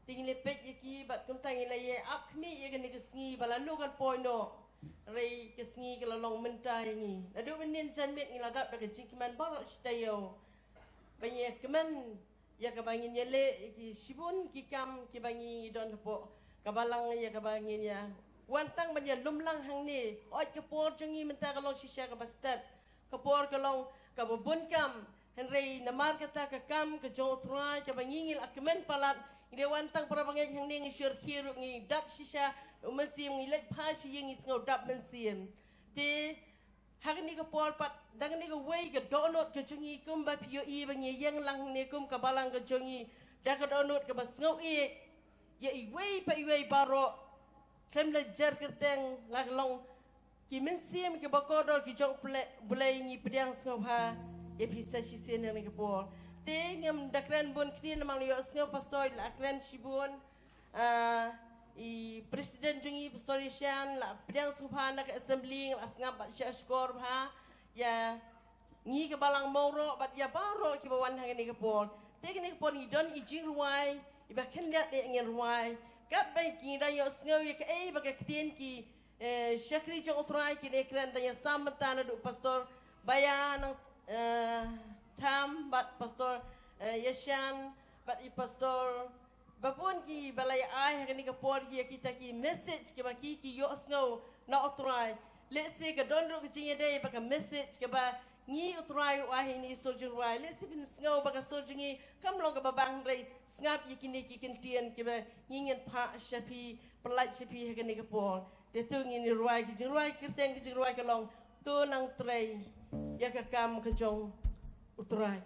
te ngi la peit ïa ki bad kumta ngi la ïa ap khmih ïa kane ka sngi ba la nang kan poi noh. Hynrei ka sngi ka la long mynta ïa ngi. Naduh mynhynnin janmiet ngi la dap da ka jingkmen baroh shi taïew. Ba ngi ïa kmen ïa kaba ngin ïa leh ïa ki shibun ki kam kiba ngi don hapoh ka balang, ïa kaba ngin ïa wan tang ban ïa lum lang hangne. Hooid ka por jong ngi mynta ka long shisha kaba stet, ka por ka long kaba bun kam. Hynrei namar kata ka kam ka jong U Trai kaba ngi ngi la kmen palat, ngi dei wan tang para bangeit hangne, ngi shu rkhie ruh, ngi dap shisha U Mynsiem, ngi leit phai sha ïing ngi sngew dap Mynsiem. Te ha kane ka por pat Da kane kawei ka dohnud ka jong ngi kumba phi ïohi ba ngi ïeng lang hangne kum ka balang ka jong ngi da ka dohnud kaba sngewieit ïa iwei pa iwei baroh. Khlem da jer kyrteng la ka long ki mynsiem kiba kordor ki jong U Blei, ngi pdiang sngewbha ïa phi sa shisien ha kane ka por. Te ngam da kren bun ktien namar la ïohsngew pastor la kren shibun. Ah, i president jong ngi, Pastor Yashan, la pdiang sngewbha na ka assembly, la sngap bad shah shkor bha ïa ngi ka balang Mawroh bad ïa baroh kiba wan ha kane ka por. Te kane ka por ngi don i jingrwai iba khyndiat de ngin rwai. Katba ngi da ïohsngew ïa kaei ba ka ktien ki, eh, shakri jong U Trai ki da kren da ïa sam bynta naduh Pastor Baya Nang, eh, Tham bad Pastor, eh, Yashan bad i Pastor ba bun kiba la ïa ai ha kane ka por ïa kita ki message kiba ki, ki ïohsngew na U Trai. Lehse ka don ruh ka jingïadei ba ka message kaba ngi U Trai u ai ha ine i sur jingrwai. Lehse phin sngew ba ka sur jong ngi kam long kaba bang, hynrei sngap ïa kine ki kyntien kiba ngi ngin phah sha phi, pyllait sha phi ha kane ka por. Te to ngin ïa rwai ki jingrwai, kyrteng ki jingrwai ka long To Nang Trei ïa ka kam ka jong U Trai.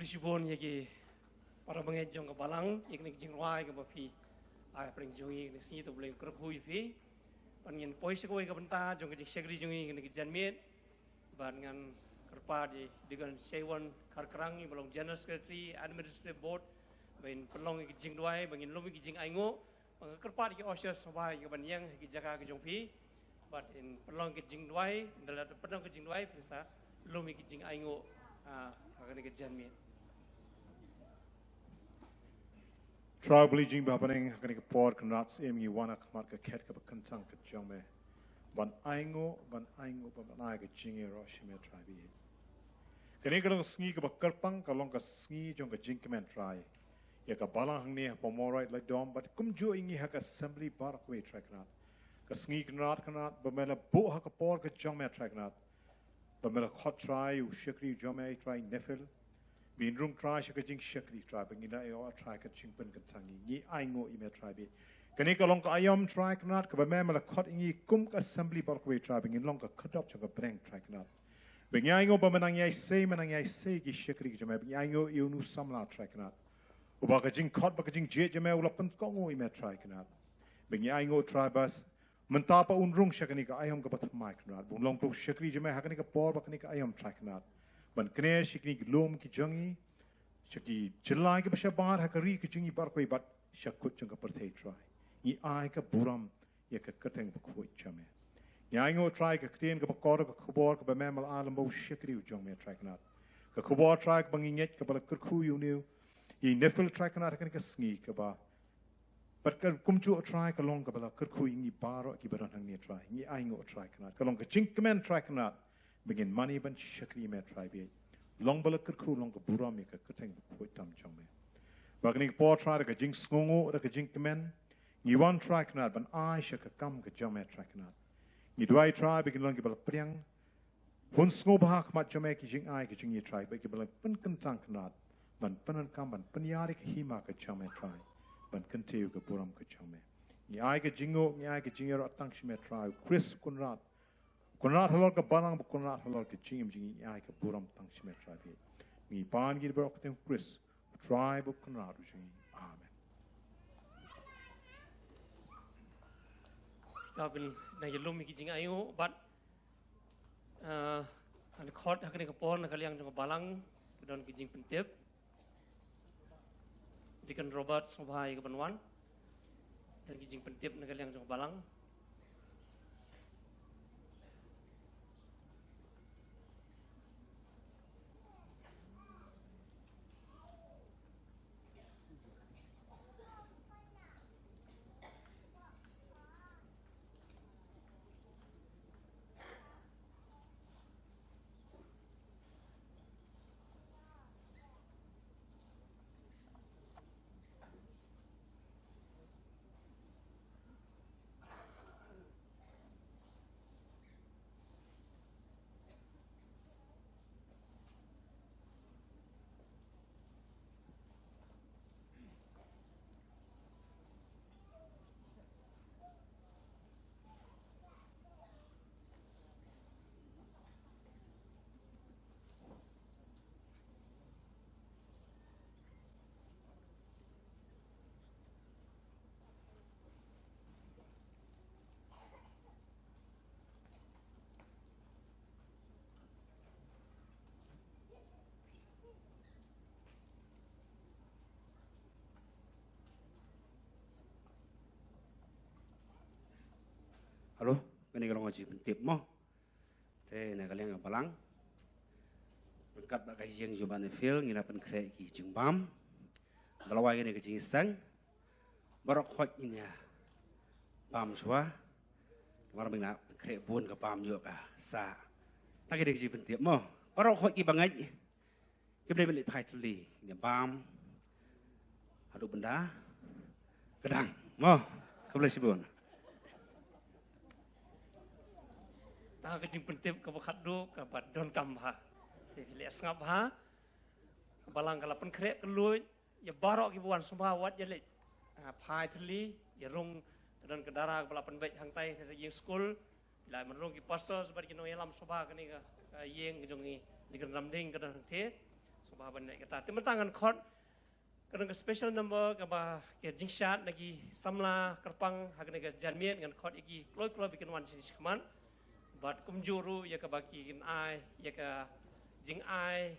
Khublei shibun ïa ki para bangeit jong ka balang, ïa kane ka jingrwai kaba phi ai hapdeng jong ngi kane ka sngi, to U Blei un kyrkhu ïa phi. Ban ngin poi sha kawei ka bynta jong ka jingshakri jong ngi kane ka janmiet. Ban ngan kyrpad ïa i Deacon Shaiwon Kharkrang, i ba long General Secretary Administrative Board, ban pynlong ïa ka jingduwai, ban ngin lum ïa ka jingainguh. Ba nga kyrpad ïa ki ushers sngewbha ïa ka ban ïeng ha ki jaka ka jong phi. Bad in pynlong ka jingduwai, ynda la pynlong ka jingduwai, phin sa lum ïa ka jingainguh, ah, ha kane ka janmiet. Trai U Blei jong ngi ba ha bneng, ha kane ka por Kynrad Syiem ngi wan ha khmat ka khet kaba kyntang ka jong me. Ban ainguh, ban ainguh, ban ai ka jingïaroh sha me Trai Blei. Kane ka long ka sngi kaba kyrpang, ka long ka sngi jong ka jingkmen Trai. Ïa ka balang hangne ha Mawryngkneng Laitdom, bad kumjuh ïa ngi ha ka assembly baroh kawei Trai Kynrad. Ka sngi Kynrad Kynrad, ba me la buh ha ka por ka jong me Trai Kynrad. Ba me la khot Trai u shakri u jong me Trai Nefil. Ba in rung Trai sha ka jingshakri Trai, ba ngin ïoh Trai ka jingpynkyntang ngi. Ngi ainguh ïa me Trai Blei. Kane ka long ka aïom Trai Kynrad, kaba me me la khot ïa ngi kum ka assembly baroh kawei Trai, ba ngin long ka khyrdop jong ka bneng Trai Kynrad. Ba ngi ainguh ba me nang ïai sei, me nang ïai sei ki shakri ki jong me, ba ngi ainguh ïa une u samla Trai Kynrad. Uba ka jingkhot bad ka jingjied jong me u la pynkohnguh ïa me Trai Kynrad. Ba ngi ainguh Trai ba mynta ba un rung sha kane ka aïom kaba thymmai Kynrad. Ba un long u shakri jong me ha kane ka por bad kane ka aïom Trai Kynrad. Ban kynnoh sha kine ki lum ki jong ngi, sha ki jylla kiba shabar, ha ka ri ka jong ngi baroh kawei bad sha kut jong ka pyrthei Trai. Ngi ai ka burom ïa ka kyrteng bakhuid jong me. Ngi ainguh Trai ka ktien kaba kor, ka khubor kaba me me la ai lem bad u shakri u jong me Trai Kynrad. Ka khubor Trai kaba ngi ngeit kaba la kyrkhu ïa une u, ïa i Nefil Trai Kynrad ha kane ka sngi kaba. Bad ka kumjuh Trai ka long kaba la kyrkhu ïa ngi baroh kiba don hangne Trai. Ngi ainguh Trai Kynrad. Ka long ka jingkmen Trai Kynrad. Ba ngin mane ban shakri me Trai Blei. Long ba la kyrkhu, long ka burom ïa ka kyrteng bakhuid tam jong me. Ba kane ka por Trai da ka jingsngewnguh, da ka jingkmen. Ngi wan Trai Kynrad ban ai sha ka kam ka jong me Trai Kynrad. Ngi duwai Trai ba ngin long kiba la pdiang. Hun sngewbha ha khmat jong me ki jingai ki jong ngi Trai, ba kiba la pynkyntang Kynrad. Ban pyndonkam, ban pynïar ïa ka hima ka jong me Trai. Ban kyntiew ka burom ka jong me. Ngi ai ka jingnguh, ngi ai ka jingïaroh tang sha me Trai. U Khrist Kynrad. Kynrad halor ka balang, ba Kynrad halor ka jingim jong ngi, ngi ai ka burom tang sha me Trai Blei. Ngi pan ïa ki baroh ha ka kyrteng u Khrist, u Trai bad u Kynrad u jong ngi. Amen. Te ban nang ïalum ïa ki jingainguh bad, eh, ngan khot ha kane ka por na ka liang jong ka balang, ka don ka jingpyntip. Deacon Robert, sngewbha ïa ka ban wan. Don ki jingpyntip na ka liang jong ka balang. Hello, kane ka long ka jingpyntip mo. Te na ka liang ka balang, ryngkat bad ka ïing jong Bah Nefil, ngi la pynkhreh ki jingbam. Ba la wai kane ka jingïaseng, baroh khoit ngin ïa bam shuwa. Namar ba ngi la pynkhreh bun ka bam ïoh ka sah. Tang kine ki jingpyntip mo. Baroh khoit ki bangeit. Ki Blei ban leit phai thylli, ngin ïa bam haduh ban da ka dang. Mo, khublei shibun. Tang ka jingpyntip kaba khatduh kaba donkam bha. Te phi leh sngap bha. Ka balang ka la pynkhreh kylluid ïa baroh kiba wan, sngewbha wat ïa leit, ah, phai thylli, ïa rung, ka don ka dara kaba la pynbeit hangtai ha ïing skul. Phi la ïa rung ki pastors bad ki nongïalam sngewbha, kane ka, ka ïing ka jong ngi, Deacon Ramding ka don hangtei. Kaba ban leh kata. Te mynta ngan khot ka dang ka special number kaba ka jingshad na ki samla kyrpang ha kane ka janmiet, ngan khot ïa ki kloi kloi ba kin wan shane shakhmat. Bad kumjuh ruh ïa kaba kin ai ïa ka jingai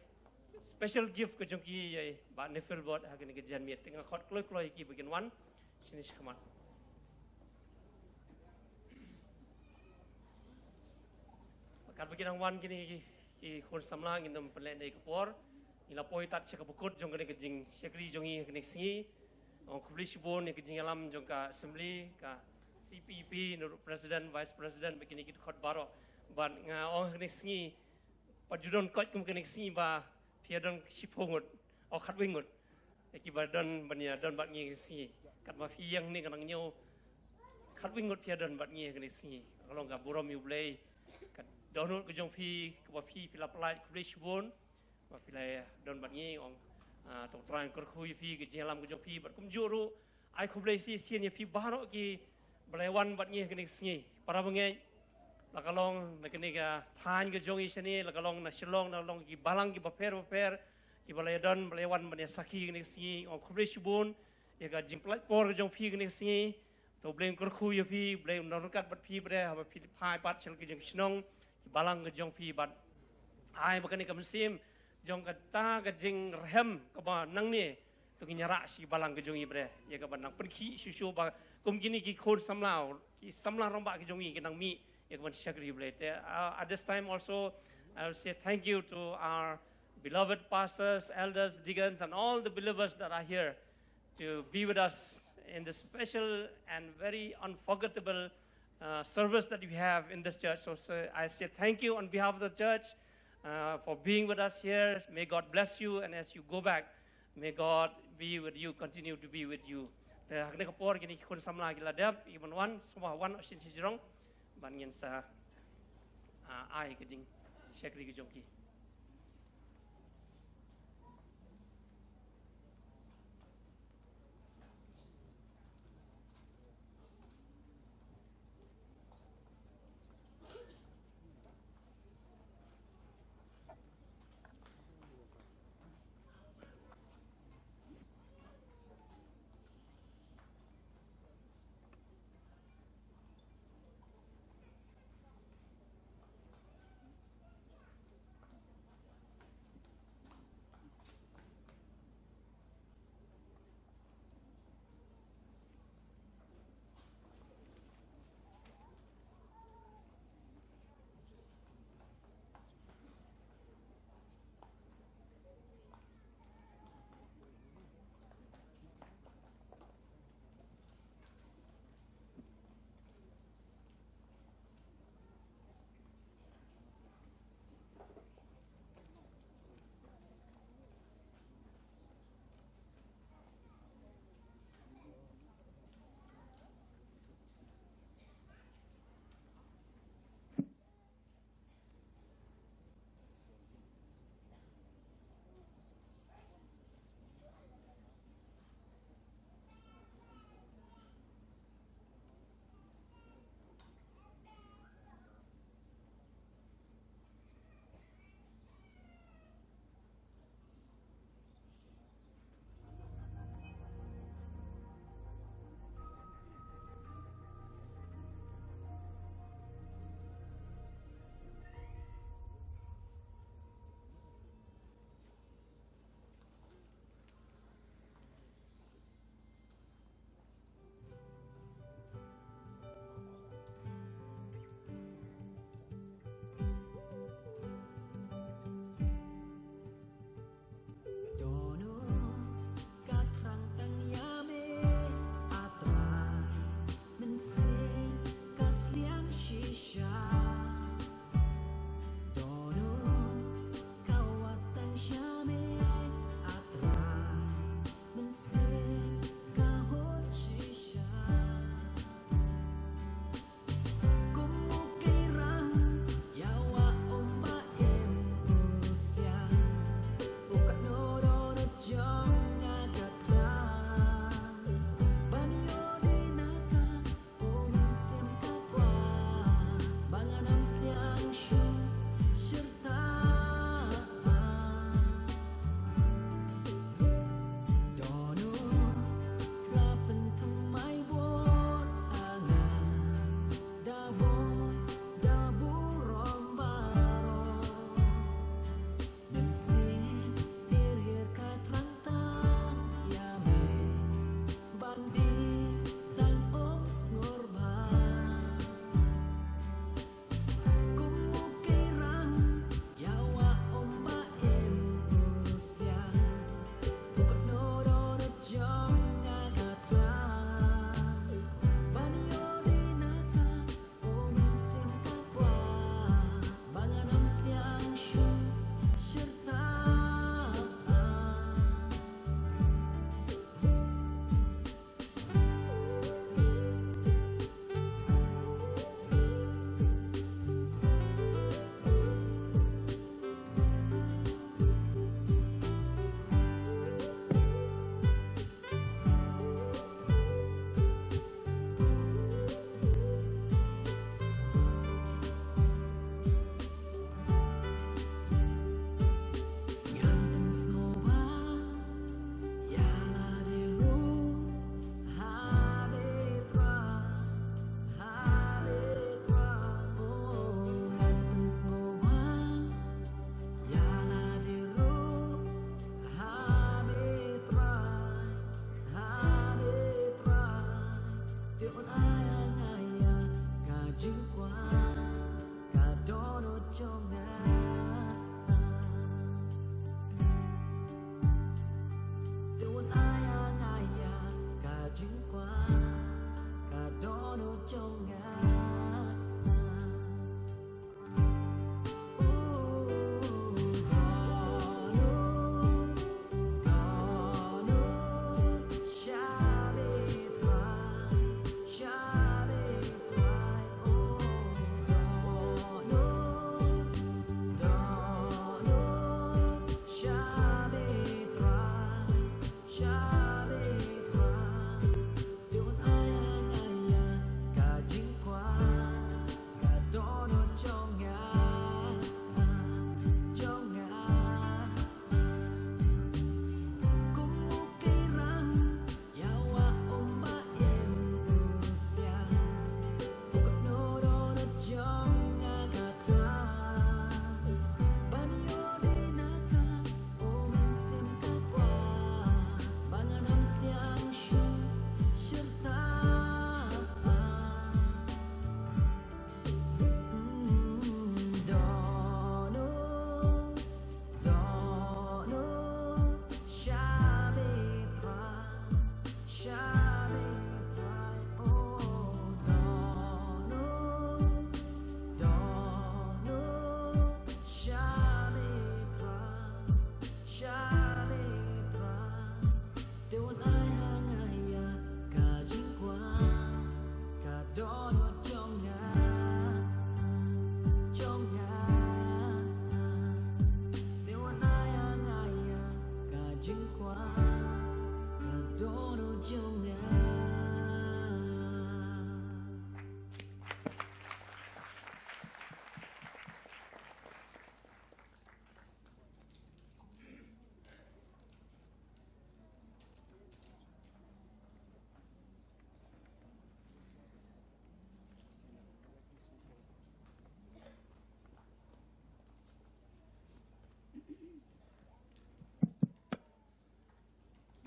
special gift ka jong ki ïa i Bah Nifilbert ha kane ka janmiet. Te ngan khot kloi kloi ïa ki ba kin wan shane shakhmat. Katba ki dang wan kine ki, ki khun samla, ngin ym pynleh ïa ka por. Ngi la poi tad sha kaba kut jong kane ka jingshakri jong ngi kane ka sngi. Ong khublei shibun ïa ka jingïalam jong ka assembly, ka C P P, na ruh president, vice president, bad kine ki dkhot baroh. Bad nga ong kane ka sngi, pat ju don koit kum kane ka sngi ba phi ïa don shiphew ngut, oh, khatwei ngut. Ïa kiba don ban ïa don bad ngi kane ka sngi. Katba phi ïeng ne ka nang ñiew, khatwei ngut phi ïa don bad ngi kane ka sngi. Ka long ka burom ïa U Blei. Ka dohnud ka jong phi, kaba phi, phi la pyllait, khublei shibun. Ba phi la ïa don bad ngi, ong, ah, to U Trai un kyrkhu ïa phi, ka jingïalam ka jong phi, bad kumjuh ruh, ai khublei shisien ïa phi baroh kiba la ïa wan bad ngi kane ka sngi. Para bangeit, la ka long na kane ka thaiñ ka jong ngi shane, la ka long na Shillong, la ka long ki balang kiba pher bapher, kiba la ïa don, ba la ïa wan ban ïa sakhi kane ka sngi, ong khublei shibun ïa ka jingpyllait por ka jong phi kane ka sngi. To U Blei un kyrkhu ïa phi, U Blei un nang ryngkat bad phi, Blei, haba phi phai pat sha la ka jong ka shnong, ki balang ka jong phi, bad ai ba kane ka mynsiem jong kata ka jingrhem kaba nangne, to ngin ïarap sha ki balang ka jong ngi, Blei, ïa kaba nang pynkhih shuh shuh ba kum kine ki khun samla, ki samla rangbah ka jong ngi, ki nang mih ïa kaban shakri, Blei. Te, uh, at this time also, I will say thank you to our beloved pastors, elders, deacons, and all the believers that are here to be with us in the special and very unforgettable, uh, service that we have in this church. So, so I say thank you on behalf of the church, uh, for being with us here. May God bless you, and as you go back, may God be with you, continue to be with you. Te ha kane ka por kine ki khun samla ki la dep ïa ban wan, sngewbha wan sha shnong, ban ngin sa, ah, ai ka jingshakri ka jong ki.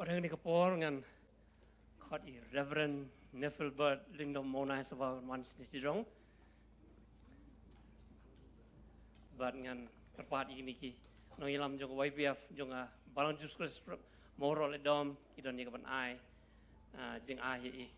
Bad ha kane ka por ngan khot ïa i Reverend Nifilbert Lyngdoh Mawnai sngewbha wan sha jrong. Bad ngan kyrpad ïa kine ki nongïalam jong ka Y P F jong ka Balang Jissu Khrist Mawroh Ïalam, ki don ïa ka ban ai, ah, jingai ïa i.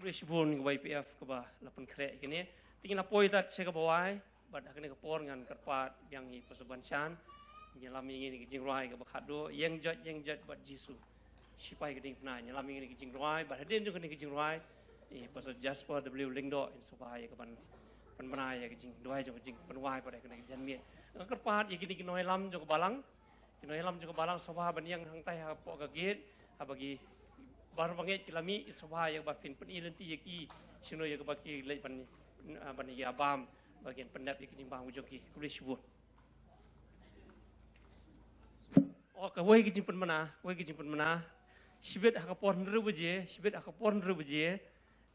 Khublei shibun ïa ka Y P F kaba la pynkhreh ïa kane. Te ngin ïa poi tad sha kaba wai, bad ha kane ka por ngan kyrpad biang ïa i Pastor Banshan. Ïalam ïa ngi ïa ka jingrwai kaba khatduh, Ïeng Joit, Ïeng Joit bad Jisu, Sipai ka diengphna. Ïalam ïa ngi ïa ka jingrwai, bad hadien jong kane ka jingrwai, i Pastor Jasper W Lyngdoh in sngewbha ïa ka ban pynbna ïa ka jingduwai jong ka jingpynwai bad ïa kane ka janmiet. Nga kyrpad ïa kine ki nongïalam jong ka balang, ki nongïalam jong ka balang sngewbha ban ïeng hangtai hapoh ka gate, haba ki baroh bangeit ki la mih, sngewbha ïa ba phin pyni lynti ïa ki shano ïa kaba ki leit ban, ah, ban ïa bam, ba kin pyndep ïa ki jingbam jong ki. Khublei shibun. Oh, kawei ka jingpynbna, kawei ka jingpynbna. Shibit ha ka por hynriew baje, shibit ha ka por hynriew baje,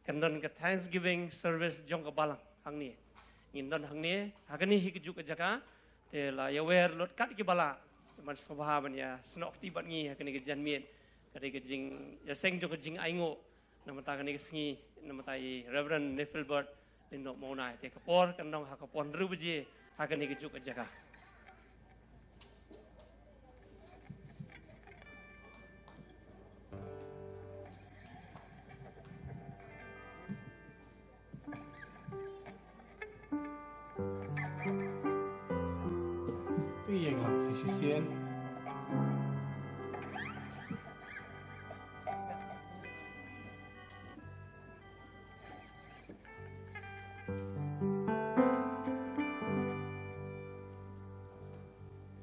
kan don ka Thanksgiving service jong ka balang hangne. Ngin don hangne ha kane hi kajuh ka jaka, te la ïawer lut kat ki ba lah, te ban sngewbha ban ïa snoh kti bad ngi ha kane ka janmiet. Ka dei ka jingïaseng jong ka jingainguh namar ta kane ka sngi, namar ta i Reverend Nifilbert Lyngdoh Mawnai. Te ka por kan don ha ka por hynriew baje ha kane kajuh ka jaka. Ïeng lang sa shisien.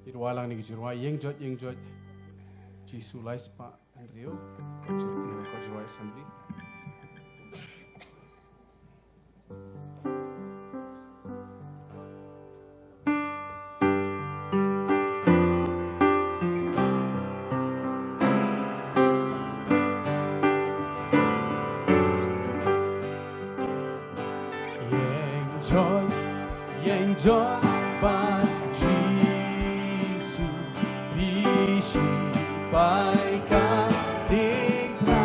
Ïa wai lang ïa ka jingrwai, Ïeng Joit, Ïeng Joit, Jisu lai spah hynriew. Ka jingrwai assembly. Ïeng Joit, Ïeng Joit bad Jisu, Sipai ka diengphna.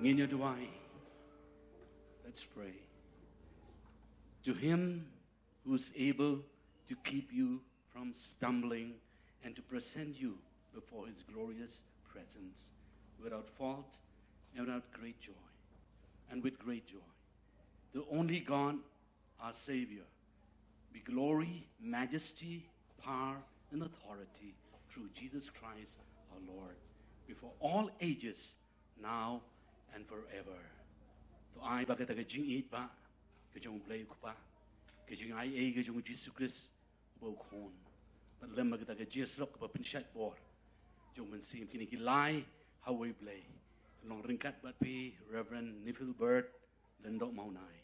Ngin ïa duwai. Let's pray. To him who is able to keep you from stumbling and to present you before his glorious presence without fault and without great joy, and with great joy. The only God, our Savior, be glory, majesty, power, and authority through Jesus Christ our Lord, before all ages, now and forever. To ai ba kata ka jingïeit ba ka jong U Blei U Kpa, ka jingaiei ka jong U Jisu Khrist uba U Khun, bad lem bad kata ka jingïasyllok kaba pynshait bor jong U Mynsiem, kine ki lai ha uwei U Blei, long ryngkat bad phi Reverend Nifilbert Lyngdoh Mawnai,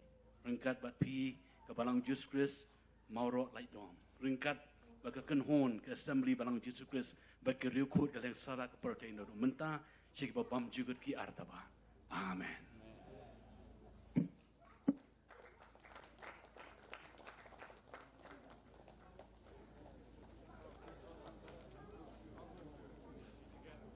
ryngkat bad phi ka Balang Jisu Khrist Mawroh Laitdom, ryngkat bad ka kynhun ka Assembly Balang Jisu Khrist bad ka riewkhuid ka Leng Sahlang ka Pyrthei Naduh Mynta, sha kiba bam jukut ki artaba. Amen.